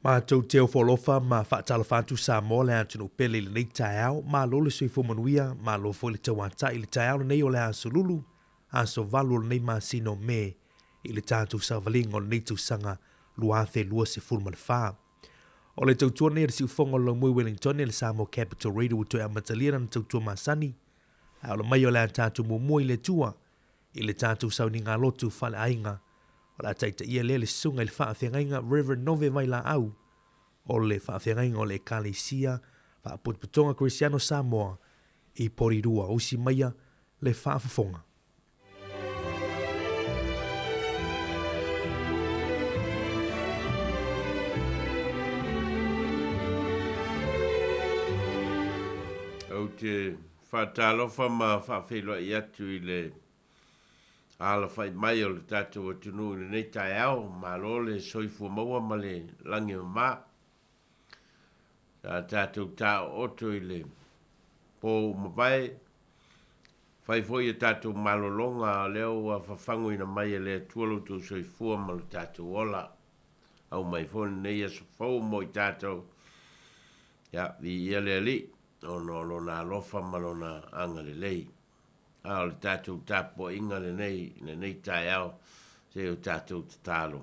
Matou te ofo alofa ma faatalofa atu Samoa le atunuu pele i lenei taeao. Malo le soifua manuia, malo foi le tauatai i le taeao lenei o le Aso Lulu, aso 8 o lenei masina o Me i le tatou savaliga o lenei tausaga 2024. O le tautua lenei a le Siufofoga o le Laumui Wellington e le Samoa Capital Radio ua toe amatalia lana tautua masani, ae ola mai o le a tatou muamua i le Atua i le tatou sauniga lotu faaleaiga. O le a taitaia lea le susuga i le faafeagaiga Rev. Nove Vailaau o le faafeagaiga o le Ekalesia Faapotopotoga Kerisiano Samoa i Porirua. Usi maia le faafofoga. Ou te faatalofa ma faafeiloai atu i le alafai mai o le tatou atunuu i lenei taeao. Malo le soifua maua ma le lagi e mama. Sa tatou taooto i le po ua mavae, fai foi a tatou malologa, o lea ua fafagoina mai e le Atua lo outou soifua ma lo tatou ola. Aumai foi lenei aso fou mo i tatou. Ia, viia le Alii, ona o Lona alofa ma Lona agalelei. A o le tatou tapuaiga lenei, lenei taeao, se o tatou tatalo.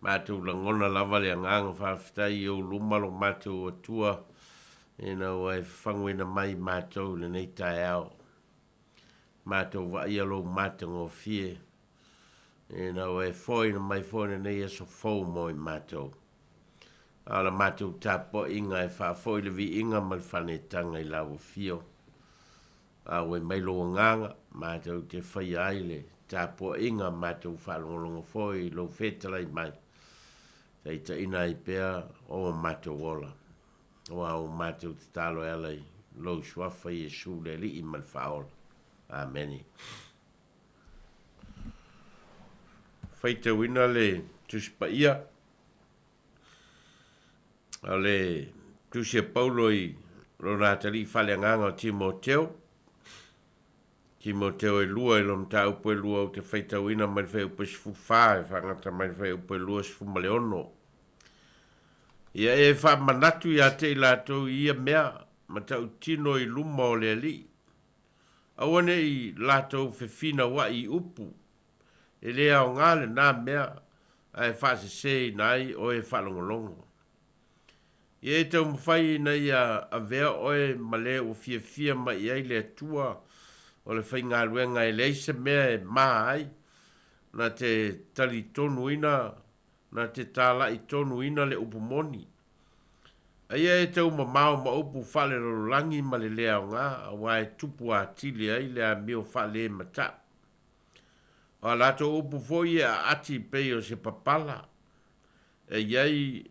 Matou lagona lava le agaga faafetai i ou luma lo matou Atua ina ua e fafagoina mai matou i lenei taeao. Matou vaaia lou matagofie ina ua e foaina mai foi lenei aso fou mo i matou. A o la matou tapuaiga e faafoi le viiga ma le faanetaga i lau afio. Auai mai lou agaga, matou te faia ai le tapuaiga, matou faalogologo foi i lou fetalai mai, taitaiina ai pea o matou ola. Aua ua matou tatalo e ala i lou Suafa Iesu le Alii ma le Faaola. Amene. Faitauina le Tusi Paia o le Tusi a Paulo i lona atalii faaleagaga o Timoteo. Timoteo e lua i lo mataupu e lua ou te faitauina mai le fuaiupu e 14 e faagata mai le fuaiupu e 26. Ia e faamanatu ia te i latou i ia mea ma tautino i luma o le Alii. Aua ne i latou fefinauai i upu, e le aoga lenā mea ae faaseseina ai oe faalogologo. Ia e taumafai ina ia avea oe ma le ua fiafia mai i ai le Atua o le faigaluega e leai se mea e ma ai, na te talitonuina, na te talai tonuina le upu moni. Aia e taumamao ma upu faalelalolagi ma le le aoga, aua e tupu atili ai le amio faalematau. O a latou upu foi e aati pei o se papala, e i ai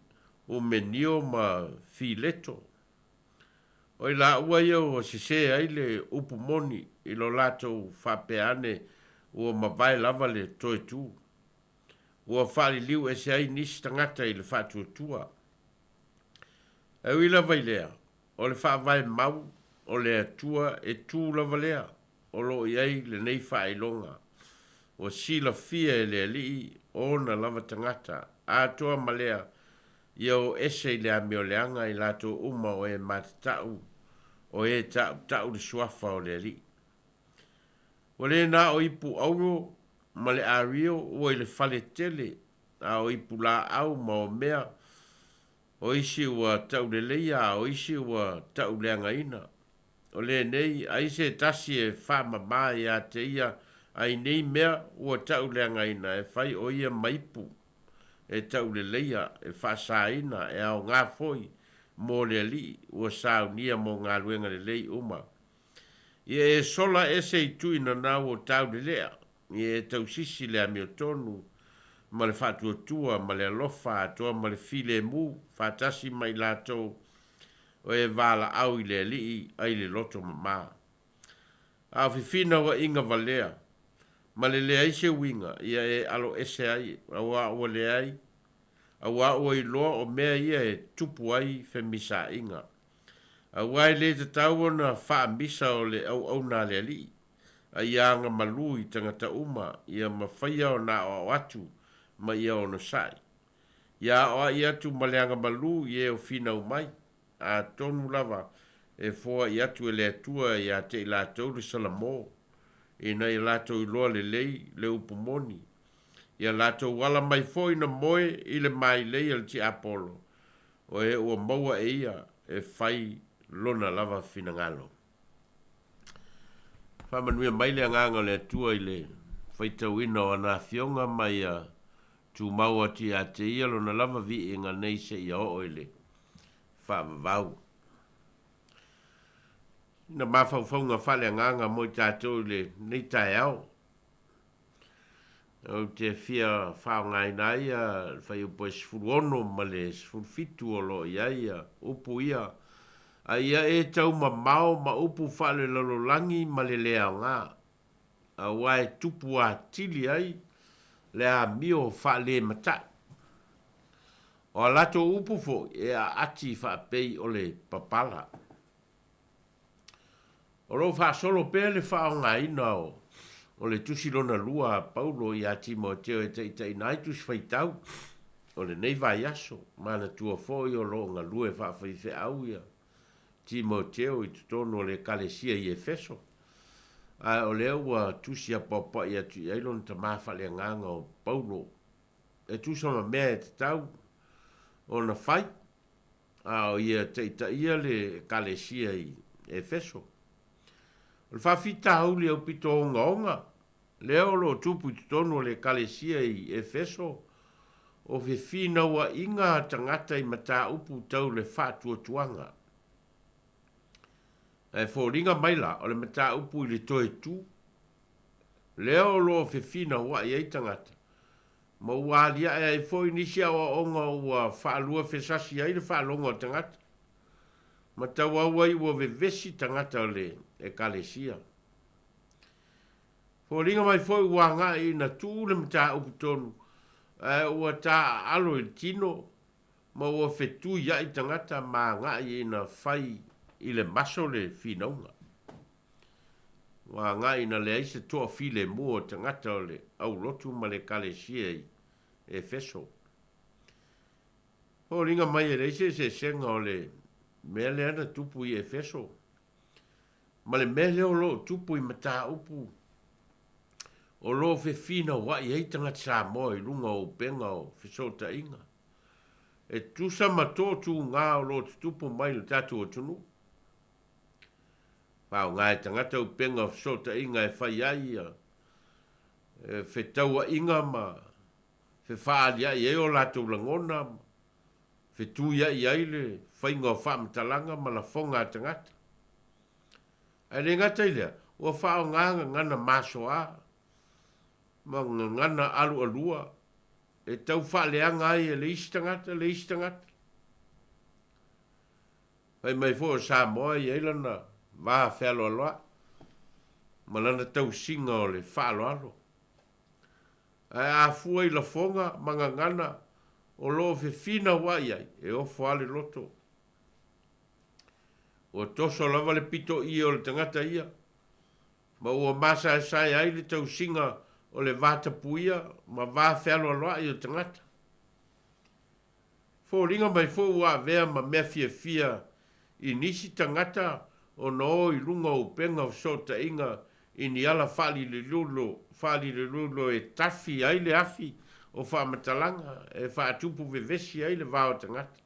Umenio ma Fileto. O i laua ia ua sesē ai le upu moni i lo latou faapea ane ua mavae lava le toe tu. Ua faaliliu ese ai nisi tagata i le faatuatua. Ae ui lava i lea, o le faavae mau o le Atua e tu lava lea o lo o i ai lenei faailoga. Ua silafia e le Alii ona lava tagata, atoa ma lea, ia o ese i le amioleaga i latou uma o e matatau, o e tautau le suafa o le Alii. Ua le na o ipu auro ma le ario ua i le fale tele, a o ipu laau ma o mea, o isi ua tauleleia a o isi ua tauleagaina. O lenei, ai se tasi e faamama ia te ia ai nei mea ua tauleagaina e fai o ia ma ipu e tauleleia, e faasaina, e aoga foi mo le Alii ua saunia mo galuega lelei uma. Ia e sola ese i tuina nau o taulelea, ia e tausisi le amiotonu ma le faatuatua ma le alofa atoa ma le filemu faatasi ma i latou o e valaau i le Alii ai le loto mama. A o fefinauaiga valea ma le leai se uiga, ia e alo ese ai, aua ua leai, aua ua iloa o mea ia e tupu ai femisaiga. Aua e le tatau ona faamisa o le auauna a le Alii, a ia agamalu i tagata uma, ia mafaia ona aoao atu ma ia onosai. Ia aoaʻi atu ma le agamalu i e o finau mai, atonu lava e foaʻi atu e le Atua iā te i latou le Salamo, ina ia latou iloa lelei le upu moni. Ia latou ala mai foi na moe i le mailei a le tiapolo, o e ua maua e ia e fai lona lava finagalo. Faamanuia mai le Agaga o le Atua i le faitauina o ana Afioga ma ia tumau atu ia te ia lona lava viiga nei seia oo i le faavavau. Sina mafaufauga faaleagaga mo i tatou i lenei taeao. Ou te fia faaaogaina ai le fuaiupu e 16 ma le 17 o lo o i ai upu ia, A ia e taumamao ma upu faalelalolagi ma le le aoga, aua e tupu atili ai le amio faalematai. O a latou upu foi e aati faapei o le papala. O lo o faasolo pea le faaaogaina o le tusi lona lua a Paulo iā Timoeteo e taitaiina ai tusi faitau o lenei vaiaso. Manatua foi o lo o galue faafaifeau ia Timoeteo i totonu o le Ekalesia i Efeso, ae o lea ua tusi apoapoai atu i ai lona tama faaleagaga o Paulo e tusa ma mea e tatau ona fai. A o ia taitaia le Ekalesia i Efeso. O le faafitauli aupito ogaoga lea o lo o tupu i totonu o le Ekalesia i Efeso, o fefinauaiga a tagata i mataupu tau le faatuatuaga. Ae foliga mai la o le mataupu i le toe tu, lea o lo o fefinauai ai tagata, ma ua aliae ai foi nisi aoaoga ua faaluafesasi ai le faalogo a tagata, ma tauau ai ua vevesi tagata o le Ekalesia. Foliga mai foi ua agai ina tuu le mataupu tonu, ae ua taaalo i le tino ma ua fetuiai tagata ma agai ina fai i le maso le finauga. Ua agai ina leai se toafilemu o tagata o le aulotu ma le Ekalesia i Efeso. Foliga mai e leai se eseesega o le mea lea na tupu i Efeso ma le mea lea o lo o tupu i mataupu o lo o fefinauai ai tagata Samoa i luga o upega o fesootaiga e tusa ma toatuga o lo o tutupu mai i le tatou atunuu. Faaaoga e tagata upega o fesootaiga e fai ai ia fetauaiga ma fefaaliai ai o latou lagona ma fetuiai ai le faiga o faamatalaga ma lafoga a tagata. Ae le gata i lea, ua faaaoga gagana masoa ma gagana alualua e tau faaleaga ai e le isi tagata le isi tagata. Fai mai foi o Samoa e i ai lana va fealoaloai ma lana tausiga o le faaaloalo. Ae a fua i lafoga ma gagana o lo o fefinauai ai, e ofo lava le loto. Ua toso lava le pitoʻie o le tagata ia, ma ua masaesae ai le tausiga o le vatapuia ma va fealoaloai o tagata. Foliga mai foi ua avea ma mea fiafia i nisi tagata ona o i luga o upega o fesootaiga i ni ala faalilelolo e tafi ai le afi o faamatalaga e faatupu vevesi ai le va o tagata.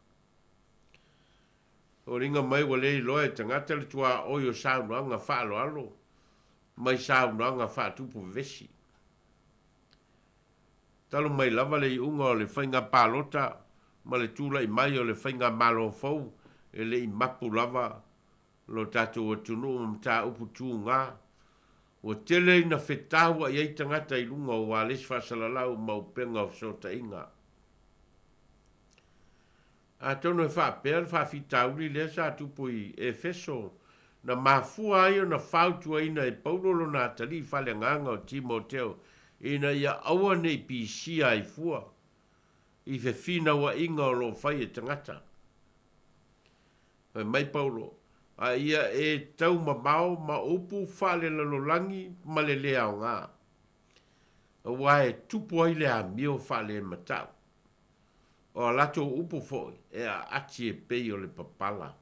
Foliga mai ua le iloa e tagata le tuaoi o saunoaga faaaloalo mai saunoaga faatupu vevesi. Talu mai lava le iuga o le faiga palota ma le tulai mai o le faigamalo fou e le i mapu lava lo tatou atunuu ma mataupu tuga, ua tele ina fetauai ai tagata i luga o ualesi faasalalau ma upega o fesootaiga. Atonu e faapea le faafitauli lea sa tupu i Efeso, na mafua ai ona fautuaina e Paulo lona atalii faaleagaga o Timoteo ina ia aua ne i pisia ai fua i fefinauaiga o lo o fai e tagata. Fai mai Paulo, A ia e taumamao ma upu faalelalolagi ma le le aoga, aua e tupu ai le amio faalematau. O a latou upu foi e aati e pei o le papala.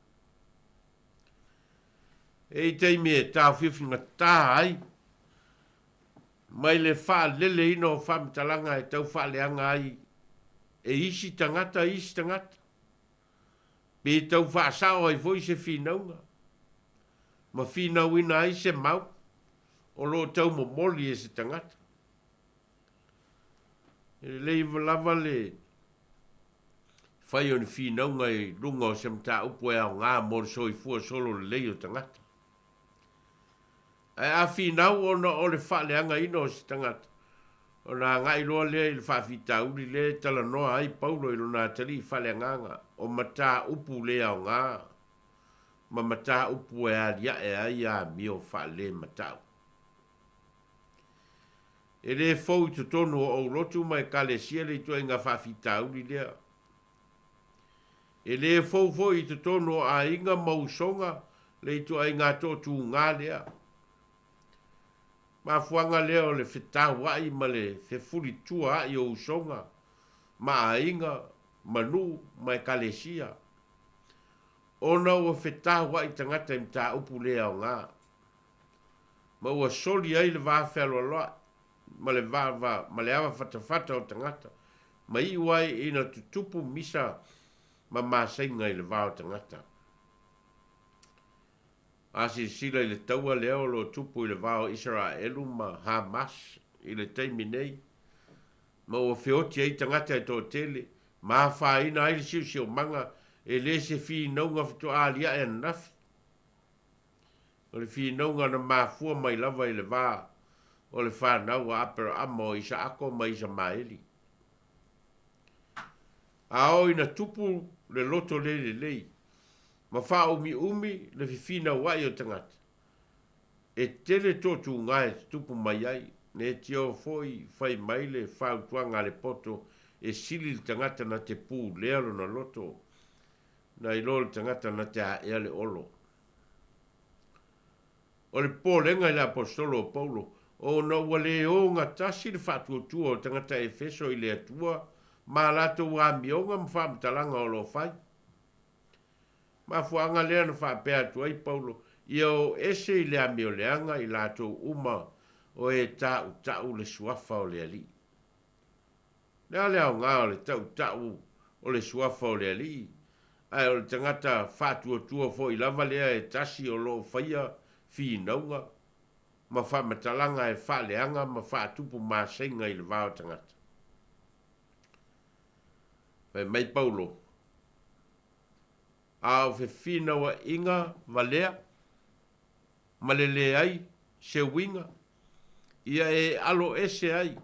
E i ai taimi e taofiofigatā ai mai le faaleleina o faamatalaga e tau faaleaga ai e isi tagata isi tagata, pe tau faasao ai foi se finauga ma finauina ai se mau o lo o tau momoli e se tagata. E lelei lava le fai o ni finauga i luga o se mataupu e aoga mo le soifua solo lelei o tagata. Ae a finau ona o le faaleagaina o se tagata, ona agai loa lea i le faafitauli lea e talanoa ai Paulo i lona atalii faaleagaga, o mataupu le aoga ma mataupu e aliae ai amio faalematau. E le fou i totonu o aulotu ma ekalesia le ituaiga faafitauli lea. E le fou foi i totonu o aiga ma usoga le ituaiga toatuga lea. Mafuaaga lea o le fetauai ma le fefulitua ai o usoga ma aiga ma nuu ma ekalesia, ona ua fetauai tagata i mataupu le aoga, ma ua soli ai le va fealoaloai ma le va ma le avafatafata o tagata, ma iu ai ina tutupu misa ma masaiga i le va o tagata. A silasila i le taua lea o lo o tupu i le va o Isaraelu ma Hamas i le taimi nei, ma ua feoti ai tagata e toatele, ma afaina ai le siosiomaga, e le se finauga faatoa aliae ananafi. O le finauga na mafua mai lava i le va o le fanau a Aperaama o Isaako ma Isamaeli. A oo ina tupu le loto le lelei, ma faaumiumi le fefinauai o tagata, e tele toatuga e tutupu mai ai, ne tio foi fai mai le fautuaga a le poto e sili le tagata na te pulea lona loto, nai lo le tagata na te aea le olo. O le popolega i le aposetolo o Paulo, ona ua le ogatasi le faatuatua o tagata Efeso i le Atua ma a latou amioga ma faamatalaga o lo o fai. Mafuaaga lea na faapea atu ai Paulo, ia o ese i le amioleaga i latou uma o e tautau le suafa o le Alii. Le a le aoga o le tautau o le suafa o le Alii, ae o le tagata faatuatua foi lava lea e tasi o lo o faia finauga ma faamatalaga e faaleaga ma faatupu masaiga i le va o tagata. Fai mai Paulo, a o fefinauaiga valea ma le leai se uiga, ia e alo ese ai,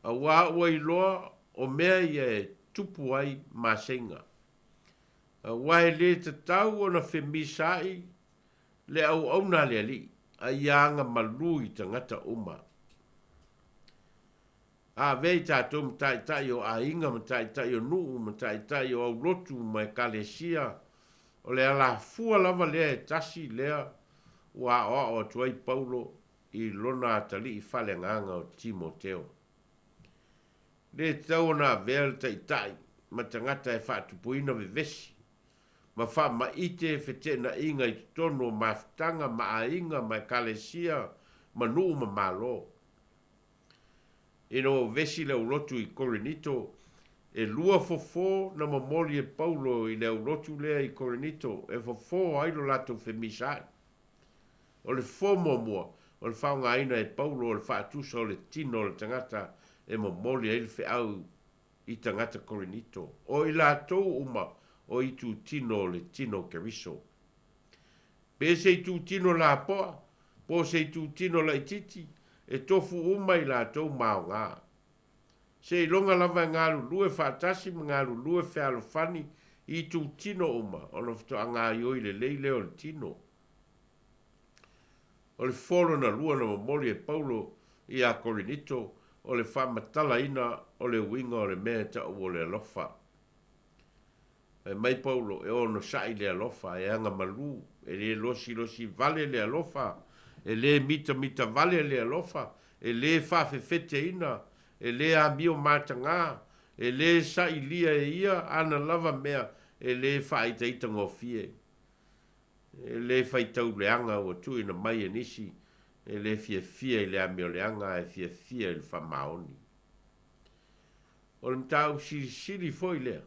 auā ua iloa o mea ia e tupu ai maseiga. Auā e le tatau ona femisaai le auauna a le Alii, a ia agamalu i tagata uma. A avea i tatou ma taitai o aiga, ma taitai o nuu, ma taitai o aulotu ma ekalesia, o le alafua lava lea e tasi lea ua aoao atu ai Paulo i lona atalii faaleagaga o Timoteo. Le tatau ona avea le taitai ma tagata e faatupuina vevesi ma faamaite feteenaiga i totonu o mafutaga ma aiga ma ekalesia ma nuu ma Malo. Ina ua vevesi le aulotu i Korinito, e lua fofo na momoli e Paulo i le aulotu lea i Korinito e fofo ai lo latou femisaai. O le fofo muamua, o le faaaogaina e Paulo o le faatusa o le tino o le tagata e momoli ai le feau i tagata Korinito, o i latou uma o itutino o le tino o Keriso. Pe se itutino lapoa, po o se itutino laitiiti, e tofu uma i latou ma aoga. Seiloga lava e galulue faatasi ma galulue fealofani i itutino uma ona faatoa gaoioi lelei lea o le tino. O le fofo lona lua na momoli e Paulo iā Korinito, o le faamatalaina o le uiga o le mea e taua o le alofa. Fai mai Paulo, e onosai le alofa, e agamalu, e le losilosi vale le alofa, e le mitamita vale le alofa, e le faafefeteina, e le amio matagā, E lē sailia e ia ana lava mea e lē faaitaitagofie. E lē faitau leaga ua tuuina mai e nisi e lē fiafia i le amioleaga ae fiafia i le faamaoni. O le mataupu silisili foi lea,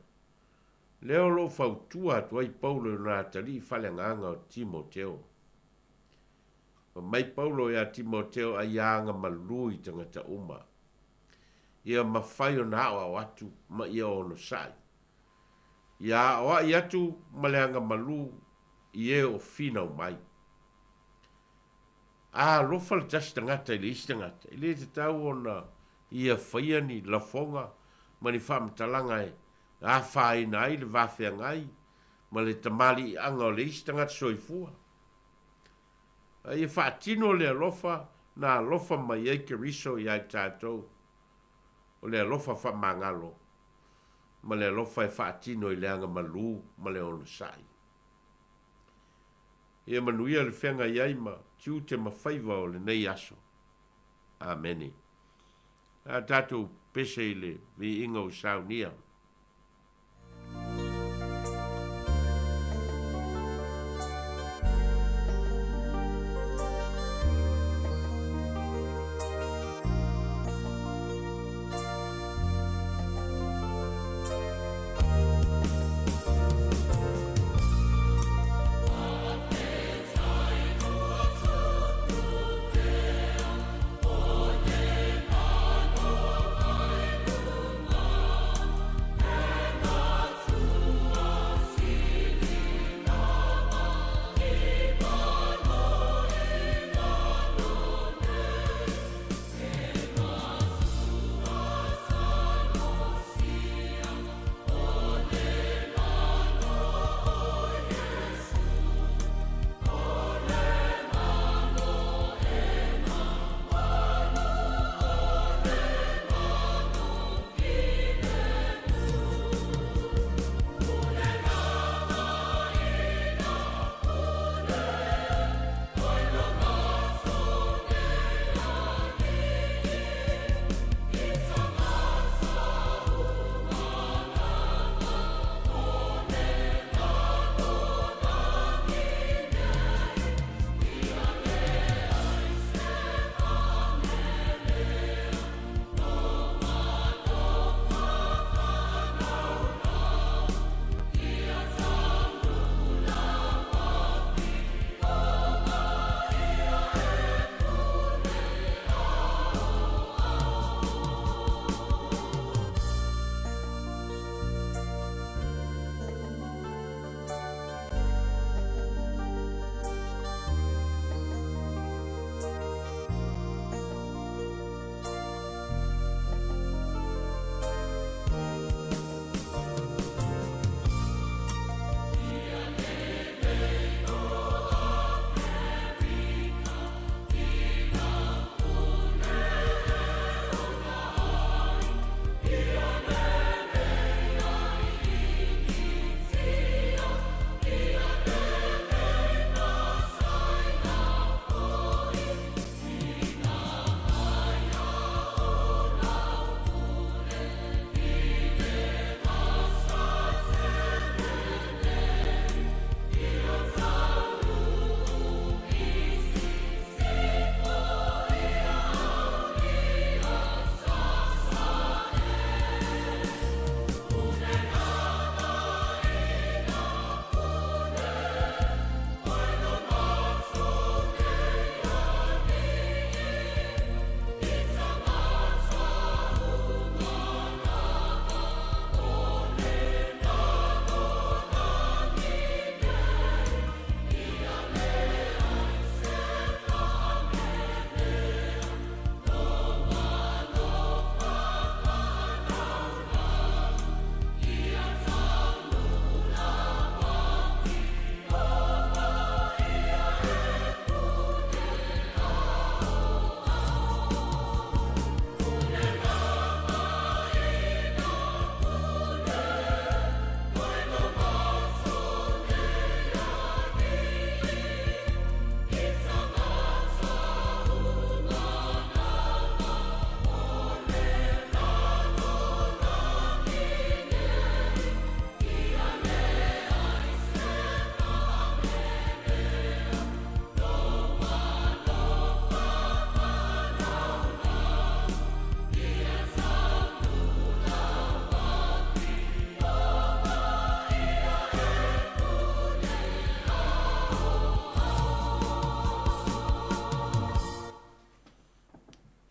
lea o lo o fautua atu ai Paulo i lona atalii faaleagaga o Timoteo. Fai mai Paulo iā Timoteo a ia agamalu i tagata uma, ia mafai ona aoao atu ma ia onosai. Ia aoai atu ma le agamalu i e o finau mai. A alofa le tasi tagata i le isi tagata, e le tatau ona ia faia ni lafoga ma ni faamatalaga e afaina ai le va feagai ma le tamaliiaga o le isi tagata soifua. A ia faatino le alofa na alofa mai ai Keriso iā i tatou, o le alofa faamagalo ma le alofa e faatino i le agamalu ma le onosai. Ia manuia le feagai ai ma tiute ma faiva o lenei aso. Amene. A tatou pese i le viiga o saunia.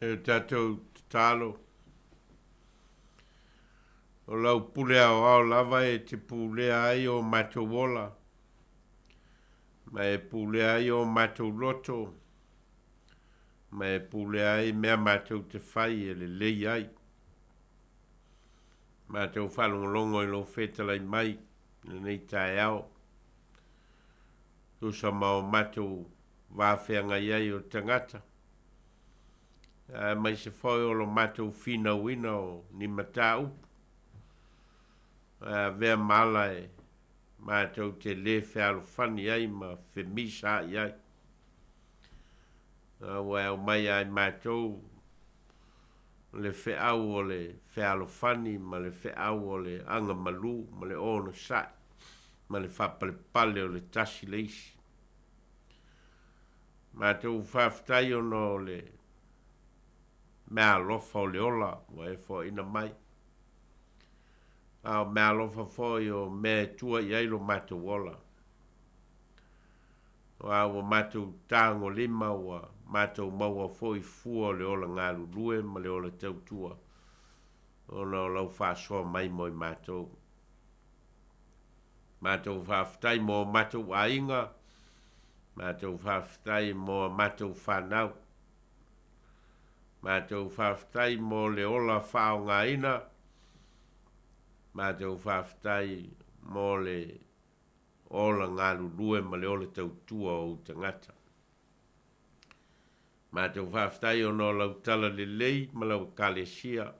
E o tatou tatalo, o lau pule aoao lava e te pulea ai o matou ola, ma e pulea ai o matou loto, ma e pulea ai mea matou te fai e lelei ai. Matou faalogologo i lou fetalai mai i lenei taeao, tusa ma o matou va feagai ai o tagata, aemaise foi o lo matou finauina o ni mataupu, ae avea ma ala e matou te lē fealofani ai ma femisaai ai. A ua e aumai ia i matou le feau o le fealofani ma le feau o le agamalu ma le onosai ma le faapalepale o le tasi le isi. Matou faafetai ona o le meaalofa o le ola ua e foaiina mai, a o meaalofa foi o mea e tua i ai lo matou ola. Aua ua matou tagolima ua matou maua foi fua o le ola galulue ma le ola tautua ona o lau faasoa mai mo i matou. Matou faafetai mo matou aiga, matou faafetai mo a matou fanau, matou faafetai mo le ola faaaogaina, matou faafetai mo le ola galulue ma le ola tautua o ou tagata. Matou faafetai ona o lau tala lelei ma lau ekalesia,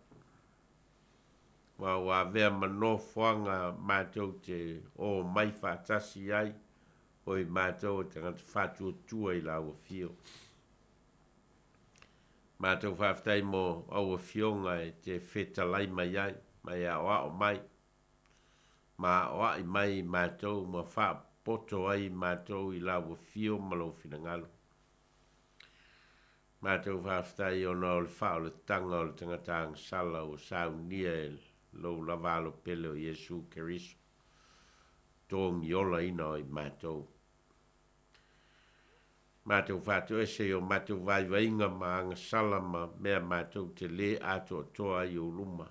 aua ua avea ma nofoaga matou te o mai faatasi ai, o i matou e tagata faatuatua i lau afio. Matou faafetai mo au afioga e te fetalai mai ai, ma e aoao mai, ma aoai mai i matou ma faapoto ai i matou i lau afio ma lou finagalo. Matou faafetai ona o le faaolataga o le tagata agasala ua saunia e lou lava alo pele o Iesu Keriso, togiolaina o i matou. Matou faatoese i o matou vaivaiga ma agasala ma mea matou te lē atoatoa ai i ou luma.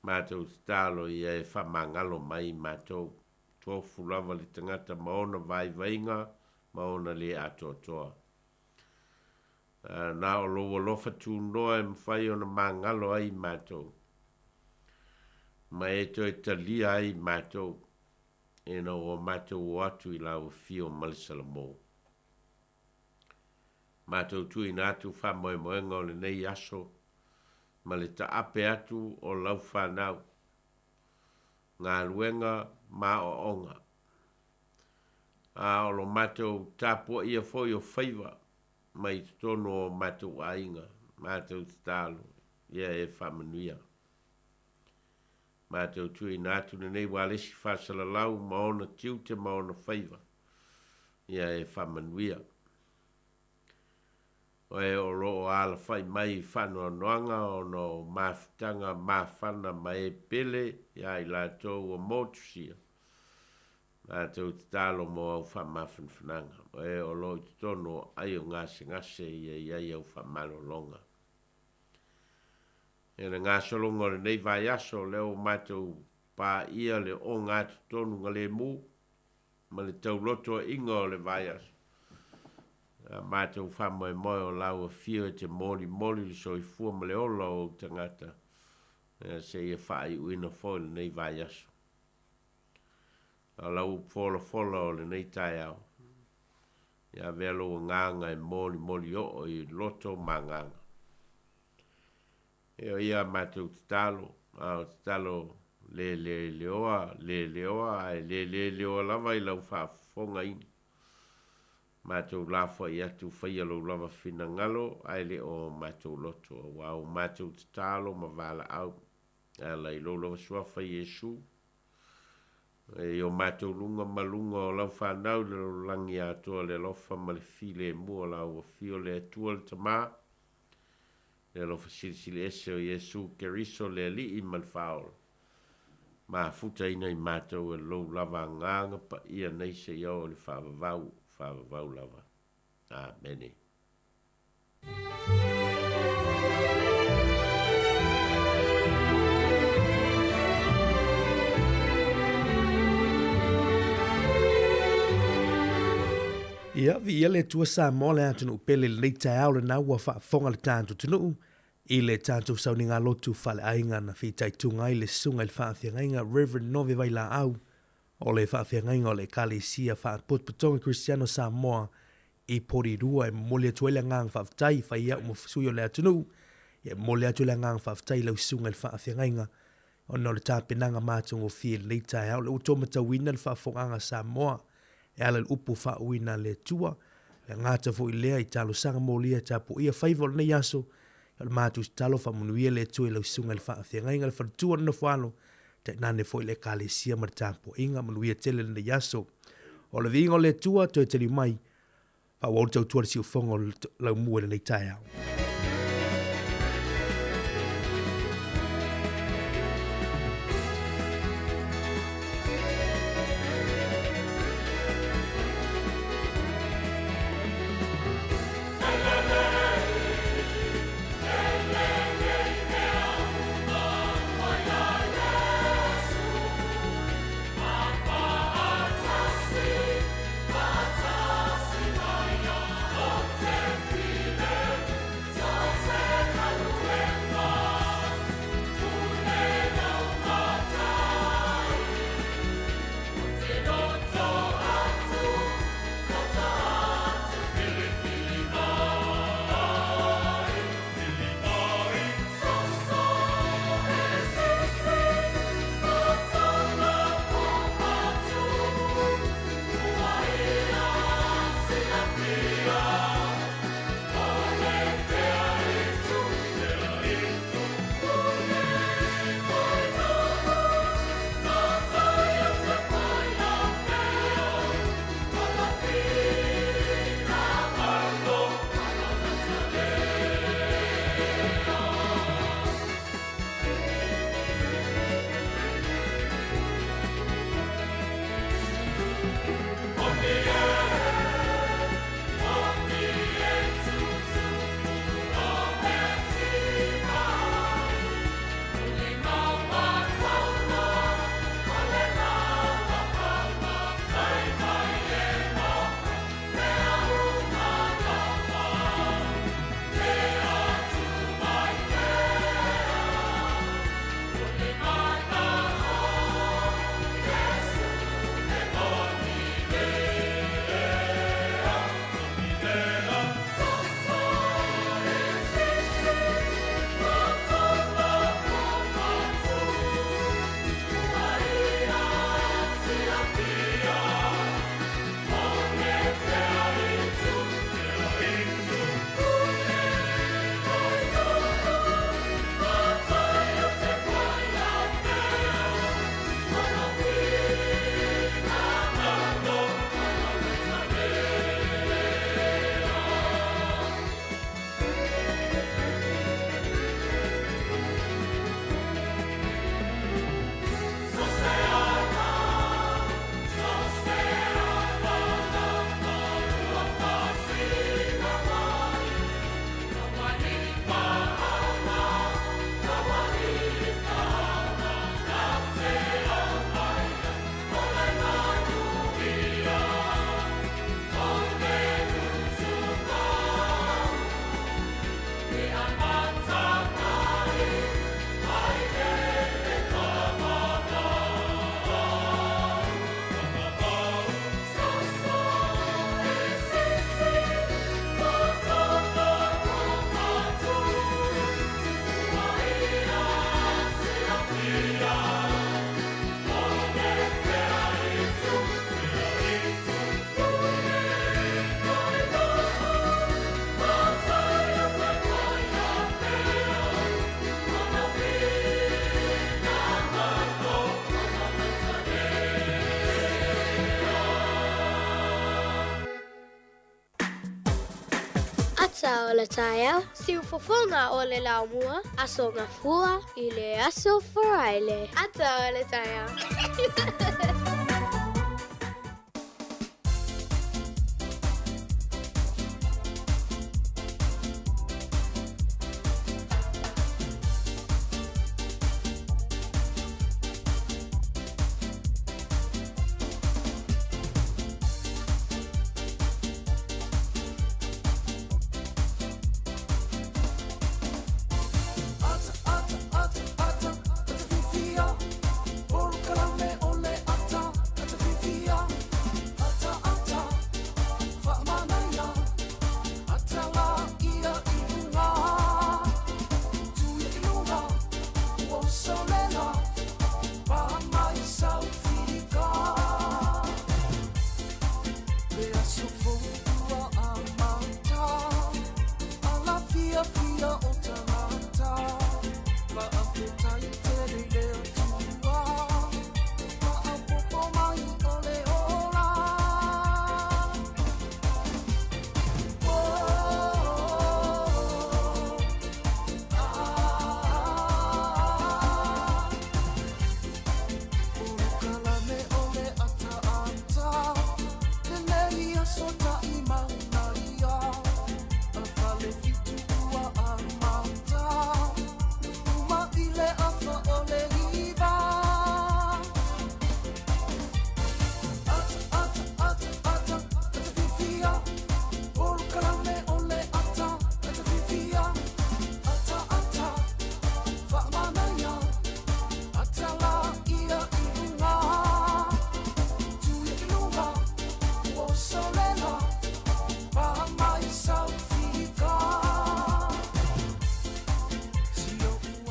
Matou tatalo ia e faamagalo mai i matou, tofu lava le tagata ma ona vaivaiga ma ona lē atoatoa. A na o lou alofa tunoa e mafai ona magalo ai i matou, ma e toe talia ai i matou, ina ua matou o atu i lau afio ma le Salamo. Matou tuuina atu faamoemoega o lenei aso ma le taape atu o lau fanau, galuega ma aoaoga. A o lo matou tapuaia foi o faiva mai totonu o matou aiga, matou tatalo, ia e faamanuia. Matou tuuina atu lenei ualesi faasalalau ma ona tiute ma ona faiva, ia e faamanuia. O e o lo o alafai mai i faanoanoaga ona o mafutaga mafana ma e pele ia i latou ua motusia, matou tatalo mo au faamafanafanaga. O e o lo o i totonu o aai o gasegase ia i ai au faamalologa. I le gasologa o lenei vaiaso, o lea ua matou paia le ogatotonu galemu ma le taulotoaiga o le vaiaso. A matou faamoemoe o lau afio e te molimoli le soifua ma le ola o ou tagata, seia faaiuina foi lenei vaiaso. A o lau upu folafola o lenei taeao, ia avea lou agaga e molimoli oo i loto ma agaga. E o ia a matou tatalo, a o tatalo leleleoa, leleoa ae leleleoa lava i lau faafofogaina. Matou lafoai atu faia lou lava finagalo ae le o matou loto, aua ua matou tatalo ma valaau e ala i lou lava suafa Iesu, e i o matou luga ma luga o lau fanau i le lalolagi atoa le alofa ma le filemu o lau afio le Atua le Tama, le alofa silisili ese o Iesu Keriso le Alii ma le Faaola, mafutaina i matou e lou lava agaga paia nei seia oo i le faavavau, faavavau lava. Amene. Ia, viia le Atua Samoa le atunuu pele i lenei taeao lena ua faafofoga le tatou atunuu i le tatou sauniga lotu faaleaiga na fitaituga ai le Susuga i le Faafeagaiga Rev. Nove Vailaau o le Faafeagaiga o le Ekalesia Faapotopotoga Kerisiano Samoa i Porirua e momoli atu ai le agaga faafetai, fai au ma sui o le atunuu, e momoli atu le agaga faafetai i lau susuga i le faafeagaiga ona o le tapenaga matagofie i lenei taeao. O lea ua outou matauina le faafofogaaga a Samoa e ala i le upu faauuina a le Atua. E le gata foi lea i talosaga molia e tapuaia faiva o lenei aso, o le matou tatalo faamanuia le Atua i lau susuga i le faafeagaiga, le faletua o le nofoalo, tainane foi le Ekalesia ma le tapuaiga. Manuia tele lenei aso. O le viiga o le Atua, toe taliu mai, faaauau le tautua i le siufofoga o laumua i lenei taeao. Ata o le taeao, siufofoga o le laumua, Aso Gafua i le Aso Faraile. Ata o le taeao.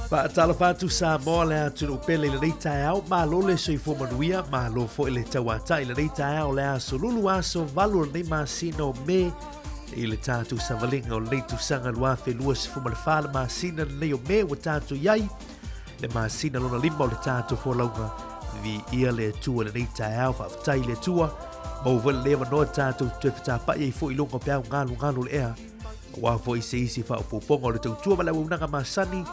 Faatalofa atu Samoa le atunuu pele i lenei taeao, malo le soifua manuia, malo foi le tauatai i lenei taeao le aso lulu aso valu o lenei masina o Me i le tatou savaliga o lenei tausaga 2024 le masina lenei o Me ua tatou i ai le masina lona lima o le tatou folauga viia le Atua i lenei taeao faafetai i le Atua maua foi lenei avanoa tatou toe fetapa'i ai foi i luga o peau galugalu o le ea aua foi se isi faaopoopoga o le tautua ma le auaunaga masani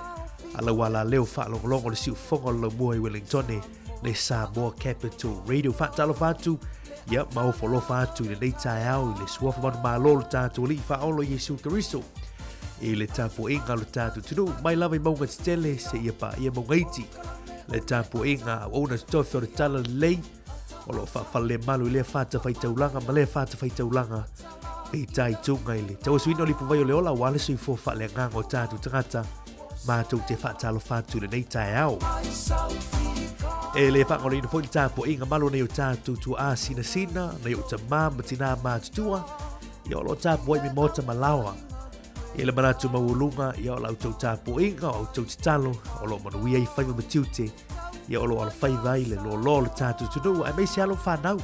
a lau alaleo faalogologo le siufofoga o le laumua i Wellingtone le Samoa Capital Radio. Faatalofa atu, ia ma ofo alofa atu i lenei taeao i le suafa manumalo o le tatou Alii Faaolo Iesu Keriso i le tapuaiga o le tatou atunuu mai lava i mauga tetele seia paia mauga iti. Le tapuaiga a auauna totofi o le Talalelei o lo o faafalelemalu i lea fatafaitaulaga ma lea fatafaitaulaga fitaituga i le tauasuina o le ipuvai o le ola aua le soifua faaleagaga o tatou tagata matou te faatalofa atu i lenei taeao. E le faagaloina foi le tapuaiga malu nei o tatou tuaa sinasina, nei o tamā ma tinā matutua, ia o lo o tapuai me maota ma laoa. Ia le manatu maualuga, ia o la outou tapuaiga, o outou tatalo, o lo o manuia ai faiva ma tiute, ia o lo o alofaiva ai le loaloa o le tatou atunuu, aemaise alo fanau.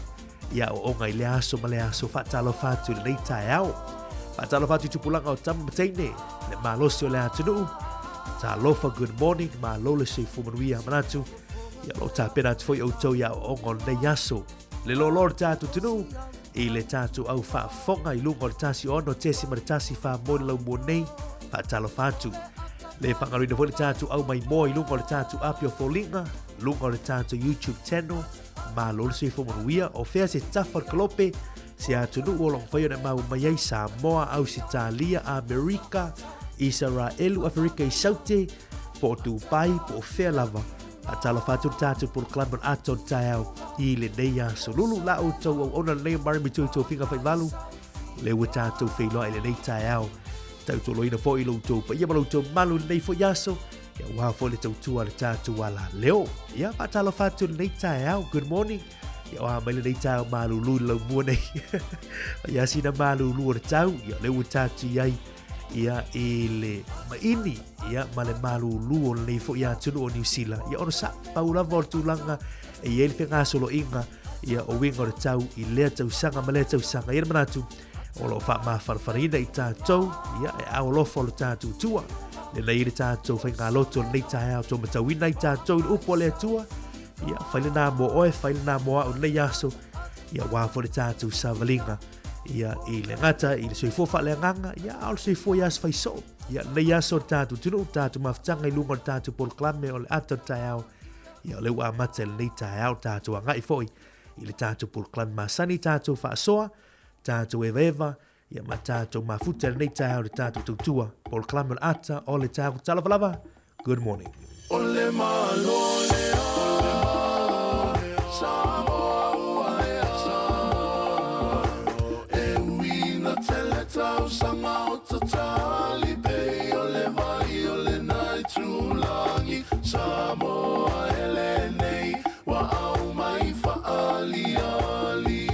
Ia aoaoga i lea aso ma lea aso, faatalofa atu i lenei taeao. Faatalofa atu i tupulaga o tama ma teine, le malosi o le atunuu. Talofa, good morning, malo le soifua manuia manatu. Ia o lo o tapena atu foi outou i aoaoga o lenei aso. Le loaloa o le tatou atunuu i le tatou au faafofoga i luga o le 16.1 wha le laumua nei, faatalofa atu. Le faagaloina foi le tatou au maimoa i luga o le tatou api o foliga, luga o le tatou YouTube channel, Malo le soifua manuia, o fea se tafa o le kalope, se atunuu o lo o mafai ona e maua mai ai Samoa, Ausetalia, Amerika, Isaraelu, Aferika i Saute, po o Dubai, po o fea lava. Faatalofa atu le tatou polokalame o le ata o le taeao i lenei aso. Lulu la outou auauna lenei o Mary Mitui Tofiga Faivalu, lea ua tatou feiloai i lenei taeao. Tautoloina foi lo outou paia ma lo outou malu i lenei foi aso. Ia aua foi le tautua a le tatou alaleo. Ia faatalofa atu i lenei taeao. Good morning. Ia oa mai lenei taeao malulu i le laumua nei. Ia sina malulu o le tau. Ia lea ua tatou i ai ia i le maini ia ma le malulu o lenei foi atunuu o Niu Sila. Ia ona sa pau lava o le tulaga e i ai le fegasoloiga ia o uiga o le tau i lea tausaga ma lea tausaga. Ia le manatu o lo o faamafanafanaina i tatou, ia e ao alofa o le tatou tua. Lena i le tatou faigaloto o lenei taeao tō matauina i tatou i le upu a le Atua. Ia, fai lena mo oe, fai lena mo au lenei aso. Ia, wā fo le tatou savaliga. Ia, i le gata, i le soifua faaleagaga, ia, a o le soifua i aso faisoo. Ia, lenei aso o le tatou atunuu, tatou mafutaga i luga o le tatou polokalame o le ata o le taeao. Ia, o lea ua amata i lenei taeao, tatou agai foi i le tatou polokalame masani, tatou faasoa, tatou evaeva, ia ma tatou mafuta i lenei taeao i le tatou tautua polokalame o le ata o le taeao. Talofa lava, good morning. O le Malo lea, Samoa ua ea, E ui ina tele tausaga o tatali pei o le vai o le Naitulagi, Samoa e lenei Ua ao mai faaaliali.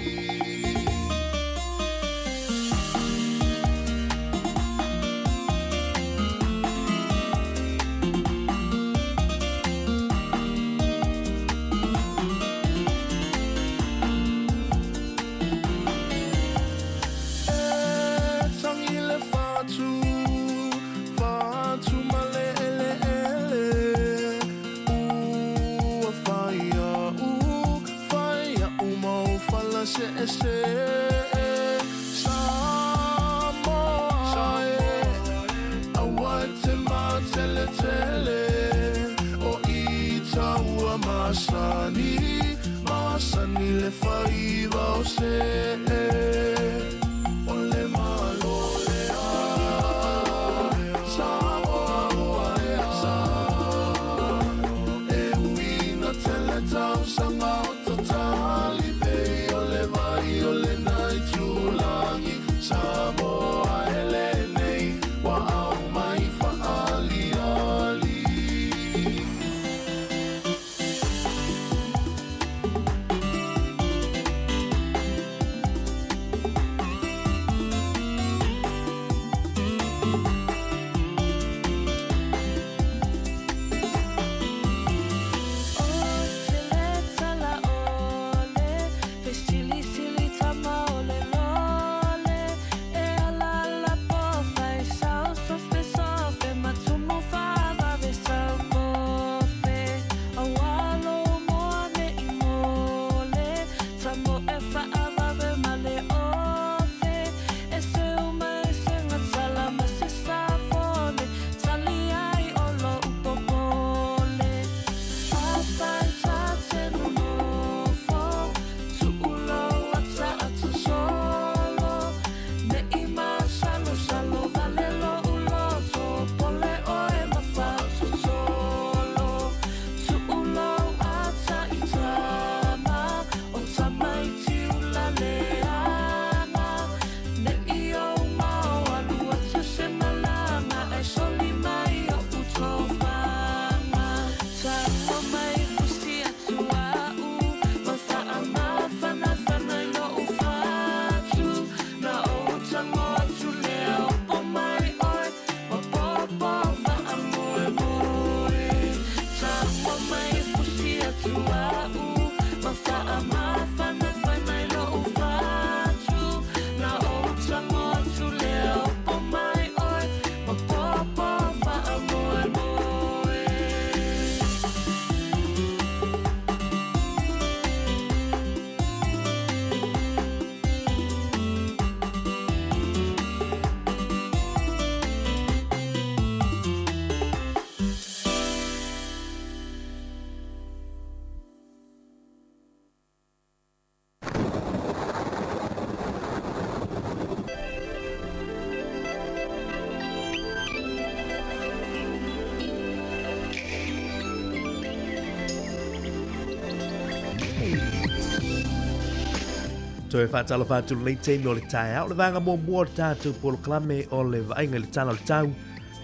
Toe faatalofa atu lenei taimi o le taeao, le vaega muamua o le tatou polokalame o le vaaiga i le tala o le tau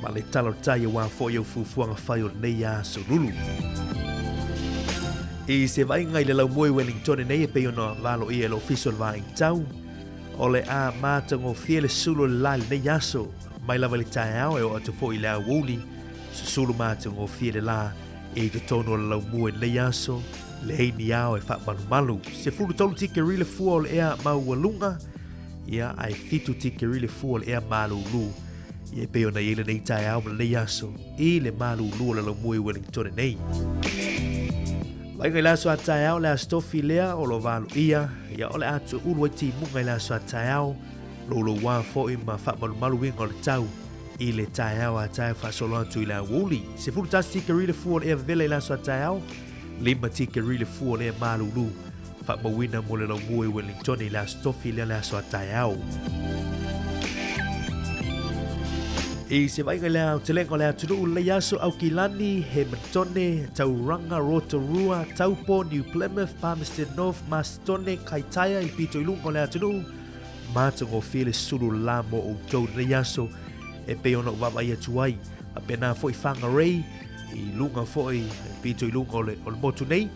ma le tala o le tai aua foi au fuafuaga fai o lenei aso lulu. I se vaaiga i le laumua i Wellington nei e pei ona valoia e le Ofisa o le Vaaiga Tau, o le a matagofie le sulu o le la i lenei aso, mai lava i le taeao e oo atu foi i le aoauli, susulu matagofie le la i totonu o le laumua i lenei aso, leai ni ao e faamalumalu. 13 tikeri le fua o le ea maualuga, ia, ae 7 tikeri le fua o le ea malūlū. Ia e pei ona i ai lenei taeao ma lenei aso i le malūlū o le laumua i Wellington nei. Vaaiga i le aso a taeao le aso tofi lea o lo valoia, ia o le a tuulu ai timuga i le aso a taeao, louloua foi ma faamalumalu uiga o le tau i le taeao a taeao faasolo atu i le aoauli. 11 tikeri le fua o le ea vevela i le aso a taeao, 5 tikeri le fua o le ea malūlū faamauina mo le laumua i Wellington i le aso tofi lea le aso a taeao. I se vaaiga i le aotelega o le atunuu lenei aso, Aukilani, Hamiltone, Tauranga, Rotorua, Taupo, New Plymouth, Palmerston North, Mastertone, Kaitaia i le pito i luga o le atunuu, matagofie le sulu la mo outou lenei aso e pei ona ou vaavaai atu ai. Faapena foi Whangarei i luga foi, i le pito i luga o le, o le motu nei.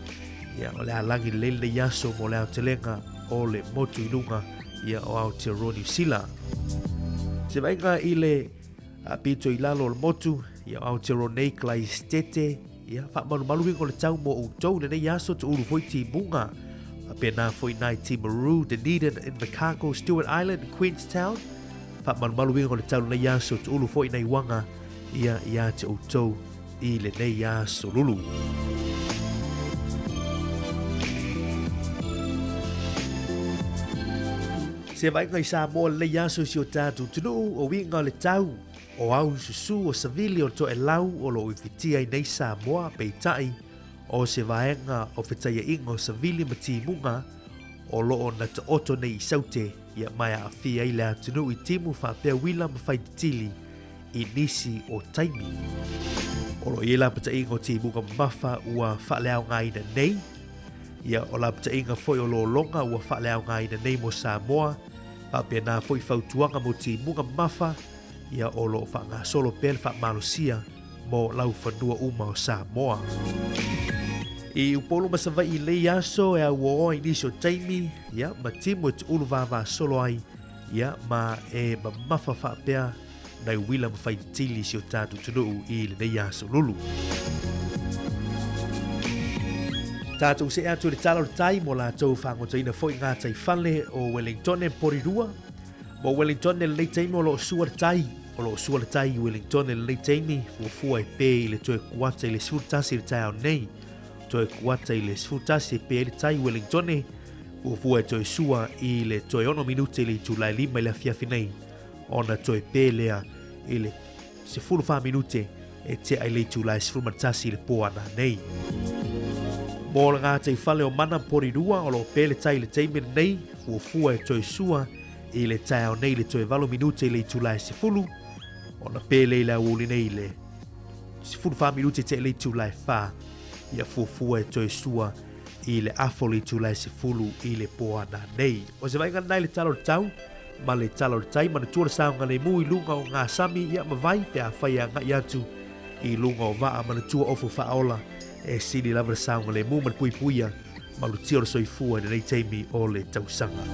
Ia, o le a lagi lelei lenei aso mo le aotelega o le motu i luga ia, o Aotearoa Niu Sila. Se vaaiga i le pito i lalo o le motu ia, o Aotearoa nei, Klaistete, ia, faamalumalu uiga o le tau mo outou lenei aso, tuulu foi timuga. Faapena foi nai Timaru, Dunedin, Invercargill, Stewart Island, Queenstown. Faamalumalu uiga o le tau lenei aso, tuulu foi nai uaga ia ia te outou i lenei aso lulu. Se vaaiga i Samoa lenei aso i si o tatou atunuu, o uiga o le tau, o au susu, o savili, o toelau o lo o ifitia ai nei Samoa, peitai, o se vaega o fetaiaiga o savili ma timuga o lo o na taoto nei i Saute, ia ma e aafia ai le atunuu i timu faapea uila ma faititili i nisi o taimi. O lo o i ai lapataiga o timuga mamafa ua faaleaogaina nei, ia o lapataiga foi o lologa ua faaleaogaina nei mo Samoa, faapena foi fautuaga mo timuga mamafa, ia o lo o faagasolo pea le faamalosia mo laufanua uma o Samoa. I Upolu ma Savaii i lenei aso e auoa i nisi o taimi, ia, ma timu e tuulu vavasolo ai, ia, ma e mamafa faapea nai uila ma faititili i si o tatou atunuu i lenei aso lulu. Tatou see atu i le tala o le tai mo latou faagotaina foi ngā tai fale o Wellingtone Porirua. Mo Wellingtone lenei taimi o lo o sua le tai, o lo o sua le tai i Wellingtone lenei taimi, fuafua e pē i le toe kuata i le 11 i le taeao nei. Toe kuata i le 11 e pē ai le tai i Wellingtone, fuafua e toe sua i le toe 6 minute i le itula e 5 i le afiafi nei. Ona toe pē lea i le 14 minute e tea i le itula e 11 i le pō ana nei. Mō le ngātei whale o Mana Porirua o lo o pē le tai i le taimi lenei, fuafua e toe sua i le taeao nei i le toe 8 minute i le itula e 10, ona pē lea i le aoauli nei i le 14 minute e tea i le itula e 4, ia fuafua e toe sua i le afo o le itula e 10 i le pō ana nei. O se vaaiga lena i le tala o le tau, ma le tala o le tai, manatua le saogalemu i luga o ngā sami ia ma vai pe afai e agai atu i luga o vaa, manatua ofo faaola e sili lava le saogalemu ma le puipuia malutia o le soifua i lenei taimi o le tausaga.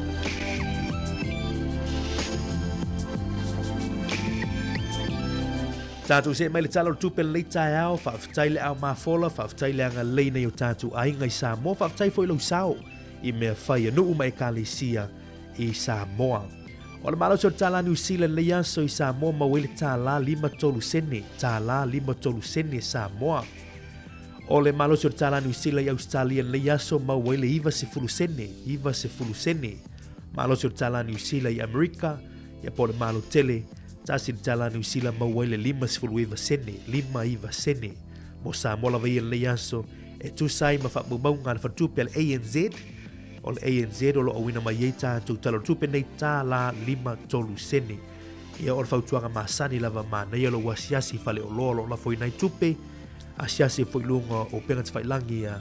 Tatou see mai le Tala o le Tupe lenei taeao, faafetai le ao mafola, faafetai le agalelei nei o tatou aiga i Samoa, faafetai foi lou sao i mea fai a nuu ma ekalesia i Samoa. O le malosi o le tālā Niu Sila lenei aso i Samoa maua ai le tālā 53 sene, tālā 53 sene Samoa. O le malosi o le tālā Niu Sila i Ausetalia lenei aso maua ai le 90 sene, 90 sene. Malosi o le tālā Niu Sila i Amerika, ia po o le malo tele, tasi le tālā Niu Sila maua ai le 59 sene, 59 sene. Mo Samoa lava ia lenei aso, e tusa ai ma faamaumauga a le faletupe a le ANZ, o le ANZ o lo o auina mai ai tatou tala o le tupe nei tālā 53 sene. Ia o le fautuaga masani lava manaia lou asiasi i faleoloa o lo o lafoina ai tupe, asiasi foi i luga o upega tafailangi ia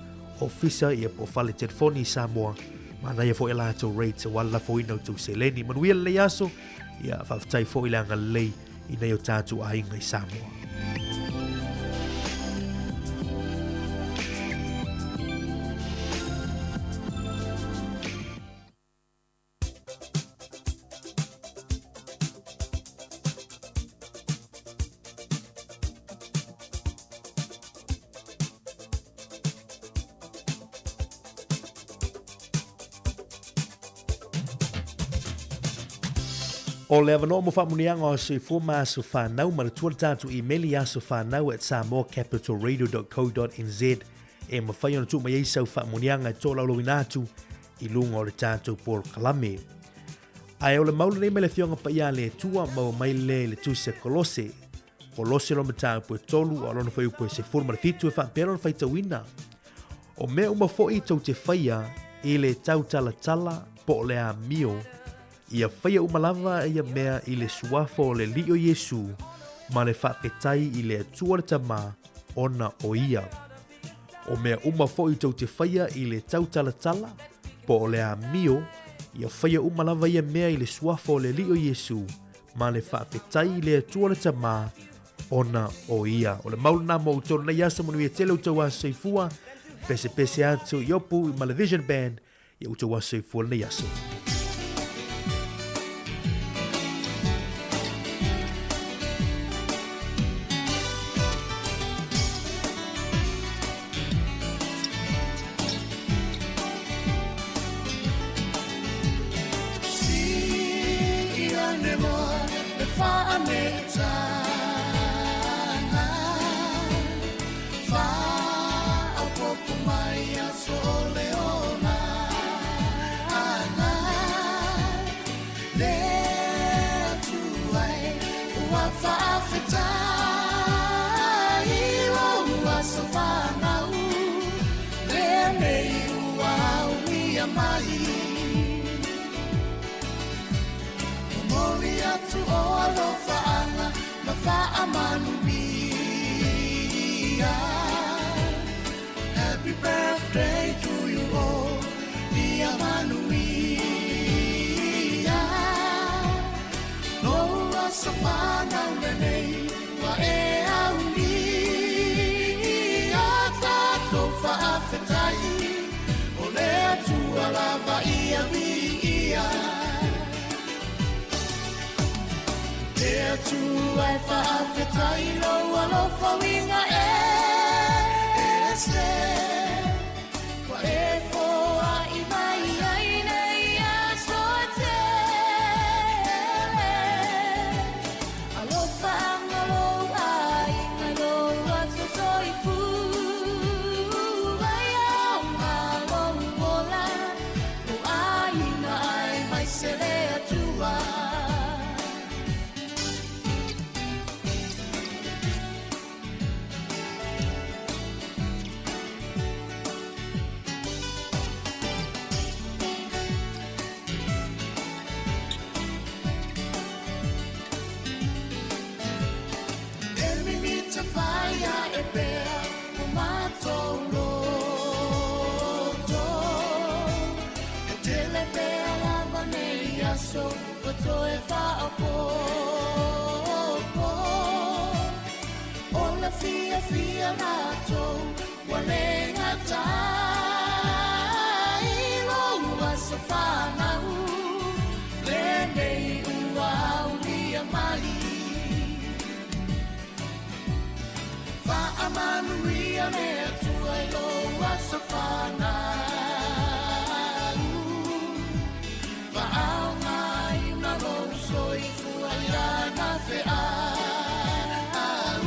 ofisa ia po o fale telefoni i Samoa. Manaia foi a latou rates aua le lafoina o tou seleni. Manuia lenei aso, ia faafetai foi le agalelei i nai o tatou aiga i Samoa. O le avanoa mo faamuniaga o soifua ma aso fanau, manatua le tatou imeli asofanau@samoacapitalradio.co.nz e mafai ona tuu mai ai sau faamuniaga e tolaulauina atu i luga o le tatou polokalame. Ae o le mau lenei mai le Afioga Paia a le Atua, maua mai lea i le Tusi a Kolose, Kolose lona mataupu e 3, a o lona fuaiupu e 17 e faapea lona faitauina. O mea uma foi tou te faia i le tautalatala po o le amio, ia faia uma lava ia mea i le suafa o le Alii o Iesu ma le faafetai i le Atua le Tama ona o ia. O mea uma foi tou te faia i le tautalatala po o le amio, ia faia uma lava ia mea i le suafa o le Alii o Iesu ma le faafetai i le Atua le Tama ona o ia. O le mau lena mo outou lenei aso, manuia tele outou aso soifua, pesepese atu i Opu ma le Vision Band i outou aso soifua lenei aso. Happy birthday to you all, ia manuia. Lou aso fanau lenei, ua e aulia. Tatou faafetai, o le Atua lava ia viia. Le Atua e faafetai lou alofa uiga e ese. Ua e foai mai ai nei aso e tele. Alofa anga lou aiga i lou aso soifua. Ia aoga lou ola, lou aiga aemaise le Atua. E mimita fai ae pea o matou loto. E tele pea lava nei aso ua toe faaopoopo. O le fiafia matou ua le gata i lou aso fanau lenei ua aulia mai. Faamanuia le Atua i lou aso fanau. Faaaogaina lou soifua i lana feau.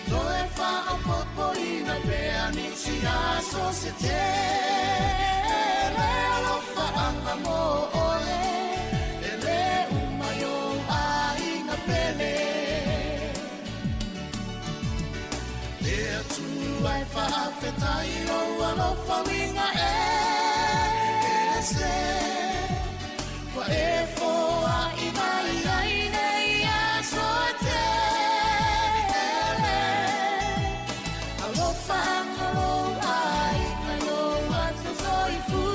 Toe faaopoopoina pea nisi aso se tele. Alofaaga mo oe, e le uma i ou aiga pele. Le Atua e faafetai lou alofa uiga e ese. Ua e foai mai ai nei aso e tele. Alofa anga lou aiga i lou aso soifua.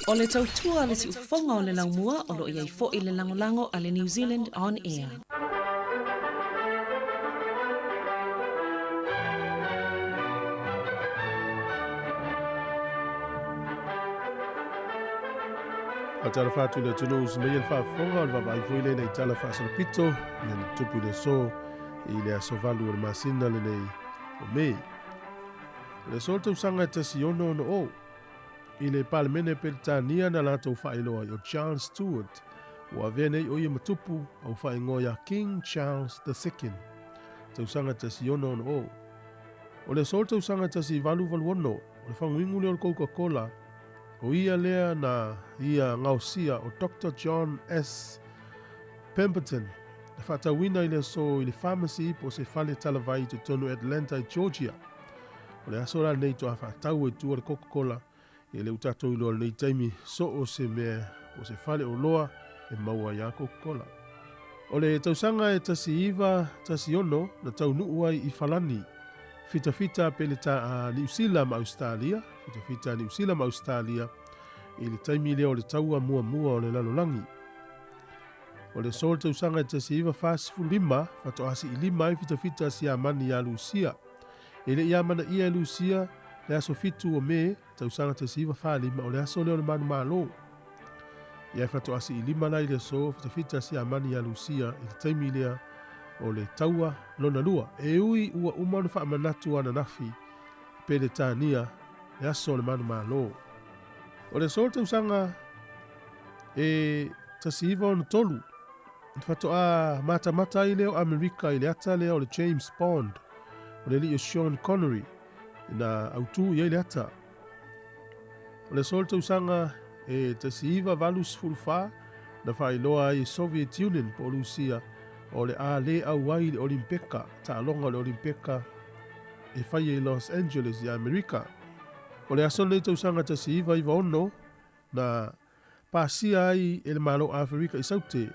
O le tautua a le siufofoga o le laumua o lo o i ai foi le lagolago a le New Zealand On Air. Faatalofa atu i le atunuu usu mai e le faafofoga o le vaavaai foi lea i tala faasolopito ia na tupu i le aso i le aso 8 o le masina lenei o Me. O le aso o le tausaga e 1660 i le Palemene Peretania na latou faailoa ai o Charles Stuart ua avea nei o ia ma tupu a ua faaigoa ia King Charles II. Tausaga 1660. O le aso o le tausaga 1886 o le faguinu lea o le Coca-Cola o ia lea na ia gaosia o Doctor John S. Pemberton na faatauina i le aso i le pharmacy po o se fale talavai i totonu o Atlanta i Georgia. O le aso la lenei toa faatau ai tua le Coca-Cola ia lea ua tatou iloa i lenei taimi so o se mea po o se fale oloa e maua ai a Coca-Cola. O le tausaga e 1916 na taunuu ai i Falani, fitafita peleta a Niu Sila ma Ausetalia, fitafita a Niu Sila ma Ausetalia i le taimi lea o le taua muamua o le lalolagi. O le aso o le tausaga e 1945 faatoa siilima ai fitafita a Siamani iā Lusia. E le i amanaia e Lusia le aso 7 o Me, tausaga 1945 o le aso lea o le manumalo. Ia e faatoa siilima la i le aso fitafita a Siamani iā Lusia i le taimi lea o le taua lona lua. E ui ua uma ona faamanatu ananafi i Peretania le aso o le manumalo. O le aso o le tausaga e 1963, na faatoa matamata ai lea o Amerika i le ata lea o le James Bond, o le alii o Sean Connery, na autū i ai le ata. O le aso o le tausaga e 1984, na faailoa ai e Soviet Union po o Lusia o le a le auai i le Olimpeka, taaloga o le Olimpeka e faia i Los Angeles i Amerika. O le aso lenei tausaga 1996, na pasia ai e le Malo o Aferika i Saute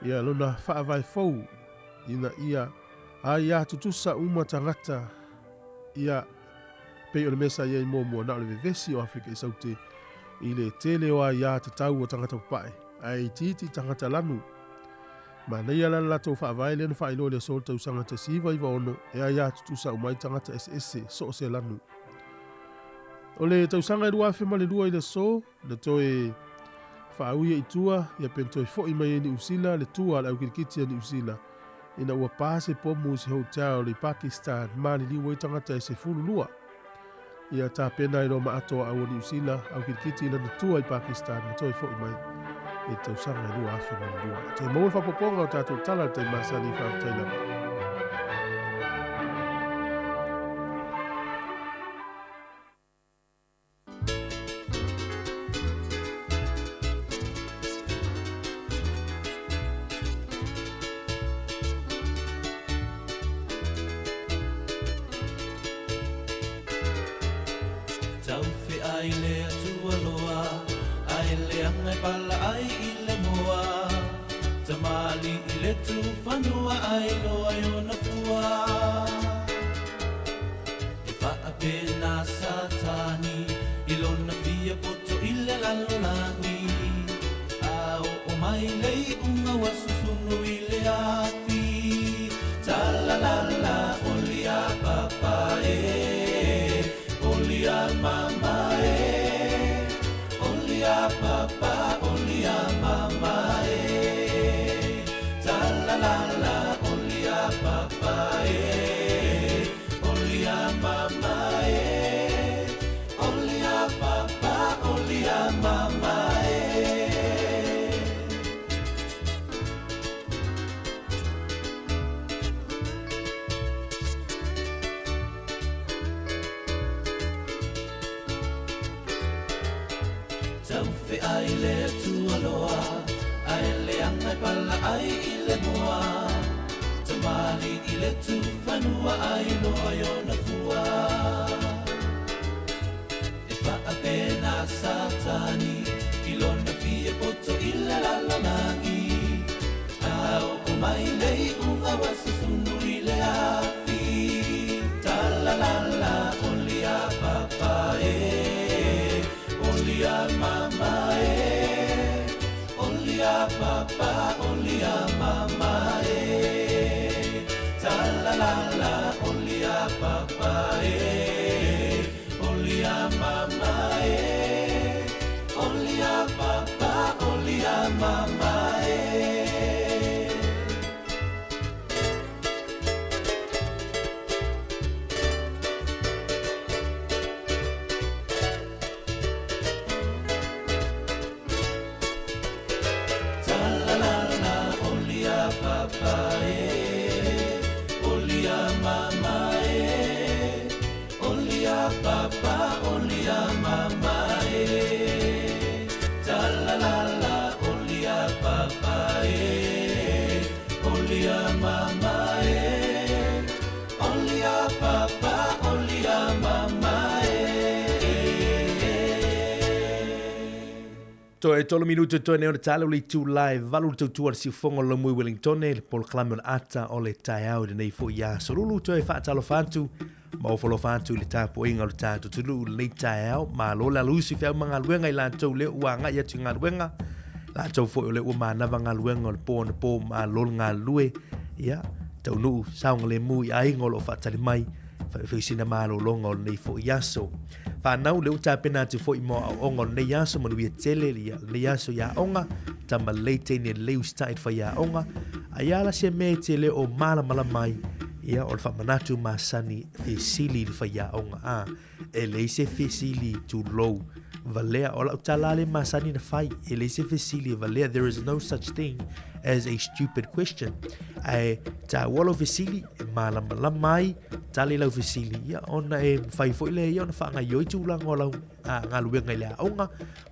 ia lona faavae fou ina ia aiā tutusa uma tagata ia pei o le mea sa i ai muamua na o le vevesi o Aferika i Saute i le tele o aiā tatau o tagata papae ae itiiti tagata lanu. Manaia la le latou faavae lea na faailoa i le aso o le tausaga 1996 e aiā tutusa uma ai tagata eseese so o se lanu. O le tausaga e 2002 i le aso, na toe faauia i tua, ia pe na toe foi mai ai Niu Sila le tua a le aukilikiti a Niu Sila, ina ua pa se pomu i se hotel i Pakistan maliliu ai tagata e 12. Ia tapena ai loa ma ato a au a Niu Sila aukilikiti i lana tua i Pakistan ma toe foi mai i le tausaga e 2002. Toe maua le faaopoopoga o tatou tala i le taimi masani, faafetai lava. Tauwheai le Atua loa, Ae leaga e pala ai i le moa. Tamalii le tufanua ai loa i ona fua. E faapena Satani i lona fia poto i le lalolagi. A oo mai le iuga ua susunu i le afi. Talalala oli a papa e, oli a mama e, oli a papa, oli a mama e. Talalala oli a papa e, oli a mama e, oli a papa, oli a mama e. Taufeai le Atua loa, ae leaga e pala ai i le moa. Tamalii le tufanua ai loa i ona fua. E faapena Satani i lona fia poto i le lalolagi. A oo mai le iuga ua susunu i le afi. Talalala oli a papa e, oli a mama papa e, oli a mama e, oli a papa, oli a mama e, ta la la la, oli a papa e, oli a mama e, oli a papa, oli a mama e. Toe tolu minutu toe nei o le tala o le itula e valu le tautua le siufoga o le laumui Wellingtone, le polokalame o le ata o le taeao i lenei foi aso lulu. Toe faatalofa atu ma ofolofa atu i le tapuaiga o le tatou atunuu i lenei taeao. Malo le aluusu i feau ma galuega i latou lea ua agai atu i galuega, latou foi o lea ua manava galuega o le po anapo, malo le galulue, ia taunuu saogalemu i aiga o lo o faatali mai faifeisina malologa o lenei foi aso. Whanau, le ua tapena atu foi mo aoaoga o lenei aso, manuia tele ia lenei aso i aoga, tama lelei teine lelei usitai i le fai aoga, a ia ala se mea e te le o malamalama ai, ia o le faamanatu masani fesili i le fai aoga, a e leai se fesili tulou valea, o lau tala lea masani na fai, e leai se fesili e valea, there is no such thing as a stupid question. Ae taua lau fesili e malamalama ai, tali lau fesili, ia ona e mafai foi lea ia ona faagaoioi tulaga o lau galuega i le aoga,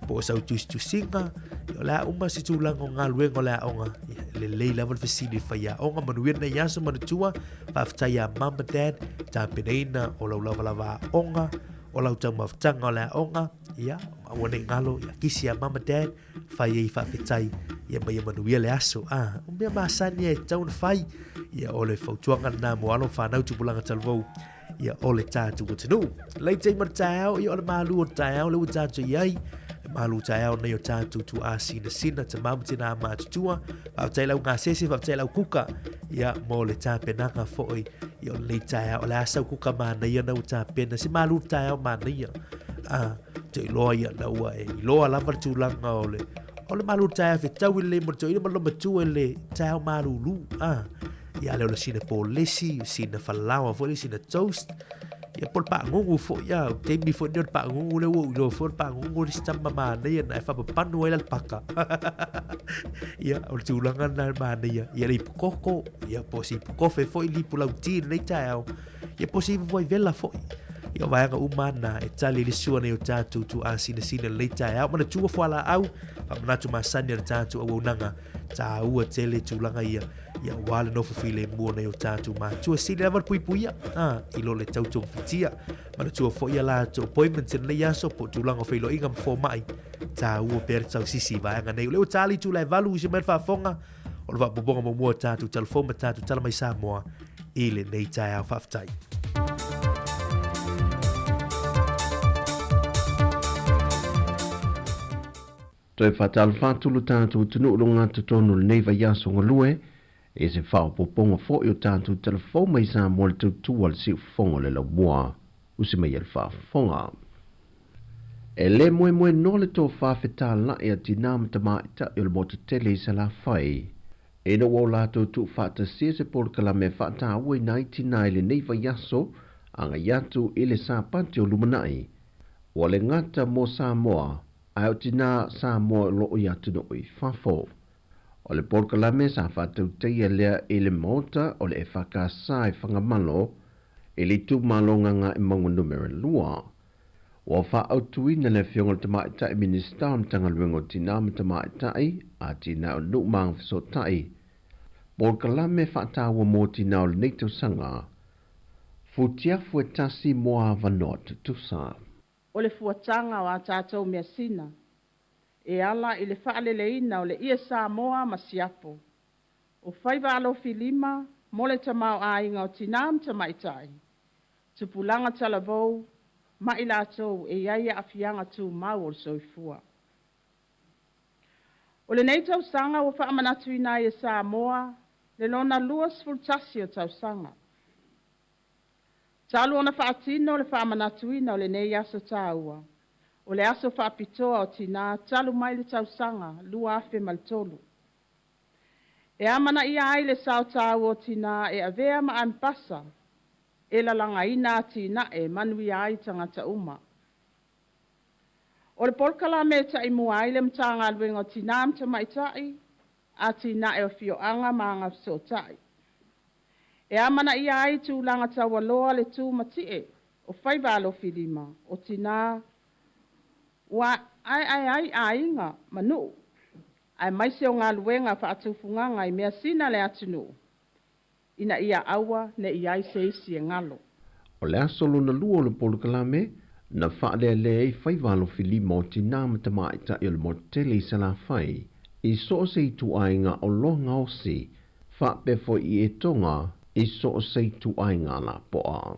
po o sau tusitusiga, ia o le a uma se tulaga o galuega o le aoga, ia lelei lava le fesili i le faiaoga. Manuia lenei aso manatua, faafetai ia mum ma dad, tapenaina o lau lavalava aoga, o lau taumafataga o le aoga, ia aua ne i galo, ia kisi ia mum ma dad, fai ai faafetai, ia ma ia manuia le aso. A, o mea masani e tatau ona fai, ia o le fautuaga lena mo alo ma fanau tupulaga talavou, ia o le tatou atunuu. Lei taimi o le taeao, ia o le malu o le taeao lea ua tatou i ai, le malu taeao nei o tatou tuaa sinasina, tamā ma tinā matutua, faafetai lau gasese, faafetai lau kuka, ia mo le tapenaga foi, ia o lenei taeao, o le a sau kuka manaia na ua tapena, se malu taeao manaia. A, te iloa ia na ua e iloa lava le tulaga o le o le malulu taeao fetaui lelei mo le toeaina ma le matua i le taeao malulu. A, ia lea o le sina polesi, sina falaoa foi le sina toast, ia po o le paagugu foi, ia o taimi foi lenei o le paagugu lea ua ou iloa foi o le paagugu le isi tama manaia na e faapapanu ai la le paka. Ia o le tulaga lena e manaia, ia le ipu koko, ia po o se ipu kofe foi, le ipu lauti i lenei taeao, Ia po o se iva vela foi. Ia o vaega uma na e tali i le sua nei o tatou tuuasinasina i lenei taeao. Manatua fualaau, faamanatu masani a le tatou auaunaga, tāua tele tulaga ia, ia aua le nofo filemu o nai o tatou matua. Sili lava le puipuia, a, i lo le tautogafitia. Manatua foi ia latou appointments i lenei aso, po o tulaga o feiloaiga ma fomai, tāua pea le tausisi i vaega nei. O lea ua tali itula e valu i se mai le faafofoga, o le faaopoopoga muamua o tatou talafou ma tatou tala mai Samoa i lenei taeao. Faafetai. Toe faatalofa atu lo tatou atunuu i luga totonu o lenei vaiaso galue, i se faaopoopoga foi o tatou talafou mai Samoa i le tautua a le siufofoga o le laumua. Usi mai e le faafofoga. E le moemoe noa le tofa fetalai a tinā ma tamaitai o le motu tele i Salafai, ina ua o latou tuufaatasia se polokalame e faatauaina ai tinā i lenei vaiaso agai atu i le Sapati o lumanai. Ua le gata mo Samoa, ae o tinā Samoa o lo o i atunuu i fafo. O le polokalame sa faatautaia lea i le Maota o le EFKS i Fagamalo i le itumalo Gagaemauga Numera 2. Ua faaautuina le Afioga i le Tamaitai Minisita o le Matagaluega o Tinā ma Tamaitai, Atinae o Nuu ma Agafesootai, polokalame faataua mo tinā o lenei tausaga, Futiafu e tasi mo avanoa tutusa. O le fuataga o a tatou measina e ala i le faaleleina o le ie Samoa ma siapo, o faiva alofilima mo le tamaoaiga o tinā ma tamaitai, tupulaga talavou ma i latou e i ai aafiaga tumau o le soifua. O lenei tausaga ua faamanatuina ai e Samoa le lona 21 o tausaga. Talu ona faatino le faamanatuina o lenei aso taua, o le aso faapitoa o tinā talu mai le tausaga 2003. E amanaia ai le sao taua o tinā e avea ma ambasa e lalagaina atinae e manuia ai tagata uma. O le polokalame e taimua ai le Matagaluega o Tinā ma Tamaitai, Atinae o Afioaga ma Agafesootai. E amanaia ai tulaga taualoa le tu matie o faiva alofilima o tinā ua aeae ai aiga ma nuu aemaise o galuega faatufugaga i measina le atunuu ina ia aua ne i ai se isi e galo. O le aso lona lua o le polokalame, na fa'alealea ai faiva alofilima o tinā ma tamāita'i o le motu tele i Salafai, i so o se ituaiga oloa gaosi, faapea foi i etoga i so o se ituaiga lapoa.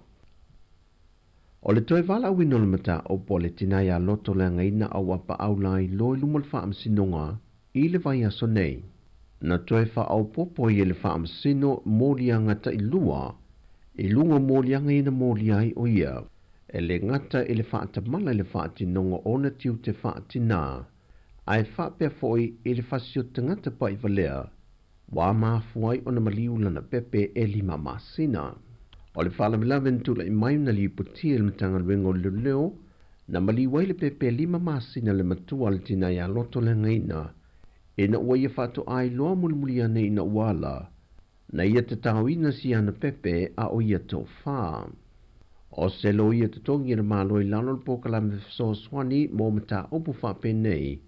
O le toe valaauina o le mataupu a le tinā ia Lotoleagaina Auapaau Lailoa i luma o le Faamasinoga i le vaiaso nei, na toe faaopoopo ai e le Faamasino moliaga tailua i luga o moliaga ia na molia ai o ia e le gata i le faatamala i le faatinoga o ona tiute faatinā, ae faapea foi i le fasi o tagata pa'ivalea ua mafua ai ona maliu lana pepe e lima masina. O le faalavelave na tula'i mai na lipotia e le Matagaluega o Leoleo, na maliu ai le pepe e lima masina le matua a le tinā ia Lotoleagaina, ina ua ia faatoa iloa mulimuli ane ina ua ala na ia tataoina si ana pepe a o ia toʻafā. O se loia totogi a le Malo i lalo o le polokalame fesoasoani mo mataupu faapenei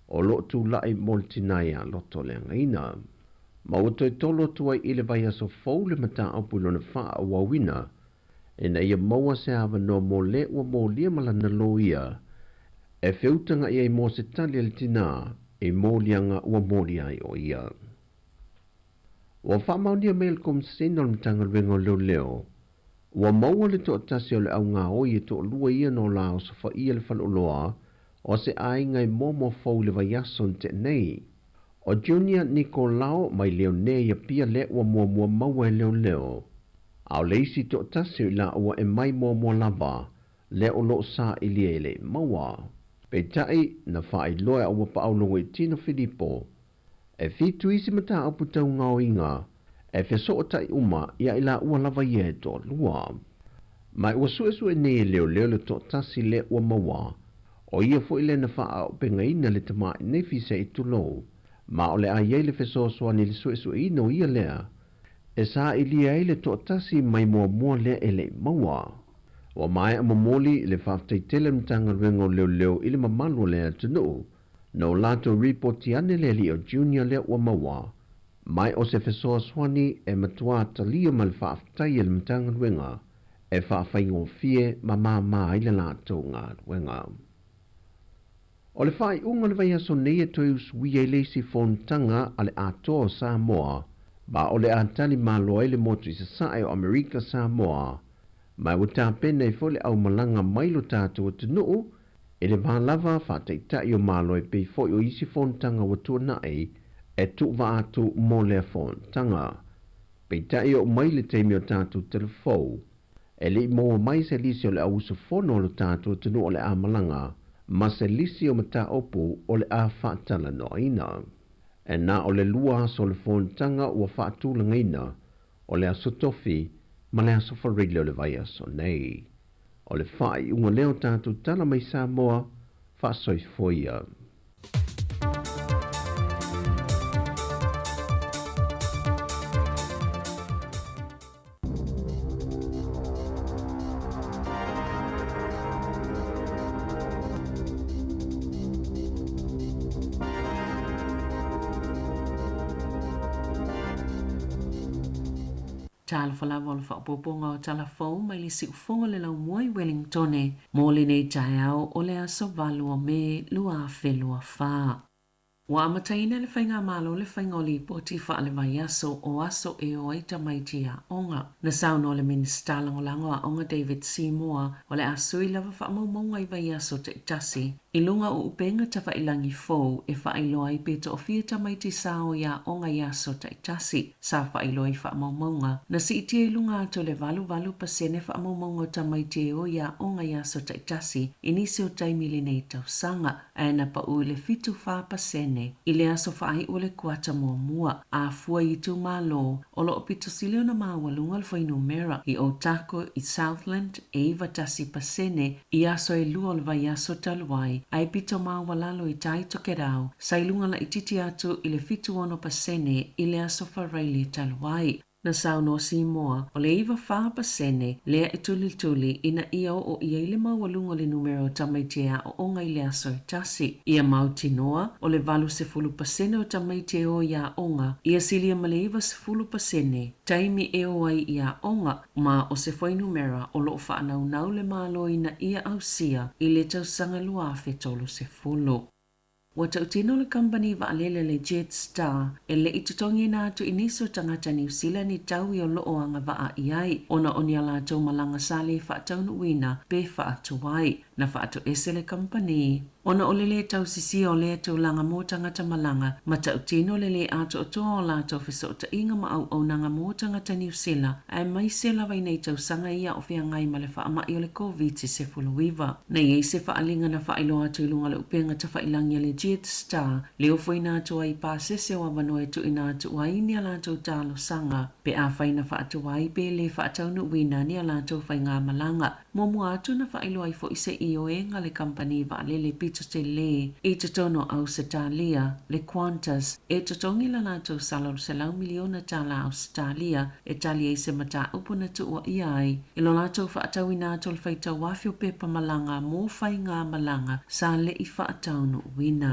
o loo tula'i mo le tinā ia Lotoleagaina. Ma ua toe tolo atu ai i le vaiaso fou le mataupu i lona faaauauina ina ia maua se avanoa mo le ua molia ma lana loia e feutaga'i ai mo se tali a le tinā i moliaga ua molia ai o ia. Ua faamaonia mai e le Komisena o le Matagaluega o Leoleo, ua maua le toatasi o le augaoi e toalua ia na o la osofaia le faleoloa o se aiga i Moamoa Fou i le vaiaso na tea nei. O Junior Nikolao mai Leonea i Apia lea ua muamua maua e leoleo, a o le isi toatasi o i laua e mai Moamoa lava lea o loo sailia e le i maua. Peitai, na faailoa e Auapaau Logoitino Filipo, e fitu isi mataupu tau gaoiga e fesoota'i uma iā i laua lava ia e toalua. Ma ua su'esu'e nei e leoleo le toatasi lea ua maua, o ia foi lea na faaaupegaina le tama'i nefi se i tulou, ma o le a i ai le fesoasoani i le su'esu'eina o ia lea e sailia ai le toatasi mai muamua lea e le i maua. Ua maea momoli le faafetai tele a le Matagaluega o Leoleo i le mamalu o le atunuu na o latou ripoti ane le alii o Junior lea ua maua mai o se fesoasoani e matuā talia ma le faafetai a le Matagaluega e faafaigofie ma māmā ai le latou galuega. O le faaiuga o le vaiaso nei e toe usuia ai le isi fonotaga a le Atoa o Samoa ma o le a tali malo ai le motu i Sasae o Amerika Samoa ma ua tapena ai foi le aumalaga mai lo tatou atunuu i le va lava faataitai o Malo e pei foi o isi fonotaga ua tuanai e tuuvaa atu mo lea fonotaga. Peitai oo mai le taimi o tatou telefou, e le i maua mai se lisi o le au usufono o lo tatou atunuu o le a malaga ma se lisi o mataupu o le a faatalanoaina. E na o le lua aso o le fonotaga ua faatulagaina, o le aso Tofi ma le aso Farile o le vaiaso nei. O le faaiuga lea o tatou tala mai Samoa, faasoifua ia. Talofa lava o le faaopoopoga o tala fou mai le siufogo le laumua i Wellingtone mo lenei taeao o le aso 8 o Me 2024. Ua amataina e le Faigamalo le faiga o lipoti faale-vaiaso o aso e o ai tamaiti i aoga. Na saunoa le Minisita Lagolago Aoga David Seymour o le a sui lava faamaumauga i vaiaso taitasi i luga o upega tafailagi fou e faailoa ai pe toafia tamaiti sa o i aoga i aso taitasi. Sa faailoa i faamaumauga na siitia i luga atu o le 88% faamaumauga o tamaiti e o i aoga i aso taitasi i nisi o taimi i lenei tausaga. Ae na pau i le 74% i le aso faaiu o le kuata muamua, a fua i itumalo o lo o pito sili ona maualuga le fuainumera i Otago i Southland e 91% i aso e lua o le vaiaso talu ai. ae pito maualalo i tai Tokerau, sa i luga laitiiti atu i le 76% i le Aso Faraile talu ai. Na saunoa Simoa, o le 94% lea e tulituli ina ia oo i ai le maualuga o le numera o tamaiti e aooga i le aso e tasi. Ia mautinoa, o le 80% o tamaiti e o i aoga, ia silia ma le 90% taimi e o ai i aoga, ma o se fuainumera o lo o faanaunau le Malo ina ia ausia i le tausaga 2030. Ua tautino le kamupani vaalele le Jetstar e le i totogiina atu i nisi o tagata Niu Sila ni taui o lo o agavaa i ai ona o ni a latou malaga sa le faataunuuina pe faatuai. Na faatoese le kamupani ona o le lē tausisia o lea tulaga mo tagata malaga ma tautino le lē atoatoa o latou fesootaiga ma auaunaga mo tagata Niu Sila aemaise lava i nei tausaga ia o feagai ma le faamai o le Koviti-19. Na i ai se faaaliga na faailoa atu i luga o le upega tafailagi a le Jetstar le ofoina atu ai i pasese o avanoa e tuuina atu ai ni a latou talosaga pe afai na faatuai pe le faataunuuina ni a latou faigamalaga. Muamua atu na faailoa ai foi se ioega a le kamupani vaalele pito tele i totonu o Ausetalia, le Qantas, e totogi la latou sala o le $100 miliona Ausetalia e tali ai se mataupu na tuuaia ai i lo latou faatauina atu o le faitauafe o pepa malaga mo faigamalaga sa le i faataunuuina.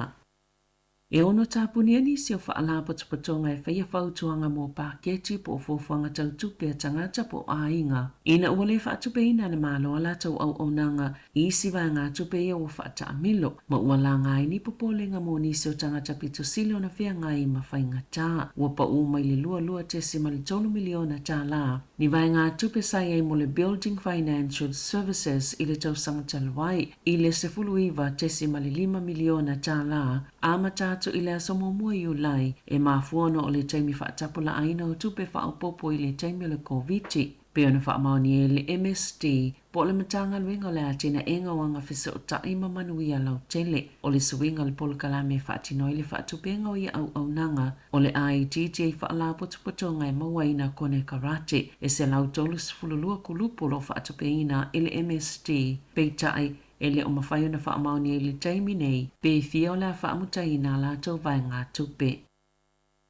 E ono tapunia nisi o faalapotopotoga e faia fautuaga mo paketi po o fuafuaga tau tupe a tagata po o aiga ina ua le faatupeina e le Malo a latou auaunaga i isi vaegatupe ia ua faataamilo ma ua laga ai ni popolega mo nisi o tagata pito sili ona feagai ma faigata. Ua pau mai le $22.3 miliona ni vaegatupe sa i ai mo le Building Financial Services i le tausaga talu ai i le $19.5 miliona amata atu i le aso 1 Iulai e mafua ona o le taimi faatapulaaina o tupe faaopoopo i le taimi o le Koviti. Pei ona faamaonia e le MSD po o le Matagaluega o le Atinaega o Agafesootai ma Manuia Lautele, o le suiga o le polokalame e faatino ai le faatupega o ia auaunaga o le a itiiti ai faalapotopotoga e maua konekarate e 132 kulupu o lo o faatupeina e le MSD. Peitai, e le o mafai ona faamaonia i le taimi nei pe fia o le a faamutaina a latou vaegatupe.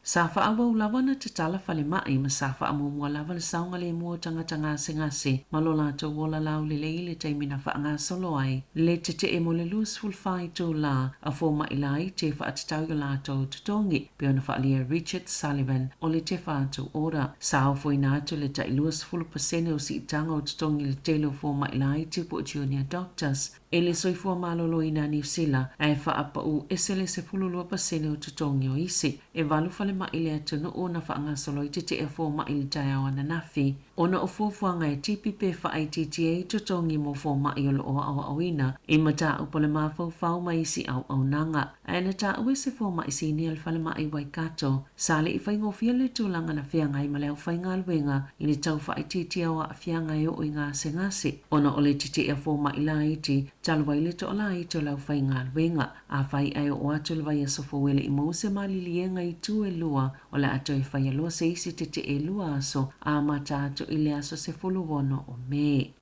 Sa faaauau lava ona tatala falemai ma sa faamuamua lava le saogalemu o tagata gasegase ma lo latou ola laulelei i le taimi na faagasolo ai le tetee mo le 24 itulā a fomaʻi laiti e faatatau i o latou totogi pei ona faaalia e Richard Sullivan o le Te Whatu Ora. Sa ofoina atu le tai 20% o siitaga o totogi i le tele o fomaʻi laiti po o junior doctors e le Soifua Maloloina a Niu Sila ae faapaū ese le 12% o totogi o isi. E valu falemai i le atunuu na faagasolo ai tetee a fomaʻi i le taeao ananafi ona o fuafuaga e tipi pe faaitiitia ai totogi mo fomaʻi o lo o aoaoina i mataupu o le mafaufau ma isi auaunaga. Ae na taua e se fomaʻi sinia i le falemai i Waikato sa le i faigofie le tulaga na feagai ma le aufaigaluega i le tau faaitiitia o aafiaga e oo i gasegase ona o le tetee a fomaʻi laiti talu ai le toalaiti o le aufaigaluega. Afai ae oo atu le vaiaso fou e le i maua se maliliega i itu e lua o le a toe faia loa se isi tetee e lua aso amata atu i le aso 16 o Me.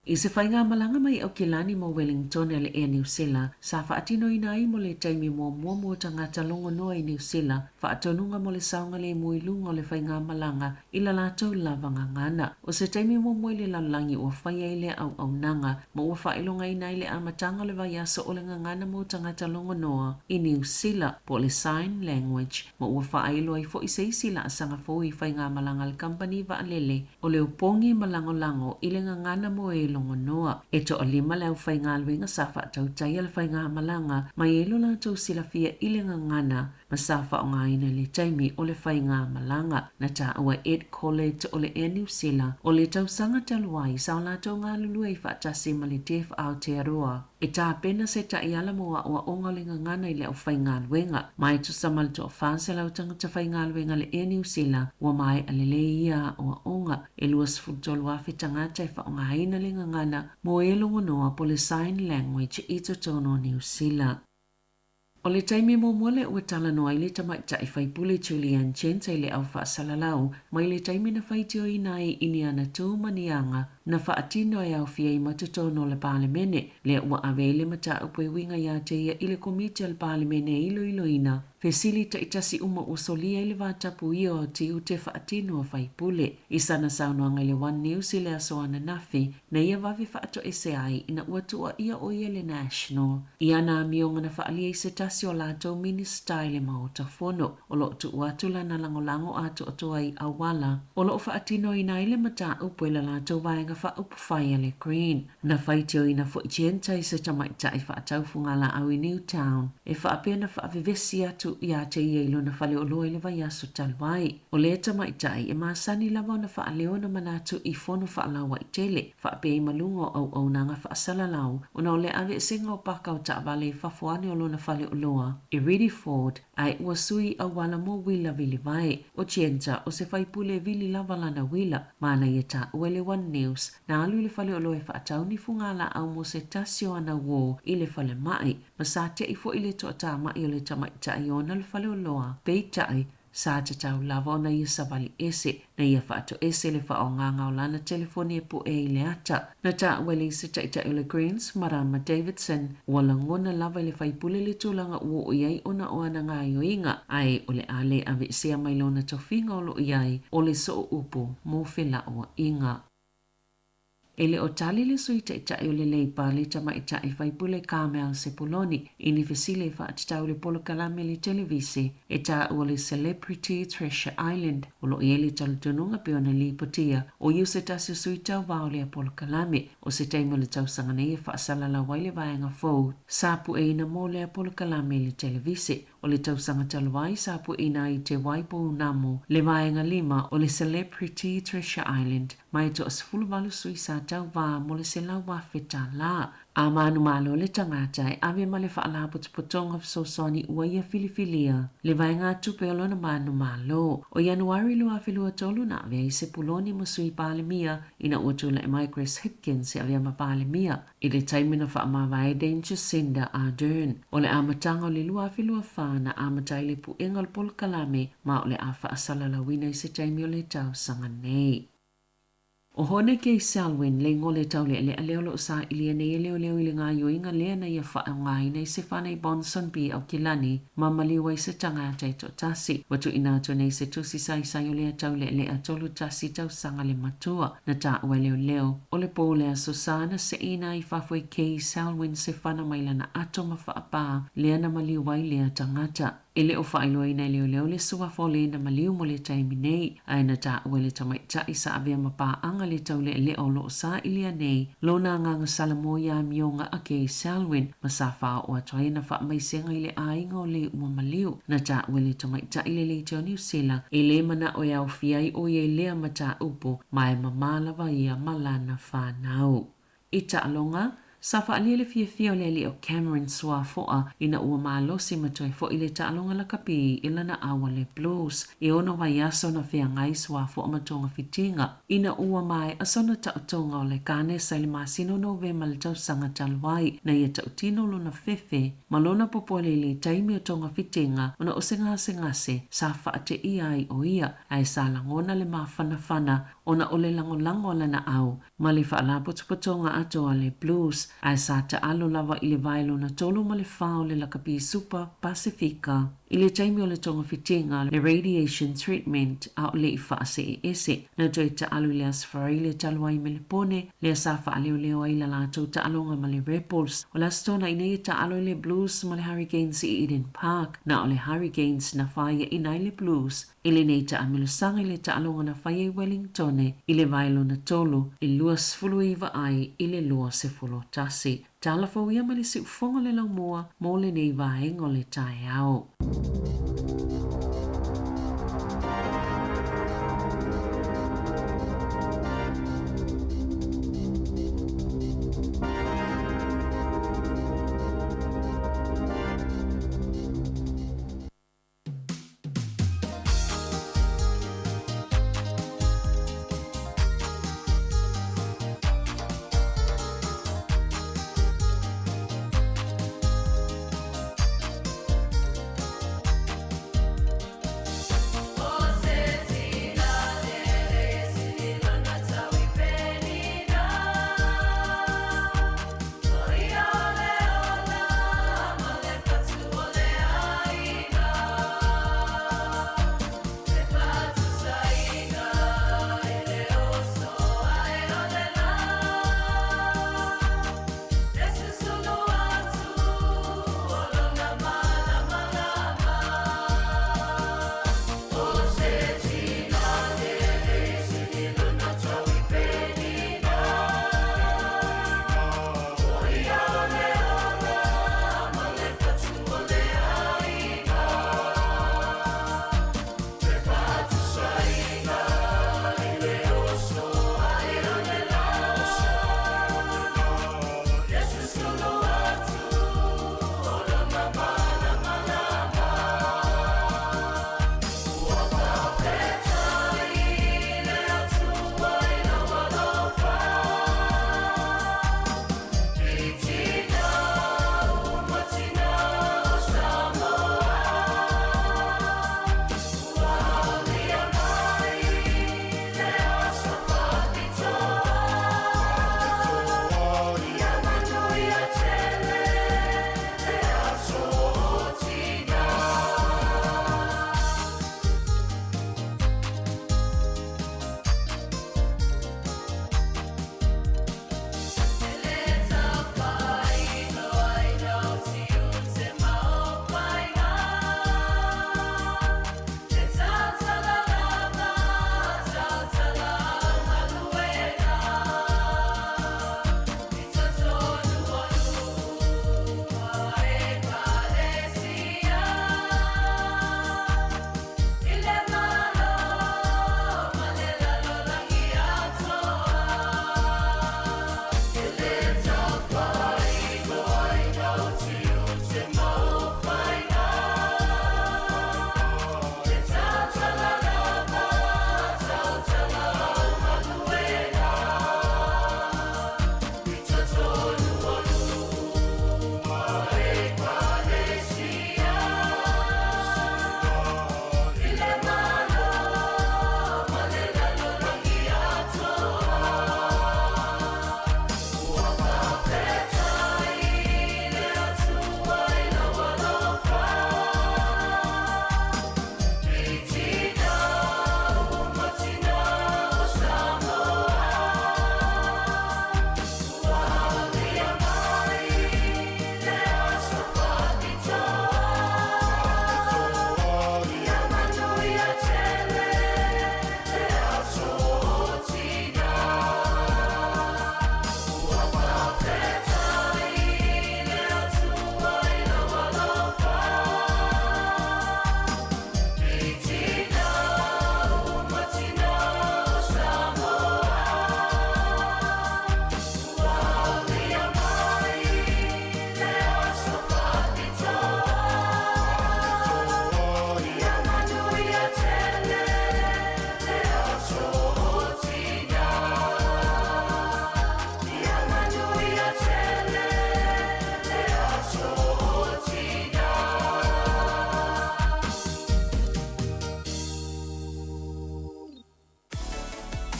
I se faigamalaga mai Aukilani mo Wellington a le Air Niu Sila, sa faatinoina ai mo le taimi muamua mo tagata logonoa i Niu Sila, faatonuga mo le saogalemu i luga o le faigamalaga i la latou lava gagana. O se taimi muamua i le lalolagi ua faia ai lea auaunaga ma ua faailogaina ai le amataga o le vaiaso o le gagana mo tagata logonoa i Niu Sila, po o le Sign Language, ma ua faailo ai foi se isi laasaga fou i faigamalaga a le kamupani vaalele o le opogi ma lagolago i le gagana mo e logonoa. E toalima le aufaigaluega sa faatautaia le faigamalaga ma e i ai lo latou silafia i le gagana ma sa faaaogaina i le taimi o le faigamalaga. Na taua e Ed Collett o le Air Niu Sila o le tausaga talu ai sa o latou galulue ai faatasi ma le Deaf Aotearoa e tapena se taiala mo aoaoga o le gagana i le aufaigaluega. Ma e tusa ma le 400 tagata faigaluega a le Air Niu Sila ua maea lelei ia aoaoga. E 23,000 tagata e faaaogaina le gagana mo e logonoa po o le Sign Language i totonu o Niu Sila. O le taimi muamua lea ua talanoa ai le tamaitai faipule Julianne Genta i le au faasalalau mai le taimi na faitioina ai i ni ana tu ma ni aga na faatino e aofia ai ma totonu o le Palemene, lea ua ave ai le mataupu e uiga ia te ia i le Komiti a le Palemene e iloiloina fesili taitasi uma ua solia ai le vatapuia o tiute faatino a faipule. I sana saunoaga i le One News i le aso ananafi, na ia vave faatoese ai ina ua tuuaia ʻo ia le National i ana amioga na faaalia i se tasi o latou Minisita i le Maota Fono. O lo o tuu atu lana lagolago atoatoa i auala o lo o faatinoina ai le mataupu e la latou Vaega Faaupufai a le Green. Na faitioina foi Genta i se tamaitai faatau fugalaau i Newtown e faapea na faavevesi atu ia te ia i lona faleoloa i le vaiaso talu ai. O lea tamaitai e masani lava ona faaleo ona manatu i fono faalauaitele, faapea i ma luga o auaunaga faasalalau ona o le aveesega o paka o taavale i fafo ane o lona faleoloa i Riddiford ae ua sui auala mo uila vilivae. O Genta o se faipule e vili lava lana uila ma na ia taua i le One News na alu i le faleoloa e faatau ni fugalaau mo se tasi o ana uō i le falemai ma sa te'i foi le toatamai o le tamaitai ona le faleoloa. Peitai, sa tatau lava ona ia savali ese, na ia faatoese le faaaogaga o lana telefoni e puʻe ai le ata. Na taua e le isi taitai o le Greens, Marama Davidson, ua lagona lava i le faipule le tulaga ua oo i ai ona o ana gaoioiga, ae o le a le aveesea mai lona tofiga o lo o i ai o le soo upu mo felauaiga. E le o tali le Sui Taitai o le Leipa, le Tamaitai Faipule Carmel Sepuloni, i ni fesili e faatatau i le polokalame i le televise e taua le Celebrity Treasure Island. O lo o i ai le talitonuga pei ona lipotia, o ia o se tasi o sui tauva o lea polokalame. O se taimi o le tausaga nei e faasalalau ai le vaega fou sa pueina mo lea polokalame i le televise. O le tausaga talu ai, sa pueina ai te Waipounamu le vaega lima o le Celebrity Treasure Island ma e toa-18 sui sa tauvā mo le $100,000. A manumalo le tagata e ave ma le Faalapotopotoga Fesoasoani ua ia filifilia le vaegatupe o lona manumalo. O Ianuari 2023 na avea ai Sepuloni ma Sui Palemia ina ua tulai mai Chris Hipkins e avea ma Palemia i le taimi na faamavae Dame Jacinda Ardern. O le amataga o le 2024 na amata ai le puega o le polokalame ma o le a faasalalauina i se taimi o le tausaga nei. O Hone Kei Selwyn, le igoa le taulealea lea o lo o sailia nei e leoleo i le gaoioiga lea na ia faaaogaina i se fana i Ponsonby, Aukilani, ma maliu ai se tagata e toatasi. Ua tuuina atu nei se tusi saisai o lea taulealea 31 tausaga le matua na taua e leoleo. O le pō o le Aso Sa na seʻina ai i fafo e Kei Selwyn se fana mai lana ato ma faapā lea na maliu ai lea tagata. E le o faailoaina e leoleo le suafa o le na maliu mo le taimi nei, ae na taua e le tamaitai sa avea ma paaga le taulealea o lo o sailia nei lona agaga Salamō i amioga a Kay Selwyn ma sa faaoo atu ai ana faamaisega i le aiga o le ua maliu. Na taua e le tamaitai le leitio o Niu Sila e lē manao e aofia ai ʻo ia i lea mataupu ma e mamā lava ia ma lana fanau. I taaloga, sa faaalia le fiafia o le alii o Cameron Suafoa ina ua malosi ma toe foʻi le taaloga lakapi i lana ʻau a le Blues. E ono vaiaso na feagai Suafoa ma togafitiga ina ua maeʻa sona taotoga o le kanesa i le masina o Novema le tausaga talu ai. Na ia tautino lona fefe ma lona popoele i le taimi o togafitiga ona o se gasegase sa faateia ai ʻo ia, ae sa lagona le mafanafana ona o le lagolago a lana ʻau ma le Faalapotopotoga atoa a le Blues, ae sa taalo lava i le vae lona tolu ma le fā o le lakapi Supa Pasefika i le taimi o le togafitiga le radiation treatment a o le i faaseeese. Na toe taalo i le Aso Faraile talu ai Melepone, lea sa faaleoleo ai la latou taaloga ma le Rebels. O le Aso Toonai nei e taalo ai le Blues ma le Hurricanes i Eden Park. Na o le Hurricanes na faiaina ai le Blues I lenei taamilosaga i le taaloga na faia i Wellingtone i le vae lona tolu, e 29 ai i le 21. Tala fou ia ma le siufoga o le laumua mo lenei vaega o le taeao.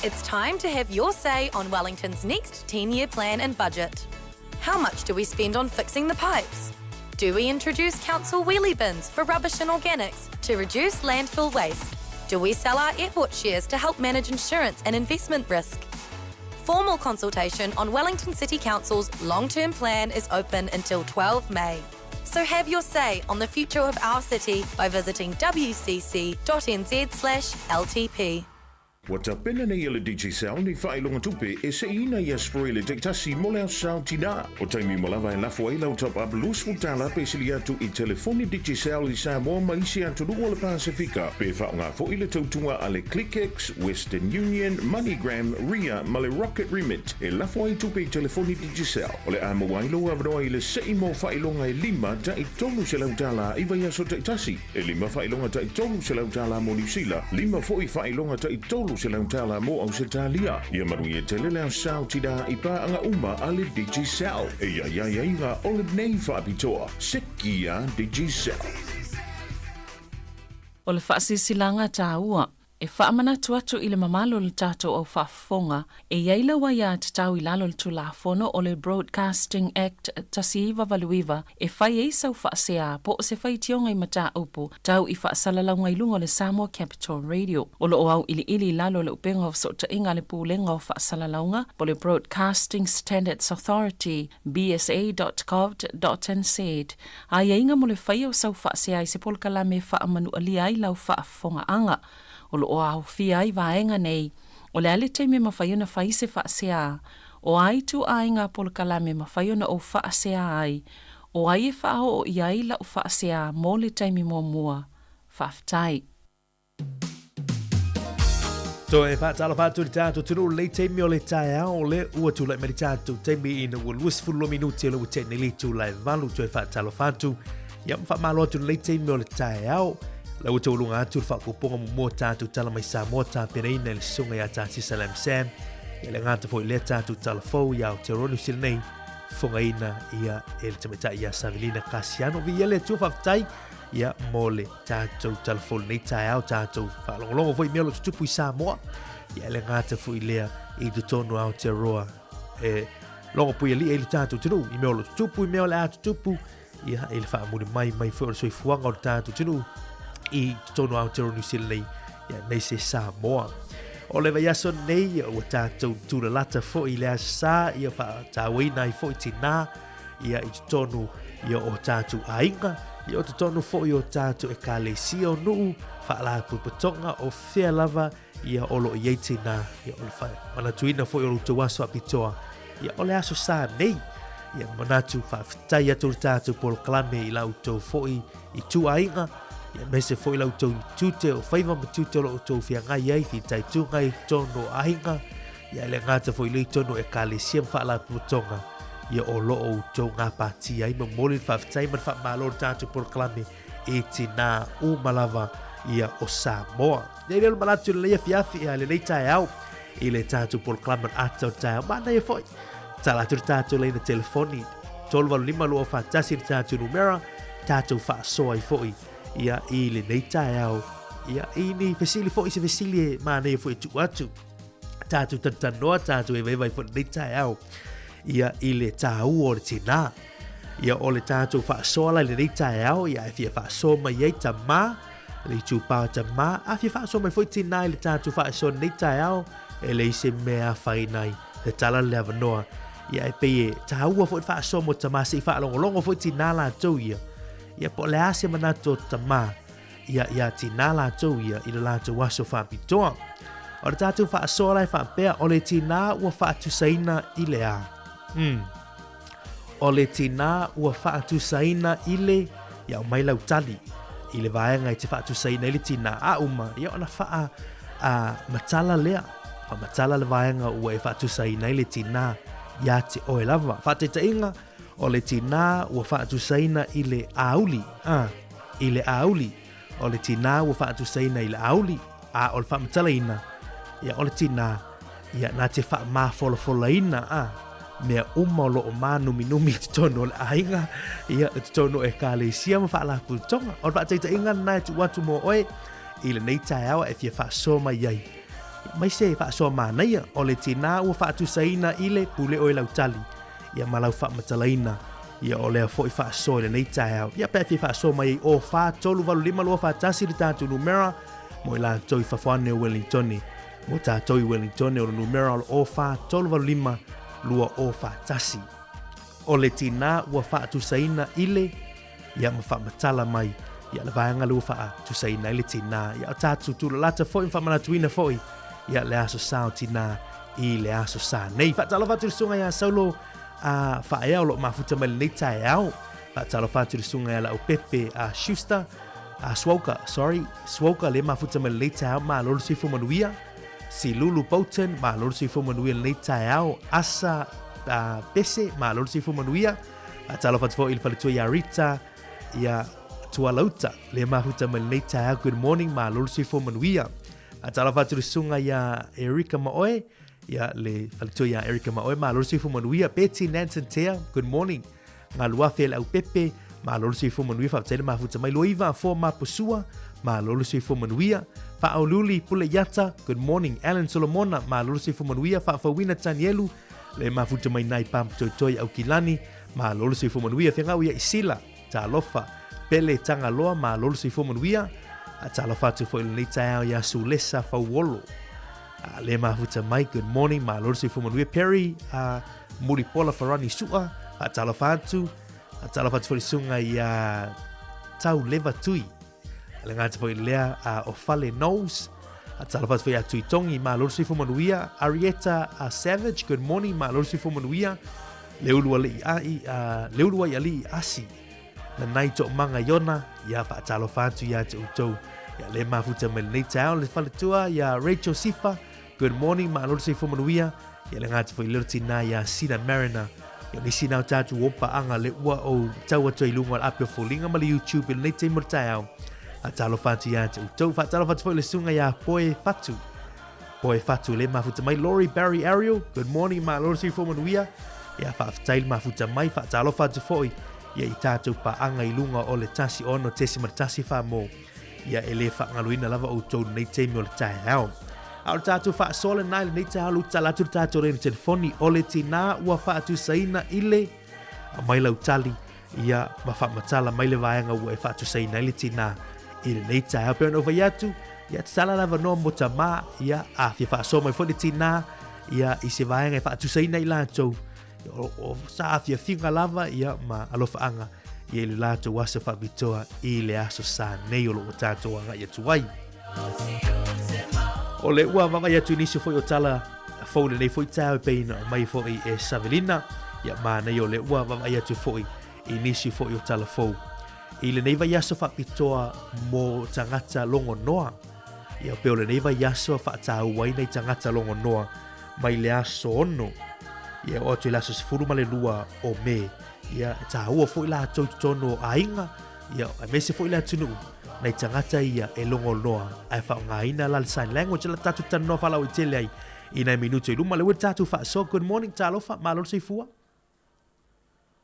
It's time to have your say on Wellington's next 10-year plan and budget. How much do we spend on fixing the pipes? Do we introduce council wheelie bins for rubbish and organics to reduce landfill waste? Do we sell our airport shares to help manage insurance and investment risk? Formal consultation on Wellington City Council's long-term plan is open until 12 May. So have your say on the future of our city by visiting wcc.nz/ltp. Ua tapena nei e le Digicel ni faailoga tupe e seiina i Aso Faraile taitasi mo le Aso Sa o Tinā. O taimi uma lava e lafo ai lau top up $20 pe sili atu i telefoni Digicel i Samoa ma isi atunuu o le Pasefika, pe faaaoga foi le tautuga a le ClickX, Western Union, MoneyGram, Ria ma le Rocket Remit e lafo ai tupe i telefoni Digicel. O le a maua ai lou avanoa i le sei mo faailoga e lima ta'i $300 i vaiaso taitasi. E lima faailoga ta'i $300 mo Niu Sila, lima foi faailoga ta'i $300 mo Ausetalia. Ia manuia tele le aso sao tinā i pāaga uma a le Digicel. E i ai aiaiga o lenei faapitoa. Seki a Digicel. O le faasilasilaga taua E faamanatu atu i le mamalu o le tatou au faafofoga, e i ai lau aiatatau i lalo o le Tulafono o le Broadcasting Act 1989 e fai ai sau faasea po o se faitioga i mataupu tau i faasalalauga i luga o le Samoa Capital Radio. O lo o auiliili i lalo o le upega o fesootaiga a le Pulega o Faasalalauga po o le Broadcasting Standards Authority, bsa.govt.nz, aiaiga mo le faia o sau faasea i se polokalame e faamanualia ai lau faafofogaaga. O lo o aofia ai vaega nei, o le a le taimi e mafai ona fai se faasea, o a ituaiga polokalame e mafai ona ou faasea ai, o ai e faaoo i ai lau faasea mo le taimi muamua. Faafetai. Toe faatalofa atu i le tatou atunuu lenei taimi o le taeao o le ua tulai mai le tatou taimi ina ua 22 minute o le ua tea nei le itula e valu. Toe faatalofa atu ia ma faamalo atu lenei taimi o le taeao. La ua taualuga atu le faaopoopoga muamua o tatou tala mai Samoa tapenaina e le susuga ia Tā Sisa Lam Sam. Ia le gata foi lea tatou tala fou ia Aotearoa Niu Sila nei fogaina ia e le tamaitai ia Savelina Kasiano. Viia le Atua faafetai ia mo le tatou tala fou lenei taeao tatou faalogologo foi i mea o lo o tutupu i Samoa. Ia le gata foi lea i totonu o Aotearoa e logo puialii ai le tatou atunuu i mea o lo o tutupu i mea o le a tutupu ia i le faamuli mai mai foi o le soifuaga o le tatou atunuu i totonu o Aotearoa Niu Sila nei ia aemaise Samoa. O le vaiaso nei ua tatou tulalata foi i le Aso Sa ia faatauaina ai foi tinā ia i totonu ia o tatou aiga ia o totonu foi o tatou ekalesia o nuu faalapotopotoga o fea lava ia o lo o i ai tinā ia o le faamanatuina foi o lo outou aso faapitoa ia o le Aso Sa nei. Ia manatu faafetai atu le tatou polokalame i la outou foi ituaiga ia aemaise foi la outou tiute o faiva ma tiute o lo outou feagai ai fitaituga i totonu o aiga ia le gata foi lea i totonu o ekalesia ma faalapotopotoga ia o lo o outou gapatia ai. Momoli le faafetai ma le faamalo le tatou polokalame i tinā uma lava ia o Samoa. Nei lea o le manatu i lenei afiafi ia lenei taeao i le tatou polokalame o le ata o le taeao. Manaia foi, tala atu le tatou laina telefoni 385 241 le tatou numera, tatou faasoa ai foi ia i lenei taeao ia i ni fesili foi se fesili e manaia foi e tuu atu. Tatou talatalanoa, tatou evaiva ai foi lenei taeao ia i le tāua o le tinā. Ia o le tatou faasoa la i lenei taeao, ia e fia faasoa mai ai tamā, le itupā o tamā, a fia faasoa mai foi tinā i le tatou faasoa lenei taeao, e leai se mea e afaina ai le tala le avanoa. Ia e pei e tāua foi le faasoa mo tamā se i faalogologo foi tinā latou ia. Ia po o le a se manatu o tamā ia iā tinā latou ia i le latou aso faapitoa. O le tatou faasoa la e faapea, o le tinā ua faatusaina i le a? Mm. O le tinā ua faatusaina i le, ia aumai lau tali, i le vaega i te faatusaina ai le tinā a uma, ia ona faa a, matala lea, faamatala le vaega ua e faatusaina ai le tinā iā te oe lava. Faataitaiga, o le tinā ua faatusaina i le auli, a, i le auli, o le tinā ua faatusaina i le auli, a o le faamatalaina, ia o le tinā, ia nā te faamafolafolaina, a, mea uma o lo o mānuminumi i totonu o le aiga, ia, i totonu o ekalesia ma faalapotopotoga. O le faataitaiga lena e tuu atu mo oe i lenei taeao e fia faasoa mai ai. Mai se faasoa manaia o le tinā ua faatusaina i le pule oe lau tali, ia ma lau faamatalaina, ia o lea foi faasoa i lenei taeao. Ia pe a fia faasoa mai ai o 4 3 8 5 2 4 1 le tatou numera mo i latou i fafo ane o Wellingtone. Mo tatou i Wellingtone o le numera o le o 4 3 8 5 2 o 4 1. O le tinā ua faatusaina i le ia ma faamatala mai ia le vaega lea ua faatusaina ai le tinā. Ia o tatou tulalata foi ma faamanatuina foi ia le aso sa o tinā i le aso sa nei. Faatalofa atu i le susuga ia Saulo a Faaea o lo o mafuta mai lenei taeao. Faatalofa atu i le susuga ia Leaupepe a Schuster, a Swauka, sorry, Swauka le mafuta mai lenei taeao. Malo le soifua manuia. Silulu Bolton, malo le soifua manuia lenei taeao. Asa a Pese, malo le soifua manuia. Faatalofa atu foi i le faletua ia Rita, ia Tualauta, le mafuta mai lenei taeao. Good morning, malo le soifua manuia. Faatalofa atu i le susuga ia Erika Maoe, ia le faletua ia Erika Maoe, malo le soifua manuia. Betty Nansen Tea, good morning. Galuafe le Aupepe, malo le soifua manuia, faafetai le mafuta mai. Luaiva Foa Mapusua, malo le soifua manuia. Faaoliuli Pule Iata, good morning. Alan Solomona, malo le soifua manuia. Faafauina Tanielu, Le mafuta mai nai pam toitoi Aukilani, malo le soifua manuia. Fegau ia Isila, talofa. Pele Tagaloa, malo le soifua manuia. A talofa atu foi lenei taeao ia Sulesa Fauolo. A le mafuta mai, good morning, malo le soifua manuia. Perry a Mulipola Farani Sua, a talofa atu. A talofa atu foi le susuga ia Tau Leva Tui. Le gata foi lea a o Fale Knowles. A talofa atu foi ia Tuitongi, malo le soifua manuia. Arieta a Savage, good morning, malo le soifua manuia. Le ulu alii ai, a, le ulu ai alii asi. Na nai to'omaga iona, ia faatalofa atu ia te outou. Ia le mafuta mai lenei taeao le faletua ia Rachel Sifa, good morning, malo le soifua manuia. Ia le gata foi leo tinā ia Sina Mariner. Ia nisi nā o tātou o paanga le ua o tau atu ai lunga o le ape o foliga ma le YouTube i lenei taimi o le taeao. Faatalofa atu ia te outou. Faatalofa atu foi le susuga ia Poe Fatu. Poe Fatu le mafuta mai. Laurie Barry Ariel, good morning, malo le soifua manuia. Ia faafetai le mafuta mai. Faatalofa atu foi ia i tātou paanga i lunga o le 16.1 whamō. Ia e le faagaloina lava outou lenei taimi o le taeao. A o le tatou faasoa lenā i lenei taeao le tala atu le tatou lena telefoni o le tinā ua faatusaina i le aumai lau tali ia ma faamatala mai le vaega ua e faatusaina ai le tinā i lenei taeao. Pei ona ou fai atu, ia tatala le avanoa mo tamā, ia a fia faasoa mai foi le tinā ia i se vaega e faatusaina i latou o, o sa afiafiga lava ia ma alofaaga ia i le latou aso faapitoa i le aso sa nei o lo o tatou agai atu ai. O le ua vaavaai atu i nisi foi o tala fou lenei foi taeao e pei ona aumai foi e Savelina, ia manaia o le ua vaavaai atu foi i nisi foi o tala fou i lenei vaiaso faapitoa mo tagata logonoa. Ia pei o lenei vaiaso faataua ai nai tagata logonoa mai le aso 6 ia oo atu i le aso 12 o Me. Ia, e tāua foi latou i totonu o aiga, ia, aemaise foi le atunuu, nai tagata ia e logonoa ae faaaogaina la le sign language la tatou talanoa faalauaitele ai i nai minute i luma. Le ua tatou faasoa. Good morning, talofa, malo le soifua.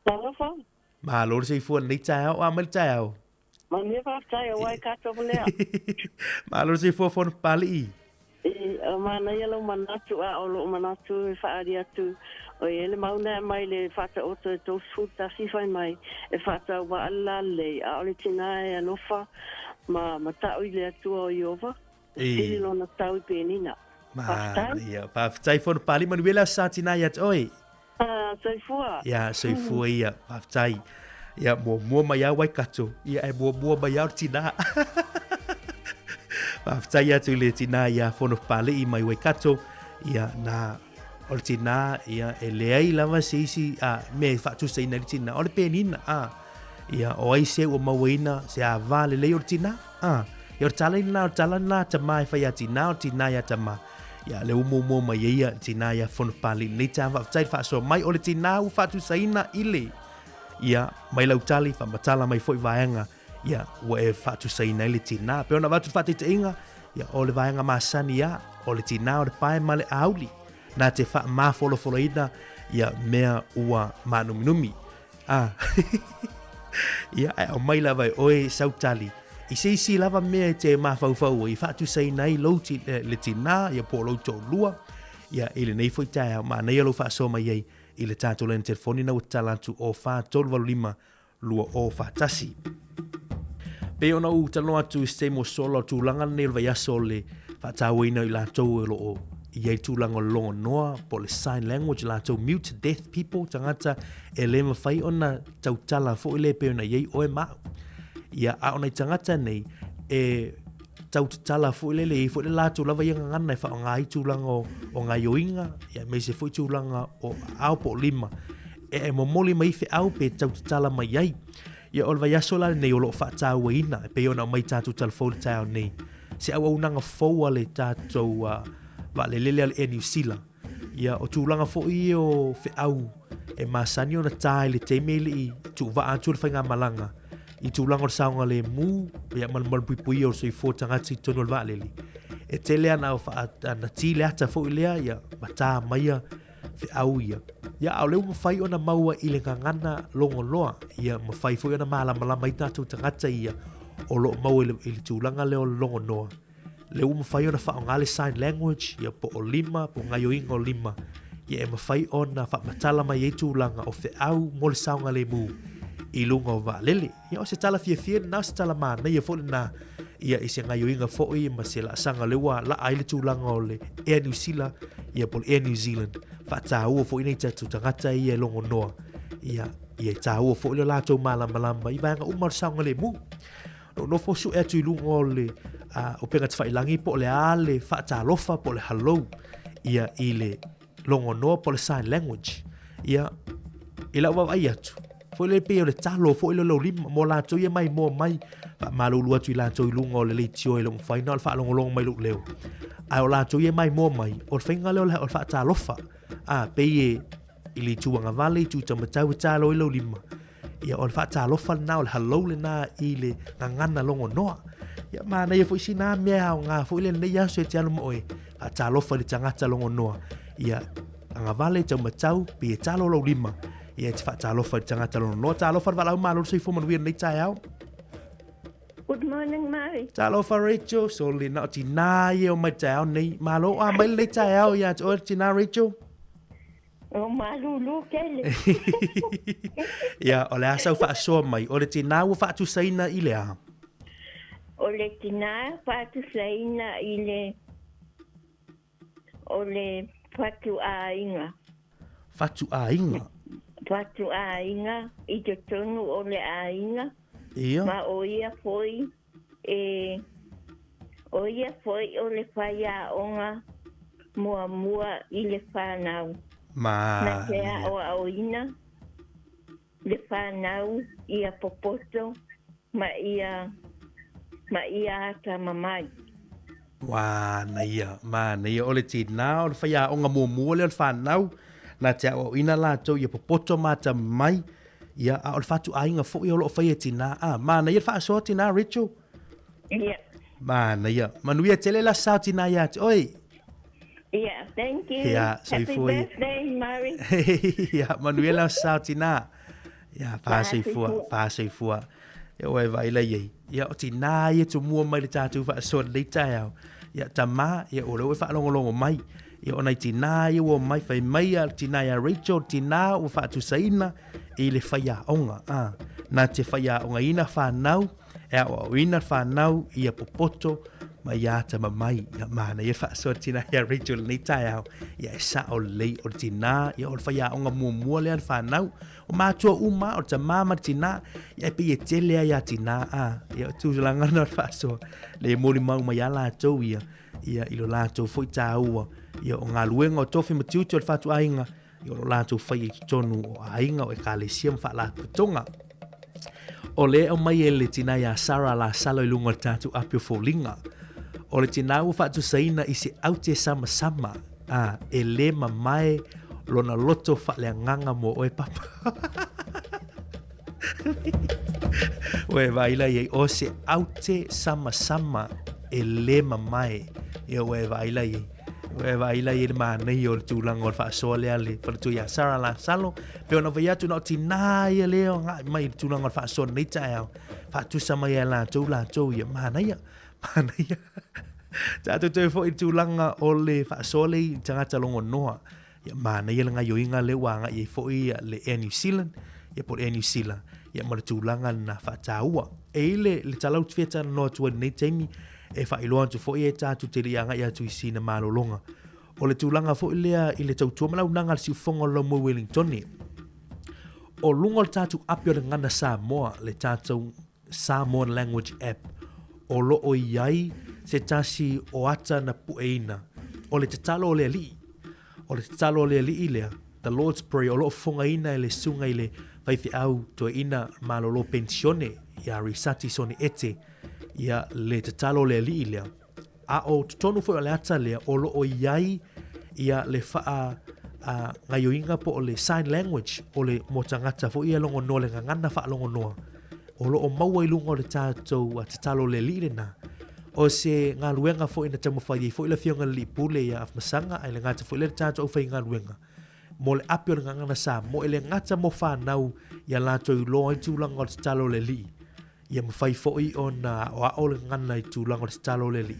Talofa. Malo le soifua lenei taeao, a mai le taeao. Manuia faafetai o Waikato lea. Malo le soifua Fono Papali'i. I, o manaia lou manatu, a o lou manatu e faaali atu, o i ai le mau na e aumai le Faataoto e 31 fai mai, e faatauvaa le lalelei, a o le tina e alofa ma mata'u i le Atua o Ieova, e sili lona tau i Penina. Faafetai. Manaia. Faafetai Fono Papali'i, manuia le aso sa tina ia te oe. Ah, soifua. Ia, soifua ia, faafetai. Ia, muamua mai lava Waikato, ia ae muamua mai lava o le tinā. Faafetai atu i le tinā ia Fono Papali'i mai Waikato, ia, na, o le tinā, ia, e leai lava se isi a, mea e faatusaina ai le tinā, o le penina, a, ia, o ai se ua mauaina se ava lelei o le tinā, a, ia, o le tala lena, o le tala lena a tamā e fai ia tinā, o le tinā ia tamā. Ia le umuumua mai ai ia tinā ia Fonopali lenei taeao faafetai le faasoa mai o le tinā ua faatusaina i le ia mai lau tali faamatala mai foi vaega ia ua e faatusaina ai le tinā. Pei ona avatu le faataitaiga ia o le vaega masani ia o le tinā o le pae ma le auli nā te faamafolafolaina ia mea ua mānuminumi. A ia ae aumai lava e oe sau tali. I se isi lava mea e te mafaufau ai e faatusaina ai lou ti, le tinā ia po o lou toalua, ia i lenei foi taeao, manaia lou faasoa mai ai i le tatou laina telefoni na ua tatala atu o 4385 2041. Pei ona ou talanoa atu i se taimi ua sola, o le tulaga lenei o le vaiaso o le faatauaina o i latou o lo o i ai tulaga o le logonoa po o le sign language, latou mute deaf people, tagata e le mafai ona tautala foi lea pei ona i ai oe ma au. Ia, a o nai tagata nei, e tau tatala foi lele, e i ai foi le latou lava ia gagana e faaaoga ai tulaga o, o gaioiga, ia aemaise foi tulaga o aao po o lima, e, e momoli mai feau pe tau tatala mai ai. Ia o le vaiaso la lenei o lo o faatauaina, e pei ona aumai tatou tala fou i le taeao nei, se auaunaga fou a le tatou uh, vaalelele a le Air New Zealand. Ia o tulaga foi ia o feau e masani ona tā i le taimi e le i tuuvaa atu le faigamalaga i tulaga o le saogalemu ia ma le malupuipuia o le soifua tagata i totonu o le vaalele. E tele ana o wha, ana tī le ata foi lea ia ma tā maia feau ia. Ia a o lea ua mafai ona maua i le gagana logoloa, ia mafai foi ona malamalama ai tatou tagata ia o lo o maua i le, i le tulaga lea o le logonoa. Lea ua mafai ona faaaoga le sign language, ia po o lima, po o gaioiga o lima, ia e mafai ona faamatala mai ai tulaga o feau mo le saogalemu i luga o vaalele. Ia o se tala fiafia lena, o se tala manaia foi lena, ia i se gaioiga foi ma se laasaga lea ua laa ai le tulaga o le Air New Zealand, ia po o le Air New Zealand. Faataua foi nei tatou tagata ia e logonoa, ia, ia e taua foi le latou malamalama i vaega uma o le saogalemu. Na ou nofo sue atu i luga o le uh, upega tafailangi po o le a le faatalofa po o le hello ia i le logonoa po o le sign language. Ia, i lau vaavaai atu, foi le pei o le talo foi le lou lima mo latou ia mai moa mai faamalulu atu i latou i luga o le leitio e le mafai na o le faalogologo mai lou leo. Ae o latou ia mai moa mai, o le faiga lea o le faatalofa. A, pei e i le itu agavale, itu taumatau e talo ai lou lima. Ia, o le faatalofa lena, o le hello lena i le gagana logonoa. Ia, manaia foi sina mea aoga foi lenei aso e te alu ma oe, faatalofa i le tagata logonoa. Ia, agavale, taumatau, pei e talo lou lima, ia e te faatalofa i le tagata logonoa. Talofa le valaau malo le soifua manuia lenei taeao. Good morning, Mary. Talofa Rachel, sole na o tinā ia o mai taeao nei. Malo a mai lenei taeao ia te oe tinā Rachel. O malulu tele. Ia, o le a sau faasoa mai, o le tinā ua faatusaina i le a? O le tinā faatusaina i le o le fatuaiga. Fatuaiga? Fatuaiga i totonu o le aiga. Ia. Ma o ia foi e o ia foi o le faiaoga muamua i le whanau. Ma. Na te aoaoina le whanau ia popoto ma ia ma ia atamamai. Manaia, manaia. O le tinā, o le faiaoga muamua lea o le whanau, na te aoaoina latou ia popoto ma atamamai, ia, a o le fatuaiga foi o lo o faia e tinā. A, manaia le faasoa tinā, Rachel? Ia. Manaia. Manuia tele la sao tinā ia te oe. Yeah, thank you. Ia, Happy soifua ia. birthday, Mary. Ia, manuia la sao tinā. Ia, faasoifua, faasoifua. Ia, ua e vaai la i ai. Ia, o tinā ia tumua mai le tatou faasoa lenei taeao. Ia, tamā, ia, o lea ua e faalogologo mai. Ia, o nai tinā ia ua omai, fai mai a le tinā ia Rachel, tinā ua faatusaina i le faiaoga. A, na te faiaogaina whanau, e aoaoina whanau ia popoto ma ia atamamai. Ia, manaia le faasoa le tinā ia Rachel lenei taeao. Ia, e sao lelei o le tinā, ia, o le faiaoga muamua lea le whanau. O mātua uma, o le tamā ma le tinā, ia e pei e tele ai a tinā, a, ia o tulaga na o le faasoa, le molimau mai a latou ia, ia i lo latou foi tāua, ia o galuega o tofi ma tiute o le fatuaiga, ia o lo latou faia i totonu o aiga, o ekalesia ma faalapotopotoga. O le aumai e le tinā iā Sarah Lasalo i luga o le tatou api o foliga. O le tinā ua faatusaina i se aute samasama, a, e lē mamae lona loto faaleagaga mo oe papa. Ua e vaai la i ai, o se aute samasama e lē mamae. Ia ua e vaai la i ai. Ua e vaai la i le manaia o le tulaga o le faasoa lea a le faletua ia Sarah Lasalo. Pei ona fai atu na o tinā ia lea o agai mai i le tulaga o le faasoa i lenei taeao. Faatusa mai ia latou latou ia. Manaia, manaia. Tatou toe foi i le tulaga o le faasoa lea i tagata logonoa. Ia manaia le gaioiga lea ua agai ai foi le Air New Zealand, ia po o le Air New Zealand, ia ma le tulaga lena faataua. E i le, le tala ou te fia talanoa atu ai i lenei taimi, e faailoa atu foi e tatou te le i agai atu i sina malologa. O le tulaga foi lea i le tautua ma le auaunaga a le siufofoga o le Laumua i Wellingtone. O luga o le tatou api o le Gagana Samoa, le tatou Samoan Language App, o lo o i ai se tasi o ata na pueina, o le tatalo o le Alii. O le tatalo a le Alii lea, The Lord's Prayer, o lo o fofogaina e le susuga i le faifeau toeaina malolo penisione ia Risati Sone Ete, ia le tatalo a le Alii lea. A o totonu foi o le ata lea, o lo o i ai ia le faa a, gaioiga po o le sign language o le mo tagata foi ia logonoa le gagana faalogonoa o lo o maua i luga o le tatou tatalo le alii lena. O se galuega foi na taumafai ai foi le afioga i le Alii Pule ia Afamasaga ae le gata foi lea le tatou aufaigaluega mo le api o le gagana Samoa e le gata mo fanau ia latou iloa ai tulaga o le tatalo le alii Ia mafai foi ona aoao le gagana i tulaga o le tatalo o le Alii.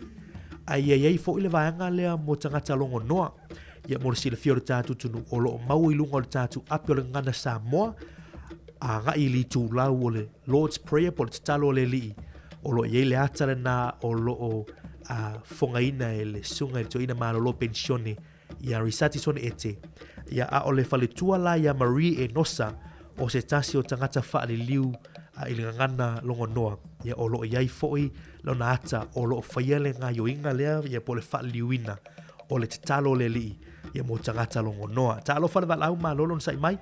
Ae ia i ai foi le vaega lea mo tagata logonoa. Ia mo le silafia o le tatou atunuu, o lo o maua i luga o le tatou api o le gagana Samoa, agai i le itulau o le Lord's Prayer po o le tatalo a le Alii, o lo o i ai le ata lena o lo o fofogaina e le Susuga i le Toeaina Malolo Penisione ia Risati Sone Ete, ia a o le faletua la ia Marie Enosa o se tasi o tagata faaliliu i le gagana logonoa, ia o lo o i ai foi lona ata o lo o faia le gaioiga lea ia po o le faaliliuina o le tatalo o le Alii ia mo tagata logonoa. Talofa le valaau malo lona sa'i mai.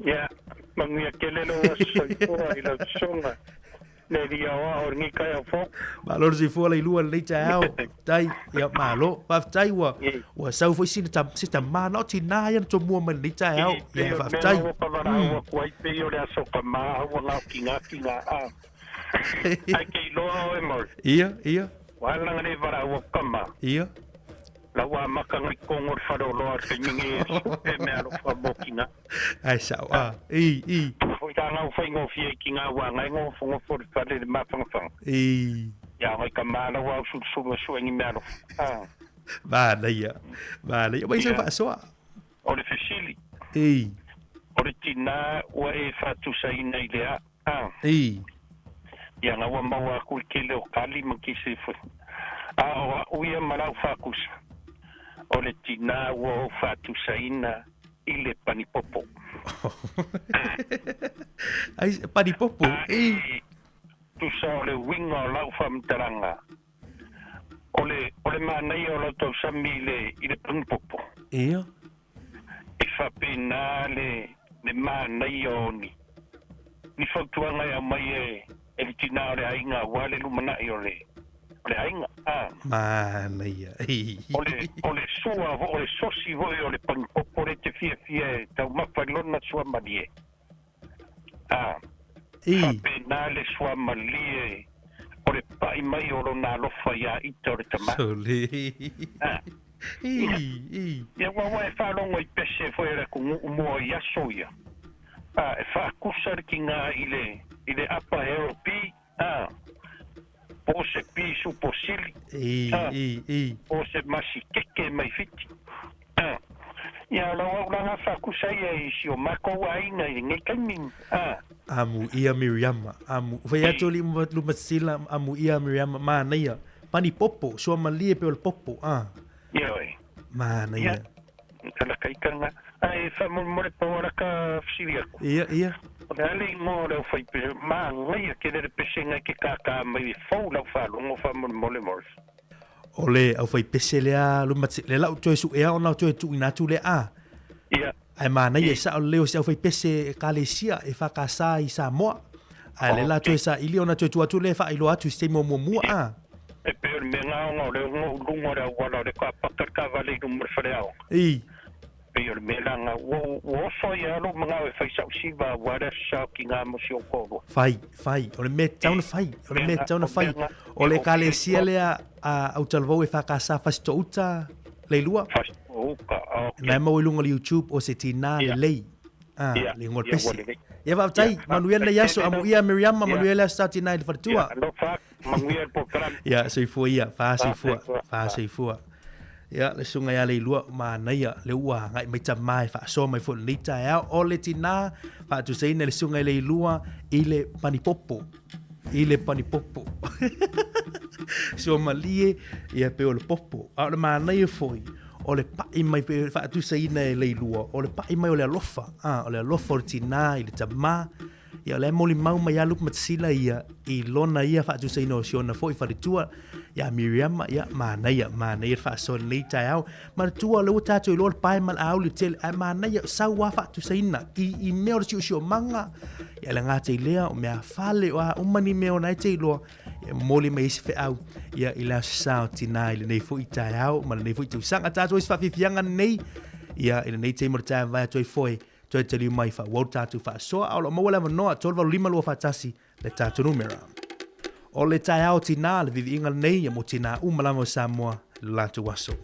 Ia, manuia tele lou aso soifua i lau sosoga. Le alii aoao o lenei taeao fou. Malo le soifua Lailua i lenei taeao. Faafetai. Ia malo. Faafetai ua ua sau foi sina tam, se tama na o tinā ia na tomua mai lenei taeao. Ia faafetai. Ua ka valaau atu ai pei o le aso tama ua gaotigatiga a. Ai ke iloa oe Murray. Ia, ia. Ua ala langa nei valaau atu tama. Ia. La ua amata ngai totonu o le faleoloa i le taimi nei e supe meaalofa mo tina. Ai sao a. I, i. Foi tā ngau whaingofie i ki ngā wā ngai ngofongofo le whare le māwhangawhanga. I. Ia ngai ka māla wā usulusulu a suengi mea alofa. Ah. Mānaia. Mānaia. Mai sau whaasoa. O le fesili. I. O le tinā ua e whatusaina i le a. Ah. I. Ia ngā ua maua aku i kele o kali ma ki se whi. A o a uia ma lau whakusa. O le tinā ua o whatusaina i le panipopo. Ai, panipopo, e. Tusa o le uiga o lau faamatalaga, o le, o le manaia o lau tausami i le, i le panipopo. Ia. E faapena le, le manaia o ni, ni fautuaga e aumai e, e le tinā o le aiga aua le lumanai o le, o le aiga, a. Manaia. O le, o le sua o le sosi foi o le panipopo lea e te fiafia e taumafa i lona suamalie. A. Faapena le suamalie o le pa'i mai o lona alofa iā ita o le tama. Sole. A. Ia, ua, ua e faalogo i pese foi a le atunuu moa i aso ia. A, e faakusa le tiga i le, i le apa hero pi, a, po o se pi supo sili, a, po o se masikeke mai Fiti. A, ia, o lau aulaga faakusa ia i si o makou aiga i lenei taimi, a. Amu ia Miriama, amu, fai atu alii Lumasila, amu ia Miriama, manaia, pani popo, suamalie pe o le popo, a. Ioe. Manaia. Ia, ala kaitanga. Ae faamolemole pau ala ka fesili atu. Ia, ia. O le a le igoa o le aufaipese, manaia tele le pesega e te kākā mai e fou lau faalogo faamolemole Morris. O le aufaipese lea Lumatsi, le lau toe suea ona toe tuuina atu lea a. Ia. Ae manaia e sao le leo o se aufaipese ekalesia e whakasa i Samoa. Ae le la toe saili ona toe tuu atu lea e faailoa atu i se taimi o muamua a. E pei o le mea gaoga o le ogo i luga o le auala o le ka paka le taavale i luma o le faleaoga. I. Pei o le mea la na ua ua oso ai lava lou manao e fai sa'u siva aua le Aso Sa o Tinā mo si ou toalua. Fai, fai, o le mea tatau ona fai, o le mea tatau ona fai. O le Ekalesia lea a Autalavou EFKS Fasitouta Leilua. Fasitouta, ok. Na e maua i luga o le YouTube o se tinā lelei. Ah, le igoa o le pese. Ia faafetai, manuia lenei aso, amuia Miriama, manuia le Aso Sa Tinā i le faletua. Ia, alofa atu, manuia le polokalame. Ia, soifua ia, fa soifua, fa soifua. Ia, le susuga ia Leilua, manaia, lea ua agai mai tama e faasoa mai foi i lenei taeao. O le tinā, faatusaina le susuga i Leilua i le panipopo. I le panipopo. Suamalie, ia pei o le popo. A o le manaia foi, o le pa'i mai, pei faatusaina e Leilua, o le pa'i mai o le alofa. A, o le alofa o le tinā i le tamā. Ia o la e molimau mai lava Luke Matasila ia i lona ia faatusaina o si ona foi faletua ia Miriama, ia manaia, manaia le faasoa i lenei taeao. Manatua o lea ua tatou iloa le pae ma le auli tele, ae manaia sau lava faatusaina i, i mea o le siosiomaga, ia le gata i lea, o mea fale, o a uma ni mea o na e te iloa, ia momoli mai ai se feau ia i le aso sa o tinā i lenei foi taeao ma lenei foi tausaga. Tatou ai se faafiafiaga lenei, ia i lenei taimi o le taeao vae atu ai foi Toe taliu mai faaauau le tatou faasoa, a o lo o maua le avanoa, 385 241 le tatou numera. O le taeao tinā, le viviiga lenei mo tinā uma lava o Samoa i lo latou aso.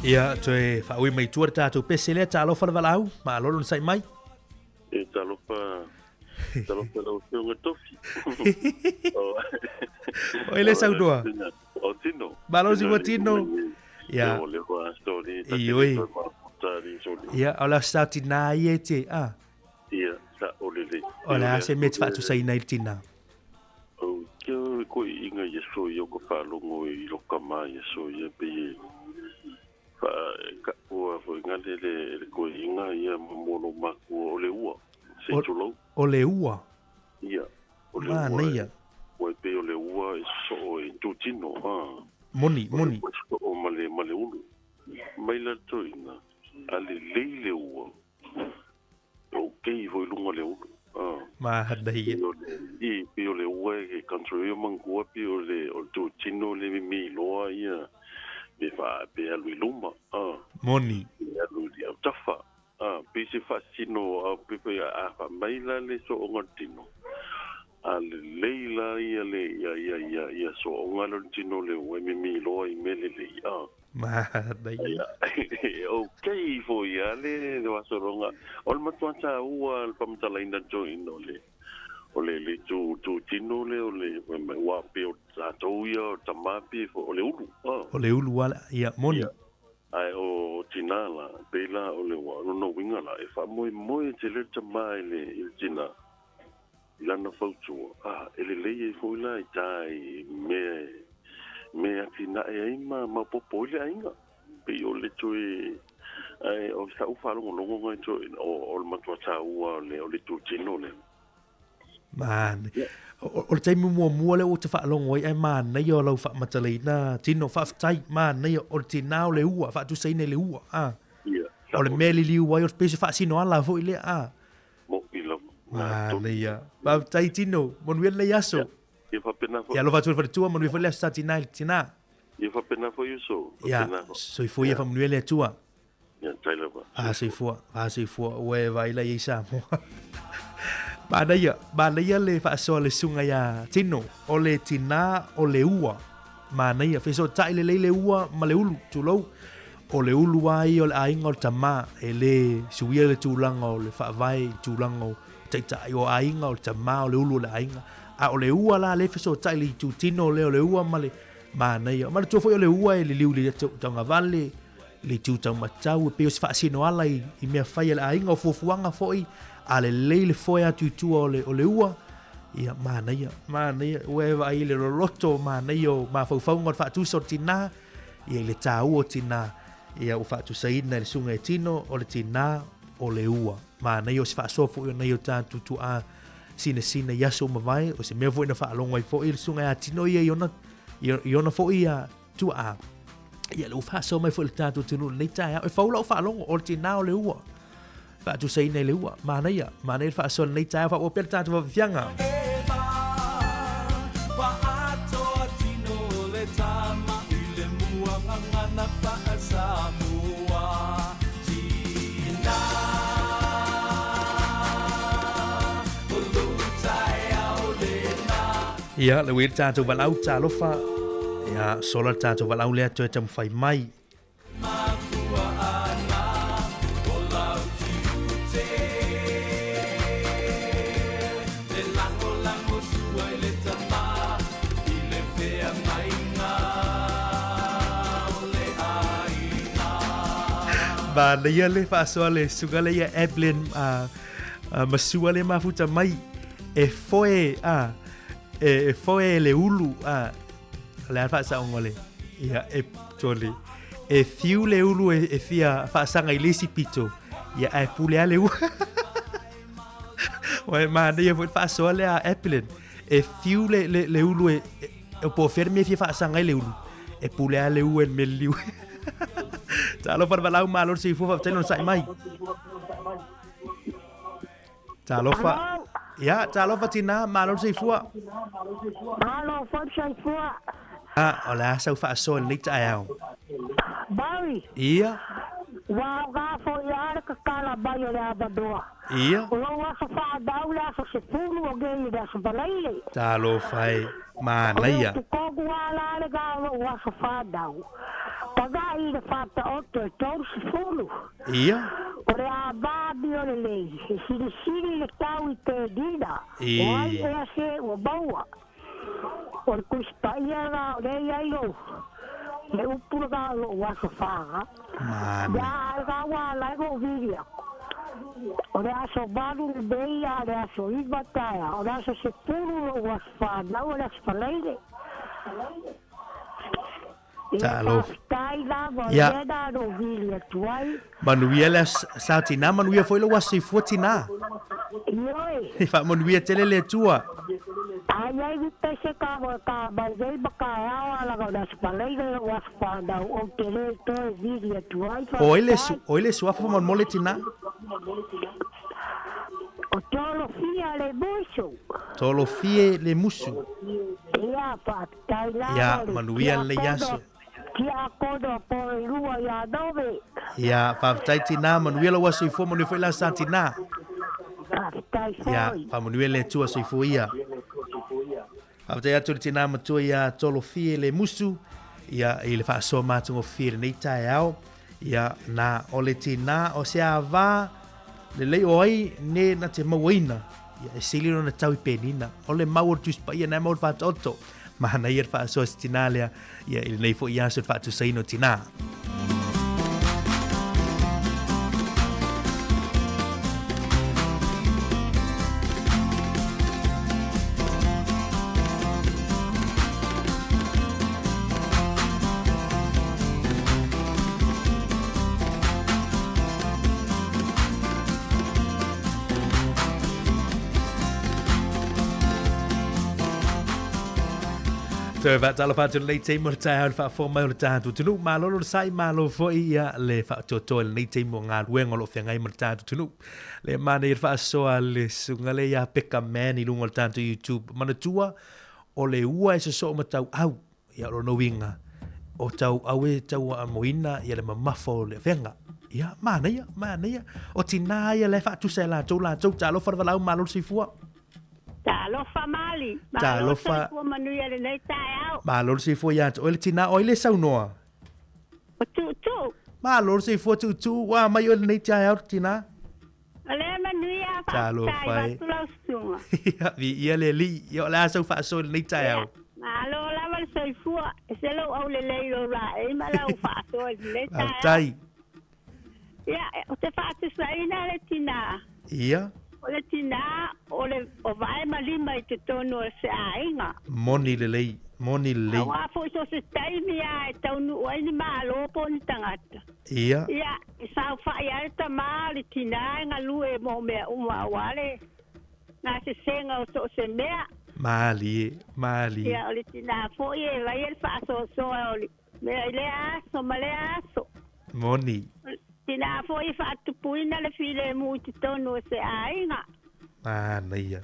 Ia, toe faaui mai tua le tatou pese lea, talofa le valaau, malo le onosai mai. E talofa, talofa lau Afioga Tofi. O ele saunoa. O Tino. Malo si Tino. Ia. O le wa story. I oi. Ia, o le sa tina ia te a. Ia, sa o le le. O le a se me te faatusaina i le tina. O ke ko inga ia so ia ko whalongo i loka ma ia so ia pe fa ka ua fo inga le le le ko inga ia mo lo maku o le ua se tulou. O le ua. Ia, o le ua. Manaia. Ua pe o le ua e so e tutino a. Moni, moni. O ma le ma le ulu. Mai la toina a le lei le ua. O kei foi lunga le ulu. Manaia. I pe o le ua e country o mangua pe o le o tutino le mi loa ia. Me fa pe alu i luma. Moni. E alu i au tafa. Pe se fasino a pe pe a fa mai la le so o tino. A le lei la ia le ia ia ia ia so o ngalo tino le ua me mi loa i mele le ia. Manaia. Ok, fo ia le le wasoronga. O le matua ta ua le pamatalaina join o le o le le tu tu tino le o le ua pe o tatou ia o tamapi fo o le ulu. O le ulu ala ia moni. Ai o tina la pe la o le ua no winga la e fa moi moi te le tama i le i tina. I lana fautua. A e le lei e foi la i tai me me atina e ai ma ma popo i le ainga. Pe o le toe ai o sa ufa longo longo ngai toe o o le matua ta ua o le o le tu tino le. Mane. O le taimi muamua lea ua te faalogo ai ae manaia o lau faamatalaina tino faafetai manaia o le tinā o le ua faatusaina i le ua a. O le mea e liliu ai o le pei se faasino ala foi lea a. Mo'i lava. Manaia. Faafetai tino, manuia lenei aso. Ia faapena foi. Ia alofa atu i le faletua, manuia foi le aso sa tinā i le tinā. Ia faapena foi uso. Ia, soifua ia faamanuia le Atua. Ia, tai lava. Soifua, soifua, ua e vaai la i ai Samoa. Manaia, manaia le faasoa a le susuga ia Tino, o le tinā o le ua. Manaia, fesootai lelei le ua ma le ulu, tulou. O le ulu lava ia o le aiga o le tama, e le suia le tulaga o le faavae i tulaga o taitai o aiga, o le tama o le ulu o le aiga. A o le ua la lea e fesootai i le itutino lea o le ua ma le manaia. Manatua foi o le ua e liliu i le taugavale, le itu taumatau, e pei o se faasinoala i, i mea fai a le aiga, o fuafuaga foi, a lelei le foe atu i tua o le, o le ua, ia, manaia, manaia, ua e vaai i le loloto, manaia o mafaufauga o le faatusa o le tinā, ia i le tāua o tinā, ia ua faatusaina e le susuga e Tino, o le tinā o le ua. Manaia o se faasoa foi o nai o tatou tuaa sinasina i aso ua mavae, o se mea foi na faalogo ai foi le susuga ia Tino ia i ona, i ona foi ia tuaa. Ia le ua faasoa mai foi le tatou atunuu i lenei taeao. E fou lau faalogo, o le tinā o le ua. Faatusaina i le ua. Manaia, manaia le faasoa i lenei taeao. Faaauau pea le tatou vavafiaga. Ia, le ua i le tatou valaau talofa. Ia, sola le tatou valaau lea toe taumafai mai. Manaia le faasoa le susuga lea ia Evelyn Masua le mafuta mai e foe a e foe e le ulu a le a faasaoga o le ia e tole e fiu le ulu e, e fia faasaga i le isi pito ia ae pule a le ua Ua e manaia foi le faasoa lea a Evelyn e fiu le, le, le ulu e, e, e po o fea le mea e fia faasaga ai le ulu e pule a le ua i le mea liliu. Talofa le valaau malo le soifua faafetai lona sa'i mai. Talofa. Ia, talofa tinā, malo le soifua. Malo foi le soifua. A, o le a sau faasoa i lenei taeao? Barry. Ia. Ua aoga foi lava le tatala mai o le avanoa. Ia. O lou aso fanau le aso 10 o nei i le aso Faraile. Talofa e, manaia. O le upu tonu lava la lena o lou aso fanau. Tagai i le Faataoto e 30. Ia. O le ava amio lelei, e silisili le tau i Penina, o ai ea se ua maua. O le Tusi Paia lena o lea e i ai lou, le upu lena o lou aso fanau. Manaia. Ia, a o lena ua ala ai lou vili atu. O le aso 8 lenei a o le aso 9 taeao, o le aso 10 lou aso fanau, o le aso Faraile. Talofa. Ia. Manuia le aso tinā, manuia foi lou aso soifua tinā. Ioe. Faamanuia tele le Atua. A i ai ni pese ka ka mai nei ma taeao a laga o le aso Faraile lou aso fanau ou te le toe vili atu ai O ai le o ai le suafa faamolemole tinā? O Tolofia le musu. Tolofie le musu. Ia, Ia, manuia lenei aso. Tiakono po e lua ia Nove. Ia, faafetai tinā, manuia lou aso soifua, manuia foi le aso sa tinā. Faafetai foi. Ia, faamanuia le Atua soifua ia. Faafetai atu i le tinā matua ia Tolofie le Musu, ia, i le faasoa matagofie i lenei taeao. Ia, na, o le tinā, o se ava lelei o ai ne na te mauaina, ia, e sili lona tau i penina. O le mau o le Tusi Paia, na e mau le Faataoto. Manaia le faasoa se tinā lea, ia, i lenei foi aso i le faatusaina o tinā. Toe faatalofa atu lenei taimi o le taeao i le faafofoga mai o le tatou atunuu. Malo le onosai, malo foi ia le faatoatoa i lenei taimi o galuega o lo o feagai ma le tatou atunuu. Le manaia le faasoa a le susuga lea ia Peka Man i luga o le tatou YouTube. Manatua, o le ua e sosoo ma tauau, ia o lona uiga, o tauau e tauaamoina ia le mamafa o le avega. Ia, manaia, manaia. O tinā ia la e faatusa e latou, latou. Talofa le valaau, malo le soifua. Talofa Mali. Malo Talofa. soifua manuia i lenei taeao. Malo le soifua ia te oe le tinā, o ai le saunoa? O Tuutuu. Malo le soifua Tuutuu, ua mai oe i lenei taeao le tinā. O lea manuia, faafetai, Talofa e. vaeatu lau susuga. Ia, viia le Alii. Ia, o le a sau faasoa i lenei taeao? Malo lava le soifua, e se lou aulelei i lou laei ma lau faasoa i lenei taeao. Faafetai. Ia, ou te faatusaina le tinā. Ia. O le tinā, o le o vae ma lima i totonu o se aiga. Moni lelei, moni lelei. Auā foi so se taimi lava e taunuu ai ni malo po o ni tagata. Ia. Ia, e saofai ai le tamā o le tinā e galue mo mea uma auā le gasesega o so o se mea. Malie, malie. Ia, o le tinā foi e faia le faasoasoa o le mea i lea aso ma lea aso. Moni. Tinā foi e faatupuina le filemu i totonu o se aiga. Manaia.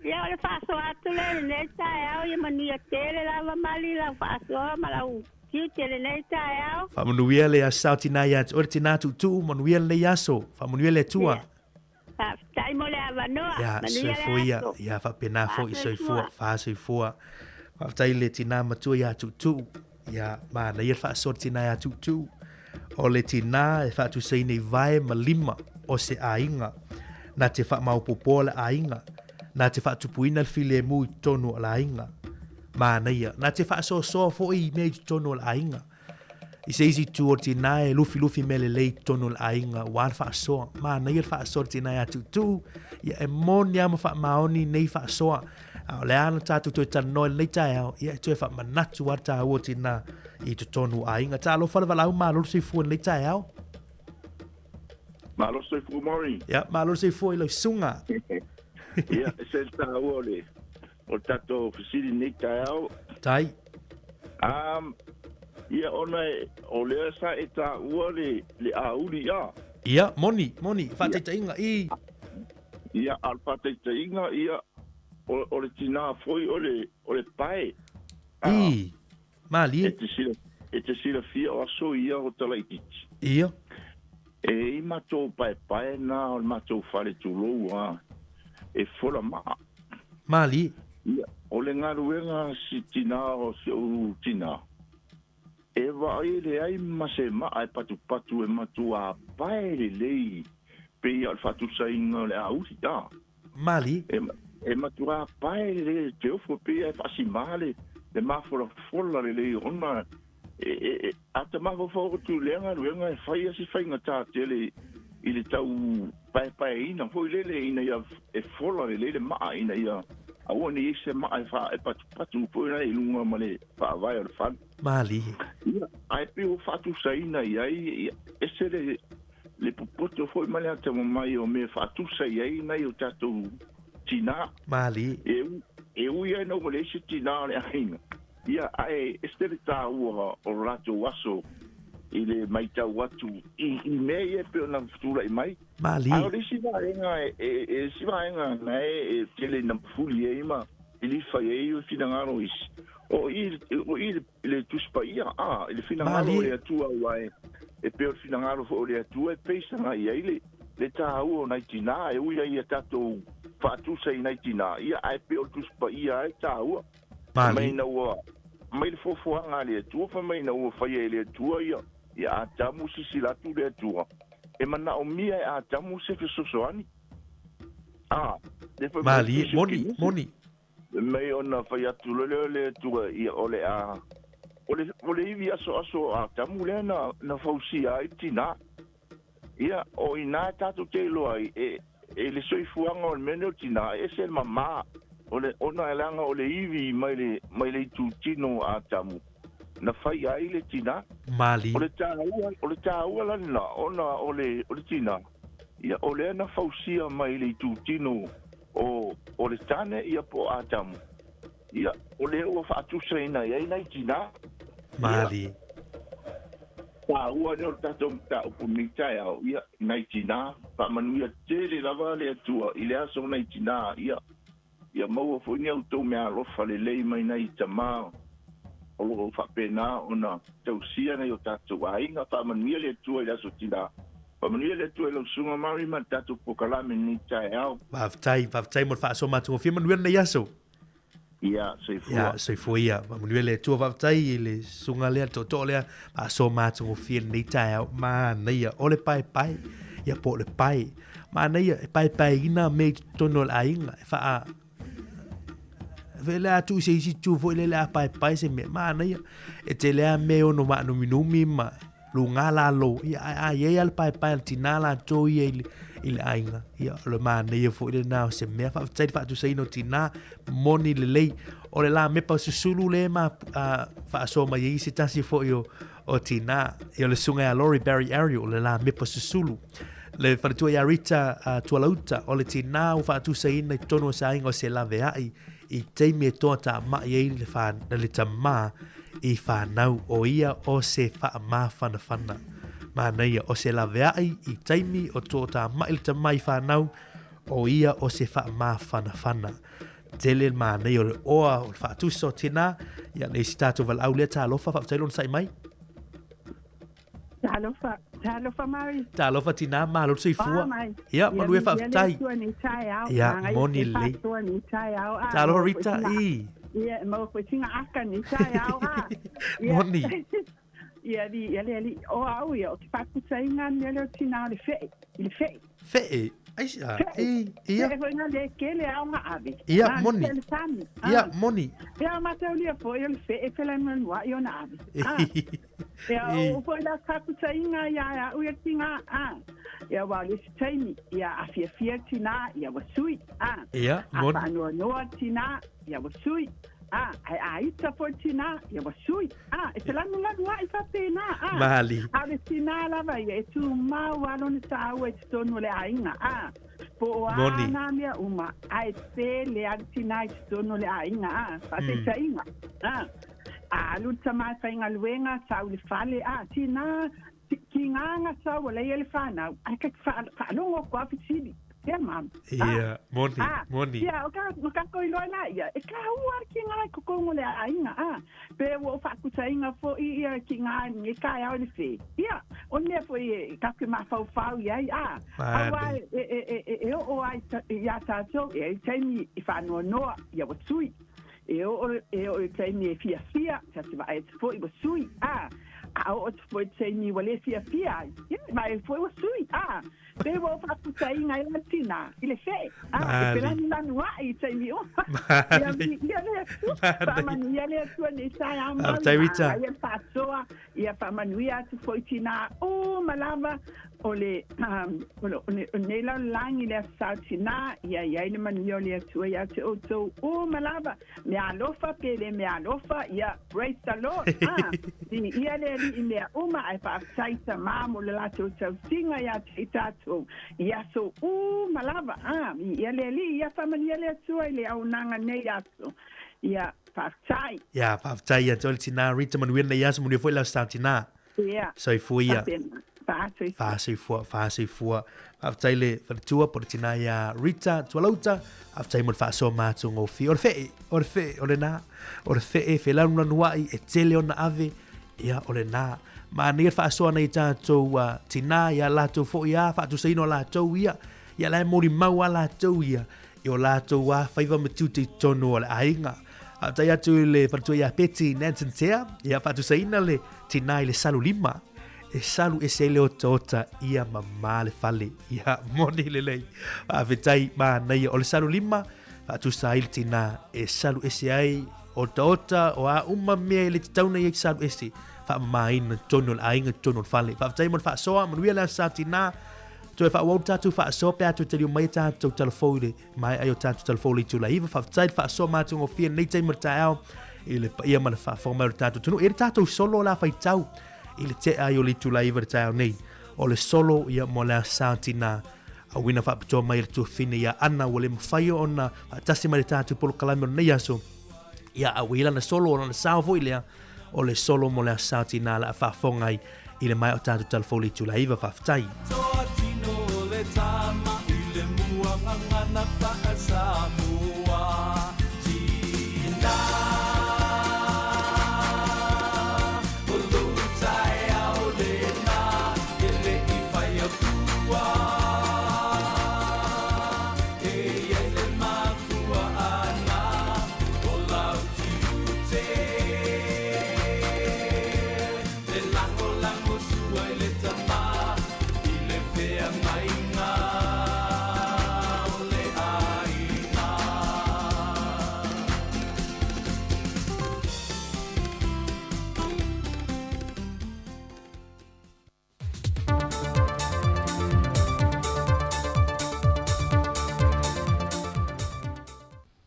Ia, o le faasoa atu lea i lenei taeao, ia manuia tele lava mali lau faasoa ma lau tiute i lenei taeao. Faamanuia le Aso Sao Tinā ia te oe le tinā tuutuu, manuia lenei aso. Faamanuia le Atua. Faafetai mo le avanoa. Ia, Manuia le soifua ia. aso. Ia, faapena foi, Faasoifua. soifua, faasoifua. Faafetai le tinā matua iā Tuutuu. Ia, manaia le faasoa le tinā iā Tuutuu. O le tinā e faatusaina i vae ma lima o se aiga. Na te faamaopoopoa le aiga. Na te faatupuina le filemu i totonu o le aiga. Manaia. Na te faasoasoa foi i mea i totonu o le aiga. I se isi itu o le tinā e lufilufi mea lelei i totonu o le aiga auā le faasoa. Manaia le faasoa le tinā iā Tuutuu. Ia e moni lava ma faamaoni nei faasoa. A o le a na tatou toe talanoa i lenei taeao, ia e toe faamanatu lava le taua o tinā i totonu o aiga. Talofa le valaau, malo le soifua i lenei taeao. Malo soifua Maureen. Ia, malo le soifua i lau susuga. Ia, e se le taua o le o le tatou fesili nei taeao. Tai. Um, ia ona e, o lea sa e taua le, le auli ia. Ia, moni, moni, faataitaiga i. Ia, a o le faataitaiga, ia, o, o le tinā foi o le, o le pae. I, malie. E te sila, e te silafia o aso ia o Talaitiiti. Ia. E i matou paepae na o le matou fale tulou a e fola maa. Malie. Ia, o le galuega si tinā o si ou tinā. E vaai leai ma se maa e patupatu e matuā pae lelei pei ia o le faatusaina o le auli a. Malie. E, e matuā pae lelei le te ofo pei ia e faasimā le, le mafolafola lelei ona e, e, e, a ta mafaufau atu i lea galuega e faia se faigatā tele i le tau paepaeina foi lele ina ia e fola lelei le maa ina ia aua ne i ai se maa e faa e patupatu foi la i luga ma le faavae o le fale. Malie. Ia, ae pei ua faatusaina i ai, ia, ese le, le popoto foi ma le atamamai o mea e faatusa i ai nai o tatou tinā. Malie. E, e ui ai na ua leai se tinā o le aiga. Ia, ae ese le tāua o lo latou aso i le matau atu i, i mea ia e pei ona tulai mai. Malie. Ae o le isi vaega e, e, e isi vaega na e, e tele ina mafuli ai ma lilifa i ai o finagalo isi. O i, o i le, le Tusi Paia, a, i le finagalo o le Atua aua e, e pei o le finagalo foi o le Atua e peisaga i ai le, le tāua o nai tinā, e ui ai ia tatou faatusa i nai tinā, ia ae pei o le Tusi Paia ai tāua. Malie. Mai ina ua, mai le foafoaga a le Atua, fai mai ina ua faia e le Atua ia, ia Atamu sisila atu le Atua, e manaomia e Atamu se fesoasoani. A, le fai mai Malie, Tusi o moni, Kenesi. moni. Mai ona fai atu loa lea o le Atua, ia o le a, o le, o le ivi asoaso o Atamu lea na, na fausia ai le tinā. Ia, o i inā e tatou te iloa ai, e, e le soifuaga o le mea lenei o le tinā, e ese le mamā, o le, ona e leaga o le ivi mai le, mai le itutino o Atamu, na fai ai le tinā. Malie. O le tāua, o le tāua la lena, ona o le, o le tinā, ia, o lea na fausia mai le itutino o, o le tane, ia po o Atamu. Ia, o lea ua faatusaina i ai nai tinā. Malie. Tāua lea o le tatou mataupu i lenei taeao, ia, nai tinā, faamanuia tele lava le Atua i le aso o nai tinā, ia, ia maua foi ni a outou meaalofa lelei mai nai tamā o loo faapena ona tausia nai o tatou aiga. Faamanuia le Atua i le aso tinā. Faamanuia le Atua i lau Susuga Mary ma le tatou polokalame i lenei taeao. Faafetai, faafetai mo le faasoa matagofie. Manuia lenei aso. Ia, soifua. Ia, soifua ia. Faamanuia le Atua, faafetai i le susuga lea, le tootoo lea, faasoa matagofie lenei taeao. Manaia, o le paepae, ia po o le pae. Manaia, e paepaeina mea i totonu o le aiga, e faa Fe le a tuu se isi itu foi lele a paepae se mea, manaia. E tele lava mea e ono maanuminumi ma luga lalo, ia ae a i ai lava le paepae a le tina latou ia i le, i le aiga, ia o le manaia foi lena o se mea. Faafetai le faatusaina o tina, moni lelei. O le lamepa susulu le ma faasoa mai ai se tasi foi o, o tina, ia o le susuga ia Laurie Barry Ariel, o le lamepa susulu. Le faletua ia Rita Tualauta, o le tina ua faatusaina i totonu o se aiga o se laveai i taimi e toatamai ai le, wha, le tamā i whanau o ia o se whaamafanafana. Manaia, o se laveai i taimi o toatamai le tamā i whanau o ia o se whaamafanafana. Tele le manaia o le oa o le whaatusa o tina, ia le isi tātou valaau lea talofa, faafetai lona sai mai. Talofa, talofa Mary. Talofa tina, malo le soifua. Ia, manuia faafetai. Ia, moni lelei. Talofa Rita, i. Ia, maua foi singa aka ni taeao a. Moni. Ia, li, ia le li, o au ia, o te whakutainga mea leo tina o le whee, i le whee. Whee, ai a, i, ia. Whee foi ngā le kele au ngā ave. Ia, moni. Ia, moni. Ia, matau lia foi o le whee, whela nua i ona ave. Ia, o foi la whakutainga ia ia ui tinga, a. Ia, wa le isi taimi, ia, a fiafia tina, ia, wa sui, a. Ia, moni. A whaanoanoa tina, ia, wa sui. A, ai a ita foi tina, ia wa sui. A, e te lanulanu ai whapena, a. Mali. A le tina lava ia, e tū mau a lona tāua i te tonu o le aiga, a. Po o a nā mea uma, a e pele a le tina i te tonu o le aiga, a. Whateitaiga, a. A alu le tama e whaingaluenga, tau le fale, a, tina, ki ngā nga sau o leia le whanau, ai ka whaalongo ko a whitiri. Ia, mam. Ia, moni, moni. Ia, o ka, o ka koi loa la ia. E ka ua ki ngā ko kongo le ainga, a. Pe ua o whakutainga fo i ia ki ngā e ka au le whē. Ia, o mea fo i e ka ke mawhauwhau i ai, a. Aua e, e, e, e, e o o ai i a tātou, e ai taimi i whanoa noa, ia wa tui. E o e o e taimi e fia fia, ta te vae te fo i wa sui, a. A o o te fo i taimi wa le fia fia ai. Ia, vae fo i wa sui, a. Pe ua o faaputaina ai le tina i le fe'e, a e pelanulanu a'i i taimi uma. Ia viia le Atua, faamanuia le Atua nei taeao mau, ia faasoa, ia faamanuia atu foi tinā uma lava o le o lenei lalolagi le Aso Sa o Tinā, ia i ai le manuia o le Atua iā te outou uma lava. Mea alofa pe le mea alofa, ia, praise the Lord, a, viia le Alii mea uma ae faafetai Tamā mo le latou tausiga ia te i tatou i aso uma lava, a, viia le Alii, ia faamanuia le Atua i le auaunaga nei aso, ia, faafetai. Ia, faafetai ia te oe le tinā Rita, manuia lenei aso, manuia foi le aso sa tinā. Ia. Soifua ia. Faapena. Faasoifua. Faasoifua, faasoifua. Faafetai le faletua po o le tinā iā Rita Tualauta. Faafetai mo le faasoa matagofie. O le fe'e, o le fe'e, o lenā. O le fe'e, felanulanua'i, e tele ona ave, ia, o lenā. Manaia le faasoa a nai tatou tinā iā latou foi ā faatusaina o latou ia. Ia la e molimau a latou ia i o latou ā faiva ma tiute i totonu o le aiga. Faafetai atu i le faletua iā Betty Nanton Tea, ia faatusaina le tinā i le salu lima. E salu ese ai le otaota ia mamā le fale. Ia moni lelei. Faafetai manaia. O le salu lima, faatusa ai le tinā e salu ese ai otaota o a uma mea e le tatau ona ia salu ese. Faamamāina totonu o le aiga, totonu o le fale. Faafetai mo le faasoa, manuia le aso sa tinā. Toe faaauau le tatou faasoa pe a toe taliu mai tatou talafou i le maea ai o tatou talafou i le itula 9. Faafetai le faasoa matagofie i lenei taimi o le taeao i le paia ma le faafofoga mai o le tatou atunuu. E i ai le tatou solo o le a faitau i le tea ai o le itula 9 i le taeao nei. O le solo ia mo le aso sa tinā. Auina faapitoa mai e le tuafine ia Ana ua le mafai ona faatasi mai le tatou polokalame o lenei aso. Ia a ua i lana solo o lana sao foi lea o le solo mo le aso sa tinā la a faafofoga ai i le maea o tatou talafou i le itula 9. Faafetai. Toa tino le tama i le mua gagana paa Samoa Tina O lou taeao lena E le i fai aku.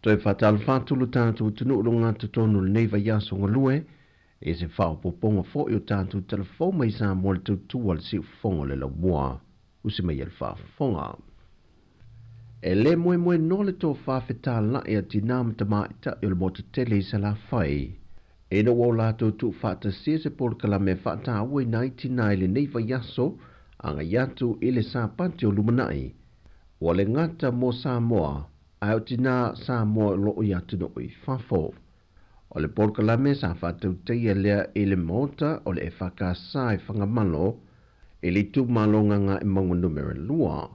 Toe faatalofa atu lo tatou atunuu i luga totonu o lenei vaiaso galue i se faaopoopoga foi o tatou tala fou mai Samoa i le tautua a le siufofoga o le laumua. Usi mai e le faafofoga. E lē moemoenoa le tofa fetāla'i a tinā ma tamaitai o le motu tele i Salafai ina ua o latou tuufaatasia se polokalame e faatauaina ai tinā i lenei vaiaso agai atu i le Sapati o lumanai. Ua le gata mo Samoa ae o tinā Samoa o loo i atunuu i fafo. O le polokalame sa faatautaia lea i le Maota o le EFKS i Fagamalo i le itumalo Gagaemauga Numera 2.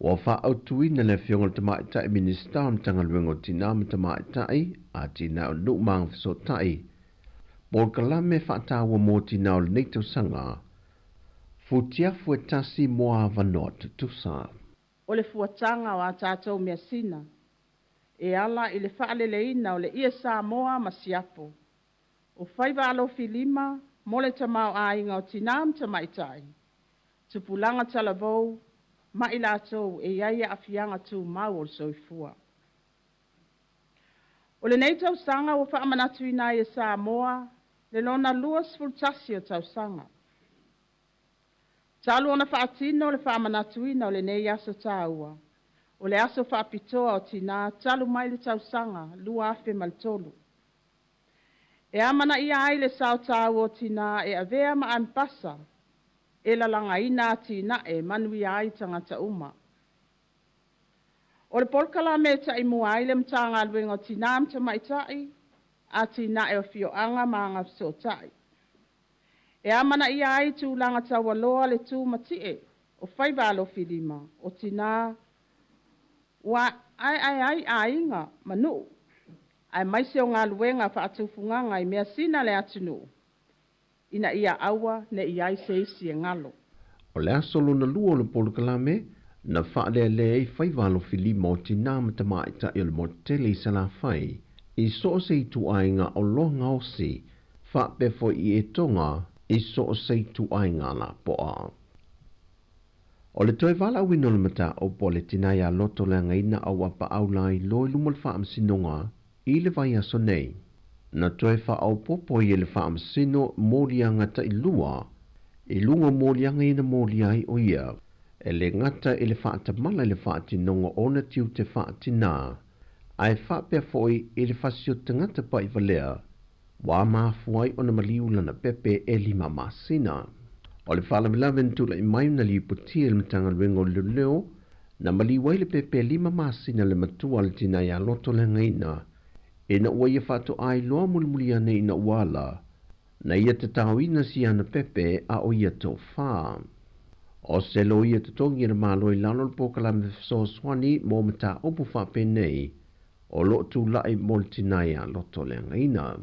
Ua faaautuina le Afioga i le Tamaitai Minisita o le Matagaluega o Tinā ma Tamaitai, Atinae o Nuu ma Agafesootai, polokalame faataua mo tinā o lenei tausaga, Futiafu e tasi mo avanoa tutusa. O le fuataga o a tatou measina e ala i le faaleleina o le ie Samoa ma siapo, o faiva alofilima mo le tamaoaiga o tinā ma tamaitai, tupulaga talavou ma i latou e i ai aafiaga tumau o le soifua. O lenei tausaga ua faamanatuina ai e Samoa le lona 21 o tausaga. Talu ona faatino le faamanatuina o lenei aso taua, o le aso faapitoa o tinā talu mai le tausaga 2003. E amanaia ai le sao taua o tinā e avea ma amepasa e lalagaina atinae e manuia ai tagata uma. O le polokalame e taimua ai le Matagaluega o Tinā ma Tamaitai, Atinae o Afioaga ma Agafesootai. E amanaia ai tulaga taualoa le tumatie o faiva alofilima o tinā ua aeae ai aiga ma nuu, aemaise o galuega faatufugaga i measina a le atunuu, ina ia aua ne i ai se isi e galo. O le aso lona lua o le polokalame, na faalealea ai faiva alofilima o tinā ma tamaitai o le motu tele i Salafai, i so o se ituaiga oloa gaosi, faapea foi i etoga i so o se ituaiga lapoa. O le toe valaauina o le mataupu a le tinā ia Loto Leagaina Auapaau Lailoa i luma o le Faamasinoga i le vaiaso nei, na toe faaopoopo ai e le Faamasino moliaga tailua i luga o moliaga ia na molia ai o ia e le gata i le faatamala i le faatinoga o ona tiute faatinā, ae faapea foi i le fasi o tagata pa'ivalea ua mafua ai ona maliu lana pepe e 5 masina. O le faalavelave na tula'i mai ona lipotia e le Matagaluega o Leoleo na maliu ai le pepe e 5 masina le matua a le tinā ia Loto Leagaina ina ua ia faato'a iloa mulimuli ane ina ua ala na ia tataoina si ana pepe a o ia toʻafā. O se loia totogi a le Malo i lalo o le polokalame fesoasoani mo mataupu faapenei o loo tula'i mo le tinā ia Loto Leagaina.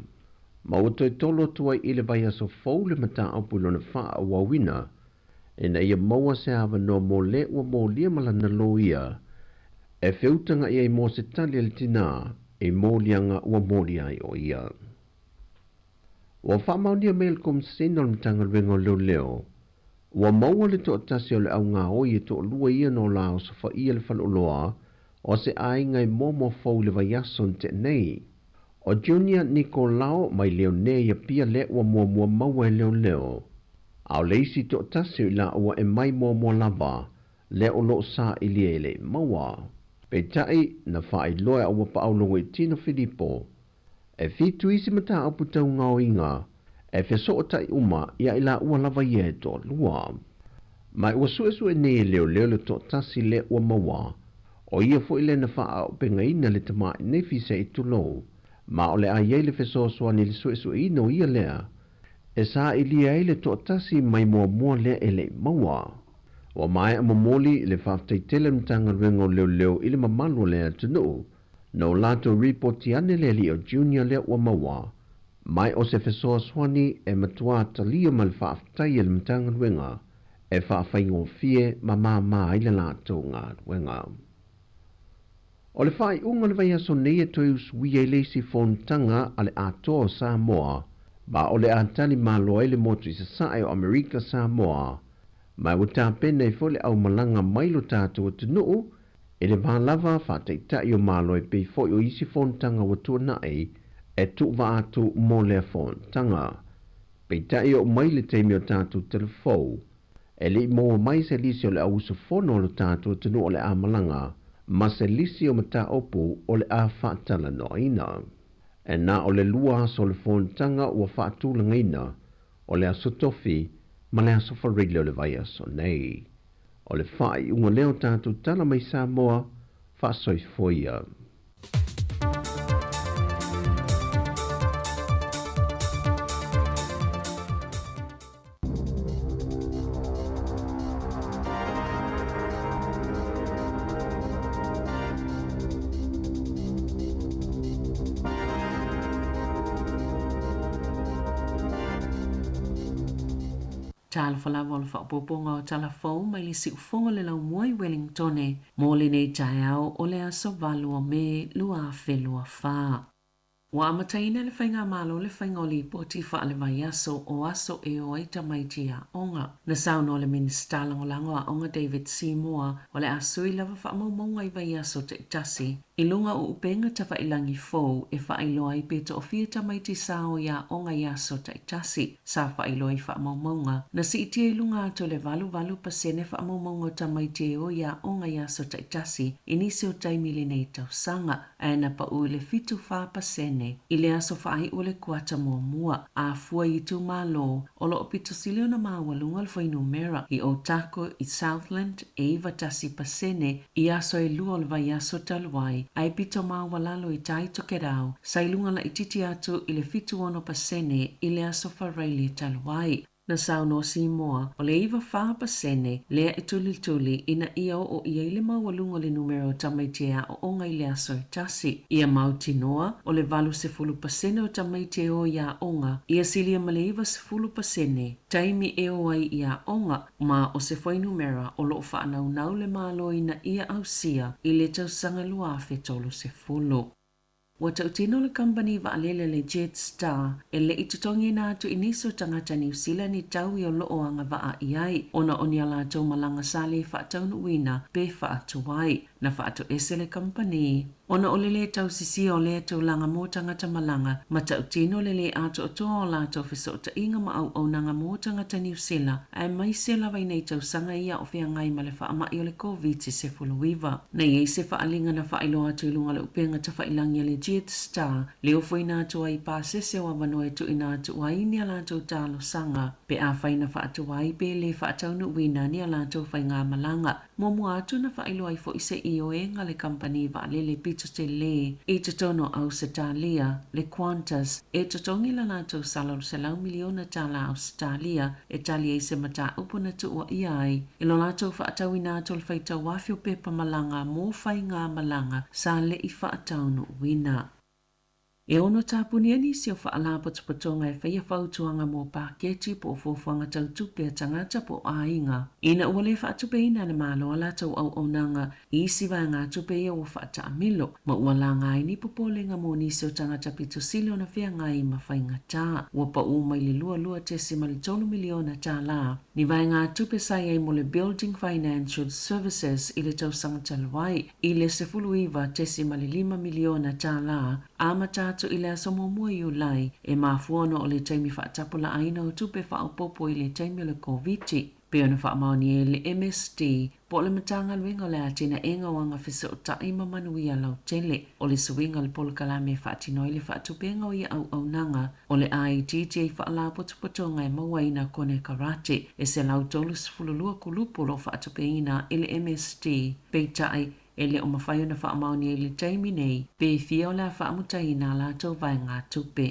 Ma ua toe tolo atu ai i le vaiaso fou le mataupu i lona faaauauina ina ia maua se avanoa mo le ua molia ma lana loia e feutaga'i ai mo se tali a le tinā i moliaga ua molia ai o ia. Ua faamaonia mai e le Komesina o le Matagaluega o Leoleo ua maua le toatasi o le augaoi e toalua ia na o la osofaia le faleoloa o se aiga i Moamoa Fou i le vaiaso na tea nei. O Junior Nikolao mai Leonea i Apia lea ua muamua maua e leoleo, a o le isi toatasi o i laua e mai Moamoa lava lea o loo sailia e le i maua. Peitai, na faailoa e Auapaau Logoitino Filipo e 7 isi mataupu taugaoiga e fesoota'i uma ia i laua lava ia e toalua. Ma ua suesue nei e leoleo le toatasi lea ua maua, o ia foi lea na faaauupegaina le tama'i nefi se i tulou, ma o le a i ai le fesoasoani i le suesueina o ia lea e sailia ai le toatasi mai Moamoa lea e le i maua. Ua maea momoli le faafetai tele a le Matagaluega o Leoleo i le mamalu o le atunuu na o latou ripoti ane le alii o Junior lea ua maua mai o se fesoasoani e matuā talia ma le faafetai a le Matagaluega e faafaigofie ma māmā ai le latou galuega. O le faaiuga o le vaiaso nei e toe usuia ai le isi fonotaga a le Atoa o Samoa, ma o le a tali malo ai le motu i sasae o Amerika Samoa, ma ua tapena ai foi le aumalaga mai lo tatou atunuu I le va lava fa'ataita'i o Malo e pei fo'i o isi fonotaga ua tuana'i e tu'uva'a atu mo lea fonotaga. Peita'i o'o mai le taimi o tatou talafou, e le'i maua mai se lisi o le au usufono o lo tatou atunu'u o le a malaga ma se lisi o mataupu o le a fa'atalanoaina. E na o le lua aso o le fonotaga ua fa'atulagaina, o le aso Tofi ma le aso Faraile o le vaiaso nei. O le faaiuga lea o tatou tala mai Samoa, faasoifua ia. Talofa lava o le faaopoopoga o tala fou mai le siufogo le laumua i Wellingtone mo lenei taeao o le aso 8 o Me 2024. Ua amataina e le Faigamalo le faiga o lipoti faale-vaiaso o aso e o ai tamaiti i aoga. Na saunoa le Minisita Lagolago Aoga David Seymour o le a sui lava faamaumauga i vaiaso taitasi i luga o upega tafailagi fou e faailoa ai pe toafia tamaiti sa o i aoga i aso taitasi. Sa faailoa i faamaumauga na siitia i luga atu o le 88% faamaumauga o tamaiti e o i aoga i aso taitasi i nisi o taimi i lenei tausaga, ae na pau i le 74% i le aso faaiu o le kuata muamua. A fua i itumalo, o lo o pito sili ona maualuga le fuainumera i Otago i Southland e 91% i aso e lua o le vaiaso talu ai, ae pito maualalo i Tai Tokerau sa i luga laitiiti atu i le 76% i le aso Faraile talu ai. Na saunoa Seymour, o le 94% lea e tulituli ina ia oo i ai le maualuga o le numera o tamaiti e aooga i le aso e tasi. Ia mautinoa, o le 80% o tamaiti e o i aoga, ia silia ma le 90% taimi e o ai i aoga, ma o se fuainumera o lo o faanaunau le Malo ina ia ausia i le tausaga 2030. Ua tautino le kamupani vaalele le Jetstar e le i totogiina atu i nisi o tagata Niu Sila ni taui o loo agavaa i ai ona o ni a latou malaga sa le faataunuuina pe faatuai. Na faatoese le kamupani ona o le lē tausisia o lea tulaga mo tagata malaga ma tautino le lē atoatoa o latou fesootaiga ma auaunaga mo tagata Niu Sila aemaise lava i nei tausaga ia o feagai ma le faamai o le Koviti-19. Na i ai se faaaliga na faailoa atu i luga o le upega tafailagi a le Jetstar, le ofoina atu ai i pasese o avanoa e tuuina atu ai ni a latou talosaga pe afai na faatuai pe le faataunuuina ni a latou faigamalaga. Muamua atu na faailoa ai foi se ioega a le kamupani vaalele pito telē i totonu o Ausetalia, le Qantas, e totogi la latou sala o le selau miliona tala Ausetalia e tali ai se mataupu na tuuaia ai i lo latou faatauina atu o le faitauafi o pepa malaga mo faigamalaga sa le i faataunuuina. E ono tapunia nisi o faalapotopotoga e faia fautuaga mo paketi po o fuafuaga tau tupe a tagata po o aiga ina ua le faatupeina e le Malo a latou auaunaga i isi vaegatupe ia ua faataamilo ma ua laga ai ni popolega mo nisi o tagata pito sili ona feagai ma faigata. Ua pau mai le 22.3 miliona tala ni vaegatupe sa i ai mo le Building Financial Services i le tausaga talu ai i le 19.5 miliona tala amata atu i le aso muamua Iulai, e mafua ona o le taimi faatapulaaina o tupe faaopoopo i le taimi o le Koviti. Pei ona faamaonia e le MSD po o le Matagaluega o le Atinaega o Agafesootai ma Manuia Lautele, o le suiga o le polokalame e faatino ai le faatupega o ia auaunaga o le a itiiti ai faalapotopotoga e maua ai nā konekarate e 132 kulupu o lo o faatupeina e le MSD. Peitai, e le o mafai ona faamaonia i le taimi nei pe fia o le a faamutaina a latou vaegatupe.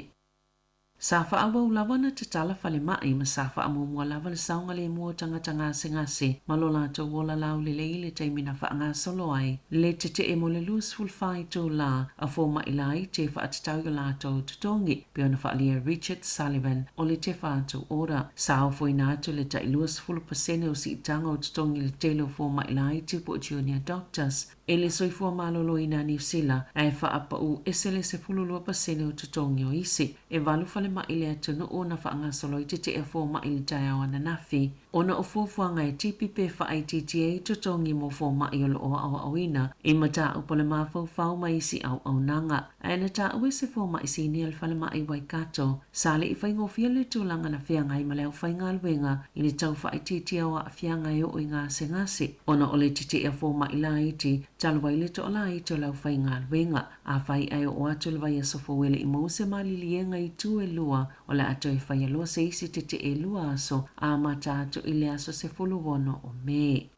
Sa faaauau lava ona tatala falemai ma sa faamuamua lava le saogalemu o tagata gasegase ma lo latou ola laulelei i le taimi na faagasolo ai le tetee mo le 24 itulā a fomai laiti e faatatau i o latou totogi, pei ona faaalia e Richard Sullivan o le Te Whatu Ora. Sa ofoina atu le tai 20% o siitaga o totogi i le tele o fomai laiti po o junior doctors. e le Soifua Maloloina a Niu Sila ae faapauu ese le 12% o totogi o isi. E valu falemai i le atunuu na faagasolo ai tetee a fomai i le taeao ananafi ona o fuafuaga e tipi pe faaitiitia ai totogi mo fomai o lo o aoaoina i mataupu o le mafaufau ma isi auaunaga. Ae na taua e se fomai sinia i le falemai i Waikato, sa le i faigofie le tulaga na feagai ma le aufaigaluega i le tau faaitiitia o aafiaga e oo i gasegase ona o le tetee a fomai laiti talu ai le toalaiti o le aufaigaluega. Afai ae oo atu le vaiaso fou e le i maua se maliliega i itu e lua, o le a toe faia loa se isi tetee e lua aso a amata atu i le aso 16 o Me.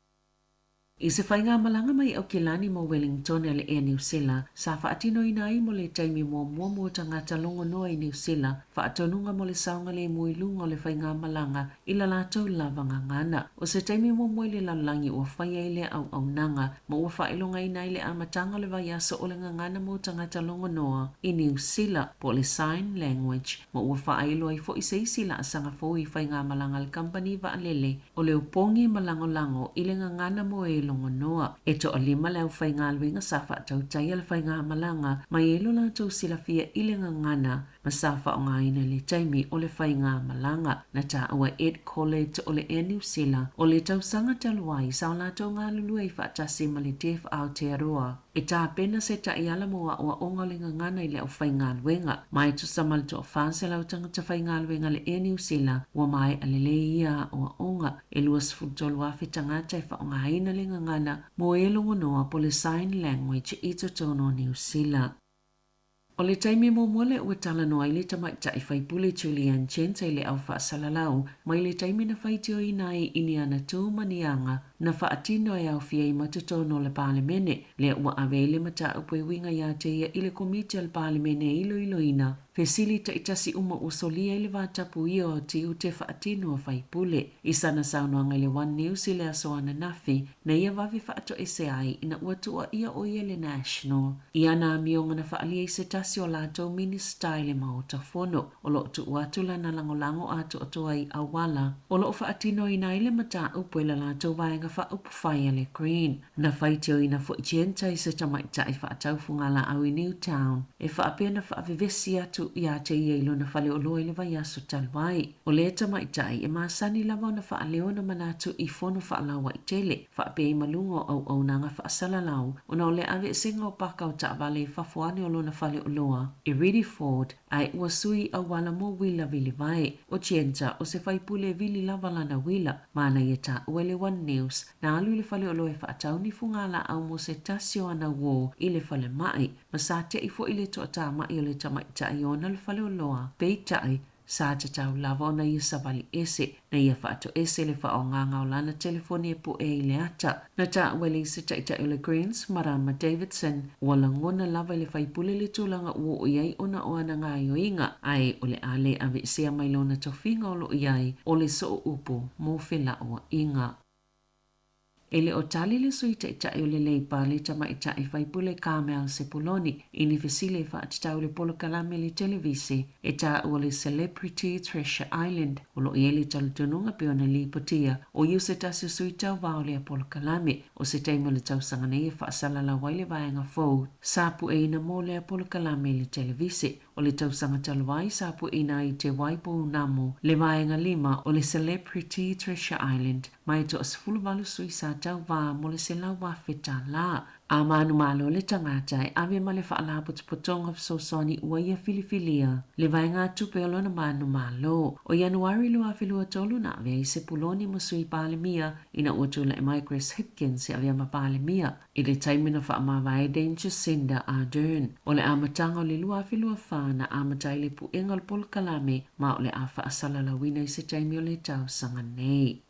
I se faigamalaga mai Aukilani mo Wellington a le Air Niu Sila, sa faatinoina ai mo le taimi muamua mo tagata logonoa i Niu Sila, faatonuga mo le saogalemu i luga o le faigamalaga i la latou lava gagana. O se taimi muamua i le lalolagi ua faia ai lea auaunaga ma ua faailogaina ai le amataga o le vaiaso o le gagana mo tagata logonoa i Niu Sila, po o le Sign Language, ma ua faailo ai foi se isi laasaga fou i faigamalaga a le kamupani vaalele o le opogi ma lagolago i le gagana mo e logonoa. E toalima le aufaigaluega sa faatautaia le faigamalaga ma e i ai lo latou silafia i le gagana ma sa faaaogaina i le taimi o le faigamalaga. Na taua e Ed Collett o le Air Niu Sila o le tausaga talu ai sa o latou galulue ai faatasi ma le Deaf Aotearoa e tapena se taiala mo aoaoga o le gagana i le aufaigaluega. Ma e tusa ma le 400 tagata faigaluega a le Air Niu Sila ua maea lelei ia aoaoga. E 23,000 tagata e faaaogaina le gagana mo e logonoa po o le Sign Language i totonu o Niu Sila. O le taimi muamua lea ua talanoa ai le tamaitai faipule Julie Anne Genter i le au faasalalau mai le taimi na faitioina ai i ni ana tū ma ni aga na faatino e aofia ai ma totonu o le Palemene, lea ua ave ai le mataupu e uiga ia te ia i le Komiti a le Palemene e iloiloina fesili taitasi uma ua solia ai le vatapuia o tiute faatino a faipule. I sana saunoaga i le One News i le aso ananafi, na ia vave faatoese ai ina ua tuuaia ʻo ia e le National i ana amioga na faaalia i se tasi o latou Minisita i le Maota Fono. O lo o tuu atu lana lagolago atoatoa i auala o lo o faatinoina ai le mataupu e la latou vaega faaupufai a le Green. Na faitioina foi Genter i se tamaitai faatau fugalaau i Newtown e faapea na faavevesi atu ia te ia i lona faleoloa i le vaiaso talu ai. O lea tamaitai e masani lava ona faaleo ona manatu i fono faalauaitele faapea ai ma luga o auaunaga faasalalau ona o le aveesega o paka o taavale i fafo ane o lona faleoloa i Riddiford ae ua sui auala mo uila vilivae. O Genter o se faipule e vili lava lana uila ma na ia taua i le One News na alu i le faleoloa e faatau ni fugalaau mo se tasi o ana uō i le falemai ma sa te'i foi le toatamai o le tamaitai ona le faleoloa. Peitai, sa tatau lava ona ia savali ese, na ia faatoese le faaaogaga o lana telefoni e puʻe ai i le ata. Na taua e le isi taitai o le Greens, Marama Davidson, ua lagona lava e le faipule le tulaga ua oo i ai ona o ana gaoioiga, ae o le a le aveesea mai lona tofiga o lo o i ai o le soo upu mo felauaiga. E le o tali le Sui Taitai o le Leipa, le Tamaitai Faipule Carmel Sepuloni, i ni fesili e faatatau i le polokalame i le televise e taua le Celebrity Treasure Island. O lo o i ai le talitonuga pei ona lipotia, o ia se tasi o sui tauva o lea polokalame. O se taimi o le tausaga nei e faasalalau ai le vaega fou sa pueina mo lea polokalame i le televise. O le tausaga talu ai sa pueina ai Te Waipounamu le vaega lima o le Celebrity Treasure Island ma e toa-18 sui sa tauvā mo le $100,000. A manumalo le tagata e ave ma le Faalapotopotoga Fesoasoani ua ia filifilia le vaegatupe o lona manumalo. O Ianuari 2023 na avea ai Sepuloni ma Sui Palemia ina ua tulai mai Chris Hipkins e avea ma Palemia i le taimi na faamavae ai Dame Jacinda Ardern. O le amataga o le 2024 na amata ai le puega o le polokalame ma o le a faasalalauina i se taimi o le tausaga nei.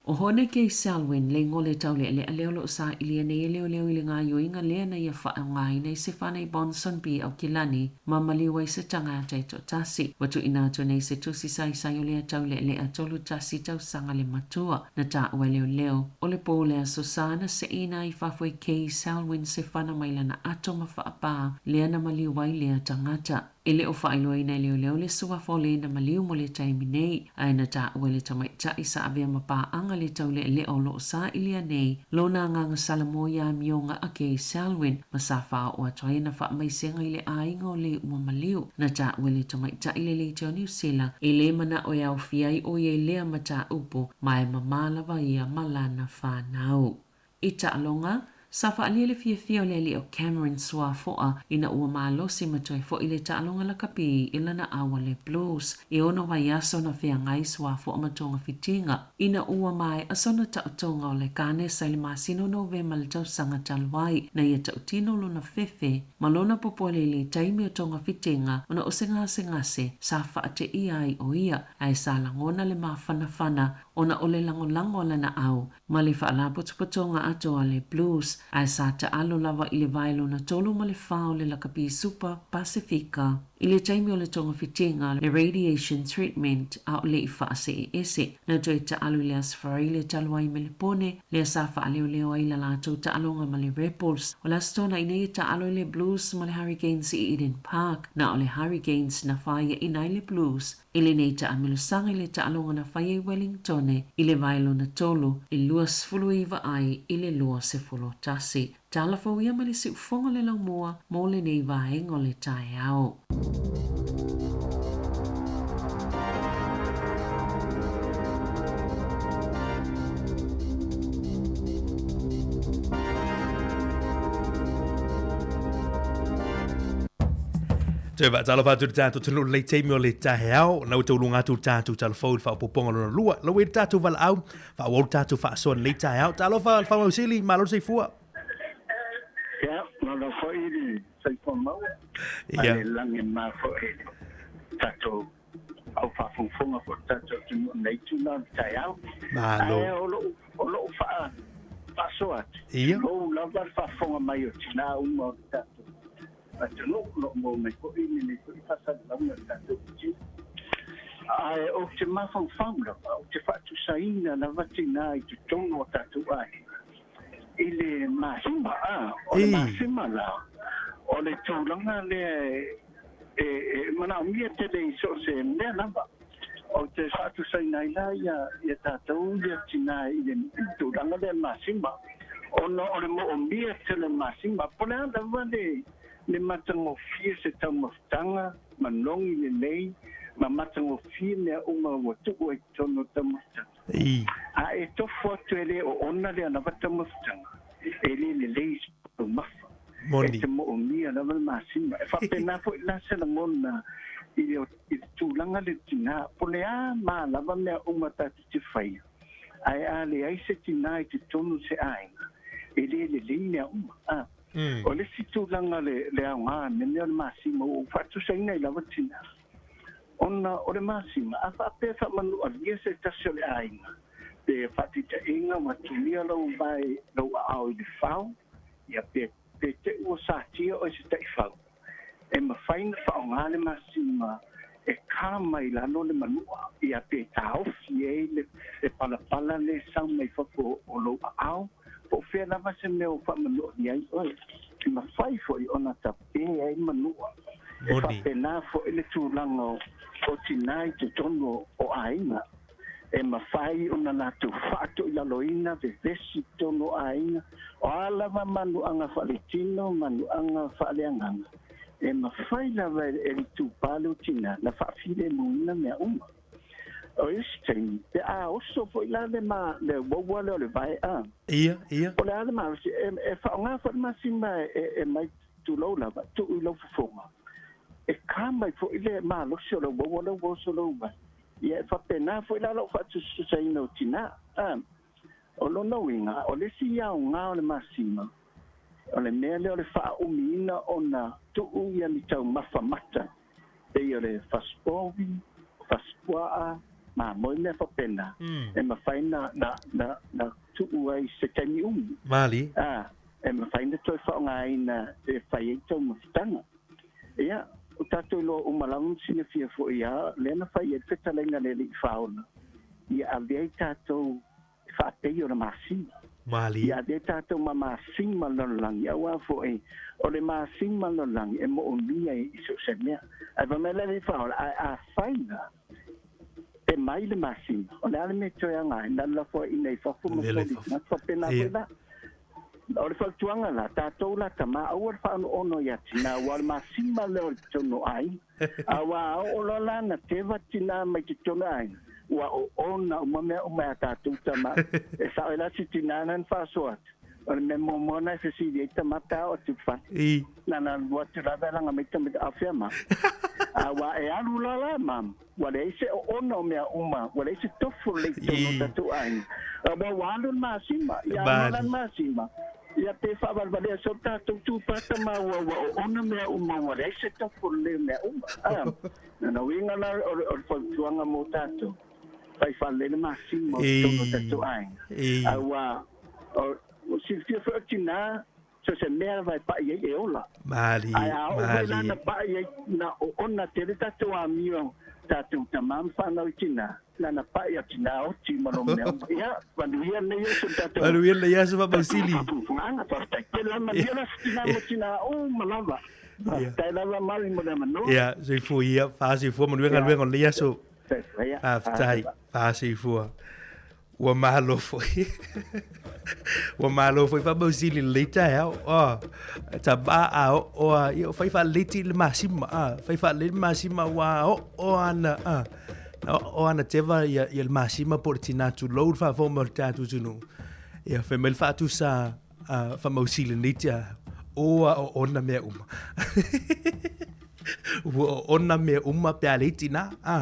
O Hone Kei Selwyn, le igoa o le taulealea lea o lo o sailia nei e leoleo i le gaoioiga lea na ia faaaogaina i se fana i Ponsonby, Aukilani, ma maliu ai se tagata e toatasi. Ua tuuina atu nei se tusi saisai o lea taulealea 31 tausaga le matua na taua e leoleo. O le pō le aso sa na seʻina ai i fafo e Kei Selwyn se fana mai lana ato ma faapā lea na maliu ai lea tagata. E le o faailoaina e leoleo le suafa o le na maliu mo le taimi nei, ae na taua e le tamaitai sa avea ma paaga le taulealea o lo o sailia nei lona agaga Salamo i amioga a Kay Selwyn ma sa faaoo atu ai ana faamaisega i le aiga o le ua maliu. Na taua e le tamaitai le leitio o Niu Sila e le manao e aofia ai ʻo ia i lea mataupu ma e mamā lava ia ma lana fanau. I taaloga, sa faaalia le fiafia o le alii o Cameron Suafoa ina ua malosi ma toe fo'i le taaloga lakapi i lana aua le Blues. E ono vaiaso na feagai Suafoa ma togafitiga ina ua mae'a sona taotoga o le kanesa i le masina o Novema le tausaga talu ai. Na ia tautino lona fefe ma lona popole i le taimi o togafitiga ona o se gasegase sa faateia ai ʻo ia, ae sa lagona le mafanafana ona o le lagolago a lana au ma le Faalapotopotoga Atoa le Blues, ae sa taalo lava i le vae lona tolu ma le fā o le lakapi Supa Pasefika. I le taimi o le togafitiga, le radiation treatment, a o le i faaseeese. Na toe taalo i le Aso Faraile talu ai Melepone, lea sa faaleoleo ai la latou taaloga ma le Rebels. O le Aso Toonai nei e taalo ai le Blues ma le Hurricanes i Eden Park. Na o le Hurricanes na faiaina ai le Blues i lenei taamilosaga i le taaloga na faia i Wellingtone i le vae lona tolu e 29 ai i le 21. Tala fou ia mai le siufogo o le laumua mo lenei vaega o le taeao. Toe faatalofa atu i le tatou atunuu i lenei taimi o le taeao. Na ua tauluga atu le tatou talafou i le faaopoopoga lona lua. Lau e le tatou valaau, faaauau le tatou faasoa i lenei taeao. Talofa le Faamausili, malo le soifua. Ia, malo foi le soifua maua. Ia. A le lagi e mama foi i le tatou au faafogafoga foi o le tatou atunuu i lenei itula o le taeao. Malo. Ae o lou, o lou faa, faasoa atu, Ia. tulou lava le faafofoga mai o tinā uma o le tatou atunuu o lo o maua mai foi lenei foi faasalalauga i le tatou atunuu. Ae ou te mafaufau lava, ou te faatusaina lava tinā i totonu o tatou aiga i le masima, a, o le masima la, o le tulaga lea e, e manaomia tele i so o se mea lava. Ou te faatusaina ai la ia, ia tatou ia tinā i le tulaga lea o le masima, ona o le moomia tele o le masima. Po o le a lava le, le matagofie se taumafataga manogi lelei ma matagofie mea uma ua tuu ai i totonu o le taumafataga. A e tofu atu e le oona lea lava taumafataga, e le lelei i se taumafa. Moni. E te moomia lava le masima. E faapena foi la se lagona i le, i le tulaga lea i le tinā. Po o le a ma lava mea uma tatou te faia, ae a leai se tinā i totonu o se aiga, e le lelei mea uma. A. O le isi tulaga le, le aoga i le mea o le masima, ua ou faatusaina ai lava tinā. Ona o le masima, a faapea e faamanualia se tasi o le aiga, pe faataitaiga ua tulia lou vae, lou aao i le fao, ia pe, pe te i ua satia oe i se taifau, e mafai ona faaaoga le masima e ka mai lalo le manua, ia pe taofi ai le, le palapala lea e sau mai fafo o lou aao, po o fea lava se mea ua faamanualia ai oe. E mafai foi ona tape ai manua. E faapena foi le tulaga o tinā i totonu o aiga. E mafai ona latou faatoilaloina vevesi i totonu o aiga, o a lava manuaga faaletino, manuaga faaleagaga, e mafai lava e le itupa lea o tinā na faafilemuina mea uma. O isi taimi, pe a oso foi la le ma, le uaua lea o le vae a. Ia, ia. Po o le a le malosi, e, e faaaoga foi le masima e, e mai tulou lava, tuu i lau fofoga. E ka mai foi le malosi o le uaua lea ua oso lou vae. Ia, e faapena foi la lou faatusatusaina o tinā. A, o lona uiga, o le isi aoga o le masima, o le mea lea o le faaumiina ona tuu ia ni taumafa mata pei o le fasipovi, fasipuaa, mamoe mea faapena, e mafai na, na, na, na tuu ai i se taimi umi. Malie. A, e mafai na toe faaaogaina e fai ai taumafataga. Ia, o tatou iloa uma lava ma silafia foi a, lea na fai ai le fetalaiga a le Alii Faaola, ia ave ai tatou e faapei o le masina. Malie. Ia avea tatou ma masima o le lalolagi, auā foi o le masima o le lalolagi e moomia i so o se mea. Ae fai mai le Alii Faaola, Ae afai la e mai le masima, o le a le mea e toe aga ai? Na o le lafoaiina i fafo ma Vela i foli fafo. tagata. Faapena foi Ia. la. O le fautuaga la, tatou la tamā, aua le faaonoono ia tinā, aua o le masima lea o le totonu o aiga. Aua a oo loa la na teva tinā mai totonu o aiga, ua oona uma mea uma e a tatou tama. E sao ai la si tinā na na faasoa atu, o le mea muamua na e fesili ai tama pe a oo atu i le fale. Na na alu atu lava e laga mai tamaiti, a o fea mama? Aua e alu loa la mama, ua leai se oona o mea uma, ua leai se tofu lelei i totonu o tatou aiga. Aua ua alu le masima, ia alu loa la le masima, Ia pe faavalevalea solo tatou tupata ma ua ua oona mea uma ua leai se tofu lelei o mea uma. A, na uiga la o le o le fautuaga mo tatou, fai faalelei le masima o totonu o tatou aiga. A ua o ua silafia foi o tinā, so se mea lava e paʻi ai e ola. Ae a oo foi la na paʻi ai na oona tele tatou amio tatou tamā ma fanau i tinā, Lana paʻi a tinā oti ma lo mea uma. Ia, manuia lenei aso le tatou. Manuia lenei aso Faamausili. Faafofogaaga, faafetai tele lava, manuia la se tinā mo tinā uma lava. Faafetai lava Mari mo le avanoa. Ia, soifua ia, faasoifua manuia galuega o lenei aso. Faafetai, faasoifua. Ua malo foi. Ua malo foi Faamausili i lenei taeao. Oh, tamā a oo a, ia, fai faalelei le masima, ah, fai faalelei le masima ua oo ana, ah, na oo ana teva ia, ia le masima po o le tinā tulou le faafofoga mai o le tatou atunuu. Ia, fai mai le faatusa a Faamausili i lenei taeao, ua oona mea uma. Ua oona mea uma pe a leai tinā. A,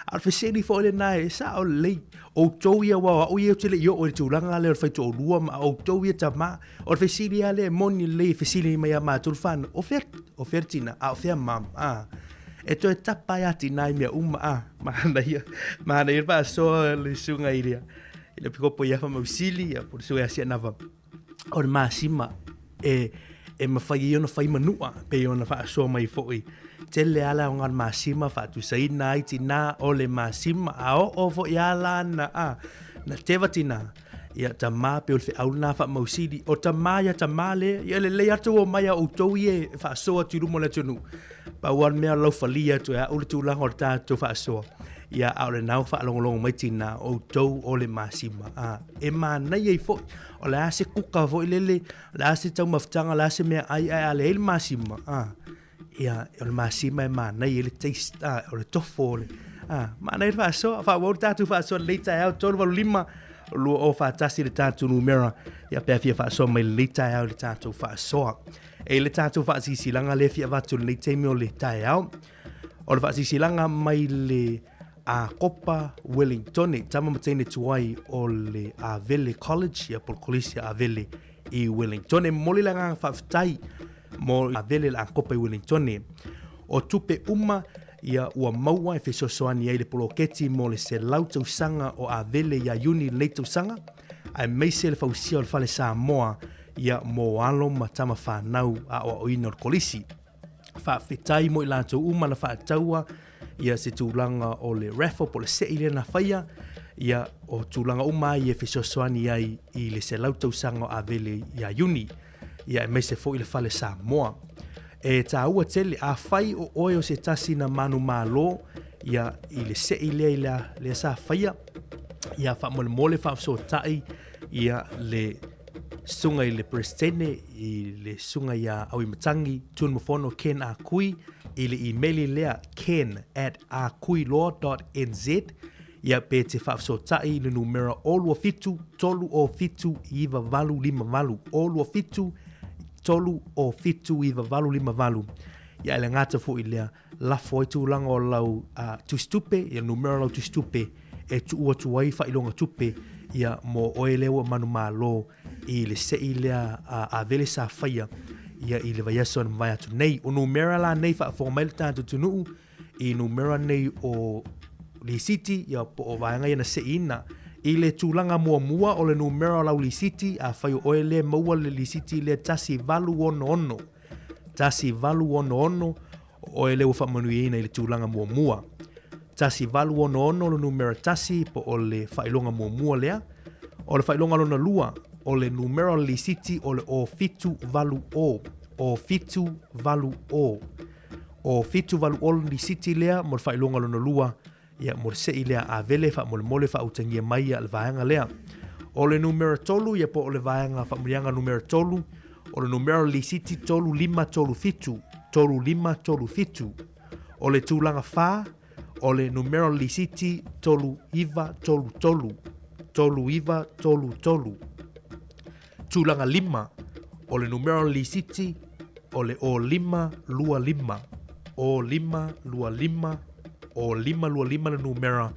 a o le fesili foi lenā e sao lelei. Outou ia aua o au ia ou te le i oo i le tulaga lea o le faitoalua ma outou ia tamā. O le fesili lava lea e moni lelei e fesili mai ia matou le whānau, o fea, o fea le tinā, a o fea mum, a. E toe tapa ai a tinā i mea uma, a. Manaia, manaia le faasoa le susuga i le, i le pikopo ia Faamausili, ia po o le susuga ia Sianava. O le masima e, e mafai ai ona fai manua, pei ona faasoa mai foi. Tele lava le aoga o le masima, faatusaina ai tinā o le masima, a oo foi lava la na, a, na teva tinā, ia tamā pei o le feau lena faamausili, o tamā ia tamā lea, ia lelei atu o mai a outou ia e faasoa atu i luma o le atunuu. Pau lava le mea o le laufalia atu e au le tulaga o le tatou faasoa, ia a o lena ua faalogologo mai tinā, o outou o le masima, a, e manaia ai foi, o le a se kuka foi lele, o le a se taumafataga, o le a se meaai, ae a leai le masima, a, ia, o le masima e manaia ai le taste, a, o le tofo o le, a, manaia le faasoa, faaauau le tatou faasoa i lenei taeao, 385 2041 le tatou numera, ia pe a fia faasoa mai lenei taeao i le tatou faasoa. E i le tatou faasilasilaga lea e fia avatu i lenei taimi o le taeao, o le faasilasilaga mai le a Kopa Wellingtone, tama ma teine tuai o le Avele College, ia po o le Kolisi a Avele i Wellingtone. Momoli le agaga faafetai mo Avele le a Kopa i Wellingtone. O tupe uma ia ua maua e fesoasoani ai le poloketi mo le 100 tausaga o Avele ia Iuni lenei tausaga, aemaise le fausia o le Fale Samoa ia mo alo ma tama fanau aoaoina o le Kolisi. Faafetai mo i latou uma na faataua ia se tulaga o le raffle po o le sei lea na faia, ia o tulaga uma ai e fesoasoani ai i le 100 tausaga o Avele ia Iuni, ia aemaise foi le Fale Samoa. E tāua tele, afai o oe o se tasi na manumalo ia i le sei lea i lea, lea sa faia, ia faamolemole faafesootai ia le susuga i le Peresetene, i le susuga ia Auimatagi Tunumafono Ken Akui i le imeli lea ken@akuilaw.nz ia pe te faafesootai i le numera 027 307 9858 027 307 9858 ia e le gata foi lea lafo ai tulaga o lau tusitupe, ia numera o lau tusitupe e tuu atu ai faailoga tupe ia mo oe lea ua manumalo i le sei lea a Avele sa faia ia i le vaiaso na mavae atu nei. O numera la nei faafofoga mai le tatou atunuu i numera nei o lisiti ia po o vaega ia na seiina i le tulaga muamua o le numera o lau lisiti, afai o oe lea e maua le lisiti lea 1866, 1866, o oe lea ua faamanuiaina i le tulaga muamua. 1866 le numera tasi po o le faailoga muamua lea. O le faailoga lona lua, o le numera o le lisiti o le 0780, 0780. 0780 le lisiti lea mo le faailoga lona lua, ia mo le sei lea avele faamolemole faautagia mai ia le vaega lea. O le numera 3, ia po o le vaega faamuliaga numera 3, o le numera o le lisiti 3537, 3537. O le tulaga 4, o le numera o le lisiti 3933, 3933. Tulaga 5, o le numera o le lisiti o le 0525, 0525, 0525 le numera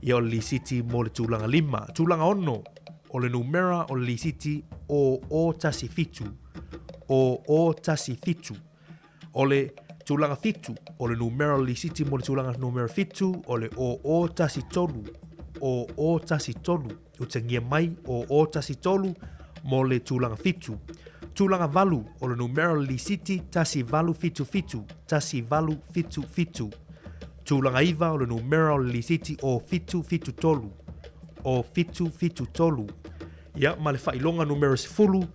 ia o le lisiti mo le tulaga 5. Tulaga 6, o le numera o le lisiti 0017, 0017. O le tulaga 7, o le numera o le lisiti mo le tulaga numera 7, o le 0013, 0013. Utagia mai 0013 mo le tulaga 7. Tulaga 8, o le numera o le lisiti 1877, 1877. Tulaga 9, o le numera o le lisiti 0773, 0773. Ia, ma le faailoga numera 10,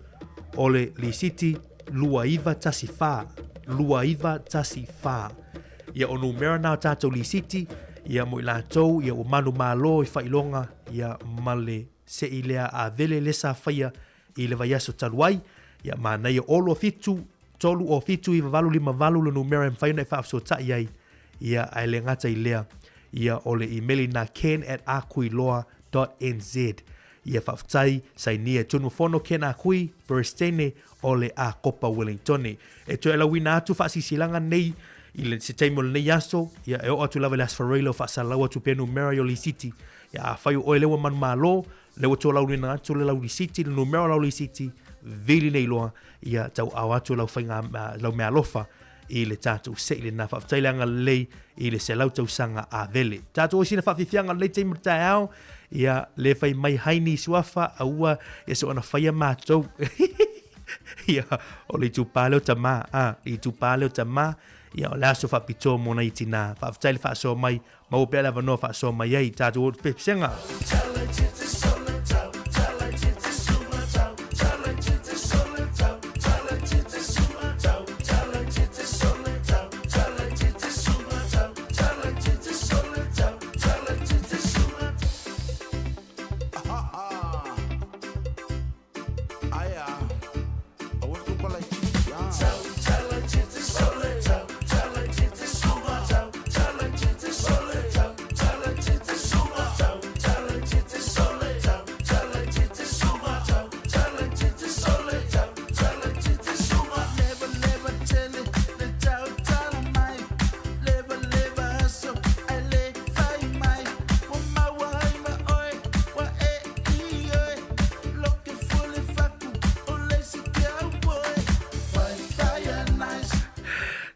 o le lisiti 2914, 2914. Ia, o numera na o tātou lisiti, ia mo i latou, ia ua manumalo i faailoga, ia ma le sei lea avele le sa faia i le vaiaso talu ai, ia manaia 07 3 o 7 9 8 5 8 le numera e mafai ona e faafesootai ai, ia ae le gata i lea, ia o le imeli na ken@akuiloa.nz. Ia faafetai sainia e Tunumafono Ken Akui, Peresetene o le Akopa Wellingtone. E toe alauina atu faasisilaga nei i le se taimi o lenei aso, ia e oo atu lava i le Aso Faraile o faasalalau atu pea numera i o lisiti. Ia afai o oe lea ua manumalo, lea ua tolaulauina atu le lau lisiti, le numera o lau lisiti, vili nei loa, ia tauaao atu lau faiga, lau meaalofa i le tatou sei lena. Faafetai le agalelei i le 100 tausaga avele. Tatou oi sina faafiafiaga o lenei taimi o le taeao, ia le fai mai haini suafa aua ia soona faia matou. Ia, o le itupa lea o tamā, a, le itupa lea o tamā, ia o le aso faapitoa mo nai tinā. Faafetai le faasoa mai, maua pea le avanoa faasoa mai ai tatou o pesega.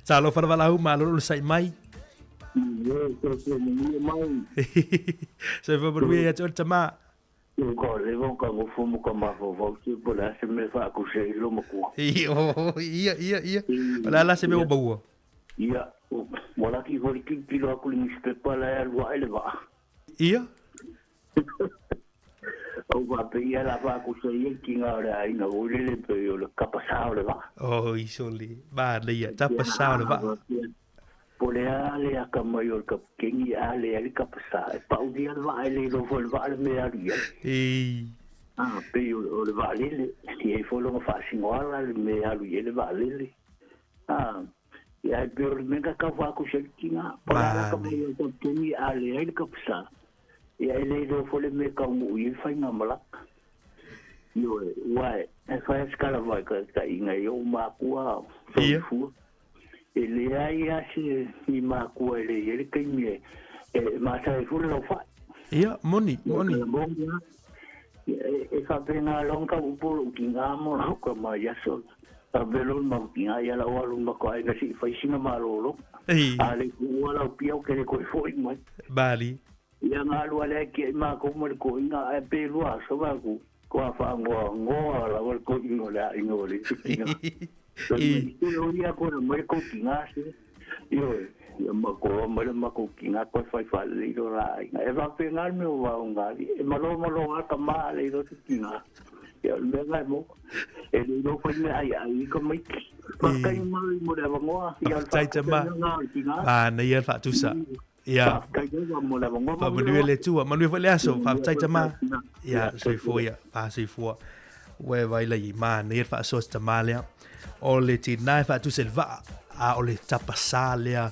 Talofa le valaau, malo le onosai mai. Soifua manuia ia te oe le tama. Ka leva o ka ngofo mo ka mafaufau te po le a se mea faakuse ai lo matua. Ia, ia, ia. O le a la se mea ua maua? Ia, ua laki foi le tilotilo aku i le newspaper la e alu ae le vaa. Ia. Ou faapea ia la faakuse ai le tiga o le aiga foi lele pei o le tapasā o le vaa. Oi sole, manaia, tapasā o le vaa. Po o le a le akamai o le kapikeni a leai le tapasā, e paulia le vaa e le iloa foi e le vaa le mea e alu i ai. Ei. A, pei o le vaalele, e i ai foi lona faasinoala le mea e alu i ai le vaalele. A, ia ae pei o le mea na tau faakusi ai le tiga. Po o le a le akamai o le kapikeni a leai le tapasā, ia e le iloa foi le mea e taunuu i ai le faigamalaga. Ioe, aua e fai lava si tala faataitaiga i ou makua soifua. E leai lava se ni makua e le i ai le taimi e matai ai foi le laufai. Ia, moni, moni. Moni lava. E faapena loa ona tau upu o lou tiga ma lau tama i aso. Faapea loa le mau tiga, ia lau alu ma ko aiga se i fai sina malologa. A le tuua lau pia ou te le toe foi mai. Mali. Ia na alu a leai tiai matou ma le toeaina ae pe lua aso vae atu toa faanoanoa lava le toeaina o le aiga o le isi tina. I o ia kona mai le kou tina se. Ioe, ia matou mai le matou tina toe fai faalelei lo la aiga. E faapena le mea o vaoga alii. E malo malo lava tama a le iloa se tina. Ia, o le mea lena e maua. E le iloa foi le mea e aiai ai tamaiti. Faafetai mai mo le avanoa. Ia, o le Faafetai tama. faafetai lena o le tina. Manaia le faatusa. Ia. Faafetai lava mo le avanoa. Faamanuia le Atua. Manuia foi le aso. Faafetai tama. Ia, soifua ia. Faasoifua. Ua e vaai lai, manaia le faasoa si tama lea. O le tina e faatusa i le vaa, a o le tapasā lea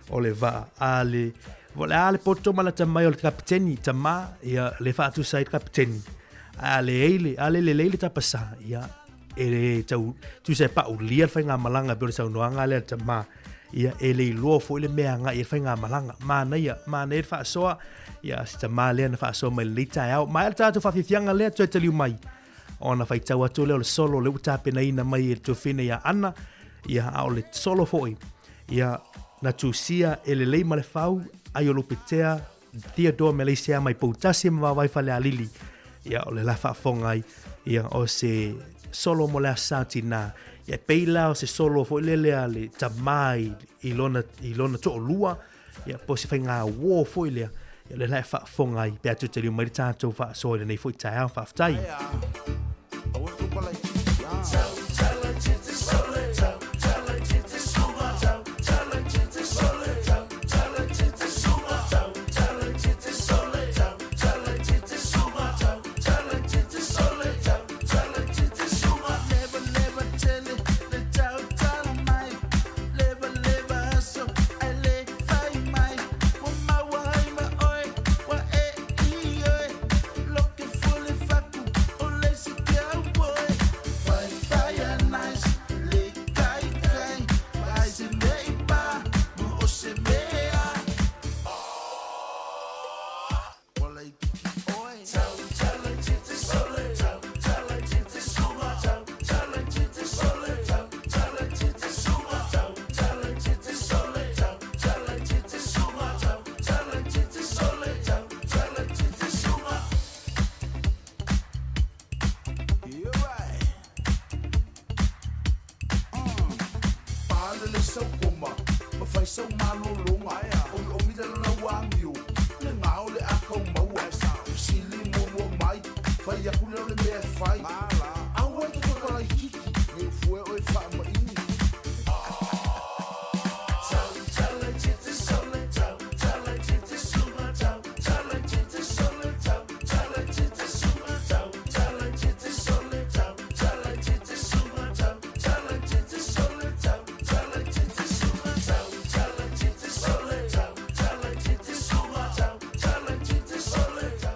o le vaa. A le, o le a le poto ma lata mai o le kapiteni, tama, ia, le faatusa ai le kapiteni. A le ei le, a le lelei le tapasā, ia, e le tau, tusa e paulia le faigamalaga pei o le saunoaga lea a le tama. Ia, e le iloa foi le mea agai i ai le faigamalaga. Manaia, manaia le faasoa, ia, si tama lea na faasoa mai lenei taeao. Maea le tatou faafiafiaga lea, toe taliu mai. Ona faitau atu lea o le solo lea ua tapenaina mai e le tuafine ia Ana, ia, a o le solo foi, ia, na tusia e lelei ma le fau, ai o Lupetea, Theodore Meleisea mai Poutasi ma Vaovai Falealili, ia, o le la faafofoga ai, ia, o se solo mo le Aso Sa Tinā. Ia, e pei la o se solo foi lele a le tamā i, i lona, i lona toalua, ia, po o se faiga uō foi lea, ia, o lea la e faafofoga ai, pe a toe taliu mai le tatou faasoa i lenei foi taeao. Faafetai.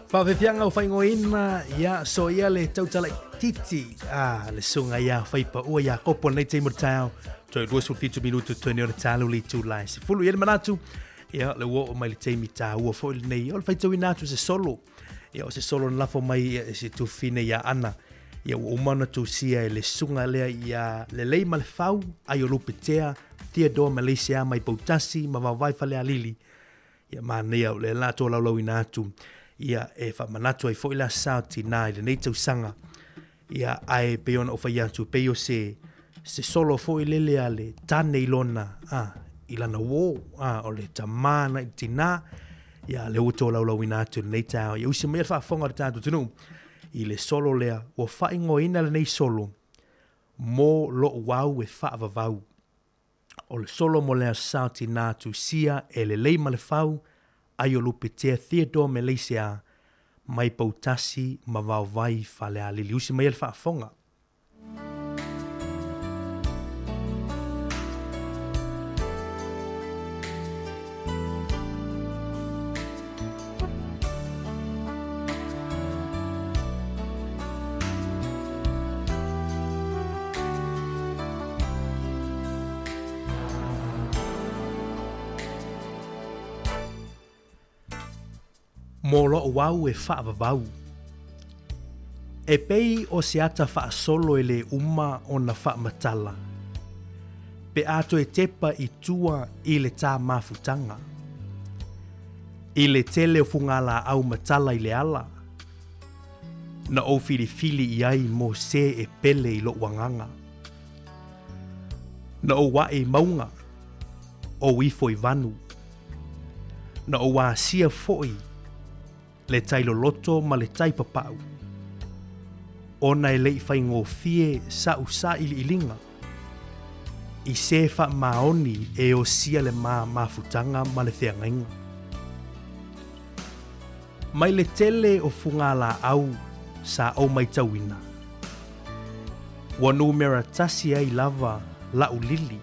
Faafefiaga o faingoina ia so ia le tautala titi a le sunga ia whaipaua ia kopo nei te mo taeao toe 27 minutu toe nei o le tālu le itula e sefulu i le manatu ia le ua oo mai le taimi tāua foi lenei o le faitauina atu se solo Ia, o se solo na lafo mai e se tuafafine ia Ana. Ia, ua uma ona tusia e le susuga lea ia Lelei ma le Fau, ai o Lupetea, Theodore Malaysia mai Poutasi ma Vaovai Falealili. Ia, manaia o lea la tolaulauina atu, ia, e faamanatu ai foi le Aso Sa o Tinā i lenei tausaga. Ia, ae pei ona ou fai atu, pei o se, se solo foi lele a le tane i lona, a, i lana uō, a, o le tamā na i le tinā, ia, lea ua tolaulauina atu i lenei taeao. Ia usi mai le faafofoga a le tatou atunuu i le solo lea, ua faaigoaina lenei solo mo lo'u au e faavavau. O le solo mo le Aso Sa Tinā Tusia e lelei ma le fau, ai o Lupetea Theodore Meleisea mai Poutasi ma Vaovai Falealili. Usi mai le faafofoga. Mō loʻu au e faavavau. E pei o se ata faasolo e lē uma ona faamatala, pe a toe tepa i tua i le tā mafutaga. I le tele o fugalaau matala i le ala, na ou filifili i ai mo se e pele i loʻu agaga. Na ou aʻe i mauga, ou ifo i vanu. Na ou asia foi le tai loloto ma le tai papau. Ona e le i faigofie sa'u sailiiliga i se faamaoni e osia le ma mafutaga ma le feagaiga. Mai le tele o fugalaau sa ou maitauina, ua numera tasi ai lava la'u lili,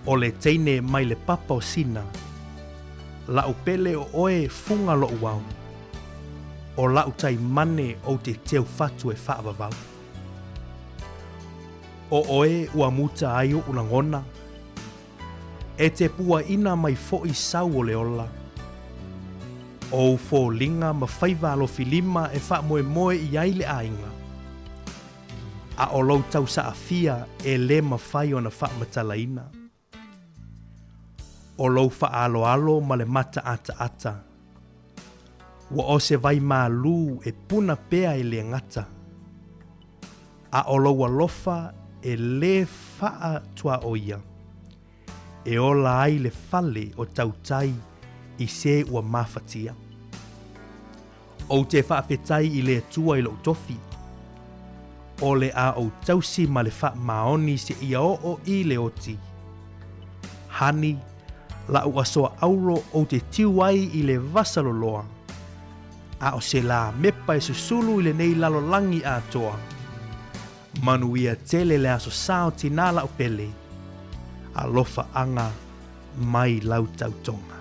o le teine mai le papa o Sina, la'u pele o oe fuga lo'u ao. O la'u taimane ou te teu fatu e faavavau. O oe ua muta ai oʻu lagona, E te puaʻina mai foʻi sau o le ola. O ou foliga ma faiva alofilima e faamoemoe i ai le aiga. A o lou tausaafia e lē mafai ona faamatalaina. O lou faaaloalo ma le mataataata. Ua o se vai malū e puna pea e le gata. A o lou alofa e lē faatuaoia, e ola ai le fale o tautai i se ua mafatia. Ou te faafetai i le Atua i lou tofi, o le a ou tausi ma le faamaoni seia oo i le oti. Hani, la'u asoa auro ou te tiu ai i le vasa loloa, a o se lā mepa e susulu i lenei lalolagi atoa. Manuia tele le aso sa o tinā la'u pele, alofa-aga mai lau tautoga.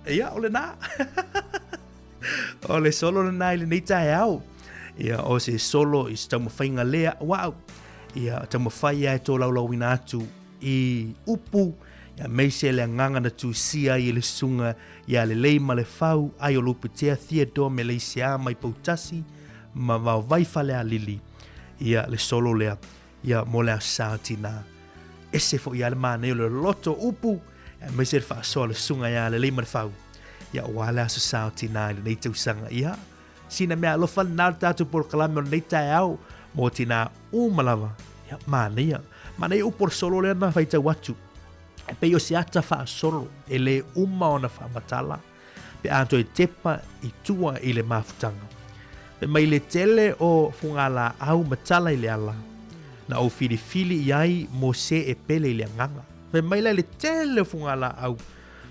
Ia, o lenā. O le solo lenā i lenei taeao. Ia, o se solo i se taumafaiga lea o au. Ia, taumafai lava e tolaulauina atu i upu, ia aemaise le agaga na tusia ai e le susuga ia Lelei ma le Fau, ai o Lupitea Theodore Meleisiā mai Poutasi ma Vaovai Falealili, ia le solo lea, ia mo le Aso Sa o Tinā. Ese foi lava le manaia o le loto upu, aemaise le faasoa o le susuga ia Lelei ma le Fau, ia aua le Aso Sa o Tinā i lenei tausaga. Ia, sina mea alofa lenā o le tatou polokalame o lenei taeao mō tinā uma lava. Ia, manaia. Manaia upu o le solo lea na faitau atu. E pei o se ata faasolo e lē uma ona faamatala pe a toe tepa i tua i le mafutaga. Fai mai le tele o fugalaau ma tala i le ala, na ou filifili i ai mo se e pele i le agaga. Fai mai la i le tele o fugalaau,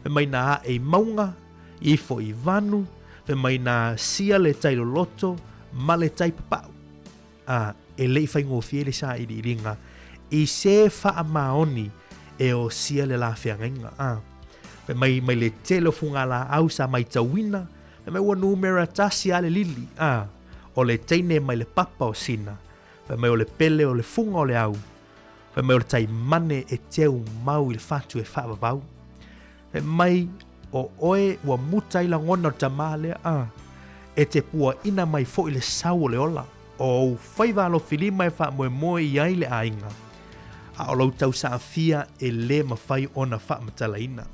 fai mai na ae i mauga, ifo i vanu, fai mai na sia le tai loloto ma le tai papau. A, e le i faigofie le sailiiliga i se faamaoni e osia le la feagaiga. A, fai mai, mai le tele o fugalaau sa maitauina, fai mai ua numera tasi a le lili, a, o le teine mai le papa o Sina, fai mai o le pele o le fuga o le au, fai mai o le taimane e teu mau i le fatu e faavavau. Fai mai, o oe ua muta ai lagona o le tamā lea, a, e te puaʻina mai foʻi le sau o le ola, o ou faiva alofilima e faamoemoe i ai le aiga, a o lou tausaafia e lē mafai ona faamatalaina.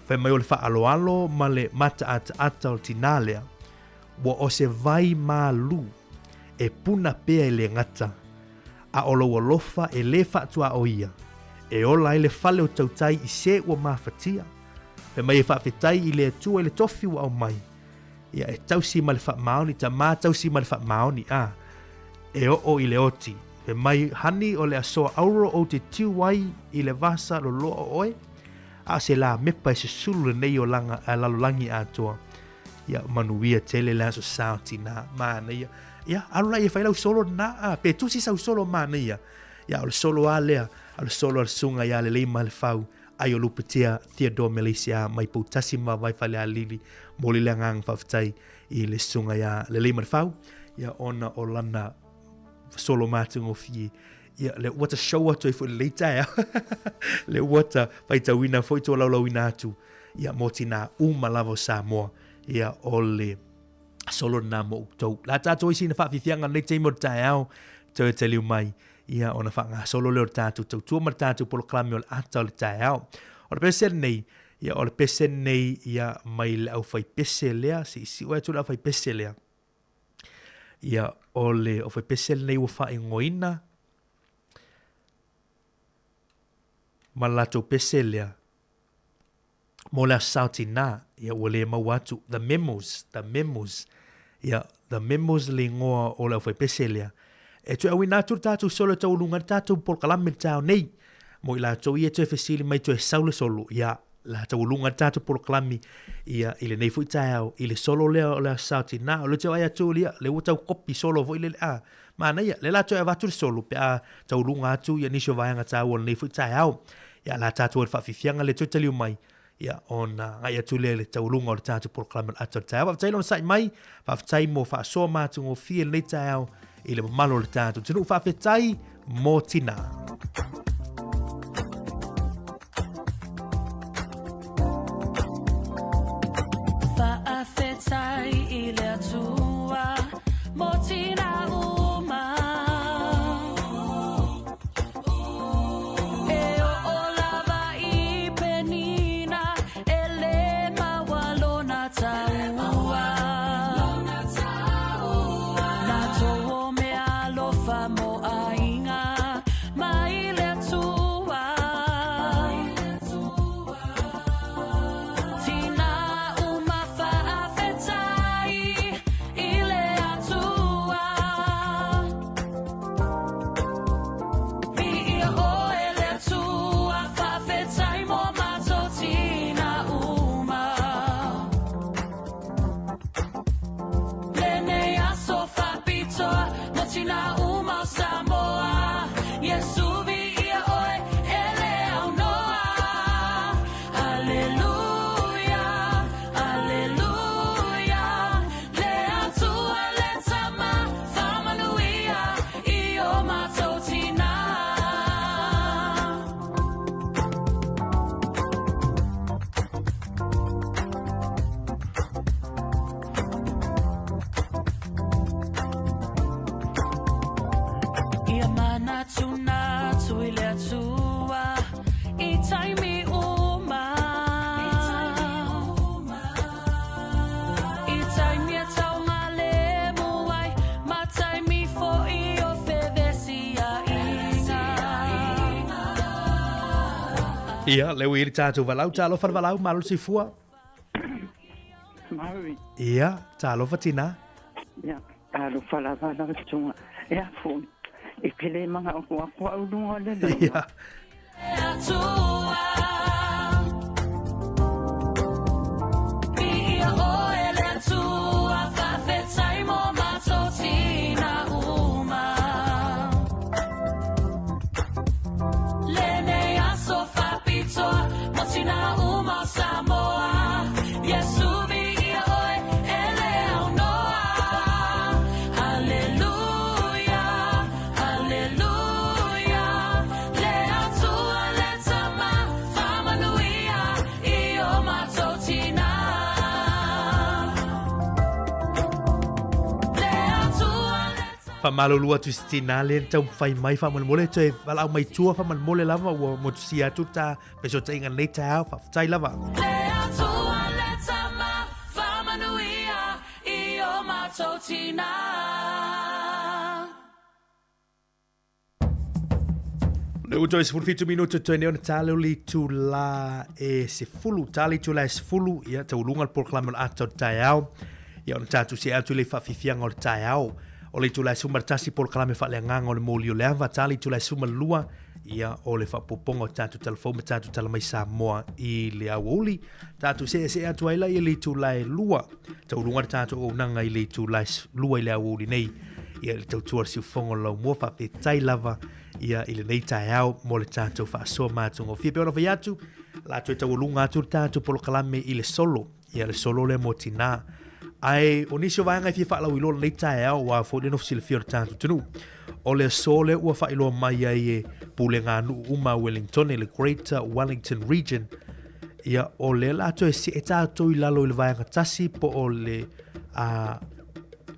Fai mai o le faaaloalo ma le mataataata o le tinā lea, ua o se vai malū e puna pea i le gata, a o lou alofa e lē faatuaoia, e ola ai le fale o tautai i se ua mafatia. Fai mai e faafetai i le Atua i le tofi ua aumai, ia e tausi ma le faamaoni, tamā tausi ma le faamaoni, a e oo i le oti. Fai mai, Hani o le asoa auro ou te tiu ai i le vasa loloa o oe, a o se lā mepa e susulu lenei olaga a lalolagi atoa. Ia manuia tele le aso sa o tinā, manaia. Ia, alu la ia fai lau solo na, a, pe tusi sau solo manaia. Ia, o le solo a lea, o le solo a le susuga ia Lelei ma le Fau, ai o Lupetea Theodore Meleisiā mai Poutasi ma Vaifalealili, momoli le agaga faafetai i le susuga ia Lelei ma le Fau, ia ona o lana solo matagofie. Ia, le ua ta show atu ai foi i lenei taeao. Le ua ta faitauina foi tolaulauina atu, ia mō tinā uma lava o Samoa, ia o le solo lena mo outou. La tātou ai sina faafiafiaga lenei taimi o le taeao, toe taliu mai, ia ona faagasolo lea o le tātou tautua ma le tātou polokalame o le ata o le taeao. O le pese lenei, ia o le pese lenei ia mai le aufaipese lea, se i siu atu le aufaipese lea. Ia o le aufaipese lenei ua faaigoaina ma le latou pese lea. Mo le aso sao tinā, ia ua le maua atu, The Memos, The Memos, ia, The Memos le igoa o le aufaipese lea. E toe auina atu le tatou solo e taualuga ai le tatou polokalame i le taeao nei. Mo i latou ia e toe fesili mai toe sau le solo, ia, la taualuga ai le tatou polokalame, ia, i lenei foi taeao, i le solo lea o le aso sao tinā. O lea ou te vaai atu, ia, lea ua tau kopi solo foi lele, a, manaia, lea la toe avatu le solo pe a taualuga atu ia nisi o vaega taua o lenei foi taeao. Ia, la tatou i le faafiafiaga lea toe taliu mai, ia, ona agai atu lea i le taualuga o le tatou polokalame o le ata o le taeao. Faafetai le onosai mai, faafetai mo faasoa matagofie i lenei taeao i le mamalu o le tatou atunuu. Faafetai mo tinā. Faafetai i le Atua mo tinā uma. E oo lava i Penina e lē maua lona taua. Na tou o mea alofa mo aiga mai le Atua. Tina uma faafetai i le Atua. Viia oe le Atua, faafetai mo matou tina uma. Lenei aso faapitoa mo tina uma o Samoa. Iesu viia oe e le aunoa. Aleluia, aleluia, le Atua le Tama, faamanuia i o matou tina. Ia manatunatu i le Atua i taimi uma. I taimi e taugalemu ai ma taimi foi o fevesiaiga. Ia, lea ua i ai le tatou valaau. Talofa le valaau, malo le soifua. Maui. Ia, talofa tinā. Ia, talofa lava lau susuga. Ia foi, i te le manao aku au luga o le lauga. Ia. Viia oe le Atua, faafetai mo matou tina uma. Lenei aso faapitoa mo tina uma o Samoa. Iesu viia oe e le aunoa. Aleluia, aleluia, le Atua le Tama, faamanuia i o matou tina. Le Atua le Faamalulu atu i se tinā lea na taumafai mai faamolemole toe valaau mai tua faamolemole lava ua motusia atu ta fesootaiga i lenei taeao. Faafetai lava. Le Atua le Tama, faamanuia i o matou tinā. Lea ua toe 17 minute toe nei ona tala o le itula e 10, tala itula e 10, ia taualuga le polokalame o le ata o le taeao, ia ona tatou see atu i le faafiafiaga o le taeao. O le itula e 11 polokalame faaleagaga o le moli o le ava, tala itula e 12, ia o le faaopoopoga o tatou tala fou ma tatou tala mai Samoa i le aoauli. Tatou seesee atu ai la i le itula e 2, taualuga le tatou auaunaga i le itula e 2 i le aoauli nei. Ia i le tautua o le siufofoga o le laumua, faafetai lava ia i lenei taeao mo le tatou faasoa matagofie. Pei ona fai atu, la toe taualuga atu le tatou polokalame i le solo, ia le solo lea mo tinā. Ae o nisi o vaega e fia faalauiloa lenei taeao, aua foi le nofo silafia o le tatou atunuu. O le aso lea ua faailoa mai ai e pulega nuu uma a Wellington, le Greater Wellington Region, ia o lea la toe see tatou i lalo i le vaega tasi po o le a,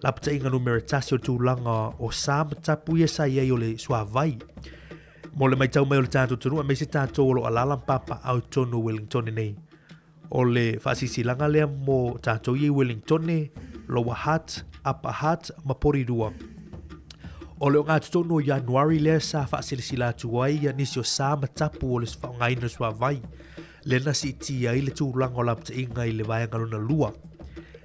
Lapataiga numera tasi o le tulaga o sa ma tapu ia sa i ai o le suavai. Mo le matau mai o le tatou atunuu, aemaise tatou o lo o alaala ma papaaao i totonu o Wellington nei. O le faasilasilaga lea mo tatou ia i Wellington, Lower Hutt, Upper Hutt ma Porirua. O le ogatotonu o Ianuari lea sa faasilasila atu ai ia nisi o sa ma tapu o le faaaogaina o le suavai. Lea na siitia ai le tulaga o lapataiga i le vaega lona lua.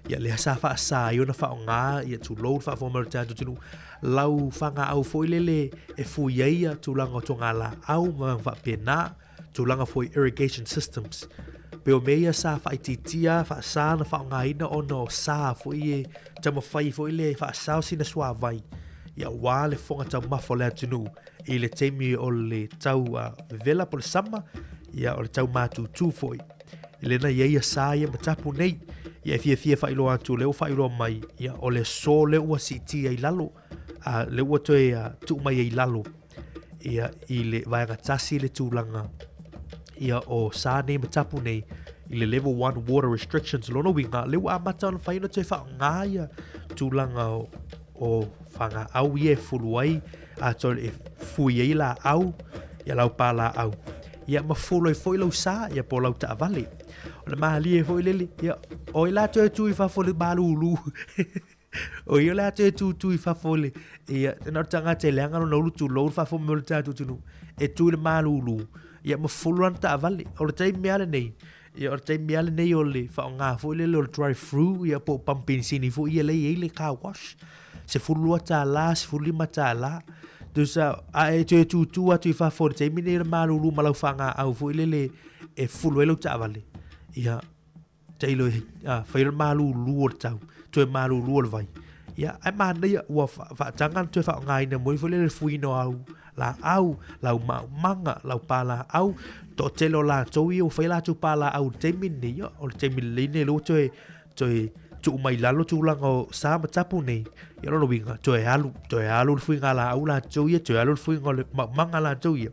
Ia, lea sa faasa ai ona faaaoga, ia, tulou le faafofoga mai o le tatou atunuu, lau fagaau foi lele e fui ai ia tulaga o togalaau ma vaega faapena, tulaga foi irrigation systems. Pei o mea ia sa faaitiitia, faasa ona faaaogaina ona o sa foi e taumafai foi le faasao sina suavai, ia aua le fofoga taumafa o le atunuu i le taimi o le tau vevela po o le sama, ia o le tau matutu foi. I lena i ai ia sa ia ma tapu nei, ia e fiafia faailoa atu o lea ua faailoa mai, ia o le aso lea ua siitia i lalo, a lea ua toe tuu mai ai i lalo, ia i le vaega tasi le tulaga ia o sa nei ma tapu nei i le level 1 water restrictions lona uiga lea ua amata ona fai ona toe faaaoga ia tulaga o, o fagaau ia e fulu ai a sorry, e fui ai laau ia lau palaau ia ma fulu ai foi lau sa ia po lau taavale o le malie foi lele ia o i la toe tu i fafo le malulu O ia o le a toe tūtū i fafo le, ia, na o le tagata e leaga lona ulu tulou le faafofoga mai o le tatou atunuu, e tu i le malūlū, ia ma fulu lana taavale. O le taimi lava lenei, ia o le taimi lava lenei o le faaaoga foi lele o le drive through, ia po o pamu penisini foi ia lea e i ai le car wash, $12, $15. Tusa, a e toe tūtū atu i fafo i le taimi lenei o le malūlū ma lau faagaau foi lele e fulu ai lau taavale, ia, Tailo e a, fai o le malūlū o le tau, toe malūlū o le vai. Ia, ae manaia ua faataga ona toe faaaogaina mo ifo le fuina o au laau, lau maumaga, lau palaau, toatele o latou ia ua fai latou palaau i le taimi lenei, ia, o le taimi lelei lenei lea ua toe, toe tuu mai lalo tulaga o sa ma tapu nei, ia lona uiga, toe alu, toe alu le fuiga laau latou ia, toe alu le fuiga o le maumaga latou ia.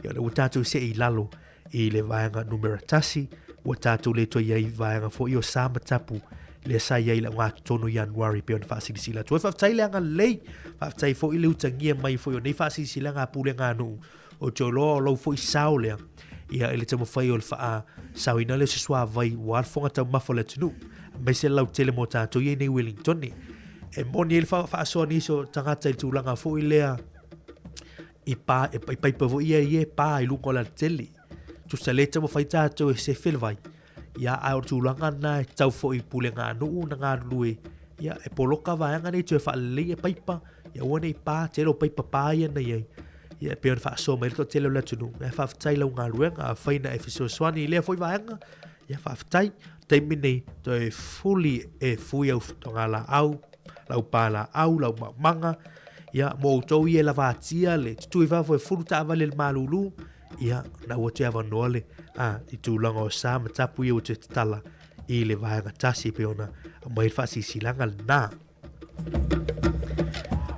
Ia, o lea ua tatou see i lalo i le vaega numera 1, ua tatou le toe i ai i vaega foi o sa ma tapu lea sa i ai i le augatotonu i Ianuari pei ona faasilasila atu ai. Faafetai le agalelei, faafetai foi le utagia mai foi o nei faasilasilaga a pulega a nuu o te iloa o lou foi sao lea ia i le taumafai o le faasaoina lea o se suavai ua le fofoga taumafa o le atunuu aemaise le lautele mo tatou ia i nei Wellingtone. E moni ai le faasoa nisi o tagata i le tulaga foi lea i pā, e, i paipa foi ia ia e pā i luga o le alatele. Tusa le taumafai tātou e sefe le vai. Ia, ae o le tulaga na e tau foi i pulega a nuu na galulue, ia, e poloka vaega nei toe faalelei e paipa, ia aua nei pā, tele o paipa pā ia na i ai. Ia, e pei ona faasoa mai le toatele o le atunuu. Ae faafetai lau galuega, afai na e fesoasoani i lea foi vaega, ia faafetai. Taimi nei, toe fuli e fui au togalaau, lau palaau, lau maumaga, ia, mo outou ia e lavatia le tutū i fafo e fulu taavale i le malūlū, ia, na ua toe avanoa le, a, i tulaga o sa ma tapu ia ua toe tatala i le vaega tasi e pei ona aumai le faasilasilaga lena.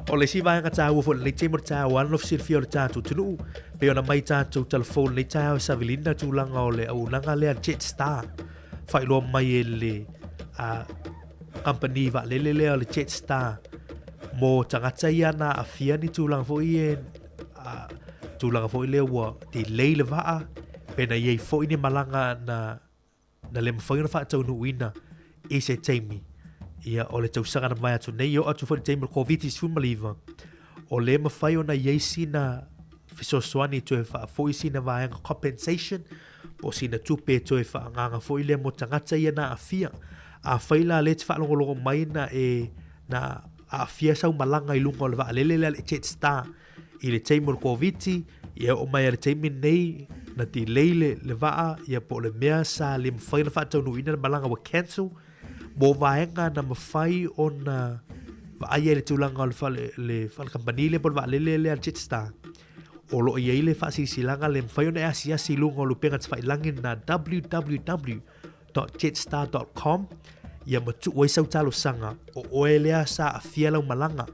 O le isi vaega taua foi lenei taimi o le taeao lava silafia o le tatou atunuu, pei ona mai tatou talafou lenei taeao e savilina tulaga o le auaunaga lea Jetstar, faailoa mai e le kamupani vaalele lea o le Jetstar mo tagata ia na aafia ni tulaga foi ia tulaga foi lea ua delay le vaa, pe na i ai foi ni malaga na na le mafai ona faataunuuina i se taimi. Ia, o le tausaga na mavae atu nei, e oo atu foi i le taimi o le Koviti-19, o le mafai ona i ai sina fesoasoani toe faafoi sina vaega compensation, po o sina tupe e toe faaagaaga foi lea mo tagata ia na aafia. Afai la lea e te faalogologo mai na e na aafia sau malaga i luga o le vaalele lea a le Jetstar i le taimi o le Koviti, ia oo mai lava i le taimi lenei na delay le, le vaa, ia po o le mea sa le mafai ona faataunuuina le malaga ua cancel, mo vaega na mafai ona vaaia i le tulaga o le fale, le fale kamupani lea po o le vaalele lea a le Jetstar, o lo o i ai le faasilasilaga le mafai ona e asiasi i luga o le upega tafailagi lena www www.jetstar.com ia ma tuu ai sau talosaga o oe lea sa aafia lau malaga.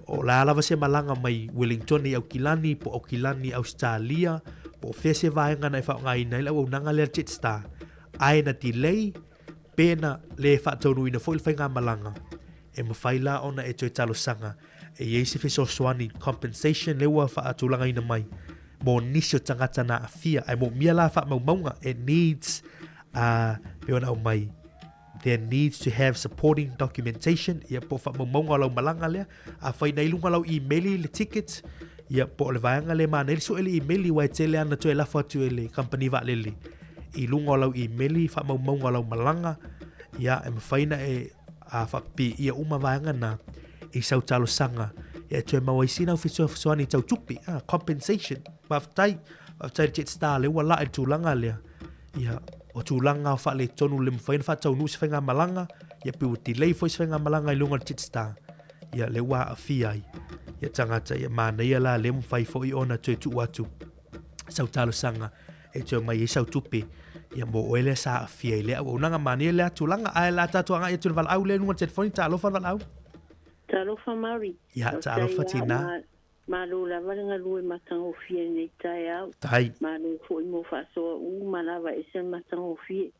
O le a lava se malaga mai Wellington i Aukilani po o Aukilani i Ausetalia po o fea se vaega na e faaaogaina ai le auaunaga lea a le Jetstar ae na delay pe na le faataunuuina foi le faigamalaga, e mafai la ona e toe talosaga e i ai se fesoasoani compensation lea ua faatulagaina mai mo nisi o tagata na aafia ae moomia la faamaumauga it needs uh, pei ona aumai there needs to have supporting documentation ia po o faamaumauga o lau malaga lea afai na i luga lau email le ticket ia po o le vaega lea manaia le sue le email aua e tele ana toe lafo atu e le kamupani vaalele i luga o lau imeli faamaumauga o lau malaga, ia, e mafai ona e a faapipiia uma vaega na i sau talosaga ia e toe maua ai sina au fesoasoani tau tupe, a, compensation. Faafetai, faafetai i le Jetstar lea ua laa i le tulaga lea. Ia, o tulaga o faaletonu le mafai ona faataunuu se faigamalaga, ia pe ua delay foi se faigamalaga i luga o le Jetstar. Ia, lea ua aafia ai ia tagata, ia manaia la lea mafai foi ona toe tuu atu sau talosaga e toe mai ai sau tupe ia mo oe lea sa aafia i lea auaunaga. Manaia lea tulaga, ae la tatou agai atu i le valaau lea i luga o le telefoni. Talofa le valaau. Talofa Mari. Ia, talofa Tina. Malo lava le galue matagofie i lenei taeao. Tai. Malo foi mo faasoa uma lava e ese le matagofie.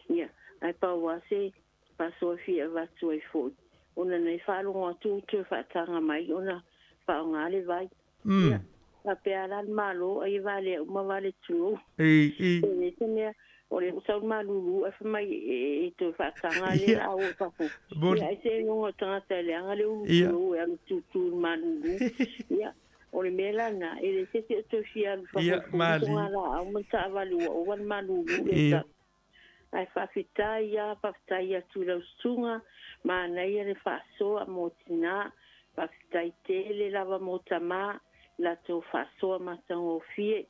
Ia, ae pau lava se faasoa e fia avatu ai foi, ona nei faalogo atu ua toe faataga mai ona faaaoga le vai. Ia, faapea la le Malo ai e valea uma vale tulou. E leai se mea, o lea ua sau le malulu ae fai mai e toe faataga lea la a o i fafo. Ia ai se igoga o tagata e leaga le ulu tulou e alu tutu i le malulu. Ia, o le mea la lena, e leai se isi o toe fia alu i fafo e fuli togalaau ma le taavale ua ova le malulu lea e tau. Ae faafetai lava, faafetai atu i lau susuga, manaia le faasoa mo tina, faafetai tele lava mo tama, latou faasoa matagofie.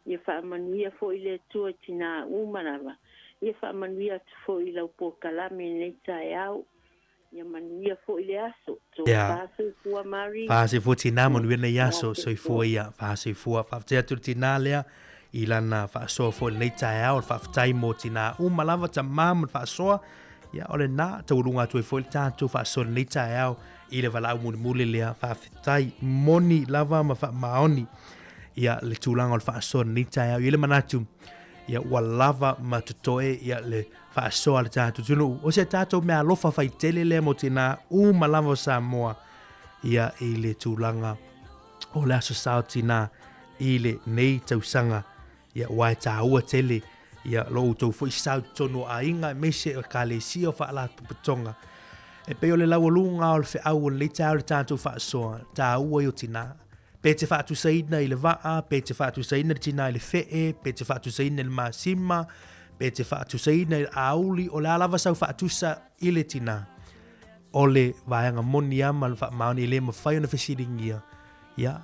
Ia faamanuia foi le Atua i tina uma lava. Ia faamanuia atu foi i lau polokalame i lenei taeao. Ia manuia foi le aso. Tofa soifua Mari. Fa soifua tina, manuia lenei aso. Soifua ia, fa soifua. Faafetai atu i le tina lea i lana faasoa foi i lenei taeao. O le faafetai mo tina uma lava, tama ma le faasoa. Ia, o lena, taualuga atu ai foi le tatou faasoa i lenei taeao i le valaau mulimuli lea. Faafetai moni lava ma faamaoni ia le tulaga o le faasoa i lenei taeao. E i ai le manatu, ia ua lava ma totoe ia le faasoa a le tatou atunuu. O se tatou meaalofa faitele lea mo tina uma lava o Samoa ia i le tulaga o le Aso Sa o Tina i lenei tausaga. Ia aua e taua tele ia lo outou foi sao i totonu o aiga aemaise o ekalesia o faalapotopotoga. E pei o le laualuga o le feau o lenei taeao i le tatou faasoa, taua ia o tina. Pe te faatusaina i le vaa, pe te faatusaina le tina i le fee, pe te faatusaina i le masima, pe te faatusaina i le auli, o le a lava sau faatusa i le tina, o le vaega moni lava ma le faamaoni e le mafai ona fesiligia, ia,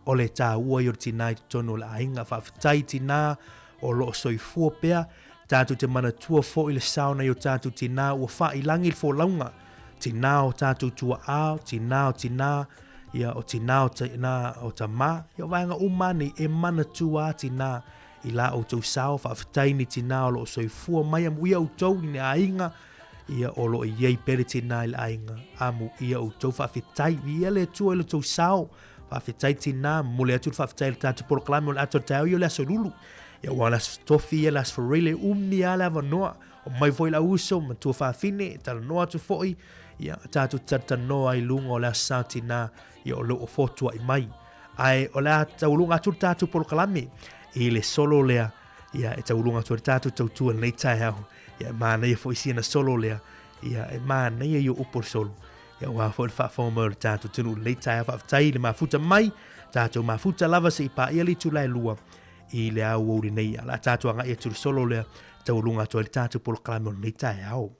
o le taua ia o le tina i totonu o le aiga. Faafetai tina o lo o soifua pea, tatou te manatua foi le sao nai o tatou tina ua faailagi le folauga, tina o tatou tuaa, tina o tina, ia o tina o tina o tama, ia o vaega uma nei e manatua a tina i la outou sao. Faafetai ni tina o lo o soifua mai, amuia outou i ni aiga, ia o lo o i ai pea le tina i le aiga, amuia outou. Faafetai, viia le Atua i lo outou sao. Faafetai tina, momoli atu le faafetai i le tatou polokalame o le ata o le taeao ia o le aso lulu. Ia aua o le aso tofi ia le aso Faraile, umi lava le avanoa. O mai foi lau uso, matua fafine, e talanoa atu foi, ia tatou talatalanoa i luga o le aso sa tina, ia o lo o fotuai mai. Ae o le a taualuga atu le tatou polokalame i le solo lea, ia e taualuga atu ai le tatou tautua i lenei taeao. Ia e manaia foi sina solo lea, ia e manaia ia upu o le solo. Ia aua foi le faafofoga mai o le tatou atunuu i lenei taeao. Faafetai i le mafuta mai, tatou mafuta lava se i paia le itula e lua i le aoauli nei. A o le a tatou agai atu i le solo lea, taualuga atu ai le tatou polokalame o lenei taeao.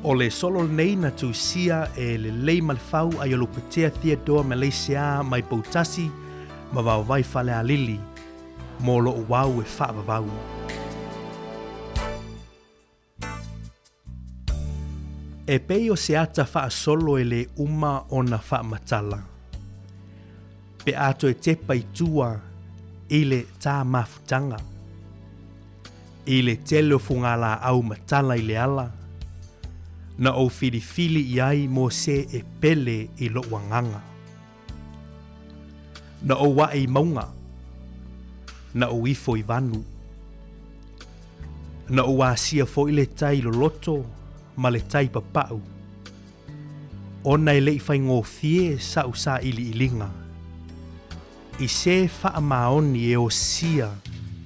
O le solo lenei na tusia e le Leimalefau Aiolupetea Theodore Malaysia mai Poutasi ma Vaovai Falealili mo lou au e faavavau. E pei o se ata faasolo e lē uma ona faamatala, pe a toe tepa i tua i le tā mafutaga, i le tele o fugalaau matala i le ala, na ou filifili i ai mo se e pele i lou agaga. Na ou ae i mauga, na ou ifo i vanu. Na ou asia foi le tai loloto ma le tai papau, ona e le i faigofie sa'u sailiiliga i se faamaoni e osia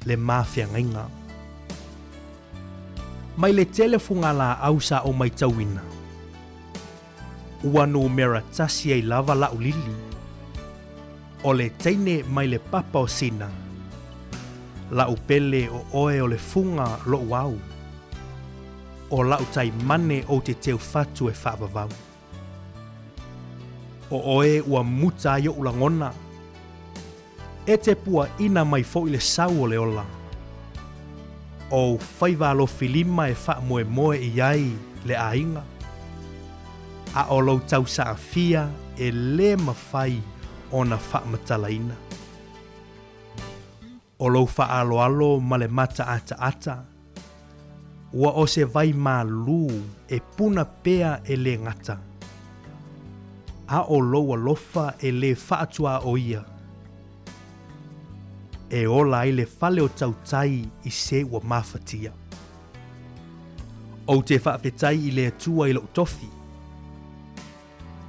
le mafeagaiga. Mai le tele o fugalaau sa ou maitauina. Ua numera tasi ai lava la'u lili. O le teine mai le papa o Sina. La'u pele o oe o le fuga lo'u au. O la'u taimane ou te teu fatu e faavavau. O oe ua muta ai o'u lagona. E te puaʻina mai foʻi le sau o le ola. O ou faiva alofilima e faamoemoe i ai le aiga, a o lou tausaafia e lē mafai ona faamatalaina. O lou faaaloalo ma le mataataata, ua o se vai malū e puna pea e lē gata. A o lou alofa e lē faatuaoia, e ola ai le fale o tautai i se ua mafatia. Ou te faafetai i le Atua i lou tofi.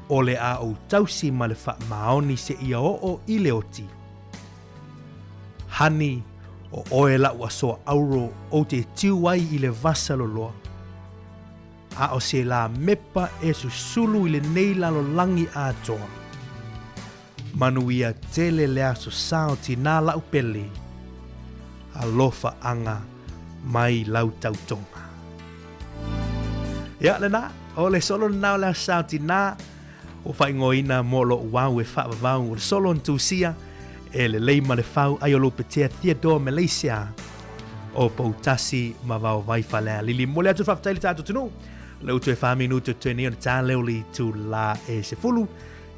O le a ou tausi ma le faamaoni seia oo i le oti. Hani, o oe la'u asoa auro ou te tiu ai i le vasa loloa. A o se lā mepa e susulu i lenei lalolagi atoa. Manuia tele le aso sa o tinā la'u pele. Alofa-aga mai lau tautoga. Ia, lena, o le solo lena o le aso sa o tinā, ua faaigoaina mo lo'u au e faavavau o le solo na tusia e le lei ma le fau ai o Lopetea Theodore Malaysia o Poutasi ma Vaovai Falealili. Momoli atu le faafetai i le tatou atunuu, o lea ua toe 4 minute totoe nei ona ta lea o le itulā e 10.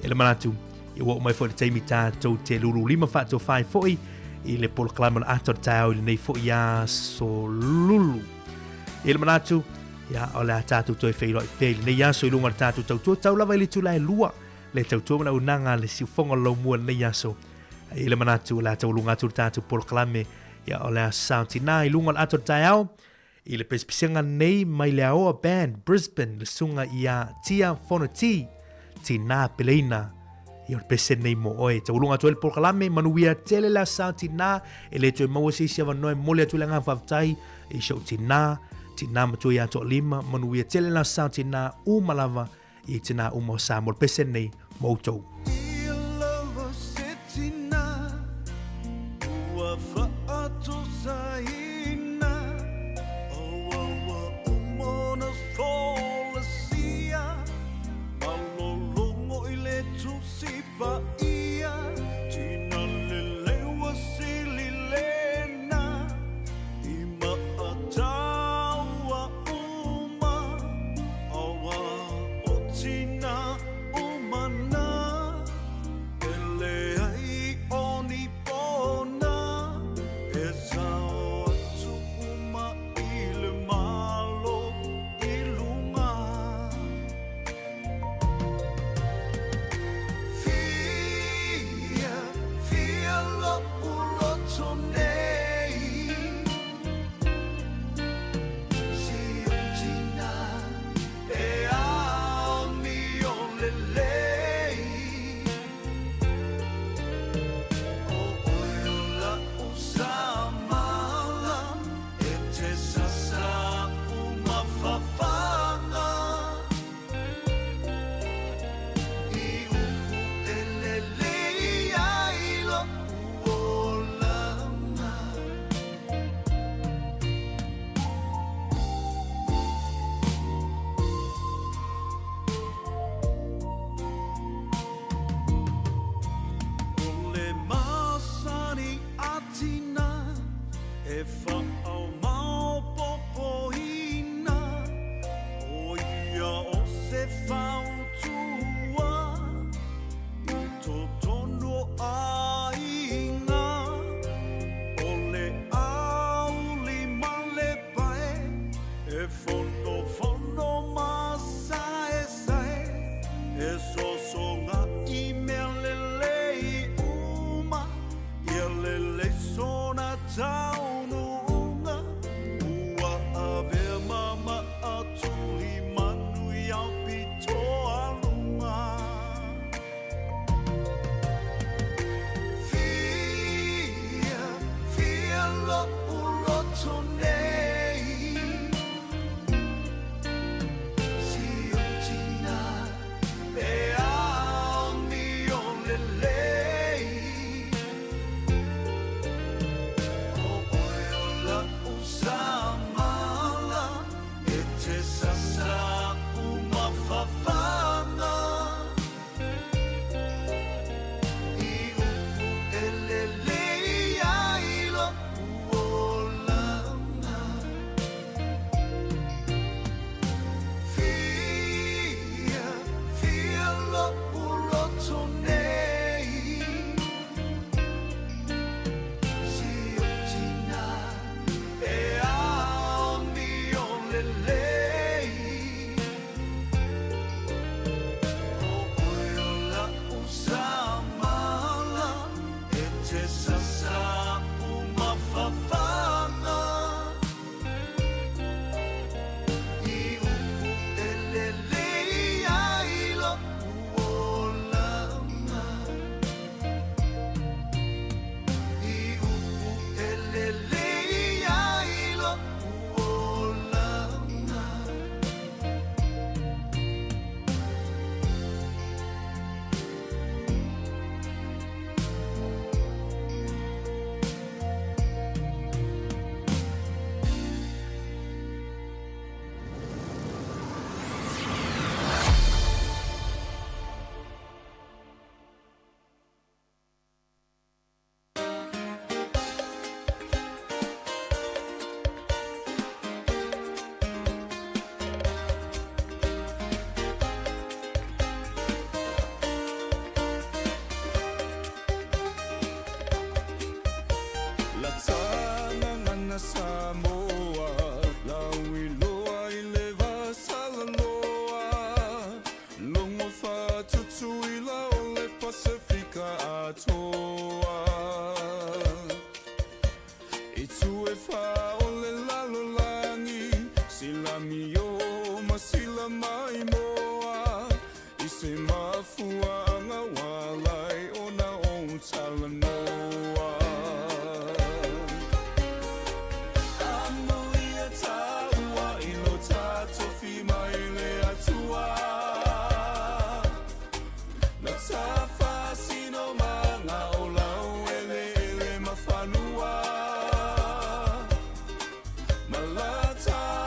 E le manatu, ia ua oo mai foi le taimi tatou te lulu lima faatofā ai foi i le polokalame o le ata o le taeao i lenei foi aso lulu. E le manatu, ia o le a tatou toe feiloai pea i lenei aso i luga o le tatou tautua tau lava i le itula e 2 le tautua ma le auaunaga a le siufofoga o le laumua i lenei aso. E le manatu o le a taualuga atu le tatou polokalame, ia o le a saotinā i luga o le ata o le taeao I le pesepesega nei mai le Aoa Band, Brisbane, le susuga ia Tia Fonoti, Tinā Peleina. Ia o le pese nei mo oe. Taualuga atu ai le polokalame, manuia tele le aso tinā, e le toe maua se isi avanoa e momoli atu ai le agaga faafetai i si ou tinā, tinā matua ia Toalima, manuia tele le aso tinā, uma lava i tinā uma o Samoa. O le pese nei mo outou.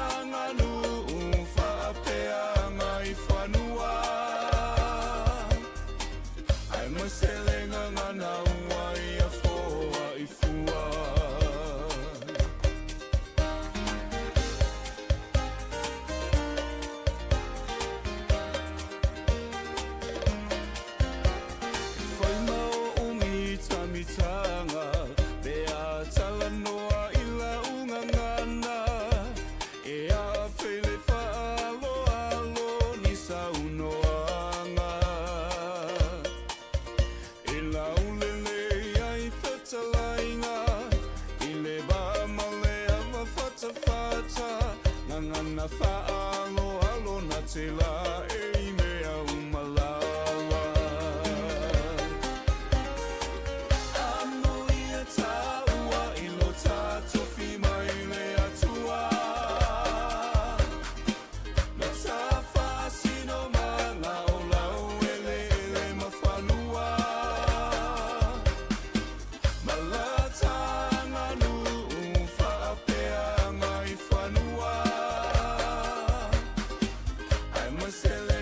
Malataganuu faapeaga i fanua ae ma se le gagana ua ia foai fua. E fai ma oʻu mitamitaga pe a talanoa i lau gagana e afe i le faaaloalo ni saunoaga e laulelei ai fetalaiga i le va ma le ava fatafata gagana faaaloalo na te laei mea uma lava. Amoia taua i lo tatofi mai le Atua Na ta faasinomaga o laueleele ma fanua Malataganuu faapeaga i fanua ae ma se le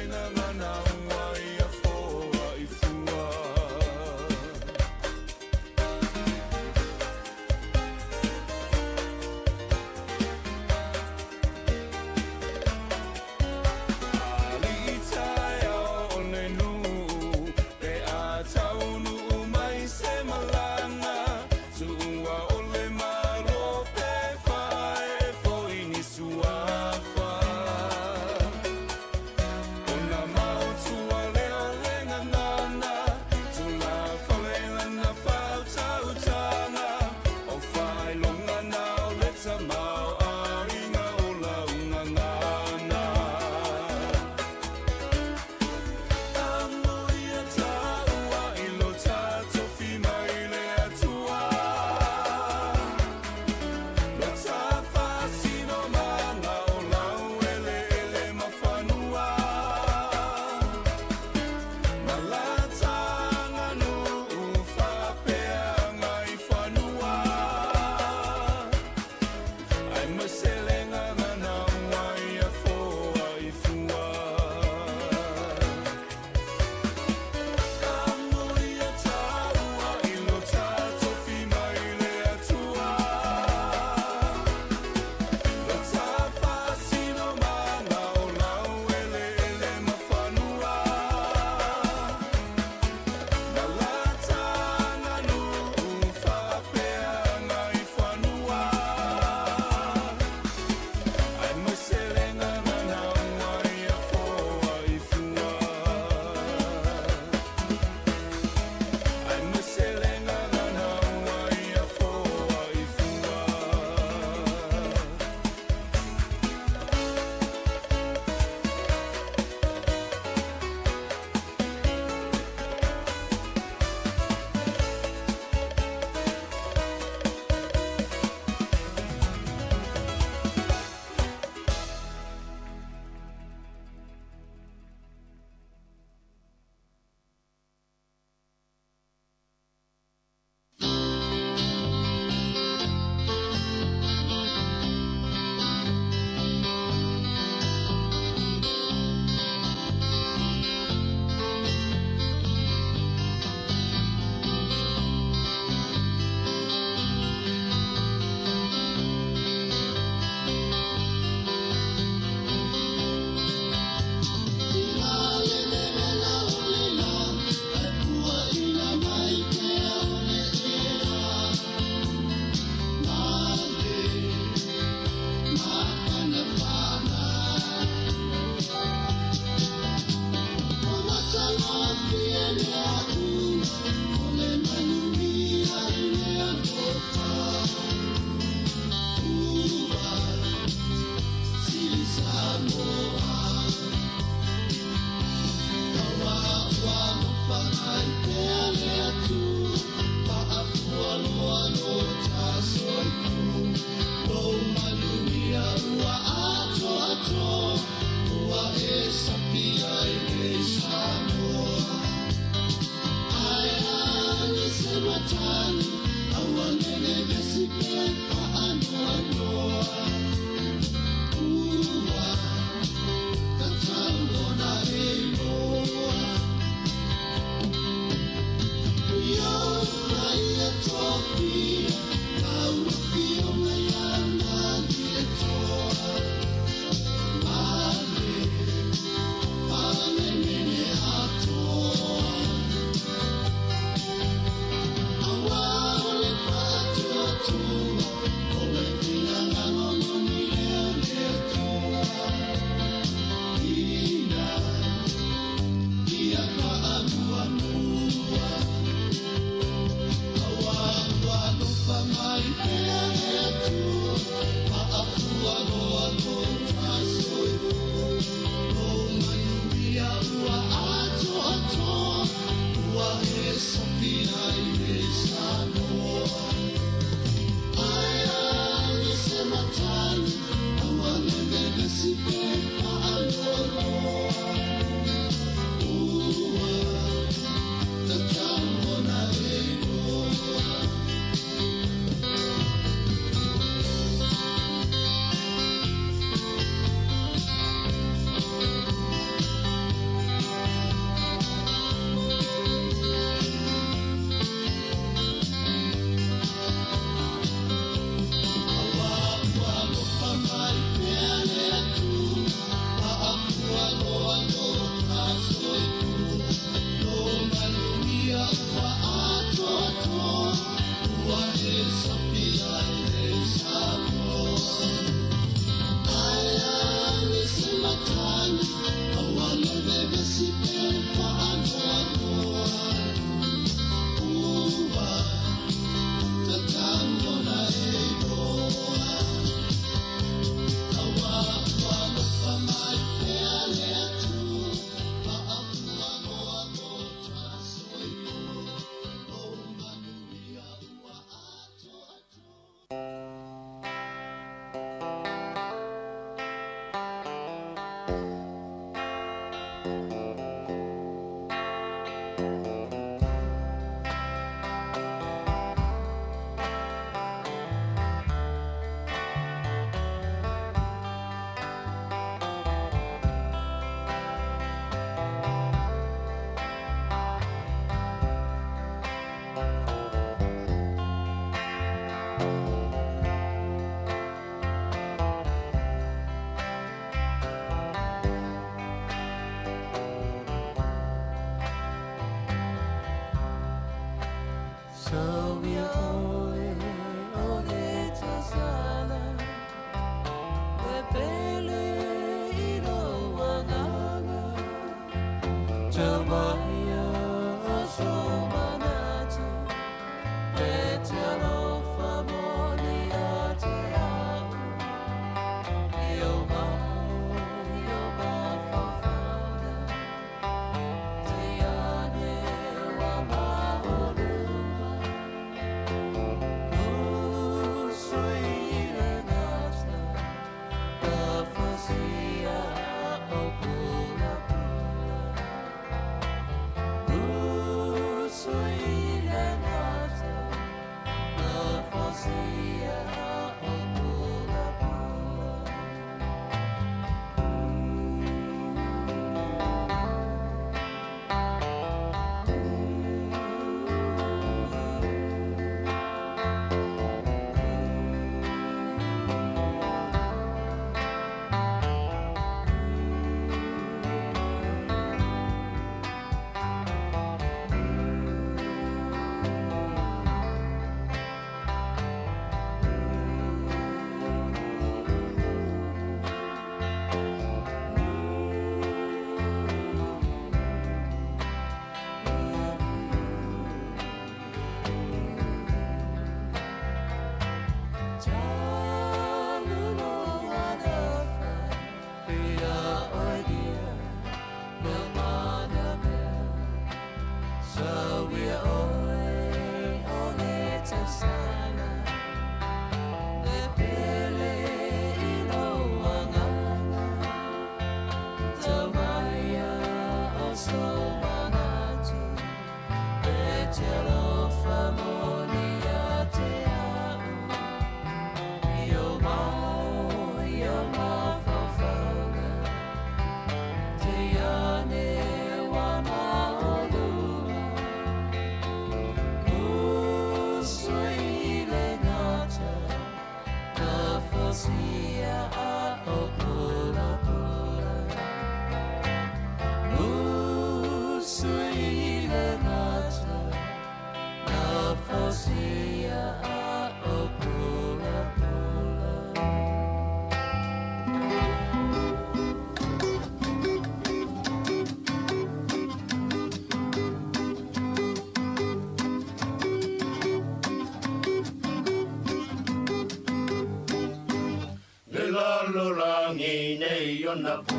lalolagi nei ona po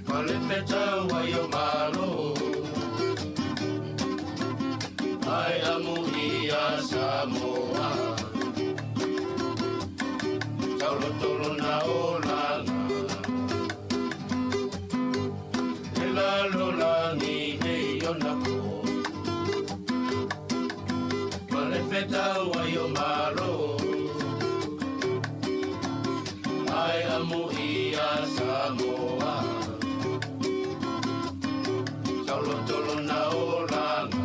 Ma le fetau ai o malo Ai amu ia Samoa Taulotolo na olaga E lalolagi nei ona po Ma le fetau ai o malo Ai amu ia Samoa Taulotolo na olaga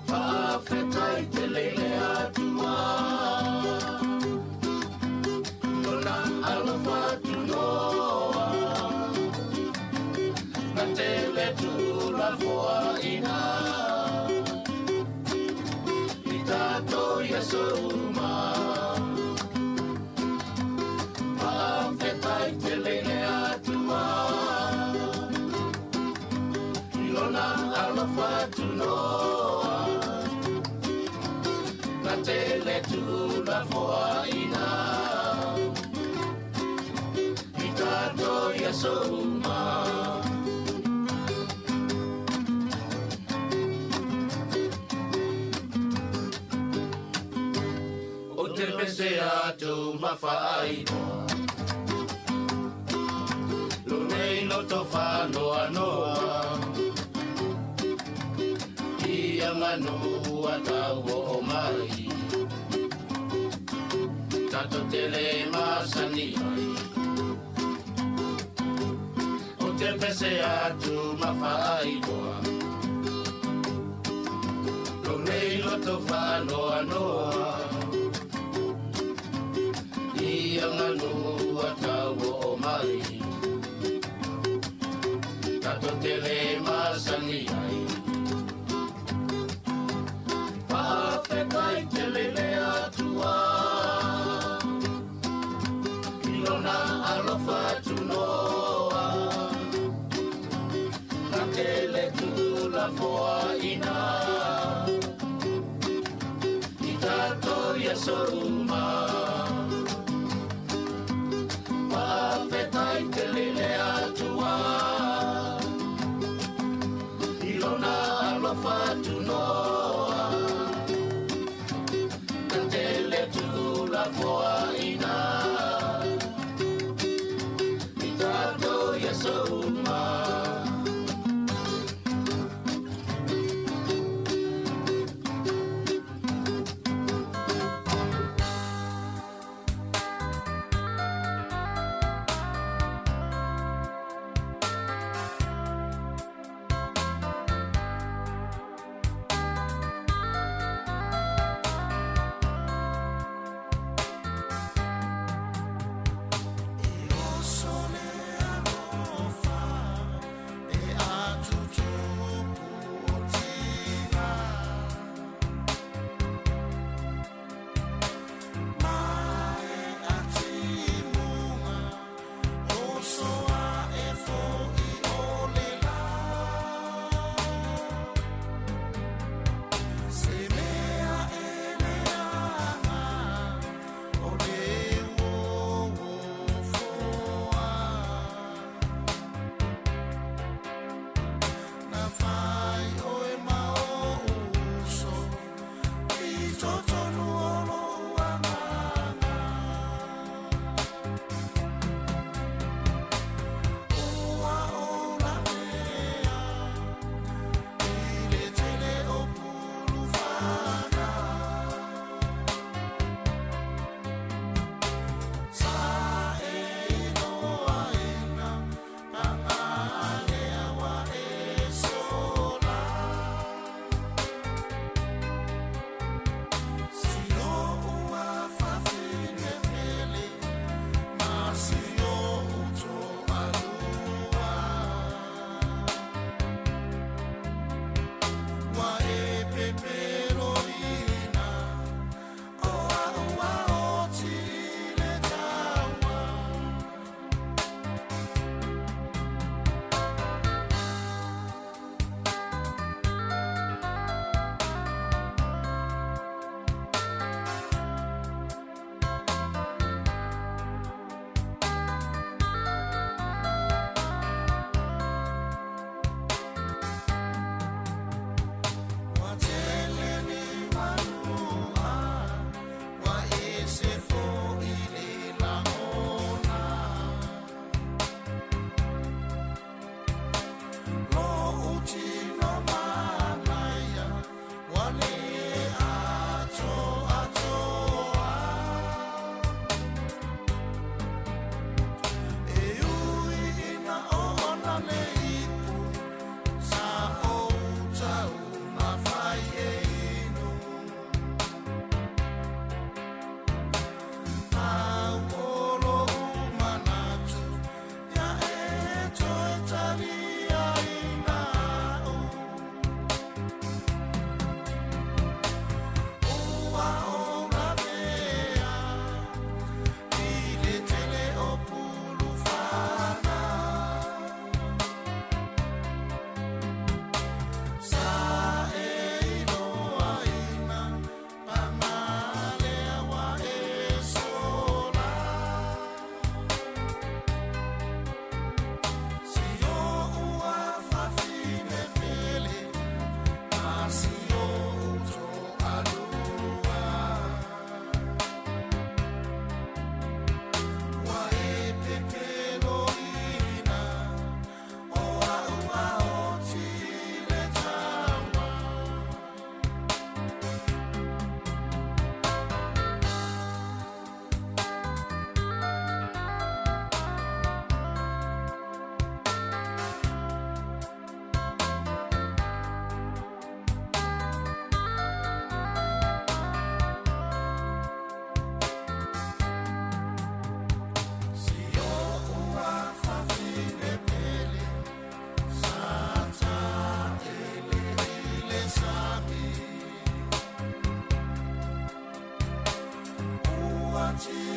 Faafetai tele i le Atua Lona alofa tunoa Na tele tulafoaina I tatou i aso uma Faafetai tele i le Atua I lona alofa tunoa Na tele tulafoaina I tatou i aso uma O te pese atu ma whaairoa Lo nei loto whanoa noa Ia manu a tau o mai Tato tele masani ai O te pese atu ma whaairoa Lo nei loto whanoa noa Ia manu a tau o mai Tato tele masani ai Faafetai tele le Atua I lona alofa tunoa Na tele tulafoaina I tatou i aso uma Faafetai tele le Atua I lona alofa tunoa Na tele tulafoaina I tatou i aso uma. Se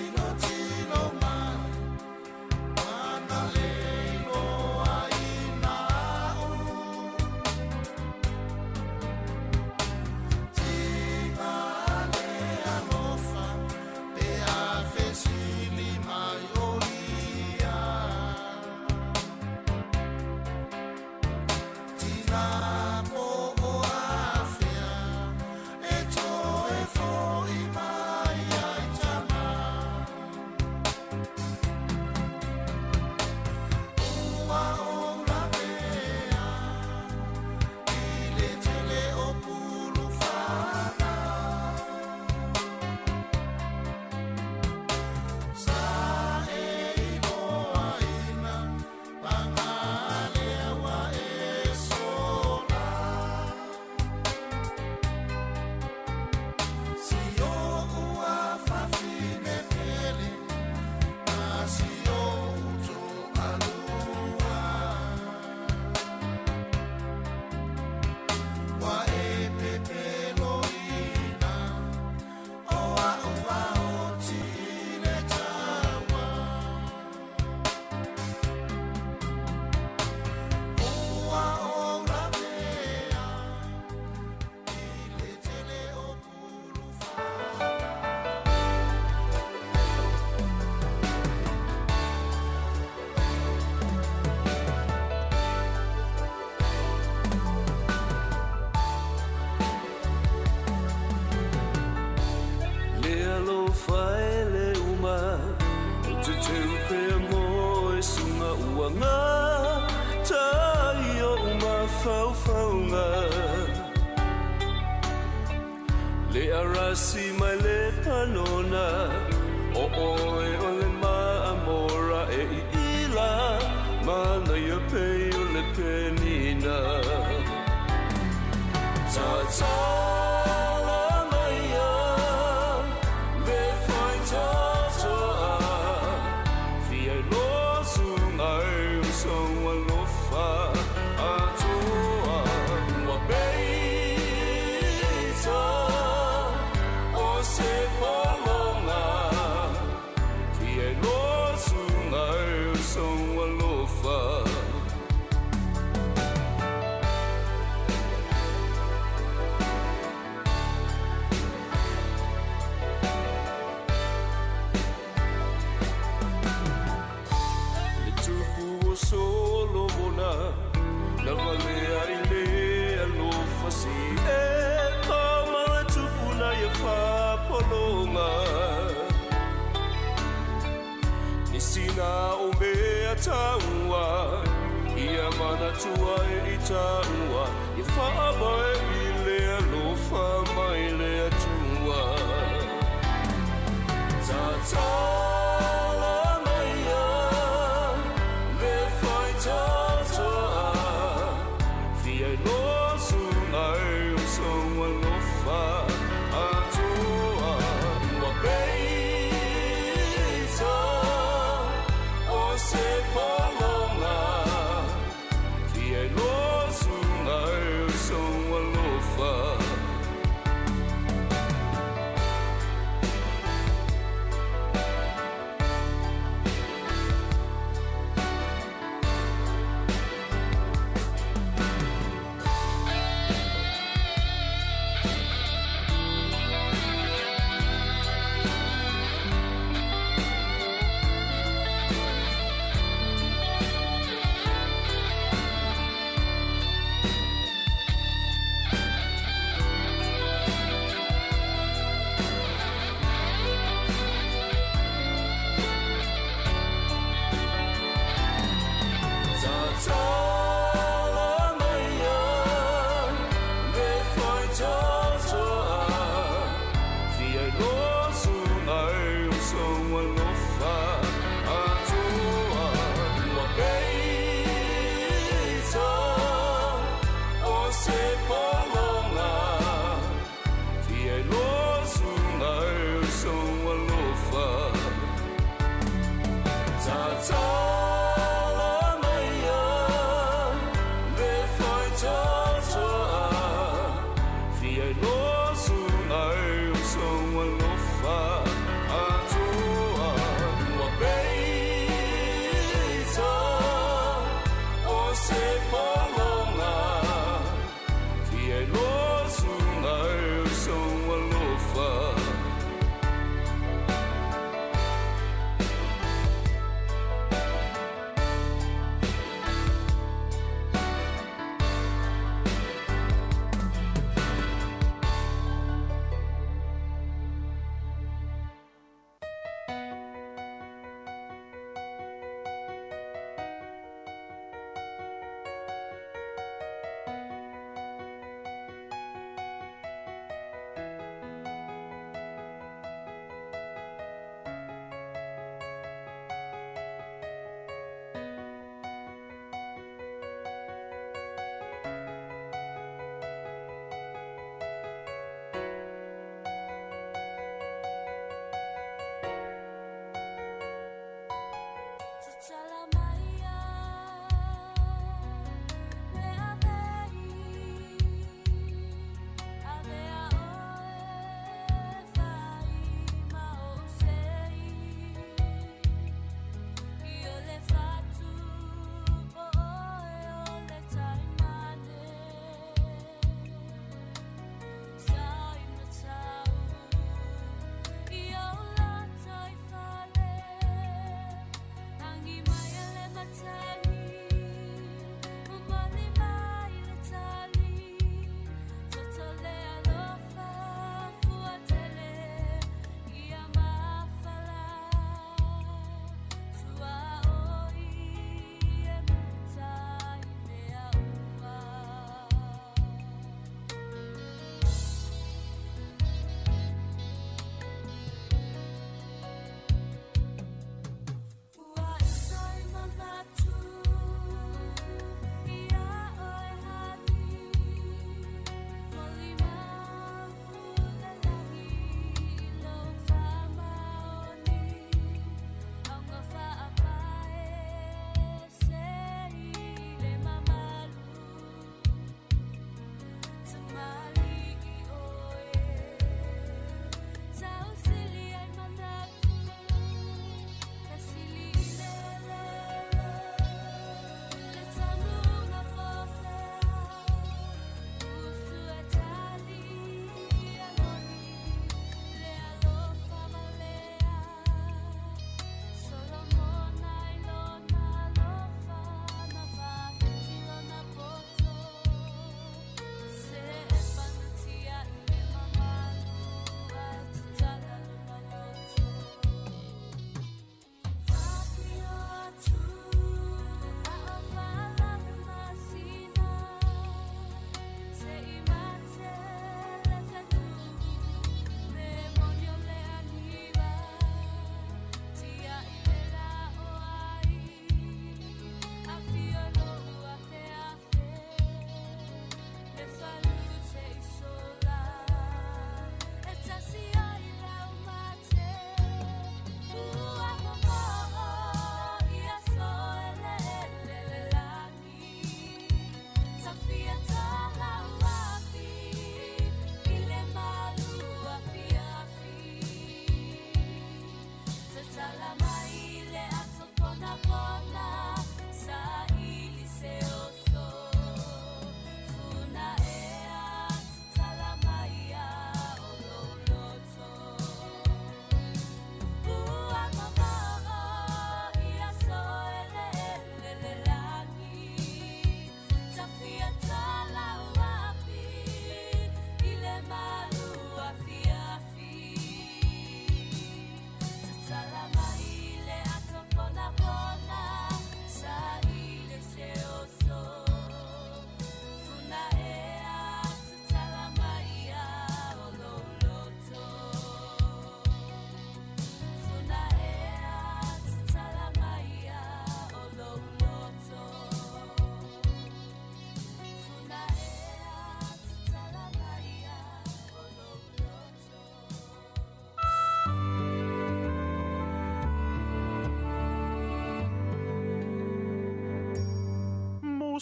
pologa.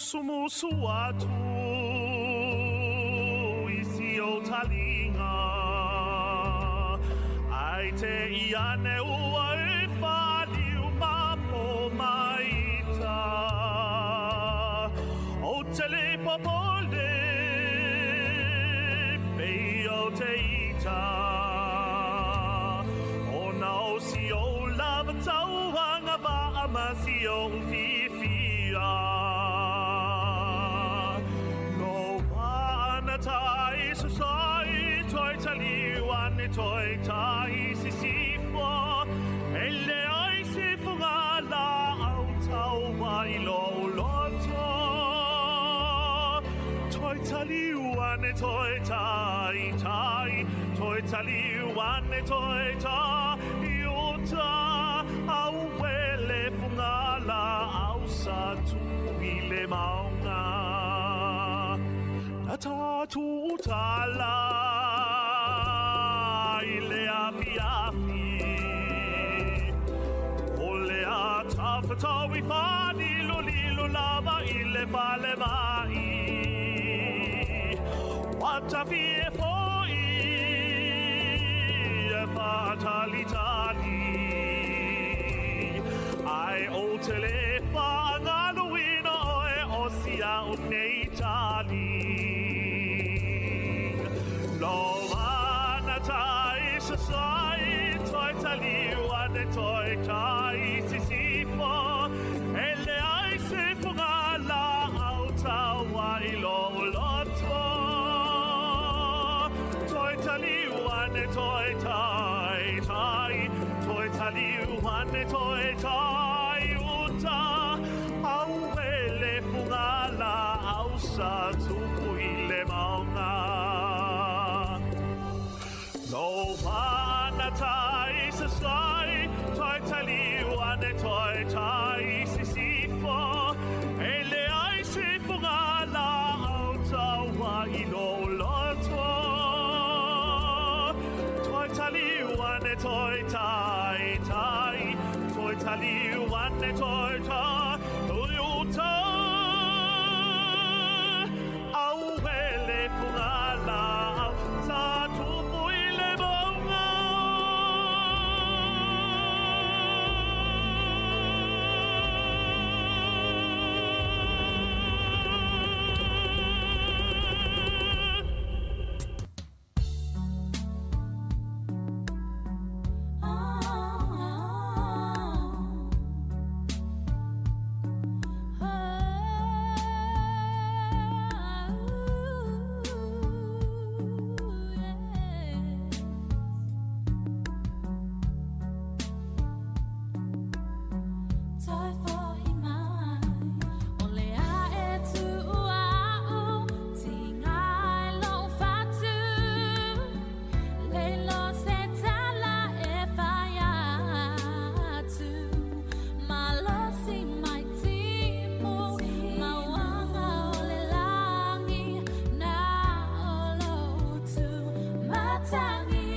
Musumusu atu i si o talinga Ai te iane ua e whaliu ma po maita O te le popole pe o te ita O na o si o lava tauanga va ama si o fifi No vana tai susai toi taliu ane toi tai sisifo E le ai se funga la au tau ai lo loto Toi taliu ane toi tai tai Toi taliu ane toi tai uta Au wele funga la au sa tu i le maunga Na tatu tala i le afi afi O le a tawhatau i whanilo lilo lava i le fale mai Watafi e foi e whatali tali Ai o te le whaangaluina oe o sia o nei tali Lo ana tai sasai toi taliu ane toi tai sisifo E le ai se funga la au tau ai lo loto Toi taliu ane toi tai tai Toi taliu ane toi tai uta Au ele funga la au sa tupu i le maunga No mana tai sasai toi taliu ane toi tai sisifo E le ai se funga la au tau ai lo loto Toi taliu ane toi tai tai Toi taliu ane toi tai uta Au ele funga la au sa tupu i le maunga Toi fohi mai, o le a e tu au, tinga e lo fatu, le lo se tala e whai atu, ma lo si mai timu, mauanga o le langi, na o lo tu matangi.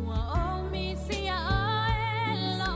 Ua o misia o e lo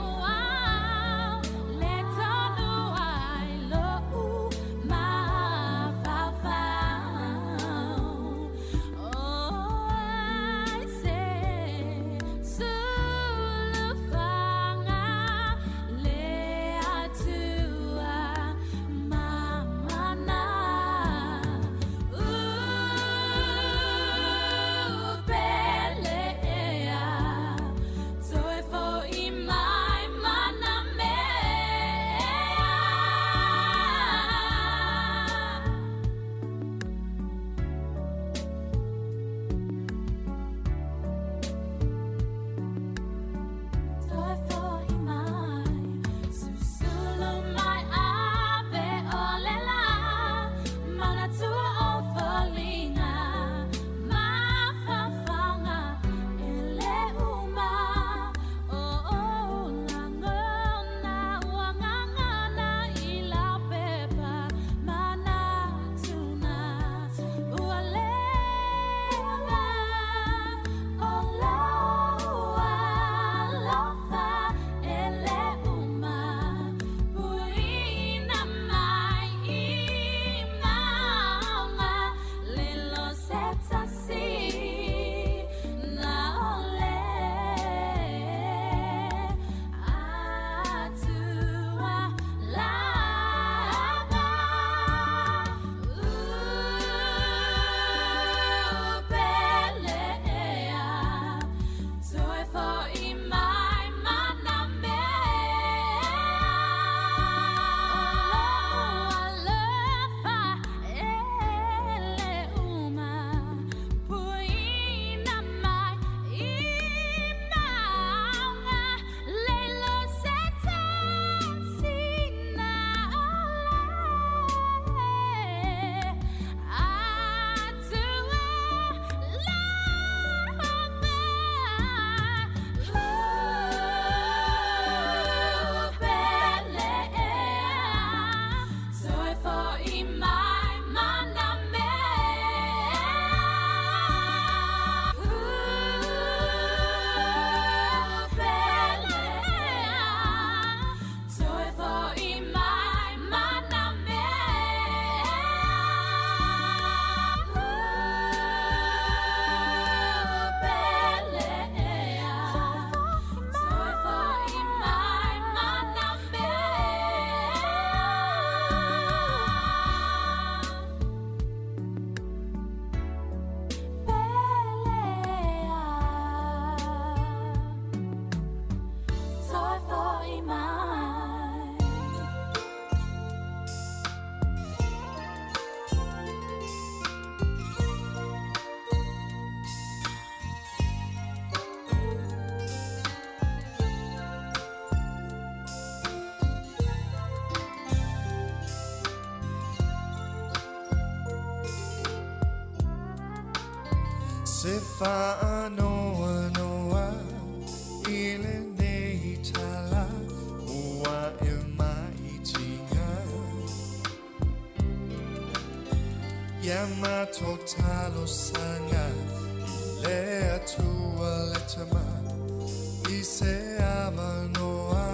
Whaanoanoa i lenei tala ua e maitinga. Ia matou talosaga i le Atua le Tama i se avanoa.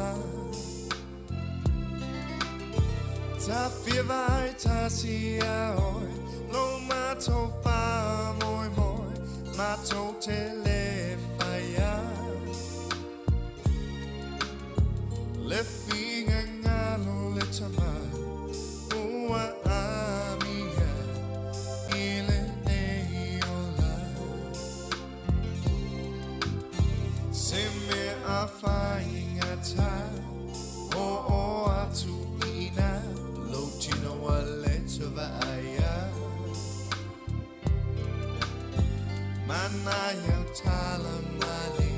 Ta fia vaitasi ia oe lo matou faamoemoe matou te le faia. Le finagalo le Tama ua amia i lenei ola. Se mea faigata o o atu ina lo tino ua le tavaia. Mana iau tala mali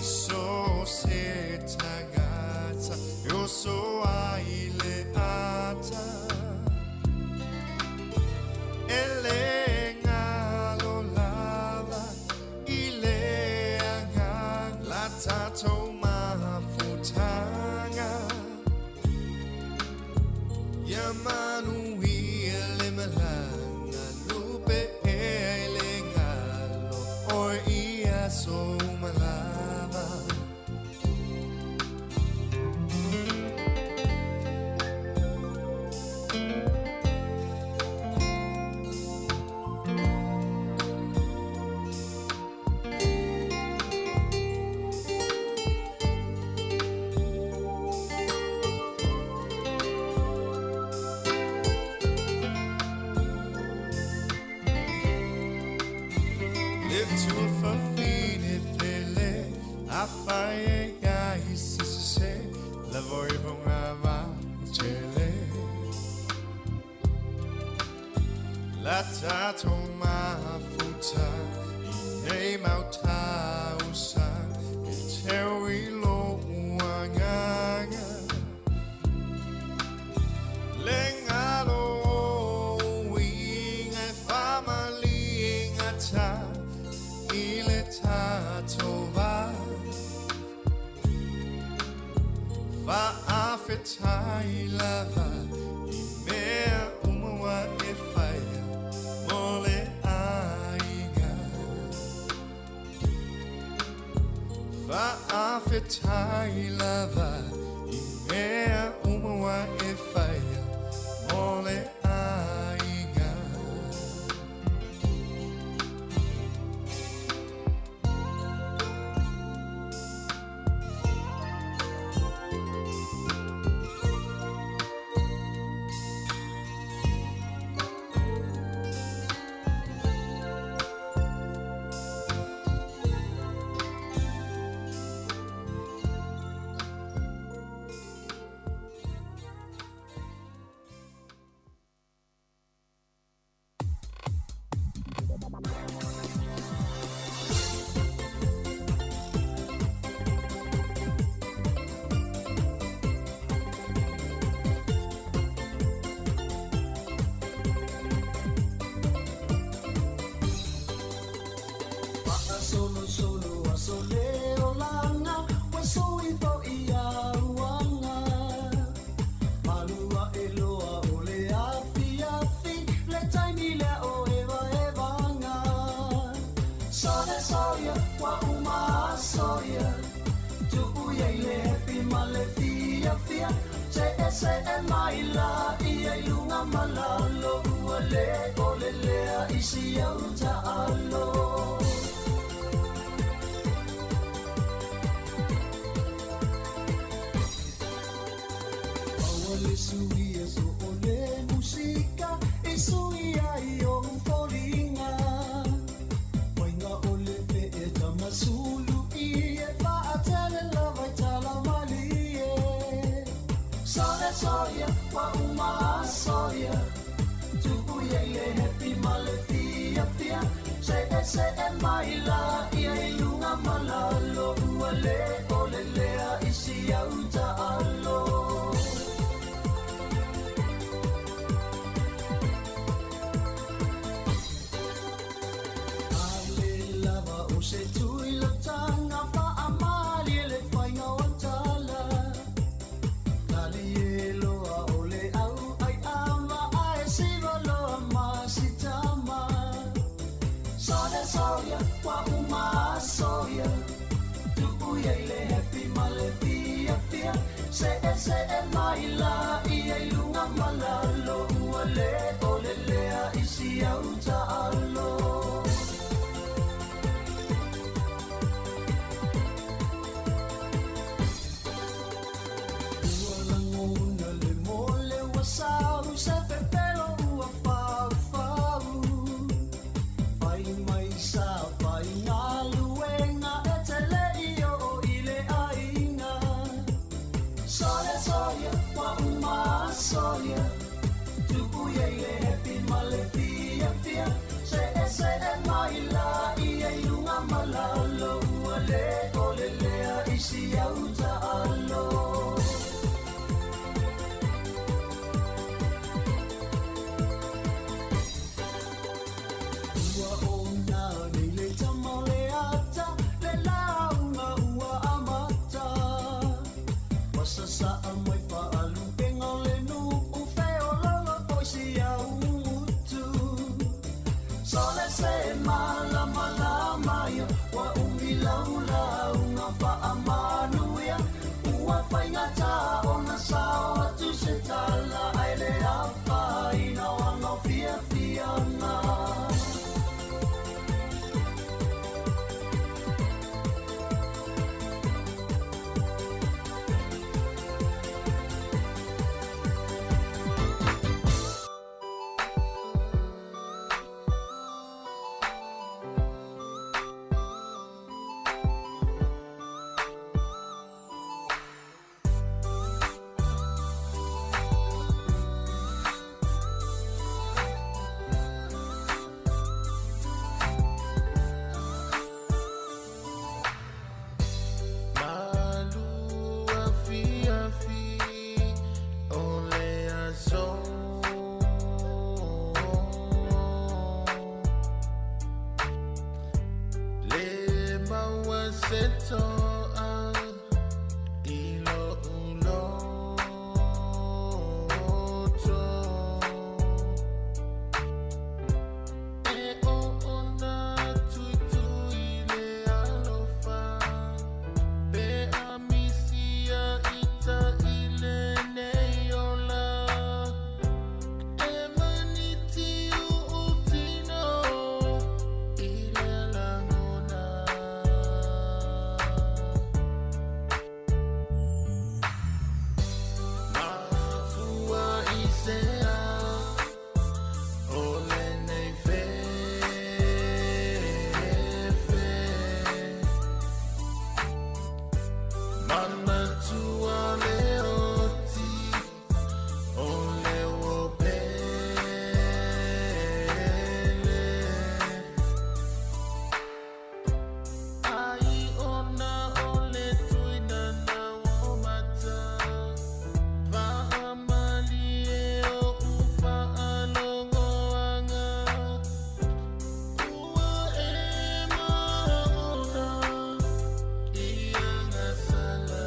i so se tagata e oso ai le ata. E le ngalo lava i le agaga la tatou mafutaga. Ia manuia le malaga lupe ea i le galo oe i aso uma lava. Le tuafafine pele a fai e ai se la voi vonga va tele. La tatou mafuta i nei mautausa e teo i lo uagaga. Le ngalo o uiga e faamaliga ta i le tatou va. Faafetai lava i mea uma ua e faia mo le aiga. Faafetai lava i mea uma ua e faia mo le aiga. Solo solo a sole olanga wa soi fo ia uanga malua eloa ole afi afi le taimi le o eva evanga sole soia wa uma soia tu uia ile happy male fia fia se se e mai la ia ilunga malalo ua le ole lea isi au ta alo. Suia so ole musika e suia i o folinga Wainga ole fe e tamasulu i e faatele lava i tala malie. Sole soia wa uma soia Tuuia i le happy male fia fia Se e se e mai la ia i lunga malalo ua le ole lea isi au ta alo. taga faamalie le faiga o tala. Talie loa o le au ai ama ae siva loa ma sitama. Sole soia, ua uma aso ia. Tu'u ia i le happy ma le fiafia. Se'ese'e mai laia i luga ma lalo ua lē o le lea i si au ta'alo. Ua lagona le mole ua sau se pepelo ua faufau. Fai mai sa fai galuega e te le'i oo i le aiga. Sole soia, ua uma aso ia. Tu'u ia i le happy ma le fiafia. Se'ese'e mai laia i luga ma lalo ua lē o le lea i si au ta'alo. Ua ona nei le tama o le ata, le lauga ua amata. Ua sasa'a mai faalupega o le nu'u feololo foi si au gutu. Sole se malamalama ia, ua umi lau lauga faamanuia. Ua faigata ona sao atu se tala ae le afaina o aga o fiafiaga. Malu afiafi o le aso. Le maua se to'a i lo'u loto. E oona tuitui le alofa. Pe a misia ita i lenei ola. E maniti u'u tino i le lagona. Mafua i sea o lenei fefe. Manatua le oti o le uo pele. Ai ona o le tuinana o mata. Faamalie o u faalogoaga. Ua e maona i agasala.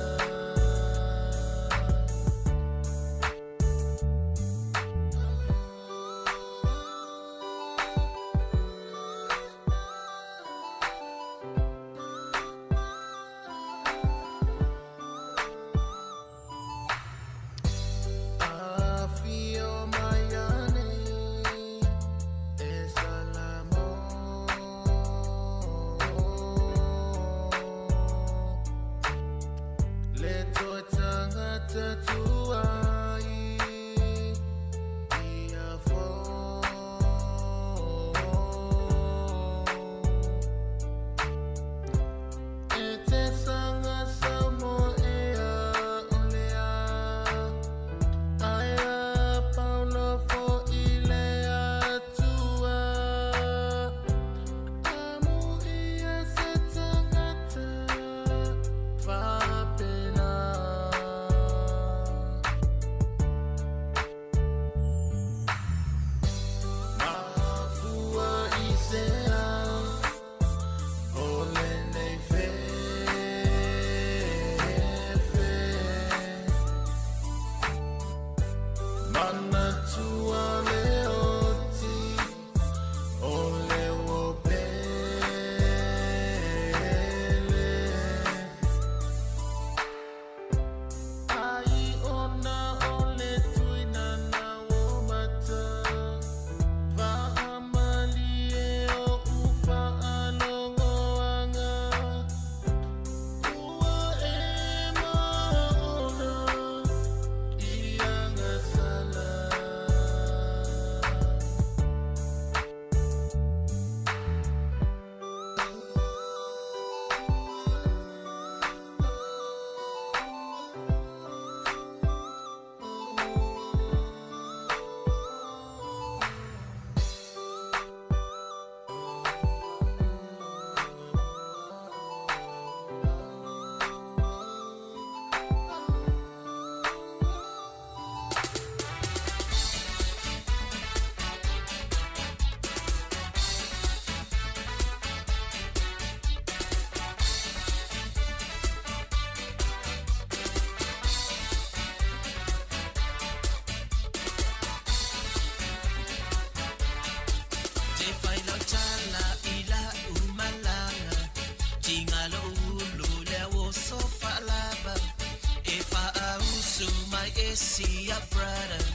esi a brother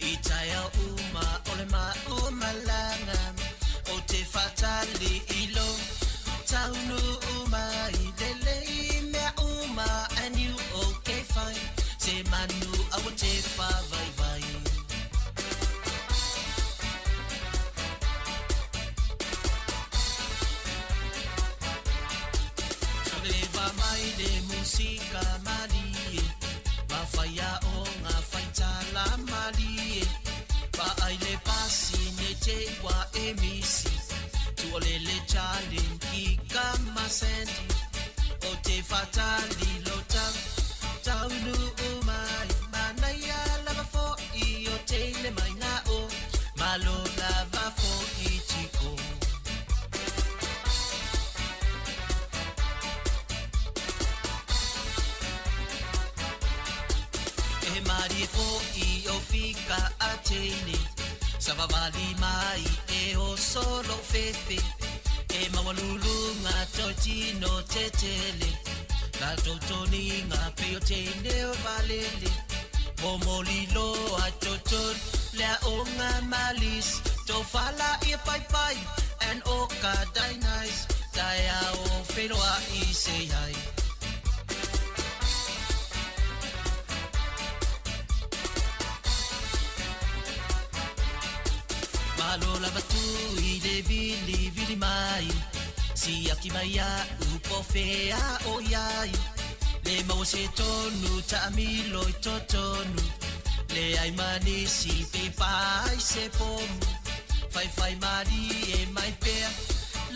I taia uma o le maumalaga O te fatali i lo taunu uma i lelei mea uma and you okay fine Se manu aua te whavaivai. Leva mai le musika malie Ma whaia o ngā whaitala malie Pa ai le pasi ne te wa e misi Tua le le challenge ki ka masendi O te whatali lo tau Taunu umai Manaia lava fo i o te le mai ngā o Malo lava fo i tiko. E marie fo i o fika a teine Sa vavali mai e o solo fefe E mawalulu ngā totino te tele La totoni ngā peo teine o valele Momoli loa toton lea o ngā malis Tō whala i pai pai and o ka dainais Tai o whenua i se ai. Malo lava tu i le vili vili mai Si aki mai a upo fea o iai Le maua se tonu ta milo i totonu Le ai manisi pe pai se pomu Fai fai mari e mai pea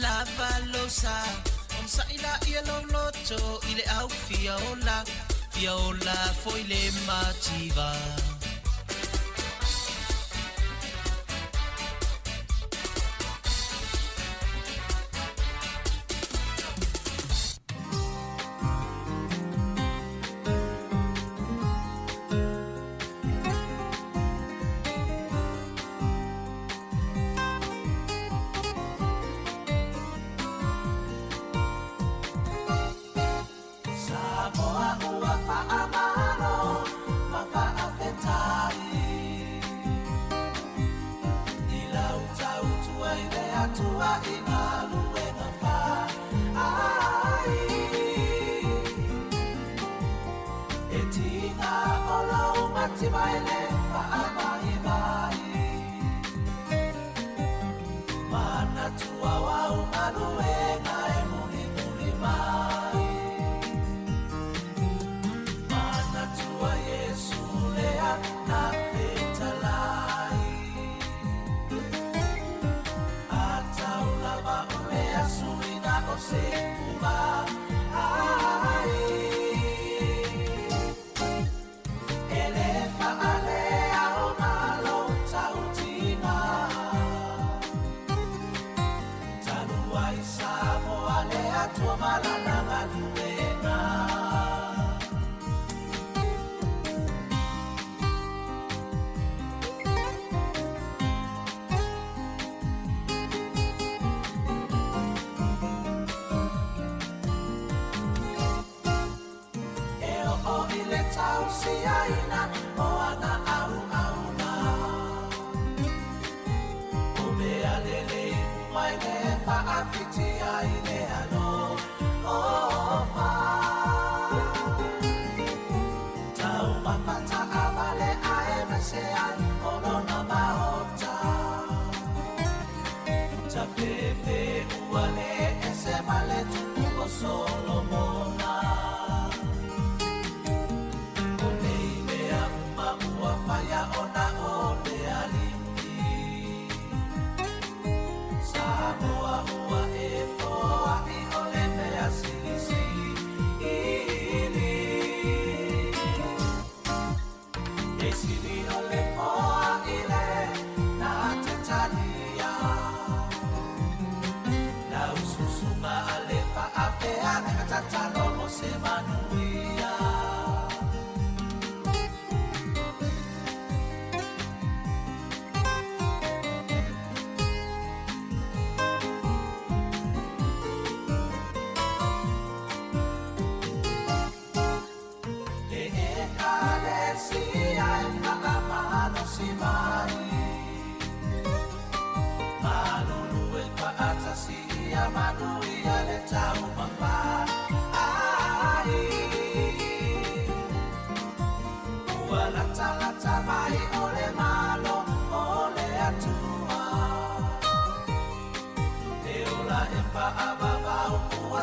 Lava lo sa Om sa ila ia lo loto I le au fia ola Fia ola foi le mativa. E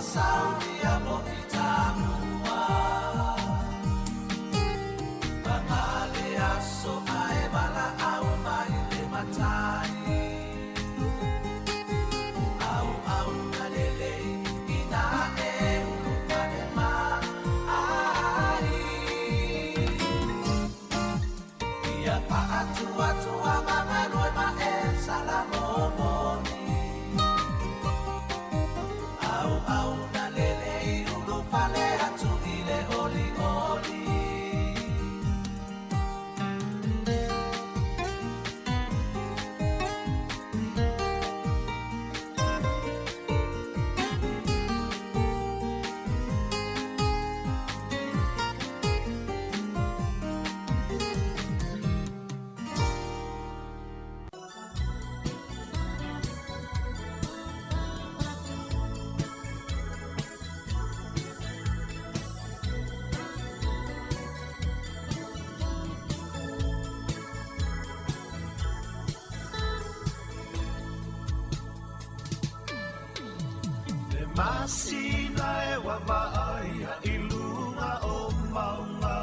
Saunia mo i tamua Pagale aso ae wala au mai le matai Au au na lele ina e ulu fale ma ai Ia faatua tua magalue ma e salamomoni Au au na lele i ulu fale atu i le oli oli. Le masina e wavaai i lunga o maunga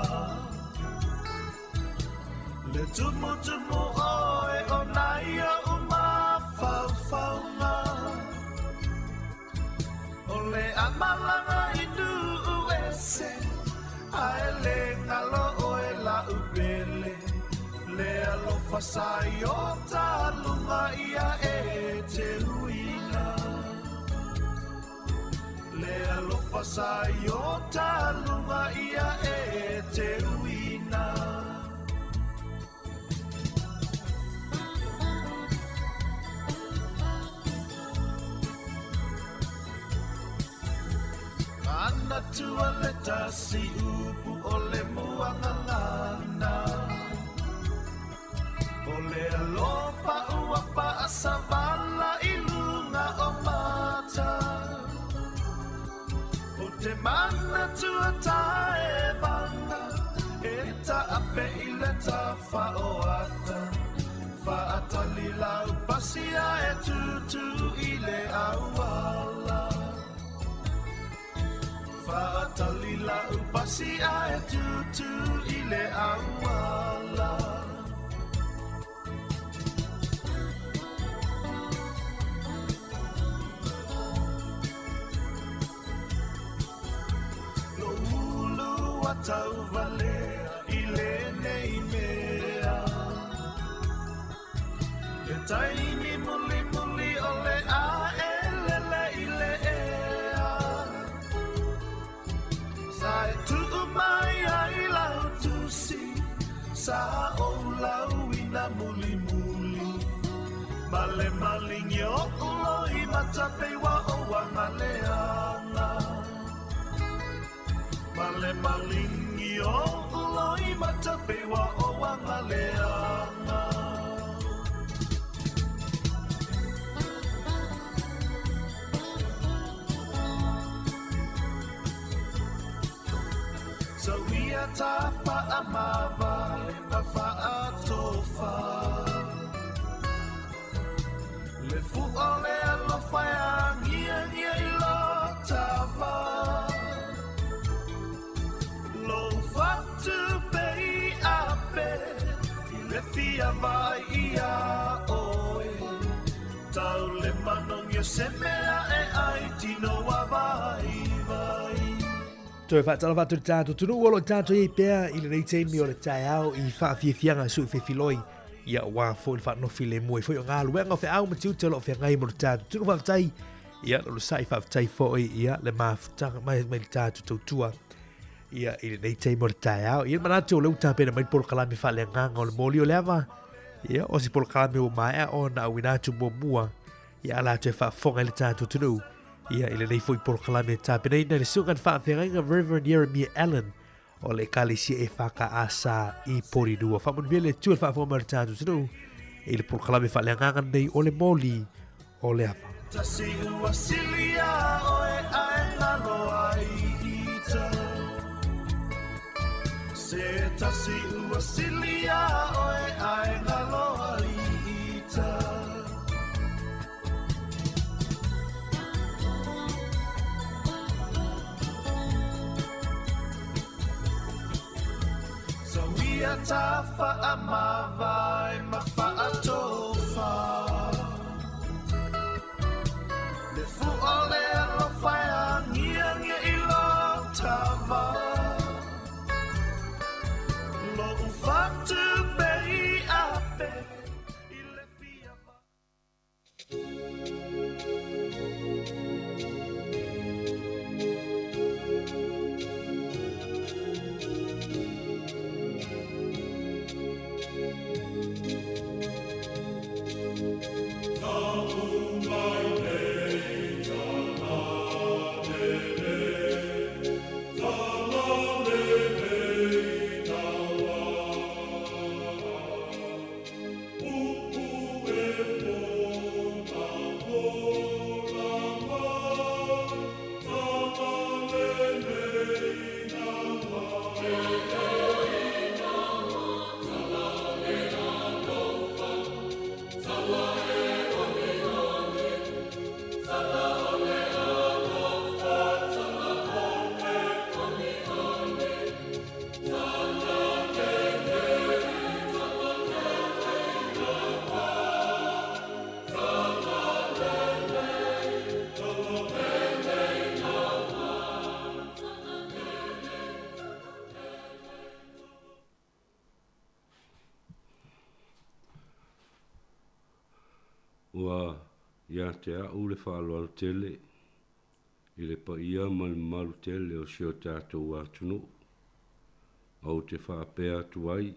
Le tumu tumu oe o nai o mafaufauga O le amalanga i nuu ese Ae le ngalo oe la upele Le alofa sa i o talunga ia e te uina Le alofa sa i o talunga ia e te uina. Ana tua le tasi upu o le muangangana O le alofa ua faasavala i luga o mata O te mana tua taevaga E taape i le tafaoata Faatali lau pasia e tutu i le auala Faatali lau pasia e tutu i le auala Lo ulu a tauvalea i lenei mea Le taimi muli muli o le ae lele i le ea Sa e tuu mai ai lau tusi Sa o lau ina muli muli Ma le malingi o uloi matapeiwa o wangaleanga Ma le malingi o uloi matapeiwa o wangaleanga So ia ta whaamava ma whaatofa Le fua le alofa e angia ngia i lo tava Lo whatu pe i ape I le fia vai ia oe Tau le manongi o se mea e ai tino wa vai vai. Toe faatalofa atu i le tatou atunuu o lo o tatou i ai pea i lenei taimi o le taeao i faafiafiaga sui fefiloi ia aua foi le faanofilemu ai foi o galuega o feau ma tiute o lo o feagai mo le tatou atunuu. Faafetai ia le onosai, faafetai foi ia le mafutaga mai mai le tatou tautua ia i lenei taimi o le taeao. Ia manatu o lea ua tapena mai le polokalame faaleagaga o le moli o le ava, ia o se polokalame ua maea ona auina atu muamua ia ala atu e faafofoga ai le tatou atunuu ia i lenei foi polokalame e tapenaina e le Susuga i le Faafeagaiga Reverend Jeremiah Allen o le Ekalesia EFKS i Porirua. Faamanuia le Atua i le faafofoga mai o le tatou atunuu i le polokalame faaleagaga lenei o le moli o le ava. Tasi ua silia oe ae ngalo ai ita. Se tasi ua silia oe ae ngalo ai ita. Ia ta faamavae ma faatofa Le fua o le alofa e agiagi i lo tava Lo'u fatu bei ape i le fia Ua ia te a'u le faaaloalo tele i le paia ma le mamalu tele o si o tatou atunuu. Ou te faapea atu ai,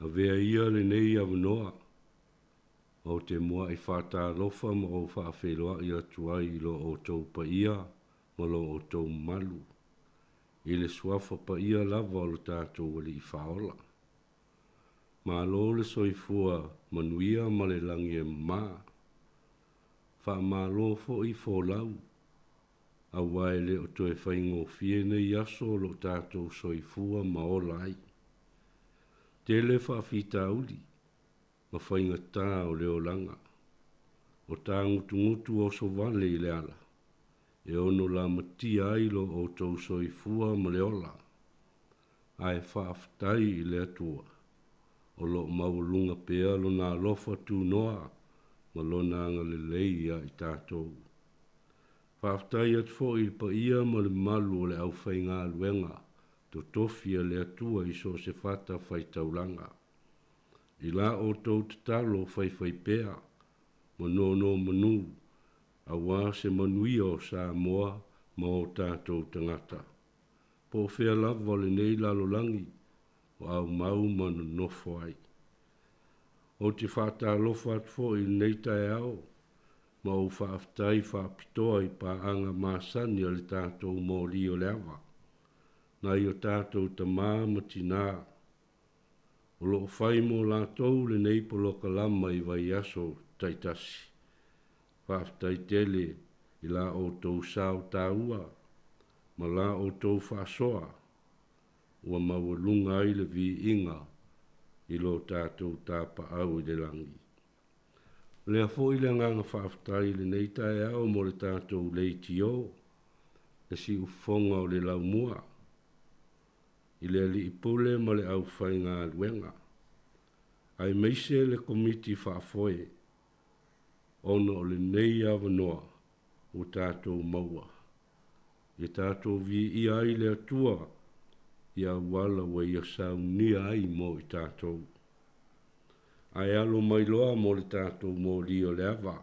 avea ia lenei avanoa ou te mua'i faatalofa ma ou faafeiloa'i atu ai i lo outou paia ma lo outou mamalu, i le Suafa Paia lava o lo tatou Alii Faaola. Malo le soifua manuia ma le lagi e mama. Faamalo foi folau, aua e le o toe faigofie nei aso o lo o tatou soifua ma ola ai. Tele faafitauli ma faigata o le olaga. O tagutugutu oso vale i le ala, e ono lamatia ai lo outou soifua ma le ola. Ae faafetai i le Atua, o lo o maualuga pea Lona alofa tunoa ma Lona agalelei ia i tatou. Faafetai atu foi i le paia ma le mamalu o le aufaigaluega totofi a le Atua i so o se fata faitaulaga. I la outou tatalo faifaipea ma nonomanu aua se manuia o Samoa ma o tatou tagata. Po o fea lava o lenei lalolagi o aumau ma nonofo ai. Ou te faatalofa atu foi i lenei taeao ma ou faafetai faapitoa i paaga masani a le tatou moli o le ava, nai o tatou tama ma tinā o lo o fai mo latou lenei polokalama i vaiaso taitasi. Faafetai tele i la outou sao taua ma la outou faasoa ua maualuga ai le viiga i lo tatou tapaau i le lagi. O lea foi le agaga faafetai i lenei taeao mo le tatou leitio, le siufofoga o le laumua, i le Alii Pule ma le aufaigaluega, aemaise le Komiti Faafoe, ona o lenei avanoa ua tatou maua, ia tatou viia ai le Atua i auala ua Ia saunia ai mo i tatou. Ae alo mai loa mo le tatou moli o le ava,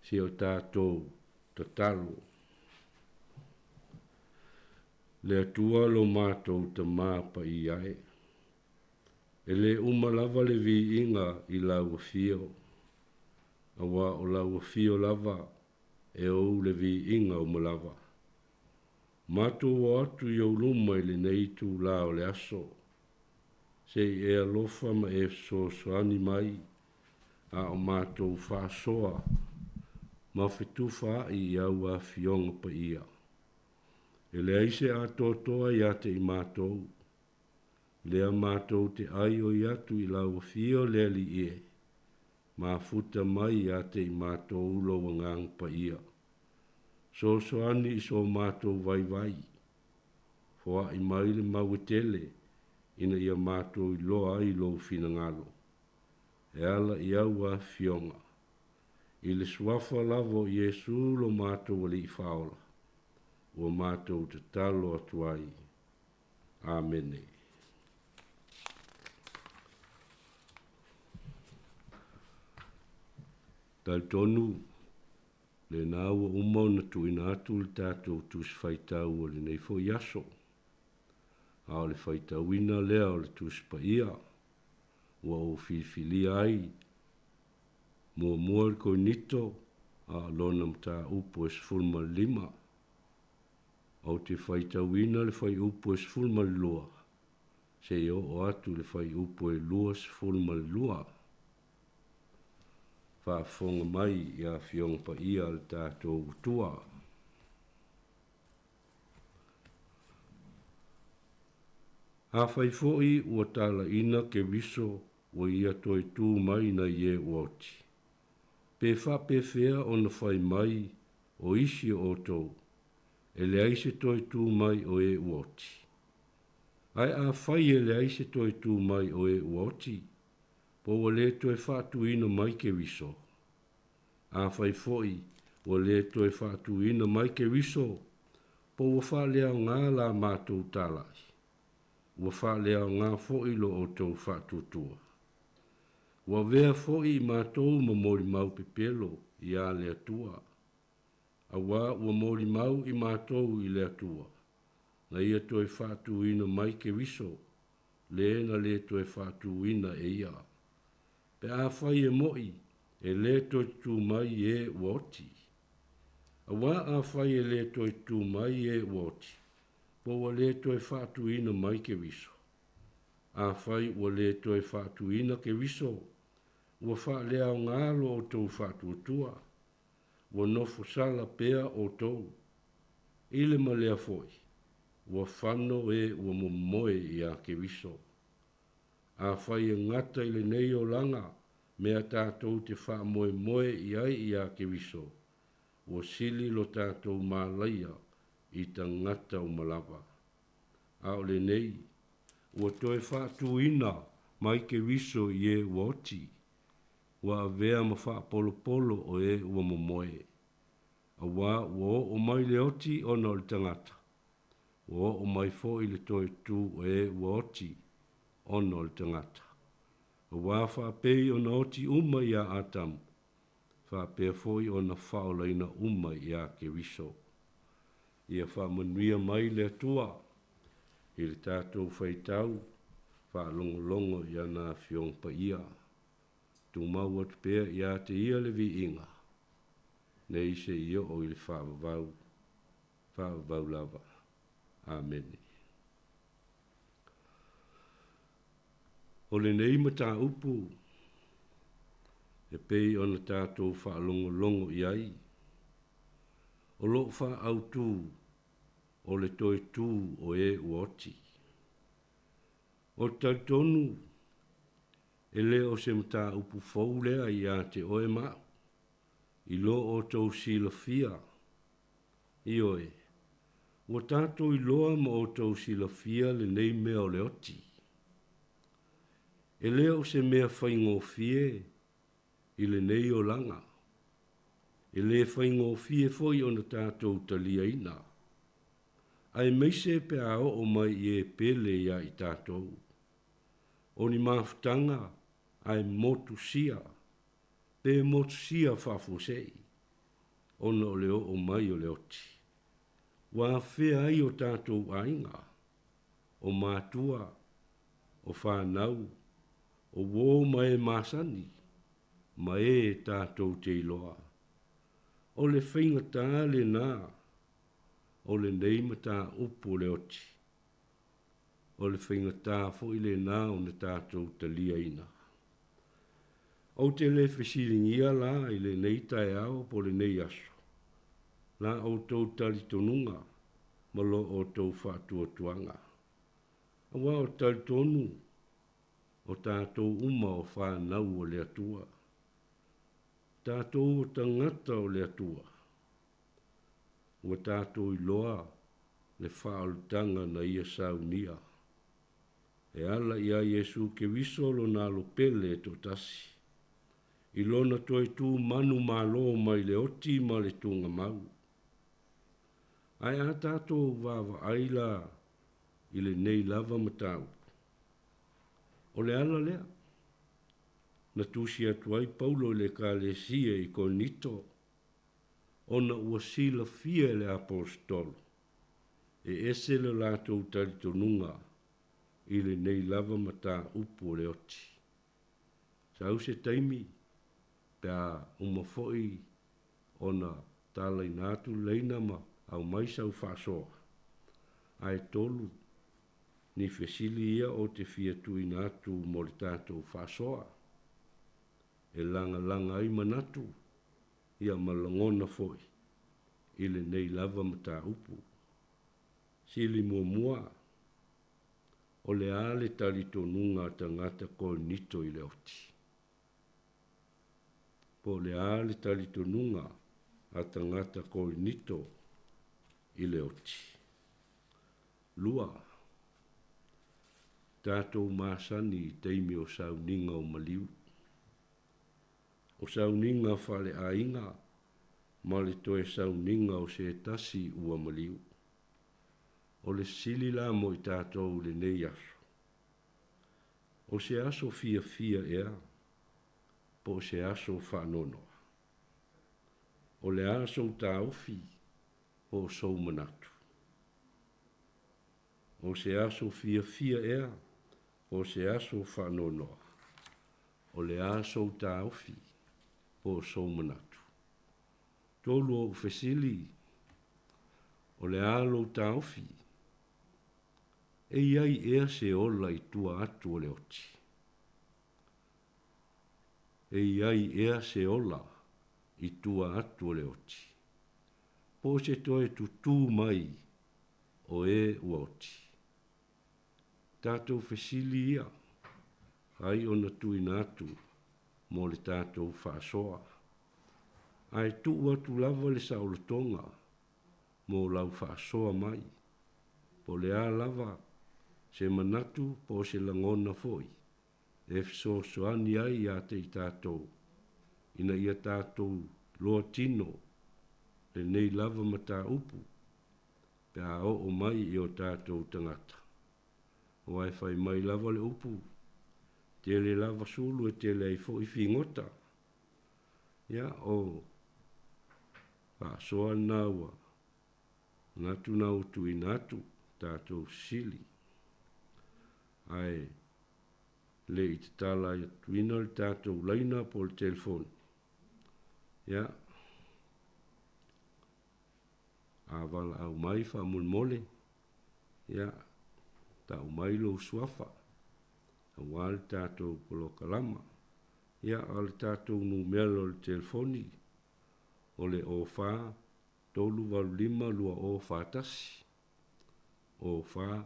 si o tatou tatalo. Le Atua lo matou Tama Paia e. E le uma lava le viiga i Lau Afio, aua o Lau Afio lava e ou le viiga uma lava. Matou o atu i ou luma i lenei itulā o le aso, se i e alofa ma e fesoasoani mai a o matou faasoa ma fetufaai i au afioga paia. E leai se atoatoa ia te i matou, lea matou te aioi atu i lau afio le Alii e, mafuta mai ia te i matou lou Agaga Paia. Soasoani i so matou vaivai. Foai mai le mau e tele ina ia matou iloa ai Lou finagalo, e ala i au Afioga, i le Suafa lava o Iesu lo matou Alii Faaola, ua matou tatalo atu ai. Amene. Talitonu, lena ua uma ona tuuina atu le tatou Tusi Faitau o lenei foi aso. A o le faitauina lea o le Tusi Paia ua ou filifilia ai muamua le Koinito a o lona mataupu e 15. Ou te faitauina le fuaiupu e 12 seia oo atu i le fuaiupu e 22. Faafofoga mai i Afioga Paia a le tatou Atua. Afai foi ua talaina Keriso ua ia toe tu mai nai e ua oti, pe faapefea ona fai mai o isi o outou, e leai se toe tu mai o e ua oti? Ae afai e leai se toe tu mai o e ua oti, po ua le toe faatuina mai Keriso? Afai foi ua le toe faatuina mai Keriso, po ua faaleaoga la matou talai, ua faaleaoga foi lo outou faatuatua. Ua avea foi i matou ma molimau pepelo iā le Atua, auā ua molimau i matou i le Atua, na ia toe faatuina mai Keriso, le na le toe faatuina e ia. Pe afai e mo'i, e lē toe tutū mai e ua oti. Auā afai e lē toe tutū mai e ua oti, po ua lē toe faatuina mai Keriso. Afai ua lē toe faatuina Keriso, ua faaleaoga lo outou faatuatua, ua nofo sala pea outou. I le ma lea foi, ua fano e ua momoe iā Keriso. Afai e gata i lenei olaga mea tatou te faamoemoe i ai iā Keriso, ua sili lo tatou malaia i tagata uma lava. A o lenei, ua toe faatuina mai Keriso i e ua oti, ua avea ma faapolopolo o e ua momoe. Auā ua oo mai le oti ona o le tagata, ua oo mai foi le toe tu o e ua oti ona o le tagata. Auā faapei ona oti uma iā Atamu, faapea foi ona faaolaina uma iā Keriso. Ia faamanuia mai le Atua i le tatou faitau faalogologo i ana Afioga Paia. Tumau atu pea iā te Ia le viiga, nei se i oo i le faavavau, faavavau lava. Amene. O lenei mataupu e pei ona tatou faalogologo i ai, o lo o faaautu o le toe tu o e ua oti. Ou te talitonu e le o se mataupu fou lea iā te oe ma au, i lo outou silafia. Ioe, ua tatou iloa ma outou silafia lenei mea o le oti. E le o se mea faigofie i lenei olaga. E le faigofie foi ona tatou taliaina, aemaise pe a oo mai i e pele iā i tatou. O ni mafutaga ae motusia, pe motusia faafuasei, ona o le oo mai o le oti. Ua afea ai o tatou aiga, o matua, o fanau, o uō ma e masani, ma e tatou te iloa. O le faigata lenā o lenei mataupu o le oti. O le faigata foi lenā ona tatou taliaina. Ou te le fesiligia la i lenei taeao po o lenei aso, la outou talitonuga ma lo outou faatuatuaga. Aua o le talitonu o tatou uma o fanau o le Atua. Tatou o tagata o le Atua. Ua tatou iloa le faaolataga na Ia saunia. e ala iā Iesu Keriso lona Alo pele e toatasi, i lona toe tu manumalo mai le oti ma le tugamau. Ae a tatou vaavaai la i lenei lava mataupu, o le ala lea na tusi atu ai Paulo i le Ekalesia i Korinito, ona ua silafia e le Aposetolo e ese le latou talitonuga i lenei lava mataupu o le oti. Sau se taimi pe a uma foi ona talaina atu le laina ma aumai sau faasoa, ae tolu ni fesili ia ou te fia tuuina atu mo le tatou faasoa e lagalaga ai manatu ia ma lagona foi i lenei lava mataupu. Sili muamua, o le a le talitonuga a tagata Korinito i le oti? Po o le a le talitonuga a tagata Korinito i le oti? Lua, tatou masani i taimi o sauniga o maliu. O sauniga faaleaiga ma le toe sauniga o se tasi ua maliu. O le sili la mo i tatou i lenei aso, o se aso fiafia ea po o se aso faanoanoa? O le a sou taofi po o sou manatu? O se aso fiafia ea po o se aso faanoanoa? O le a sou taofi po o sou manatu? Tolu ou fesili, o le a lou taofi? E i ai ea se ola i tua atu o le oti? E i ai ea se ola i tua atu o le oti? Po o se toe tutū mai o e ua oti? Tatou fesili ia ai ona tuuina atu mo le tatou faasoa. Ae tuu atu lava le saolotoga mo lau faasoa mai, po o le a lava se manatu po o se lagona foi e fesoasoani ai ia te i tatou ina ia tatou loa tino lenei lava mataupu pe a oo mai i o tatou tagata. Aua e fai mai lava le upu, tele lava sulu e tele ai foi figota. Ia, o faasoa lena ua manatu na ua tuuina atu tatou sili. Ae le i tatala atuina le tatou laina po o le telefoni, ia, a valaau mai faamolemole, ia, tau mai lou suafa aua le tatou polokalama. Ia, a o le tatou numera o le telefoni, o le 04 385 2041, 04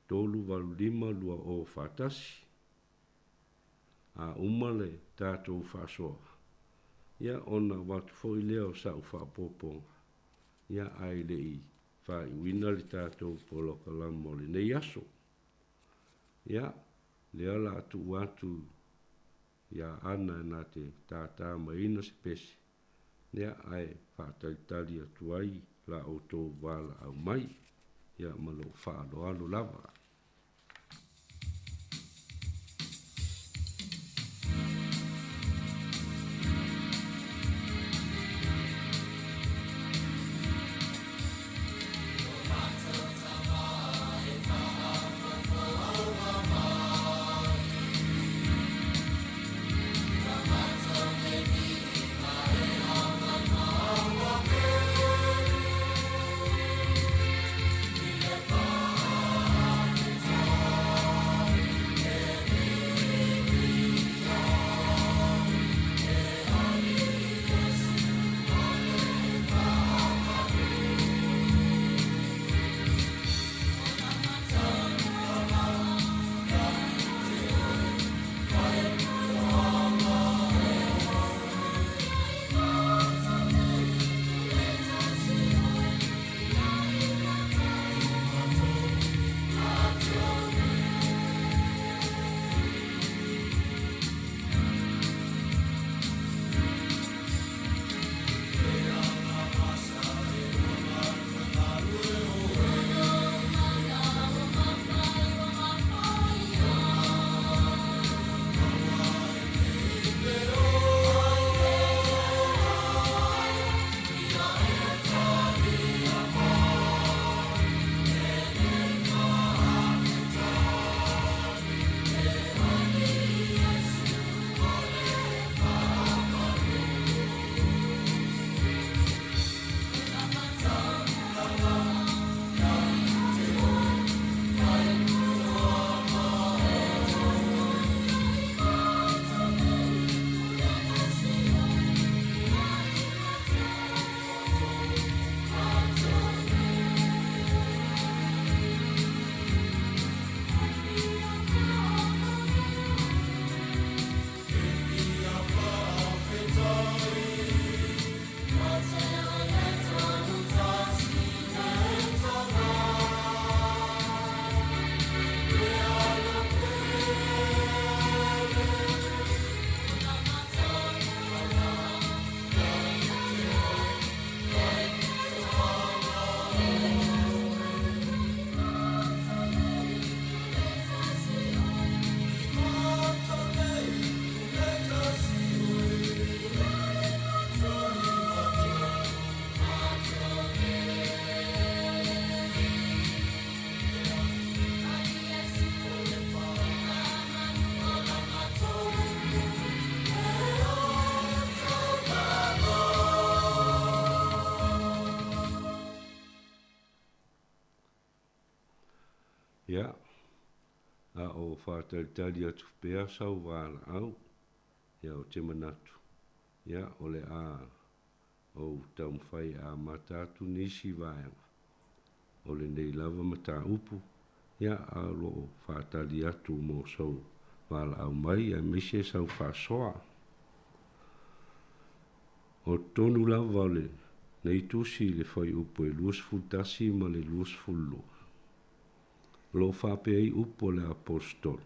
385 2041. A uma le tatou faasoa, ia, ona avatu foi lea o sau faaopoopoga, ia, ae le i faaiuina le tatou polokalama o lenei aso. Ia, lea o le a tuu atu iā Ana na te tātā maiina se pese, ia, ae faatalitali atu ai la outou valaau mai, ia, ma lou faaaloalo lava. Ia, a o faatalitali atu pea sau valaau, ia ou te manatu, ia, o le a ou taumafai e amata atu nisi vaega o lenei lava mataupu, ia, a o lo o faatali atu mo sou valaau mai aemaise sau faasoa. O totonu lava o lenei tusi i le fuaiupu e 21 ma le 22, o lo o faapea ai upu a le Aposetolo,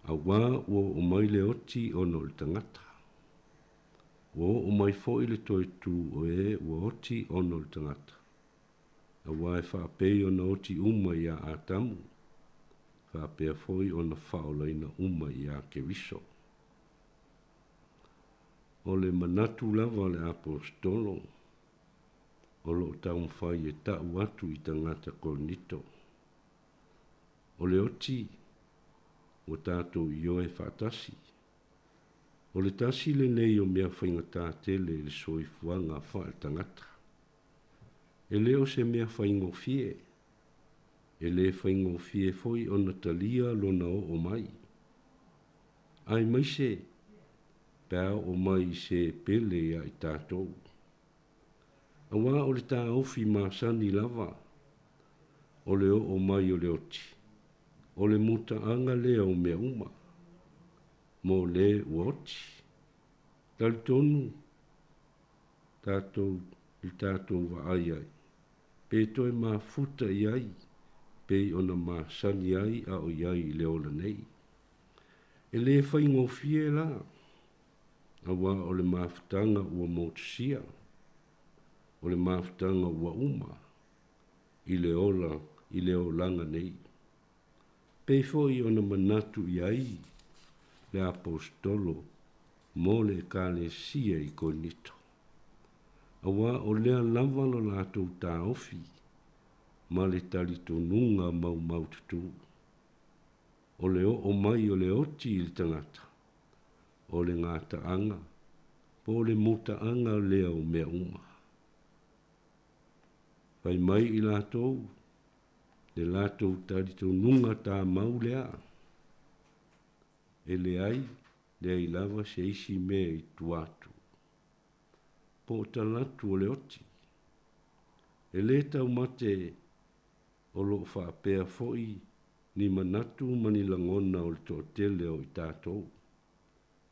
Auā ua oo mai le oti ona o le tagata. Ua oo mai foi le toe tu o e ua oti ona o le tagata, auā e faapei ona oti uma iā Atamu, faapea foi ona faaolaina uma iā Keriso. O le manatu lava o le Aposetolo, o lo o taumafai e ta'u atu i tagata Korinito, o le oti ua tatou ioe faatasi. O le tasi lenei o mea faigata tele i le soifuaga faaletagata. E le o se mea faigofie. E le faigofie foi ona talia lona oo mai. Aemaise pe a oo mai i se pele ia i tatou. Auā o le taofi masani lava o le oo mai o le oti, o le mutaaga lea o mea uma, mo le ua oti. Talitonu tatou i le tatou vaai ai, pe toe mafuta i ai pei ona masani ai a o i ai i le ola nei. E le faigofie la, auā o le mafutaga ua motusia, o le mafutaga ua uma i le ola i le olaga nei. Pei foi ona manatu i ai le Aposetolo mo le Ekalesia i Korinito, auā o lea lava lo latou taofi ma le talitonuga maumaututū. O le oo mai o le oti i le tagata, o le gataaga po o le mutaaga lea o mea uma. Fai mai i latou le latou talitonuga tamau lea, e leai, leai lava se isi mea i tua atu. Po o talatu o le oti. E le taumate o lo o faapea foi ni manatu ma ni lagona o le toatele o i tatou.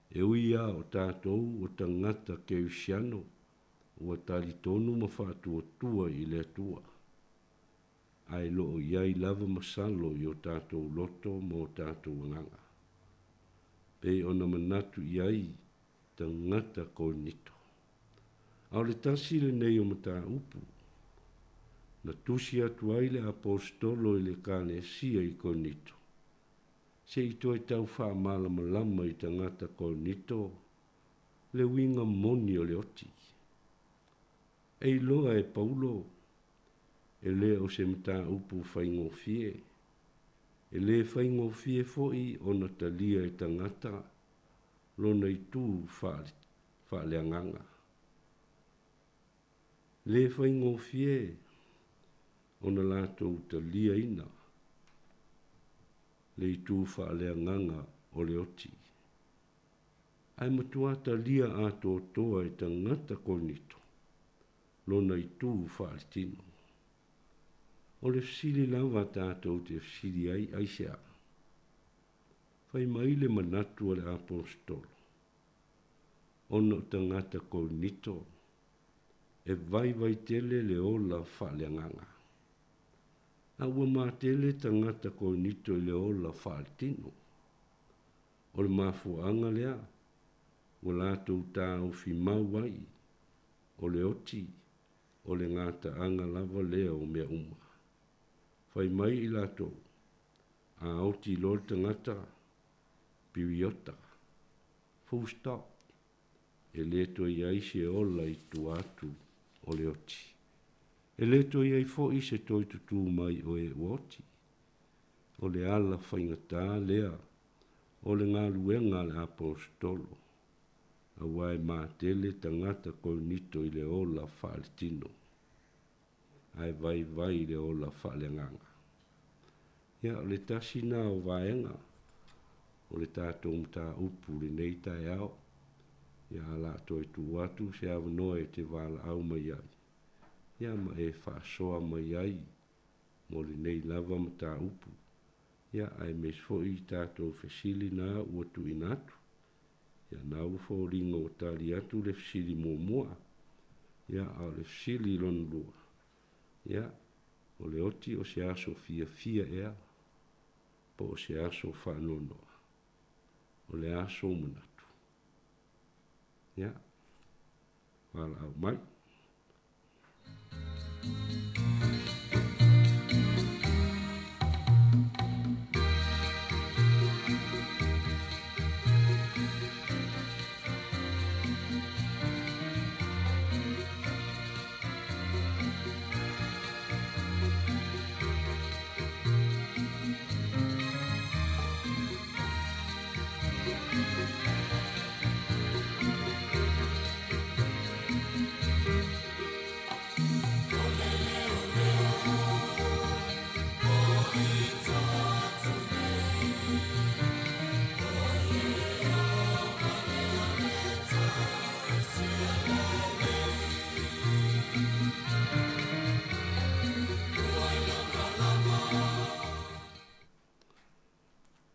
E ui lava o tatou o tagata kerisiano ua talitonu ma faatuatua i le Atua, ae lo o i ai lava masalo i o tatou loto ma o tatou agaga, pei ona manatu i ai tagata Korinito. A o le tasi lenei o mataupu na tusi atu ai le Aposetolo i le Ekalesia i Korinito, se i toe tau faamalamalama i tagata Korinito le uiga moni o le oti. E iloa e Paulo, e le o se mataupu faigofie, e le faigofie foi ona talia e tagata lona itu faaleagaga. Le faigofie ona latou taliaina le itu faaleagaga o le oti. Ae matua talia atoatoa e tagata Korinito lona itu faaletino. O le fesili lava tatou te fesili ai, aisea? Fai mai le manatu a le Aposetolo, ona o tagata Korinito e vaivai tele le ola faaleagaga. A ua matele tagata Korinito i le ola faaletino. O le mafuaaga lea ua latou taofi mau ai, o le oti, o le gataaga lava lea o mea uma. Fai mai i latou, A oti loa le tagata, piriota, full stop, e le toe i ai se ola i tua atu o le oti. E le toe i ai foi se toe tutū mai o e ua oti. O le ala faigata lea o le galuega a le Aposetolo, auā e matele tagata Korinito i le ola faaletino, ae vaivai i le ola faaleagaga. Ia, o le tasi lena o vaega o le tatou mataupu i lenei taeao. Ia, o le a toe tuu atu se avanoa e te valaau mai ai, ia ma e faasoa mai ai mo lenei lava mataupu. Ia, aemaise foi i tatou fesili na ua tuuina atu. Ia, na ua foliga ua tali atu le fesili muamua. Ia, a o le fesili lona lua, ia, o le oti o se aso fiafia ea, po o se aso faanoanoa? O le a sou manatu? Ia, valaau mai.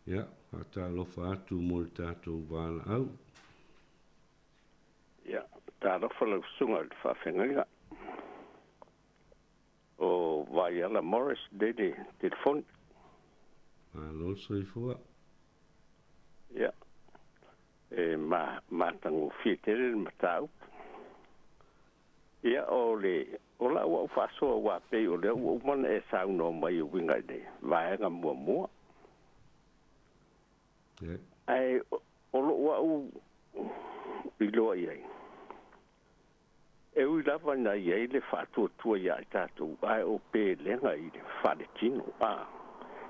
Ia, faatalofa atu mo le tatou valaau. Ia, talofa lau susuga i le faafeagaiga. O Vaiala Morris lea i le telefoni. Malo le soifua. Ia, e matagofie tele le mataupu. Ia, o le o lau au faasoa aua pei o lea ua uma ona e saunoa mai e uiga i le vaega muamua. Ae o lou au iloa i ai, e ui lava ina i ai le faatuatua ia i tatou, ae o pelega i le faaletino, a,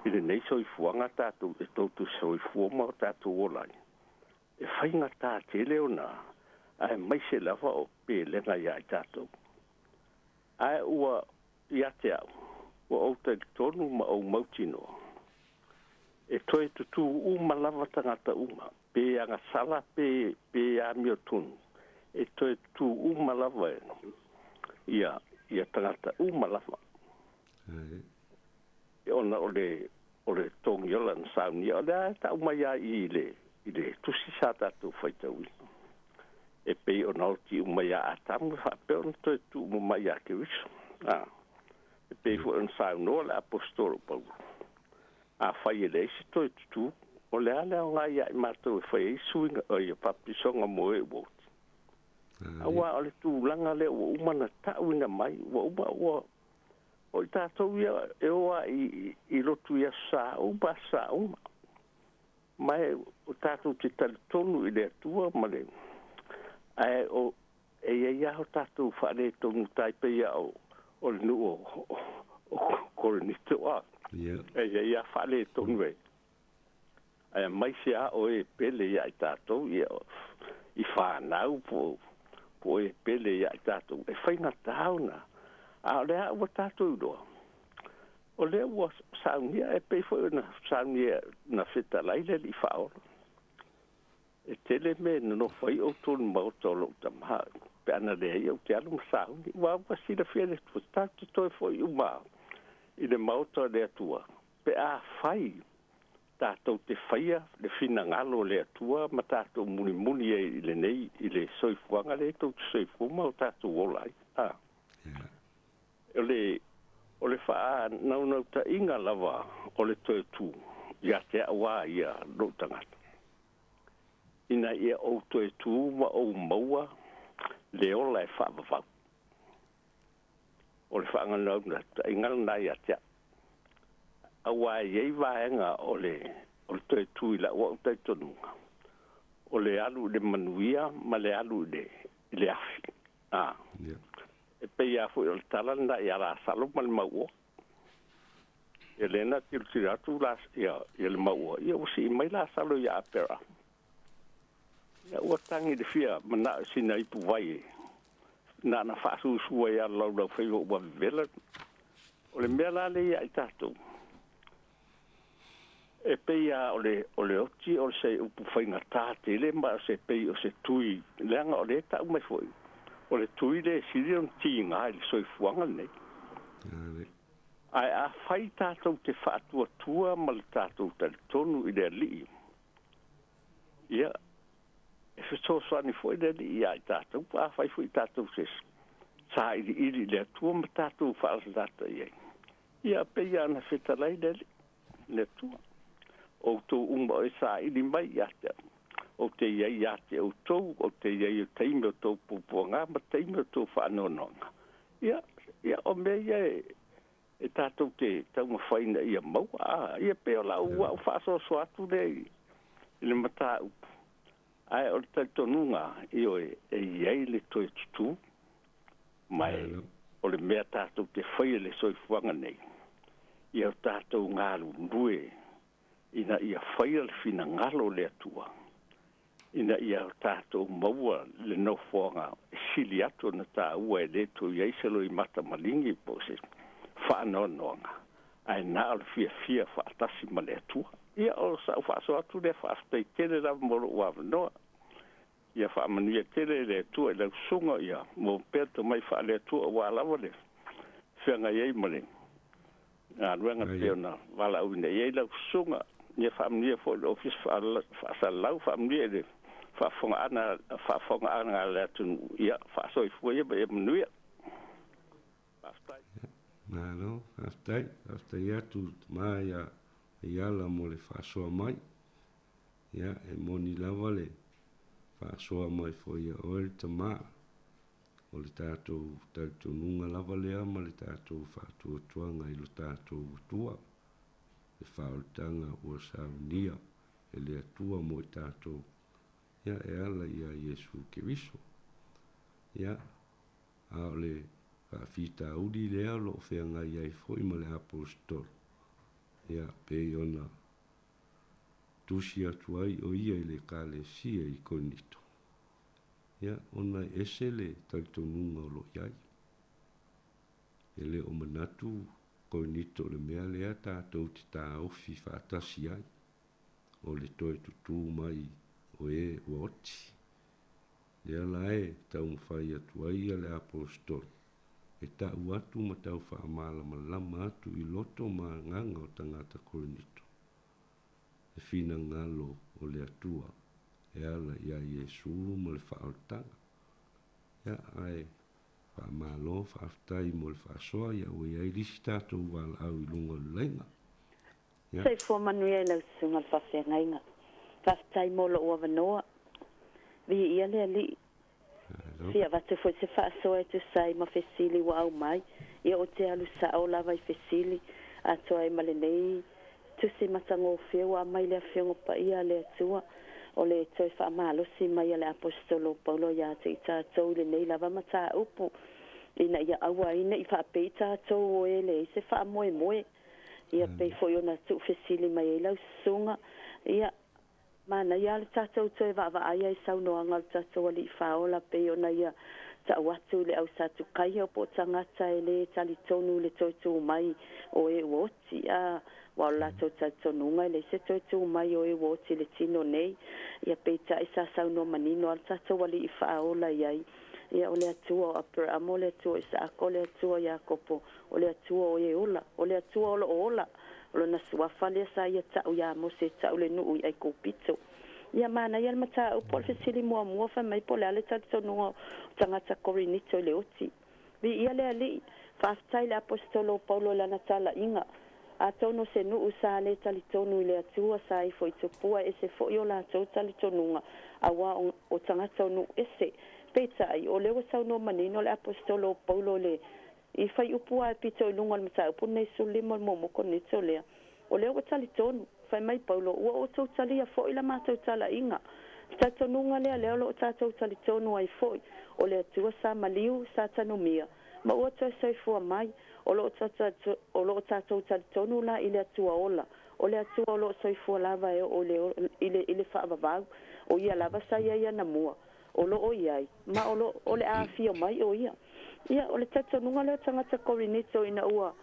i lenei soifuaga tatou e tou te soifua ma o tatou ola ai, e faigata tele ona aemaise lava o pelega ia i tatou. Ae ua ia te au, ua ou talitonu ma ou mautinoa, e toe tutū uma lava tagata uma, pe agasala pe pe amiotonu, e toe tutū uma lava ia ia tagata uma lava. Ona o le o le togiola na saunia, o lea e tau mai lava i le i le tusi sa tatou faitauina, e pei ona oti uma ia Atamu e faapea ona toe tuu uma mai ia Keriso. A, e pei foi ona saunoa le Aposetolo o Paulo, Afai e leai se toe tutū, o le a le aoga ia i matou e fai ai suiga, oi, papatisoga mo e ua oti? Aua o le tulaga lea ua uma ona tauina mai, ua uma ua, o i tatou ia e o lava i, i lotu i Aso Sa uma, Aso Sa uma. Ma e o tatou te talitonu i le Atua ma le, ae o, e i ai lava o tatou faaletonu tai pei lava o, o le nuu o, o, o Korinito, a. E i ai lava faaletonu e, ae aemaise lava o e pele ia i tatou, ia, i fanau po, po o e pele ia i tatou, e faigata ona, a o lea ua tatou iloa, o lea ua saunia, e pei foi ona saunia na fetalai le Alii Faaola. E tele mea e nonofo ai outou i le maota o lou tama, pe ana leai ou te alu ma sauni. Ua ua silafia e le Atua, tatou te toe foi uma i le maota o le Atua, pe afai tatou te faia le finagalo o le Atua ma tatou mulimuli ai i lenei, i le soifuaga lea tou te soifua ma o tatou ola ai. A. O le, o le faanaunautaiga lava o le toe tu ia te au a ia lou tagata, ina ia ou toe tu ma ou maua le ola e faavavau. O le faanaunautaiga lena ia te au. Aua e i ai vaega o le, o le toe tu i lau au talitonuga, o le alu i le manuia ma le alu i le, i le afi. A. E pei lava foi o le tala lena ia Lasalo ma le mauoa. Ia lea na tilotilo atu la, ia, ia le mauoa, ia ua sii mai Lasalo ia Aperahama. Ia ua tagi le fia manao i sina ipu vai e na ona faasusu ai lava le laulaufaiva ua vevela. O le mea la lea ia i tatou, E pei lava o le, o le oti o se upu faigata tele ma o se pei o se tui, leaga o lea e tau mai foi, o le tui lea e sili ona tiga i le soifuaga lenei. Ae afai tatou te faatuatua ma le tatou talitonu i le Alii, ia, e fesoasoani foi le Alii ia i tatou, pe afai foi tatou te sailiili i le Atua ma tatou faalatalata i ai. Ia, pei lava ona fetalai le Alii, le Atua, Outou uma o e saili mai ia te au, ou te i ai ia te outou, ou te i ai i taimi o tou puapuaga ma taimi o tou faanoanoaga. Ia, ia, o mea ia e, e tatou te taumafai ina ia maua. A, ia pei o lau au faasoasoa atu lea i, i le mataupu. Ae o le talitonuga, ioe, e i ai le toe tutū, ma e, o le mea tatou te faia i le soifuaga nei, ia o tatou galulue ina ia faia le finagalo o le Atua, ina ia o tatou maua le nofoaga e sili atu ona taua e le toe i ai se loimata maligi po o se faanoanoaga, ae na o le fiafia faatasi ma le Atua. Ia, o sa'u faasoa atu lea, faafetai tele lava mo lo'u avanoa. Ia faamanuia tele e le Atua i lau susuga, ia maua pea le tomai faale-Atua aua lava le feagai ai ma le galuega e pei ona valaauina i ai lau susuga. Ia faamanuia foi i le Ofisa Faasalalau, faamanuia i le faafofogaaga a le atunuu. Ia faasoifua ia ma ia manuia. Faafetai. Malo, faafetai. Faafetai atu tama ia Aiala mo le faasoa mai. Ia, e moni lava le faasoa mai foi ia oe le tama. O le tatou talitonuga lava lea ma le tatou faatuatuaga i lo tatou Atua, le faaolataga ua saunia e le Atua mo i tatou, ia, e ala ia Iesu Keriso. Ia, a o le faafitauli lea o lo o feagai ai foi ma le Aposetolo, ia, pei ona tusi atu ai ʻo ia i le Ekalesia i Korinito, ia, ona e ese le talitonuga o lo o i ai. E le o manatu Korinito o le mea lea tatou te taofi faatasi ai, o le toe tutū mai o e ua oti. Lea la e taumafai atu ai ia le Aposetolo e ta'u atu ma tau faamalamalama atu i loto ma agaga o tagata Korinito. le finagalo o le Atua e ala iā Iesū ma le faaolataga. Ia, ae faamalo, faafetai mo le faasoa, ia ua i ai le isi tatou valaau i luga o le laina. Ia. Soifua manuia i lau Susuga le Faafeagaiga. Faafetai mo lou avanoa. Viia le Alii. Fia avatu foi se faasoa e tusa ai ma fesili ua aumai. Ia ou te alu sa'o lava i fesili atoa ai ma lenei tusi matagofie ua aumai le Afioga Paia a le Atua o le toe faamalosi mai a le Aposetolo Paulo ia te i tatou i lenei lava mataupu ina ia aua ai ne i faapei tatou o e leai se faamoemoe. Ia pei foi ona tuufesili mai ai lau susuga, ia, Manaia lava le tatou toe vaavaai ai i saunoaga o le tatou Alii Faaola pei ona ia ta'u atu i le au Satukaia po o tagata e lē talitonu i le toe tū mai o e ua oti, a ua o le latou talitonuga e leai se toe tū mai o e ua oti i le tino nei. Ia peitai sa saunoa manino lava le tatou Alii Faaola i ai, ia o le Atua o Aperamo, o le Atua o Isaako, o le Atua o Iakopo, o le Atua o e ola, o le Atua o lo o ola. O lona suafa lea sa ia ta'u iā Mose e ta'u le nu'u i Aikupito. Ia manaia le mataupu o le fesili muamua fai mai po o le a le talitonuga o tagata Korinito i le oti. Viia le Alii, faafetai i le Aposetolo o Paulo i lana tala'iga. Atonu o se nu'u sa le talitonu i le Atua sa ifo i tupua e ese fo'i o latou talitonuga auā o tagata o nu'u ese. Peitai, o lea ua saunoa manino le Aposetolo o Paulo i le I faiupu a e pito i luga o le mataupu lenei 15 o le muamua Korinito lea, o lea ua talitonu, fai mai Paulo, ua outou talia foi la matou talaiga. Le talitonuga lea, lea o lo o tatou talitonu ai foi, o le Atua sa maliu, sa tanumia, ma ua toe soifua mai, o lo o o lo o tatou talitonu la i le Atua ola, o le Atua o lo o soifua lava e oo i le i le i le faavavau, o ia lava sa i ai anamua, o lo o i ai, ma o lo o le a afio mai o ia. Ia, o le talitonuga lea o tagata Korinito ina ua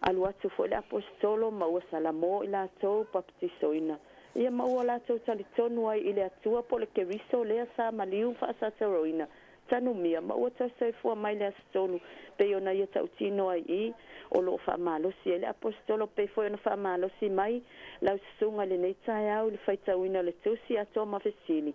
Alu atu foi le Aposetolo ma ua salamo i latou papatisoina. Ia ma ua latou talitonu ai i le Atua po o le Keriso lea sa maliu ma faasasaloina tanumia ma ua toe soifua mai le aso tolu pei ona ia tautino ai i o lo o faamalosi ai le Aposetolo pei foi ona faamalosi mai lau susuga i lenei taeao i le faitauina o le tusi atoa ma fesili.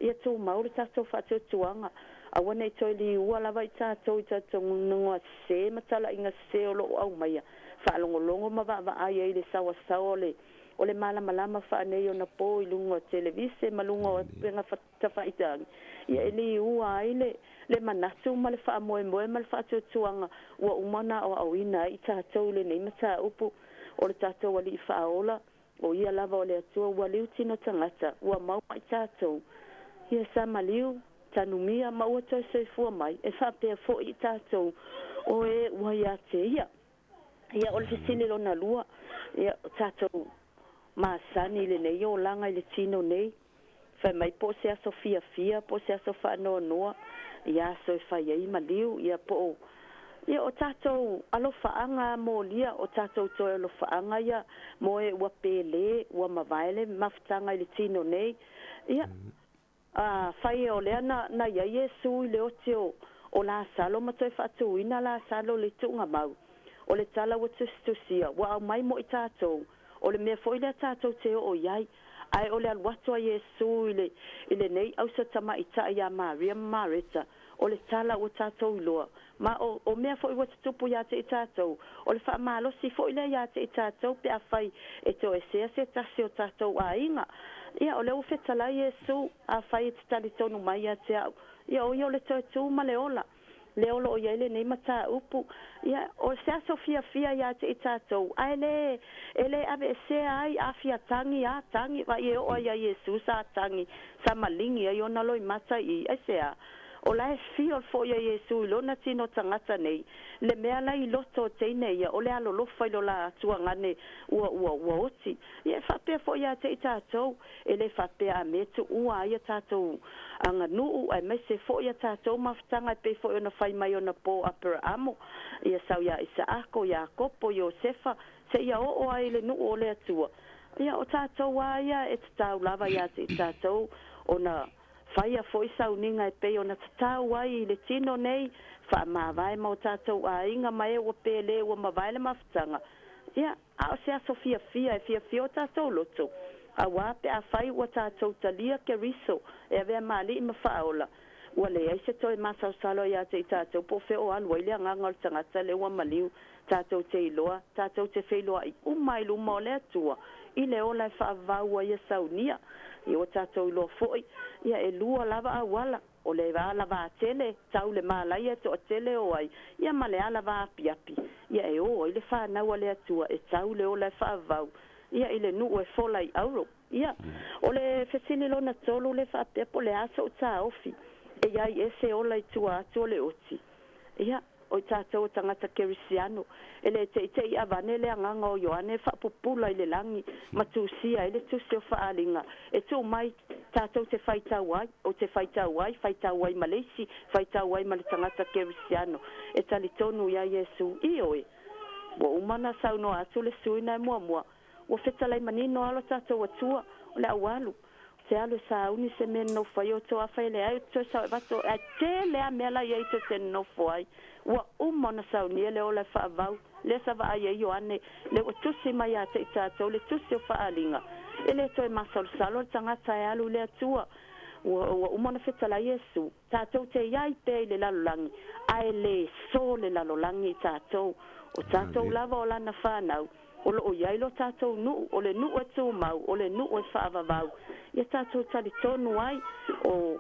Ia tumau le tatou faatuatuaga, aua ne i toe liua lava i tatou i talitonuga sese ma talaiga sese o lo o aumaia, faalogologo ma vaavaai ai i le saoasaoa o le o le malamalama faaneionapo i luga o televise ma luga o upega tafailagi, ia e liua ai le le manatu ma le faamoemoe ma le faatuatuaga ua uma ona aoaoina ai i tatou i lenei mataupu o le tatou Alii Faaola, o ia lava o le Atua ua liu tino tagata, ua maua i tatou. Ia sa maliu, tanumia ma ua toe soifua mai, e faapea foi i tatou o e ua ia te ia. Ia, o le fesili lona lua, ia, o tatou masani i lenei olaga i le tino nei, fai mai po o se aso fiafia, po o se aso faanoanoa, ia aso e fai ai maliu, ia po o, ia o tatou alofaaga molia, o tatou toe alofaaga ia mo e ua pele, ua mavae le mafutaga i le tino nei, ia, A fai o lea na, na i ai Iesu i le oti o, o Lasalo ma toe faatuina Lasalo i le tuugamau, o le tala ua tusitusia, ua aumai mo i tatou, o le mea foi lea tatou te oo i ai. Ae o le alu atu a Iesu i le, i lenei ausa tamaitai ia Maria ma Mareta, o le tala ua tatou iloa, ma o, o mea foi ua tutupu ia te i tatou, o le faamalosi foi lea ia te i tatou pe afai e toesea se tasi o tatou aiga. Ia, o lea ua fetalai Iesu, afai e te talitonu mai ia te au, ia o ia o le toe tu ma le ola, lea o lo o i ai lenei mataupu. Ia, o se aso fiafia ia te i tatou, ae le, e le aveesea ai, a fia tagi, a tagi, vaai e oo ai ia Iesu sa tagi, sa maligi ai ona loimata i i. Aisea? O la e feel foi a Iesu i lona tino tagata nei, le mea la i loto o teine ia, o le alolofa i lo la atuagane ua, ua, ua oti. Ia e faapea foi ia te i tatou, e le faapea a me tuua ai a tatou aganuu, aemaise foi a tatou mafutaga e pei foi ona fai mai ona po Aperaamo, ia sau ia Isaako, Iakopo, Iosefa, seia oo ai i le nuu o le Atua. Ia o tatou a ia e tatau lava ia te i tatou ona faia foi sauniga e pei ona tatau ai i le tino nei, faamavae ma o tatou aiga ma e ua pele ua mavae le mafutaga. Ia, a o se aso fiafia e fiafia o tatou loto, auā pe afai ua tatou talia Keriso e avea ma alii ma faaola, ua leai se toe masalosalo ia te i tatou po o fea o alu ai le agaga o le tagata lea ua maliu. Tatou te iloa, tatou te feiloai uma ai i luma o le Atua i le ola e faavavau ai ia saunia. Ia ua tatou iloa foi, ia e lua lava auala, o le ala vatele, tau le malaia e toatele o ai, ia ma le ala vaapiapi, ia e o ai le fanau a le Atua e tau le ola e faavavau, ia i le nuu e fola i auro. Ia, o le fesili lona tolu le faapea po o le a so'u taofi e i ai ese ola i tua atu o le oti. Ia, o i tatou o tagata Kerisiano, e le teitei avane le agaga o Ioane e faapupula i le lagi ma tusia ai le tusi o faaaliga e tuu mai tatou te faitau ai, ou te faitau ai, faitau ai ma le isi, faitau ai ma le tagata Kerisiano e talitonu iā Iesu. Ioe, ua uma ona saunoa atu le sui na e muamua, Ua fetalai manino lava lo tatou Atua, o le aualu, te alu e sauni se mea nonofo ai, o to afa e leai, o te toe sao e vato, ae tele lava mea la i ai tou te nonofo ai. Ua uma ona saunia le ola e faavau, lea sa vaai ai Ioane, lea ua tusi mai ia te i tatou le tusi o faaaliga. E le toe masalosalo le tagata e alu i le Atua. Ua, ua uma ona fetalai Iesu, tatou te i ai pea i le lalolagi, ae le so le lalolagi i tatou. O tatou lava o lana fanau. O lo o i ai lo tatou nuu, o le nuu e tumau, o le nuu e faavavau, ia tatou talitonu ai, o,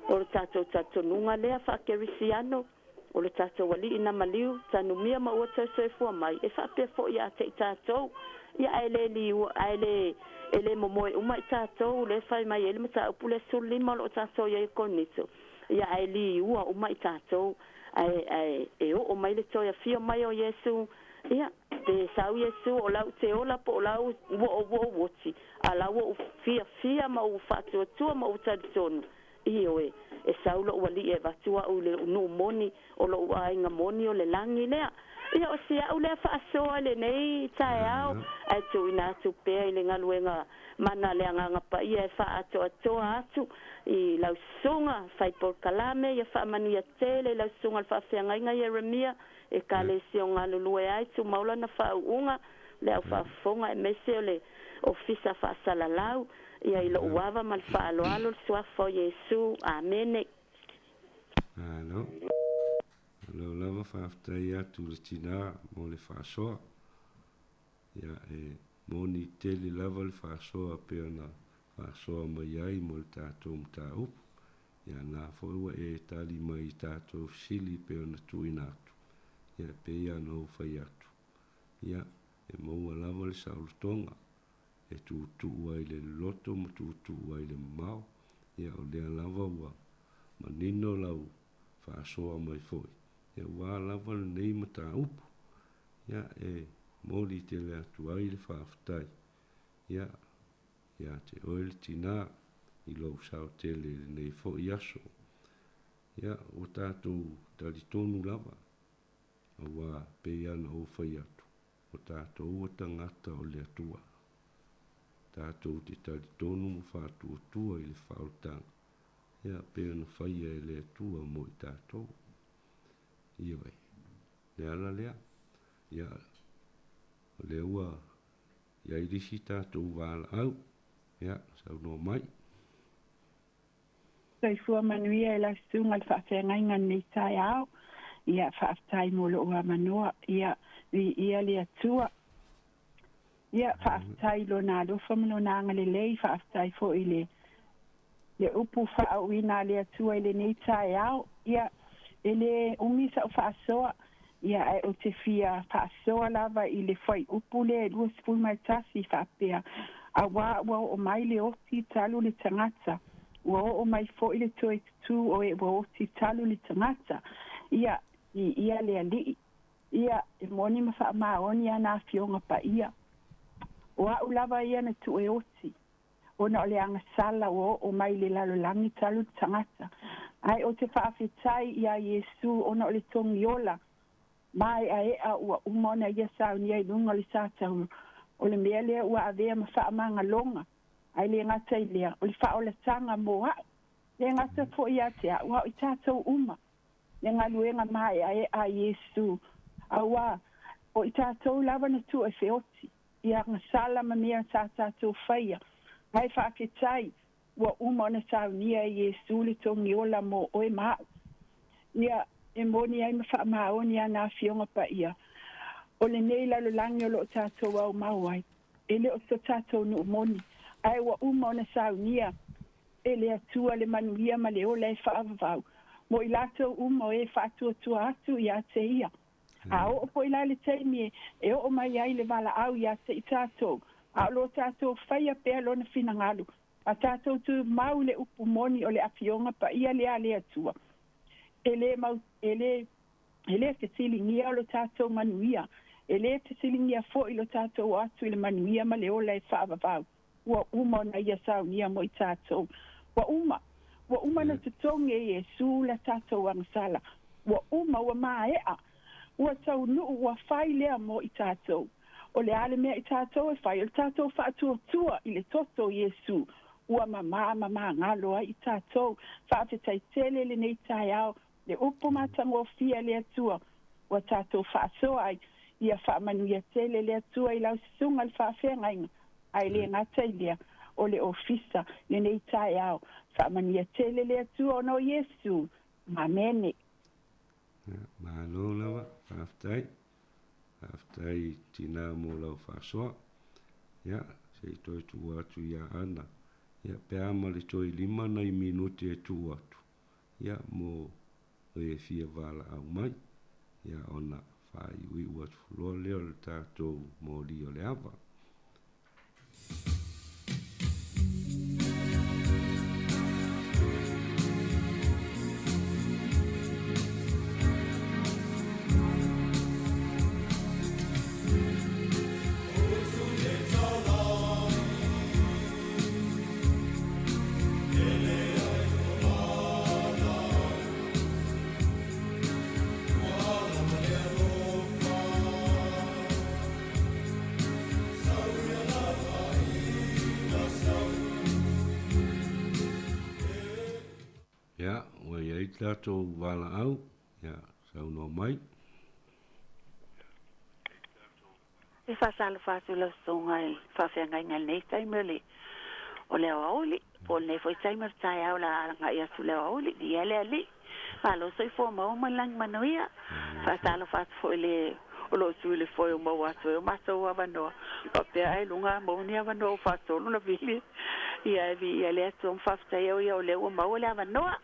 o le tatou talitonuga lea faakerisiano, o le tatou Alii na maliu, tanumia ma ua toe soifua mai, e faapea foi ia te i tatou, ia ae le liua, ae le, e le momoe uma i tatou, lea e fai mai ai le mataupu lea 15 o lo o tatou i ai i Korinito, ia ae liua uma i tatou, ae, ae e oo mai le toe afio mai o Iesu, Ia, pe sau Iesu o lau te ola po o lau ua ou ua ou oti, a la ua ou fiafia ma ou faatuatua ma ou talitonu, Ioe, e sau lo'u ali'i e avatu a'u i le nu'u moni o lo'u aiga moni o le lagi lea. Ia o si a'u lea fa'asoa i lenei taeao, ae tu'uina atu pea i le galuega mana a le Agaga Paia e fa'aatoatoa atu i lau susuga fai polokalame, ia fa'amanuia tele i lau susuga le fa'afeagaiga Ieremia, Ekalesia o galulue ai, tumau lana fa'au'uga, le au faafofoga aemaise o le ofisa faasalalau, ia i lo'u ava ma le faaaloalo le Suafa o Iesu. Amene. Malo. Malo lava faafetai atu i le tinā mo le faasoa. Ia e moni tele lava le faasoa pei ona faasoa mai ai mo le tatou mataupu. Ia na foi ua e tali mai i tatou fesili pei ona tuuina atu. Ia e pei lava ona ou fai atu. Ia e maua lava le saolotoga e tuutuu ai le loloto ma tuutuu ai le mamao. Ia o lea lava ua manino lau faasoa mai foi, ia ua lava lenei mataupu. Ia e moli tele atu ai le faafetai, ia, ia te oe le tinā i lou sao tele i lenei foi aso. Ia ua tatou talitonu lava, auā pei lava ona ou fai atu, O tatou o tagata o le Atua. Tatou te talitonu ma faatuatua i le faaolataga, ia, pei ona faia e le Atua mo i tatou. Ioe. Le ala lea, ia, o lea ua i ai le isi tatou valaau, ia, saunoa mai. Soifua manuia e lau susuga i le faafeagaiga i lenei taeao. Ia, faafetai mo lou avanoa. Ia, viia le Atua. Ia, faafetai i Lona alofa ma Lona agalelei, faafetai foi i le le upu faaauina a le Atua i lenei taeao. Ia, e le umi sa'u faasoa, ia, ae ou te fia faasoa lava i le fuaiupu lea e 21 faapea, Auā ua oo mai le oti talu le tagata, ua oo mai foi le toe tutū o e ua oti talu le tagata. Ia, viia le Alii. Ia, e moni ma faamaoni ana Afioga Paia. O a'u lava ia na tuu e oti, ona o le agasala ua oo mai i le lalolagi talu le tagata. Ae ou te faafetai iā Iesu ona o le togiola Māeʻaeʻa ua uma ona ia saunia i luga o le satauro, o le mea lea ua avea ma faamagaloga, ae le gata i lea, o le faaolataga mo a'u, le gata foi ia te a'u, a o i tatou uma, le galuega māeʻaeʻa a Iesu, auā, o i tatou lava na tuu e feoti i agasala ma mea sa tatou faia, ae faafetai, ua uma ona saunia e Iesu le togiola mo oe ma a'u. Ia, e moni ai ma faamaoni ana Afioga Paia, o lenei lalolagi o lo o tatou aumau ai, e le o so tatou nuu moni, ae ua uma ona saunia e le Atua le manuia ma le ola e faavavau mo i latou uma o e faatuatua atu ia te Ia. A oo foi la le taimi e oo mai ai le valaau ia te i tatou, a o lo tatou faia pea Lona finagalo, a tatou tumau i le upu moni o le Afioga Paia lea a le Atua, e le mau, e le, e le fesiligia lo tatou manuia, e le fesiligia foi lo tatou o atu i le manuia ma le ola e faavavau. Ua uma ona Ia saunia mo i tatou. Ua uma. Ua uma ona totogi e Iesu la tatou agasala. Ua uma, ua maea. Ua taunuu, ua fai lea mo i tatou. O le a le mea i tatou e fai? O le tatou faatuatua i le toto o Iesu, ua mamā ma magalo ai i tatou. Faafetai tele lenei taeao, le upu matagofie a le Atua ua tatou faasoa ai. Ia faamanuia tele le Atua i lau susuga i le faafeagaiga, ae le gata i lea, o le ofisa lenei taeao. Faamanuia tele le Atua ona o Iesu. Amene. Malo lava, faafetai. Faafetai tinā mo lau faasoa. Ia, se i toe tuu atu ia Ana. Ia, pe a ma le toe 5 nai minute e tuu atu, ia, mo e fia valaau mai, ia, ona faaiuiu atu loa lea o le tatou moli o le ava. tatou valaau, ia, saunoa mai. E faatalofa atu i lau Susuga i le Faafeagaiga i lenei taimi o le o le aoauli, po o lenei foi taimi o le taeao o le a agai atu i le aoauli. Viia le Alii. Malo soifua maua ma le lagi manuia. Faatalofa atu foi i le o lo o tu i le foe o maua atu ai o matou avanoa. Faapea ai luga a maua ni avanoa ua faatolu na vili. Ia e viia le Atua ma faafetai au ia o lea ua maua le avanoa.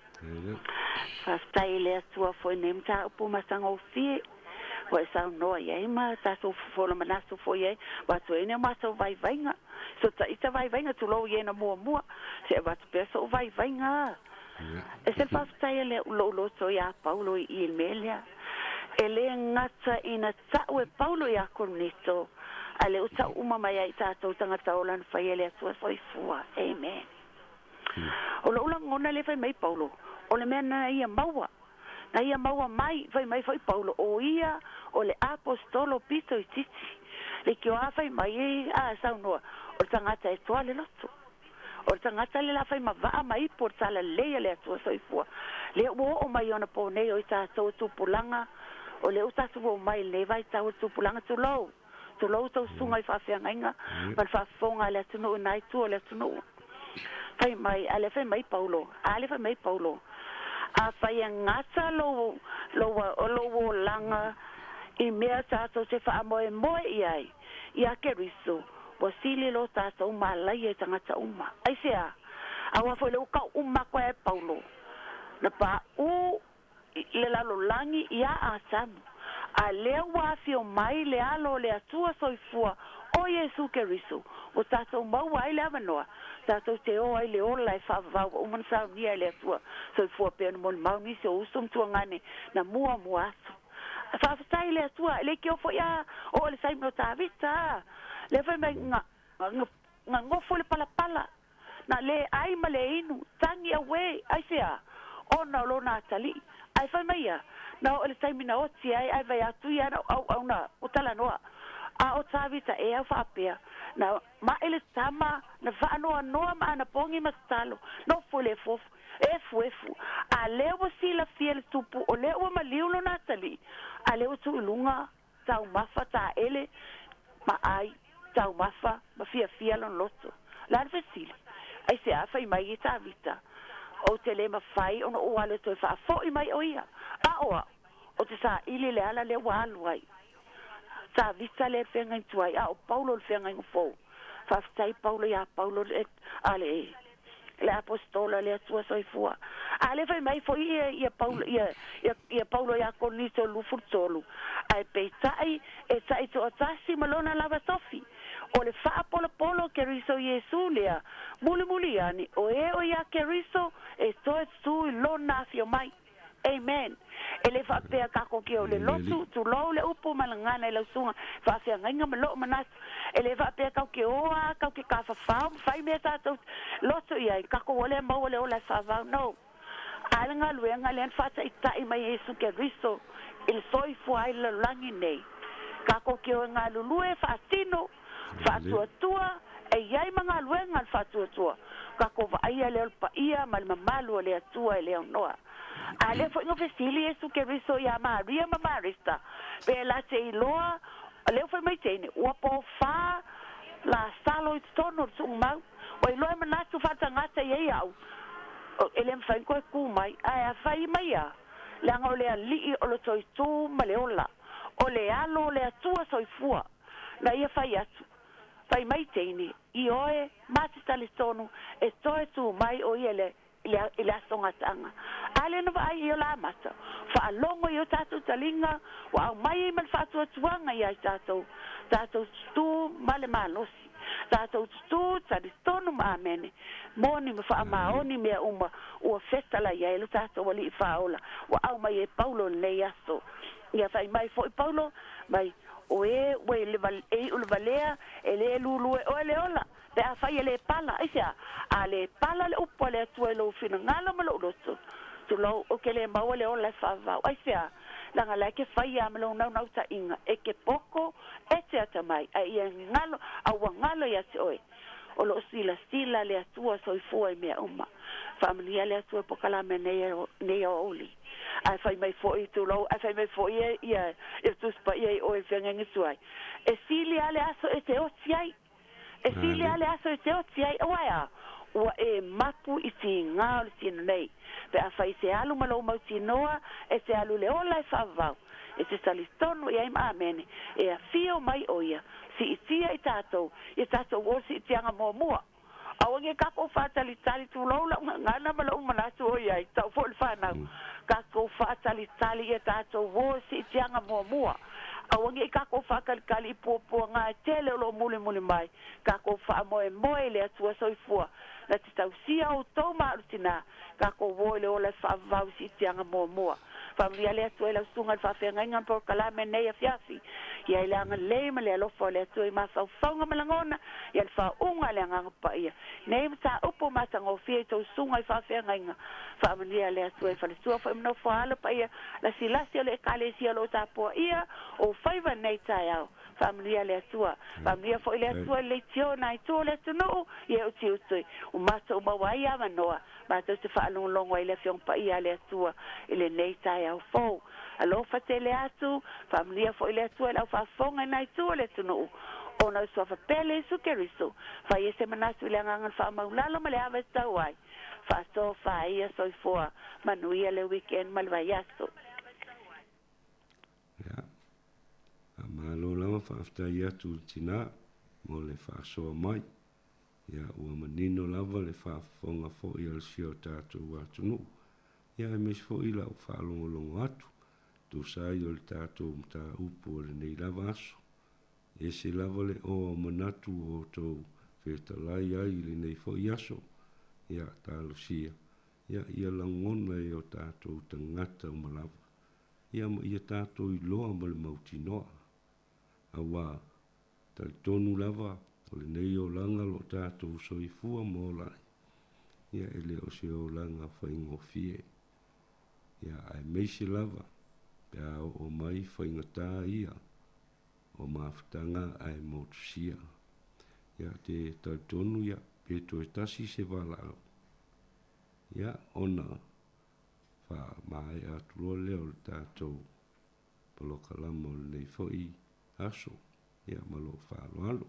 Faafetai i le Atua foi nei mataupu matagofie ua e saunoa i ai ma tatou fofola manatu foi i ai avatu ai ni o matou vaivaiga. So ta ita vaivaiga tulou i ena muamua se avatu pea so'u vaivaiga. E se faafetai a le lou loto iā Paulo i i le mea lea. E lē gata ina ta'u e Paulo iā Korinito, a lea ua ta'u uma mai ai i tatou tagata ola na faia e le Atua soifua. Amen. O lo'u lagona lea fai mai Paulo, o le mea na ia maua, na ia maua mai, fai mai foi Paulo, o ia o le aposetolo pito itiiti. Leitioa fai mai a saunoa, o le tagata e toa le loto. O le tagata le la fai ma vaa ma ipu o le talalelei a le Atua soifua. Lea ua oo mai ona po nei o i tatou tupulaga, o lea ua tatou oo mai i lenei vaitau o le tupulaga tulou. Tulou tou susuga i faafeagaiga ma le faafofoga a le atunuu i na itu o le atunuu. Fai mai, a lea fai mai Paulo, a lea fai mai Paulo, afai e gata lou, lou, lou olaga i mea tatou te faamoemoe i ai, iā Keriso, ua sili lo tatou malaia i tagata uma. Aisea? Aua foi lea ua kau uma atu ai e Paulo, na paʻū i le lalolagi iā Atamu, a lea ua afio mai le Alo o le Atua soifua o Iesu Keriso, ua tatou maua ai le avanoa, tatou te o ai le ola e faavavau ua uma ona saunia e le Atua soifua pei ona molimau nisi o uso ma tuagane na muamua atu. Faafetai i le Atua, e le kio foi a oo i le taimi o Tavita, lea fai mai ga, ga, ga gofo i le palapala, na le ai ma le inu, tagi auē, aisea? Ona o lona atalii. Ae fai mai ia, na oo i le taimi na oti ai, ae vaai atu ia na auauna ua talanoa. A o Tavita ea au faapea, na maʻe le tama, na faanoanoa ma ana pogi ma tatalo, nofo i le efuofu, efuefu. A lea ua silafia e le tupu, o lea ua maliu lona atalii, a lea ua tuu i luga taumafa taele ma ai taumafa ma fiafia lona loto. O le a le fesili? Aisea fai mai e Tavita, Ou te lē mafai ona ou alu e toe faafoʻi mai o ia, a o a'u, ou te saʻili le ala lea ua alu ai. Tavita lea e feagaiga tuai, a o Paulo le feagaiga fou. Faafetai Paulo iā Paulo le, a le, le apostola le Atua soifua. A lea fai mai foi ia, ia Paulo, ia, ia, ia Paulo iā Korinito 23, ae peitai e taitoatasi ma lona lava tofi. O le faapolopolo o Keriso Iesu lea, mulimuli ane, o e o iā Keriso e toe tutū i lona afio mai. Amen. E le faapea kako ki o le lotu, tulou le upu ma le gagana i lau susuga faafeagaiga ma lou manatu. E le faapea kau ke o a, kau ke kafafao ma fai mea tatou lotu i ai, kako ua le maua le ola e faavau. No. A le galuega lea na faataitai mai e Iesu Keriso i le soifua ai i le lalolagi nei. Kako ki o e galulue faatino, faatuatua, e i ai ma galuega a le faatuatua. Kako vaaia lea o le paia ma le mamalu o le Atua e le aunoa. A lea foi na fesili Iesu Keriso iā Maria ma Mareta, pe la te iloa, lea ua fai mai teine, ua pofā Lasalo i totonu o le tuumau. Ua iloa e manatu faatagata i ai au, e le mafai ona toe kū mai, ae a fai mai a, leaga o le Alii o le toitū ma le ola, o le Alo o le Atua soifua, na ia fai atu, fai mai teine, ioe, ma te talitonu, e toe tū mai o ia le i le aso gataaga. A lea na vaai i o la mata, faalogo i o tatou taliga, ua aumai ai ma le faatuatuaga iā i tatou, tatou tutū ma le malosi, tatou tutū talitonu ma amene, moni ma faamaoni mea uma ua fetala i ai lo tatou Alii Faaola, ua aumai e Paulo i lenei aso. Ia fai mai foi Paulo, mai, O e ua i le e iu le valea, e lē lulu e oe le ola, pe afai e lē pala. Aisea? A lē pala le upu a le Atua i lou finagalo ma lou loto, tulou, ou te lē maua le ola e faavavau. Aisea? Leaga la e ke faia ma lou naunautaiga, e ke poko, e te atamai, a ia galo, a ua galo ia te oe. O loo silasila le Atua soifua i mea uma. Faamanuia le Atua i polokalame nei nei aoauli. Ae fai mai foi tulou, ae fai mai foi ia ia le Tusi Paia i oe i le feagaiga tuai, e sili lava le aso e te oti ai. E sili lava le aso e te oti ai, aua e a? Ua e mapu i tiga o le tino nei. Pe afai e te alu ma lou mautinoa, e te alu i le ola e faavavau, e te talitonu i ai ma amene, e afio mai ʻo ia, siitia i tatou, ia tatou o siitiaga muamua. Aua ne i kakou faatalitali, tulou lau gagana ma lou manatu ʻoiai, tau foi le fanau, kakou faatalitali ia tatou o siitiaga muamua. Aua ne i kakou faatalitali i puapuaga e tele o lo o mulimuli mai, kakou faamoemoe i le Atua soifua, na te tausia outou ma alu tinā, kakou o i le ola e faavavau i siitiaga muamua. Faamanuia le Atua i lau susuga i le faafeagaiga ma polokalame i lenei afiafi. Ia i le agalelei ma le alofa o le Atua i mafaufauga ma lagona, ia le faauuga a le Agaga Paia nei mataupu matagofie i tou susuga i faafeagaiga. Faamanuia le Atua i faletua foi ma nofoaalo paia lasilasi o le Ekalesia o lo o tapuaia ou faiva i lenei taeao. Faamanuia le Atua. Faamanuia foi le Atua i le leitio na itu o le atunuu, ia e utiuti ua matou maua ai avanoa matou te faalogologo ai i le Afioga Paia a le Atua i lenei taeao fou. Alofa tele atu, faamanuia foi le Atua i le aufaafofoga i na itu o le atunuu, ona o le Suafa pele Iesu Keriso, fai ai se manatu i le agaga o le faamaulalo ma le ava e tatau ai. Faatofa ia soifua manuia le weekend ma le vaiaso. Ia, faamalo lava, faafetai atu i le tinā mo le faasoa mai. Ia, ua manino lava le faafofoga foi a si o tatou atunuu, ia aemaise foi lau faalogologo atu, tusa ai o le tatou mataupu o lenei lava aso. E ese lava le oa o manatu ua outou fetalai ai i lenei foi aso. Ia, talosia, ia, ia lagona e o tatou tagata uma lava, ia ma ia tatou iloa ma le mautinoa. Aua, talitonu lava, o lenei olaga o lo o tatou soifua ma ola ai, ia e le o se olaga faigofie. Ia aemaise lava pe a oo mai faigata ia o mafutaga ae motusia. Ia te talitonu ia pe toe tasi se valaau, ia ona faamaea atu loa lea o le tatou polokalama o lenei foi aso, ia ma lou faaaloalo.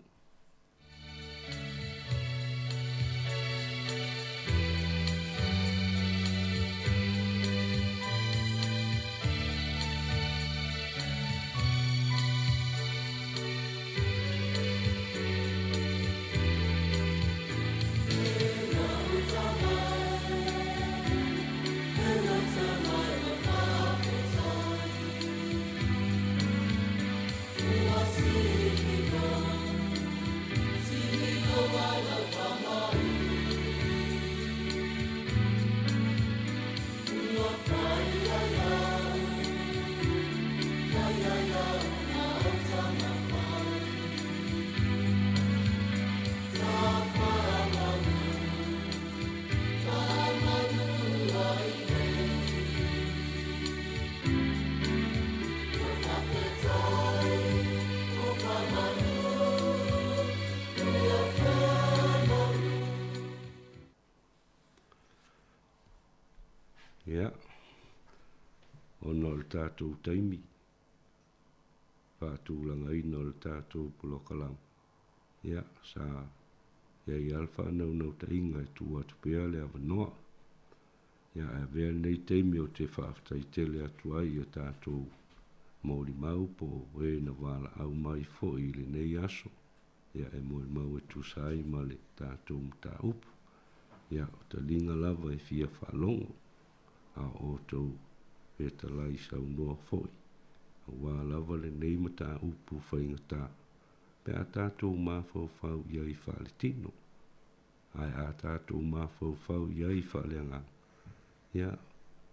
Ia, ona o le tatou taimi faatulagaina o le tatou polokalama, ia, sa i ai lava le faanaunautaiga e tuu atu pea le avanoa. Ia, ae avea lenei taimi ou te faafetai tele atu ai i a tatou molimau po o e na valaau mai foi i lenei aso, ia, e molimau e tusa ai ma le tatou mataupu. Ia, o taliga lava e fia faalogo, a o outou fetalai saunoa foi, aua lava lenei mataupu faigata, pe a tatou mafaufau i ai faaletino, ae a tatou mafaufau i ai faaleagaga, ia,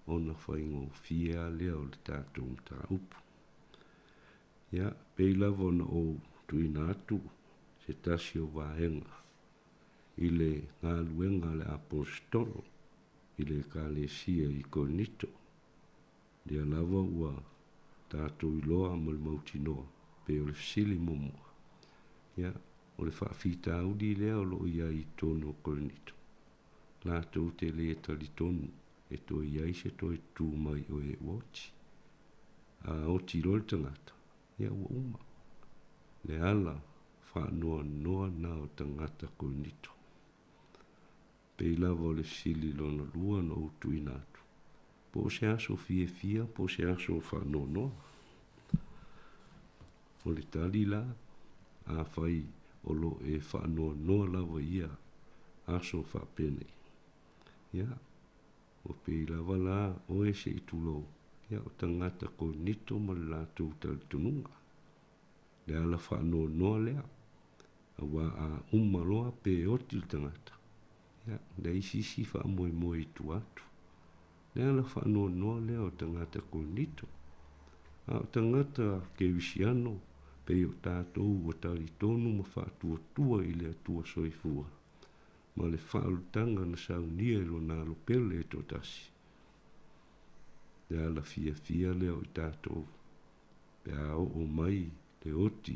ona faigofie lava lea o le tatou mataupu. Ia, pei lava ona ou tuuina atu se tasi o vaega i le galuega a le Aposetolo i le Ekalesia i Korinito, lea lava ua tatou iloa ma le mautinoa, pei o le fesili muamua, ia, O le faafitauli lea o lo o i ai i totonu o Korinito, latou te lē talitonu e toe i ai se toe tutū mai o e ua oti. A oti loa le tagata, ia ua uma. Le ala faanoanoa na o tagata Korinito. Pei lava o le fesili lona lua na ou tuuina atu, po o se aso fiafia po o se aso faanoanoa? O le tali la, afai o lo o e faanoanoa lava i ia aso faapenei, ia, ua pei lava la oe se i tulou, ia o tagata Korinito ma le latou talitonuga. Le ala faanoanoa lea, aua a uma loa pe oti le tagata, ia, leai se isi faamoemoe i tua atu. Le ala faanoanoa lea o tagata Korinito. A o tagata Kerisiano, pei o tatou ua talitonu ma faatuatua i le Atua Soifua, ma le faaolataga na saunia i Lona Alo Pele e toatasi. Le ala fiafia lea o i tatou, pe a oo mai le oti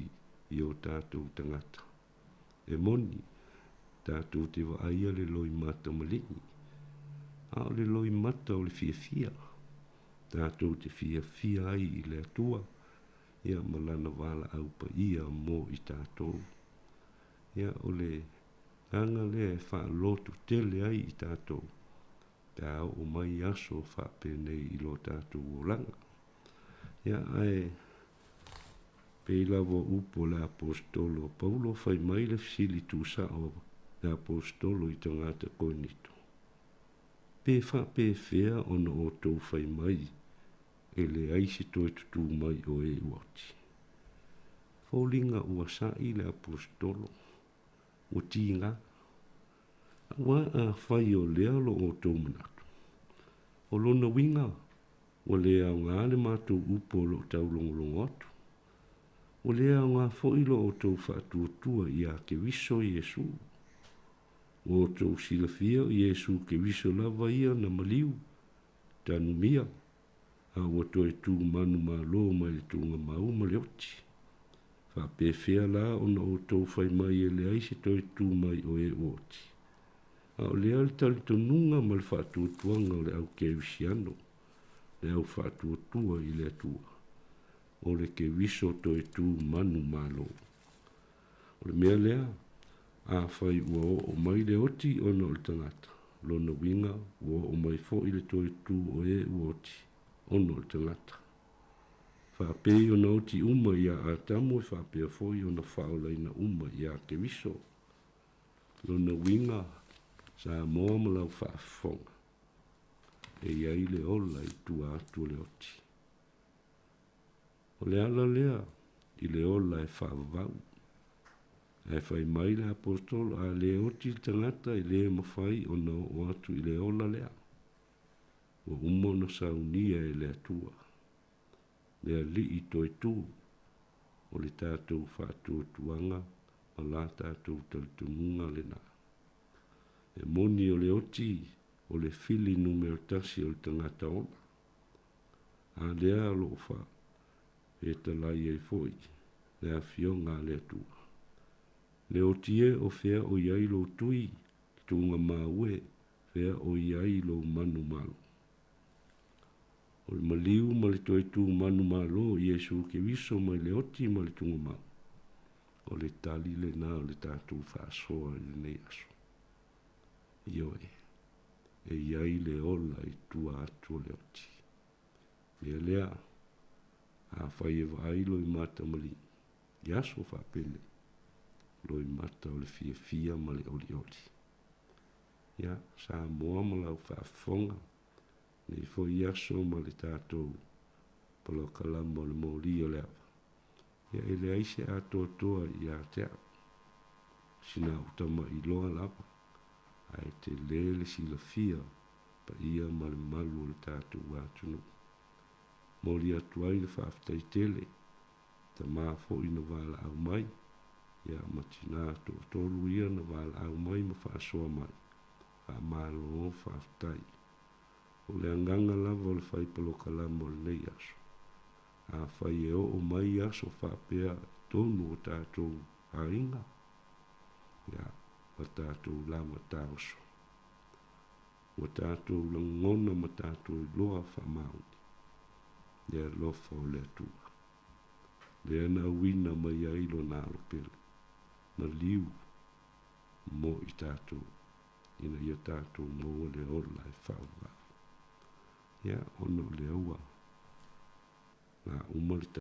i o tatou tagata. E moni, tatou te vaaia le loimata maligi, a o le loimata o le fiafia. Tatou te fiafia ai i le Atua, ia ma Lana valaau paia mo i tatou. Ia, o le aga lea e faalotu tele ai i tatou, pe a oo mai aso faapenei i lo tatou olaga. Ia, ae pei lava o upu a le Aposetolo a Paulo, fai mai le fesili tuusao a le Aposetolo i tagata Korinito, Pe faapefea ona outou fai mai e leai se toe tutū mai o e ua oti? Foliga ua sa'i le Aposetolo, ua tiga, aua afai o lea lo outou manatu, o lona uiga Ua le aoga le matou upu o lo o taulogologo atu. Ua le aoga foi lo outou faatuatua ia Keriso Iesu. Ua outou silafia o Iesu Keriso lava ia na maliu, tanumia, a ua toe tu manumalo mai le tuugamau ma le oti. Faapefea la ona outou fai mai e leai se toe tu mai o e ua oti? A o lea le talitonuga ma le faatuatuaga o le au Kerisiano, le au faatuatua i le Atua, o le Keriso toe tu manumalo. O le mea lea, afai ua oo mai le oti ona o le tagata, lona uiga ua oo mai foi le toe tu o e ua oti ona o le tagata. Faapei ona oti uma iā Atamu e faapea foi ona faaolaina uma iā Keriso. Lona uiga, Samoa ma lau faafofoga, e i ai le ola i tua atu o le oti. O le ala lea i le ola e faavavau. Ae fai mai le Aposetolo, a le oti le tagata e le mafai ona oo atu i le ola lea. Ua uma ona saunia e le Atua, le Alii Toetū, o le tatou faatuatuaga ma la tatou talitonuga lena. E moni o le oti o le fili numera tasi o le tagata ola. A lea o lo o faafetalai ai foi le Afioga a le Atua. Le oti e o fea o i ai lou tui, tuugamau e, fea o i ai lou manumalo. O le maliu ma le toe tu manumalo o Iesu Keriso mai le oti ma le tugamau, o le tali lena o le tatou faasoa i lenei aso. Ioe, e i ai le ola i tua atu o le oti. Mea lea, afai e vaai loimata malii, i aso faapenei, loimata o le fiafia ma le olioli. Ia, Samoa ma lau faafofoga, nei foi aso ma le tatou polokalama o le moli o le ava, ia e leai se atoatoa ia te au. Sina au tamailoa lava, ae tele le silafia paia ma le malu o le tatou atunuu. Moli atu ai le faafetai tele, tama foi na valaau mai, ia ma tina toatolu ia na valaau mai ma faasoa mai. Faamalo faafetai. O le agaga lava o le fai polokalama o lenei aso, afai e oo mai aso faapea i totonu o tatou aiga, Ia, ua tatou lava taoso. Ua tatou lagona ma tatou iloa faamaoni le alofa o le Atua. Lea na auina mai ai Lona Alo pele, maliu mo i tatou, ina ia tatou maua le ola e faavavau. Ia, ona o lea ua la uma le.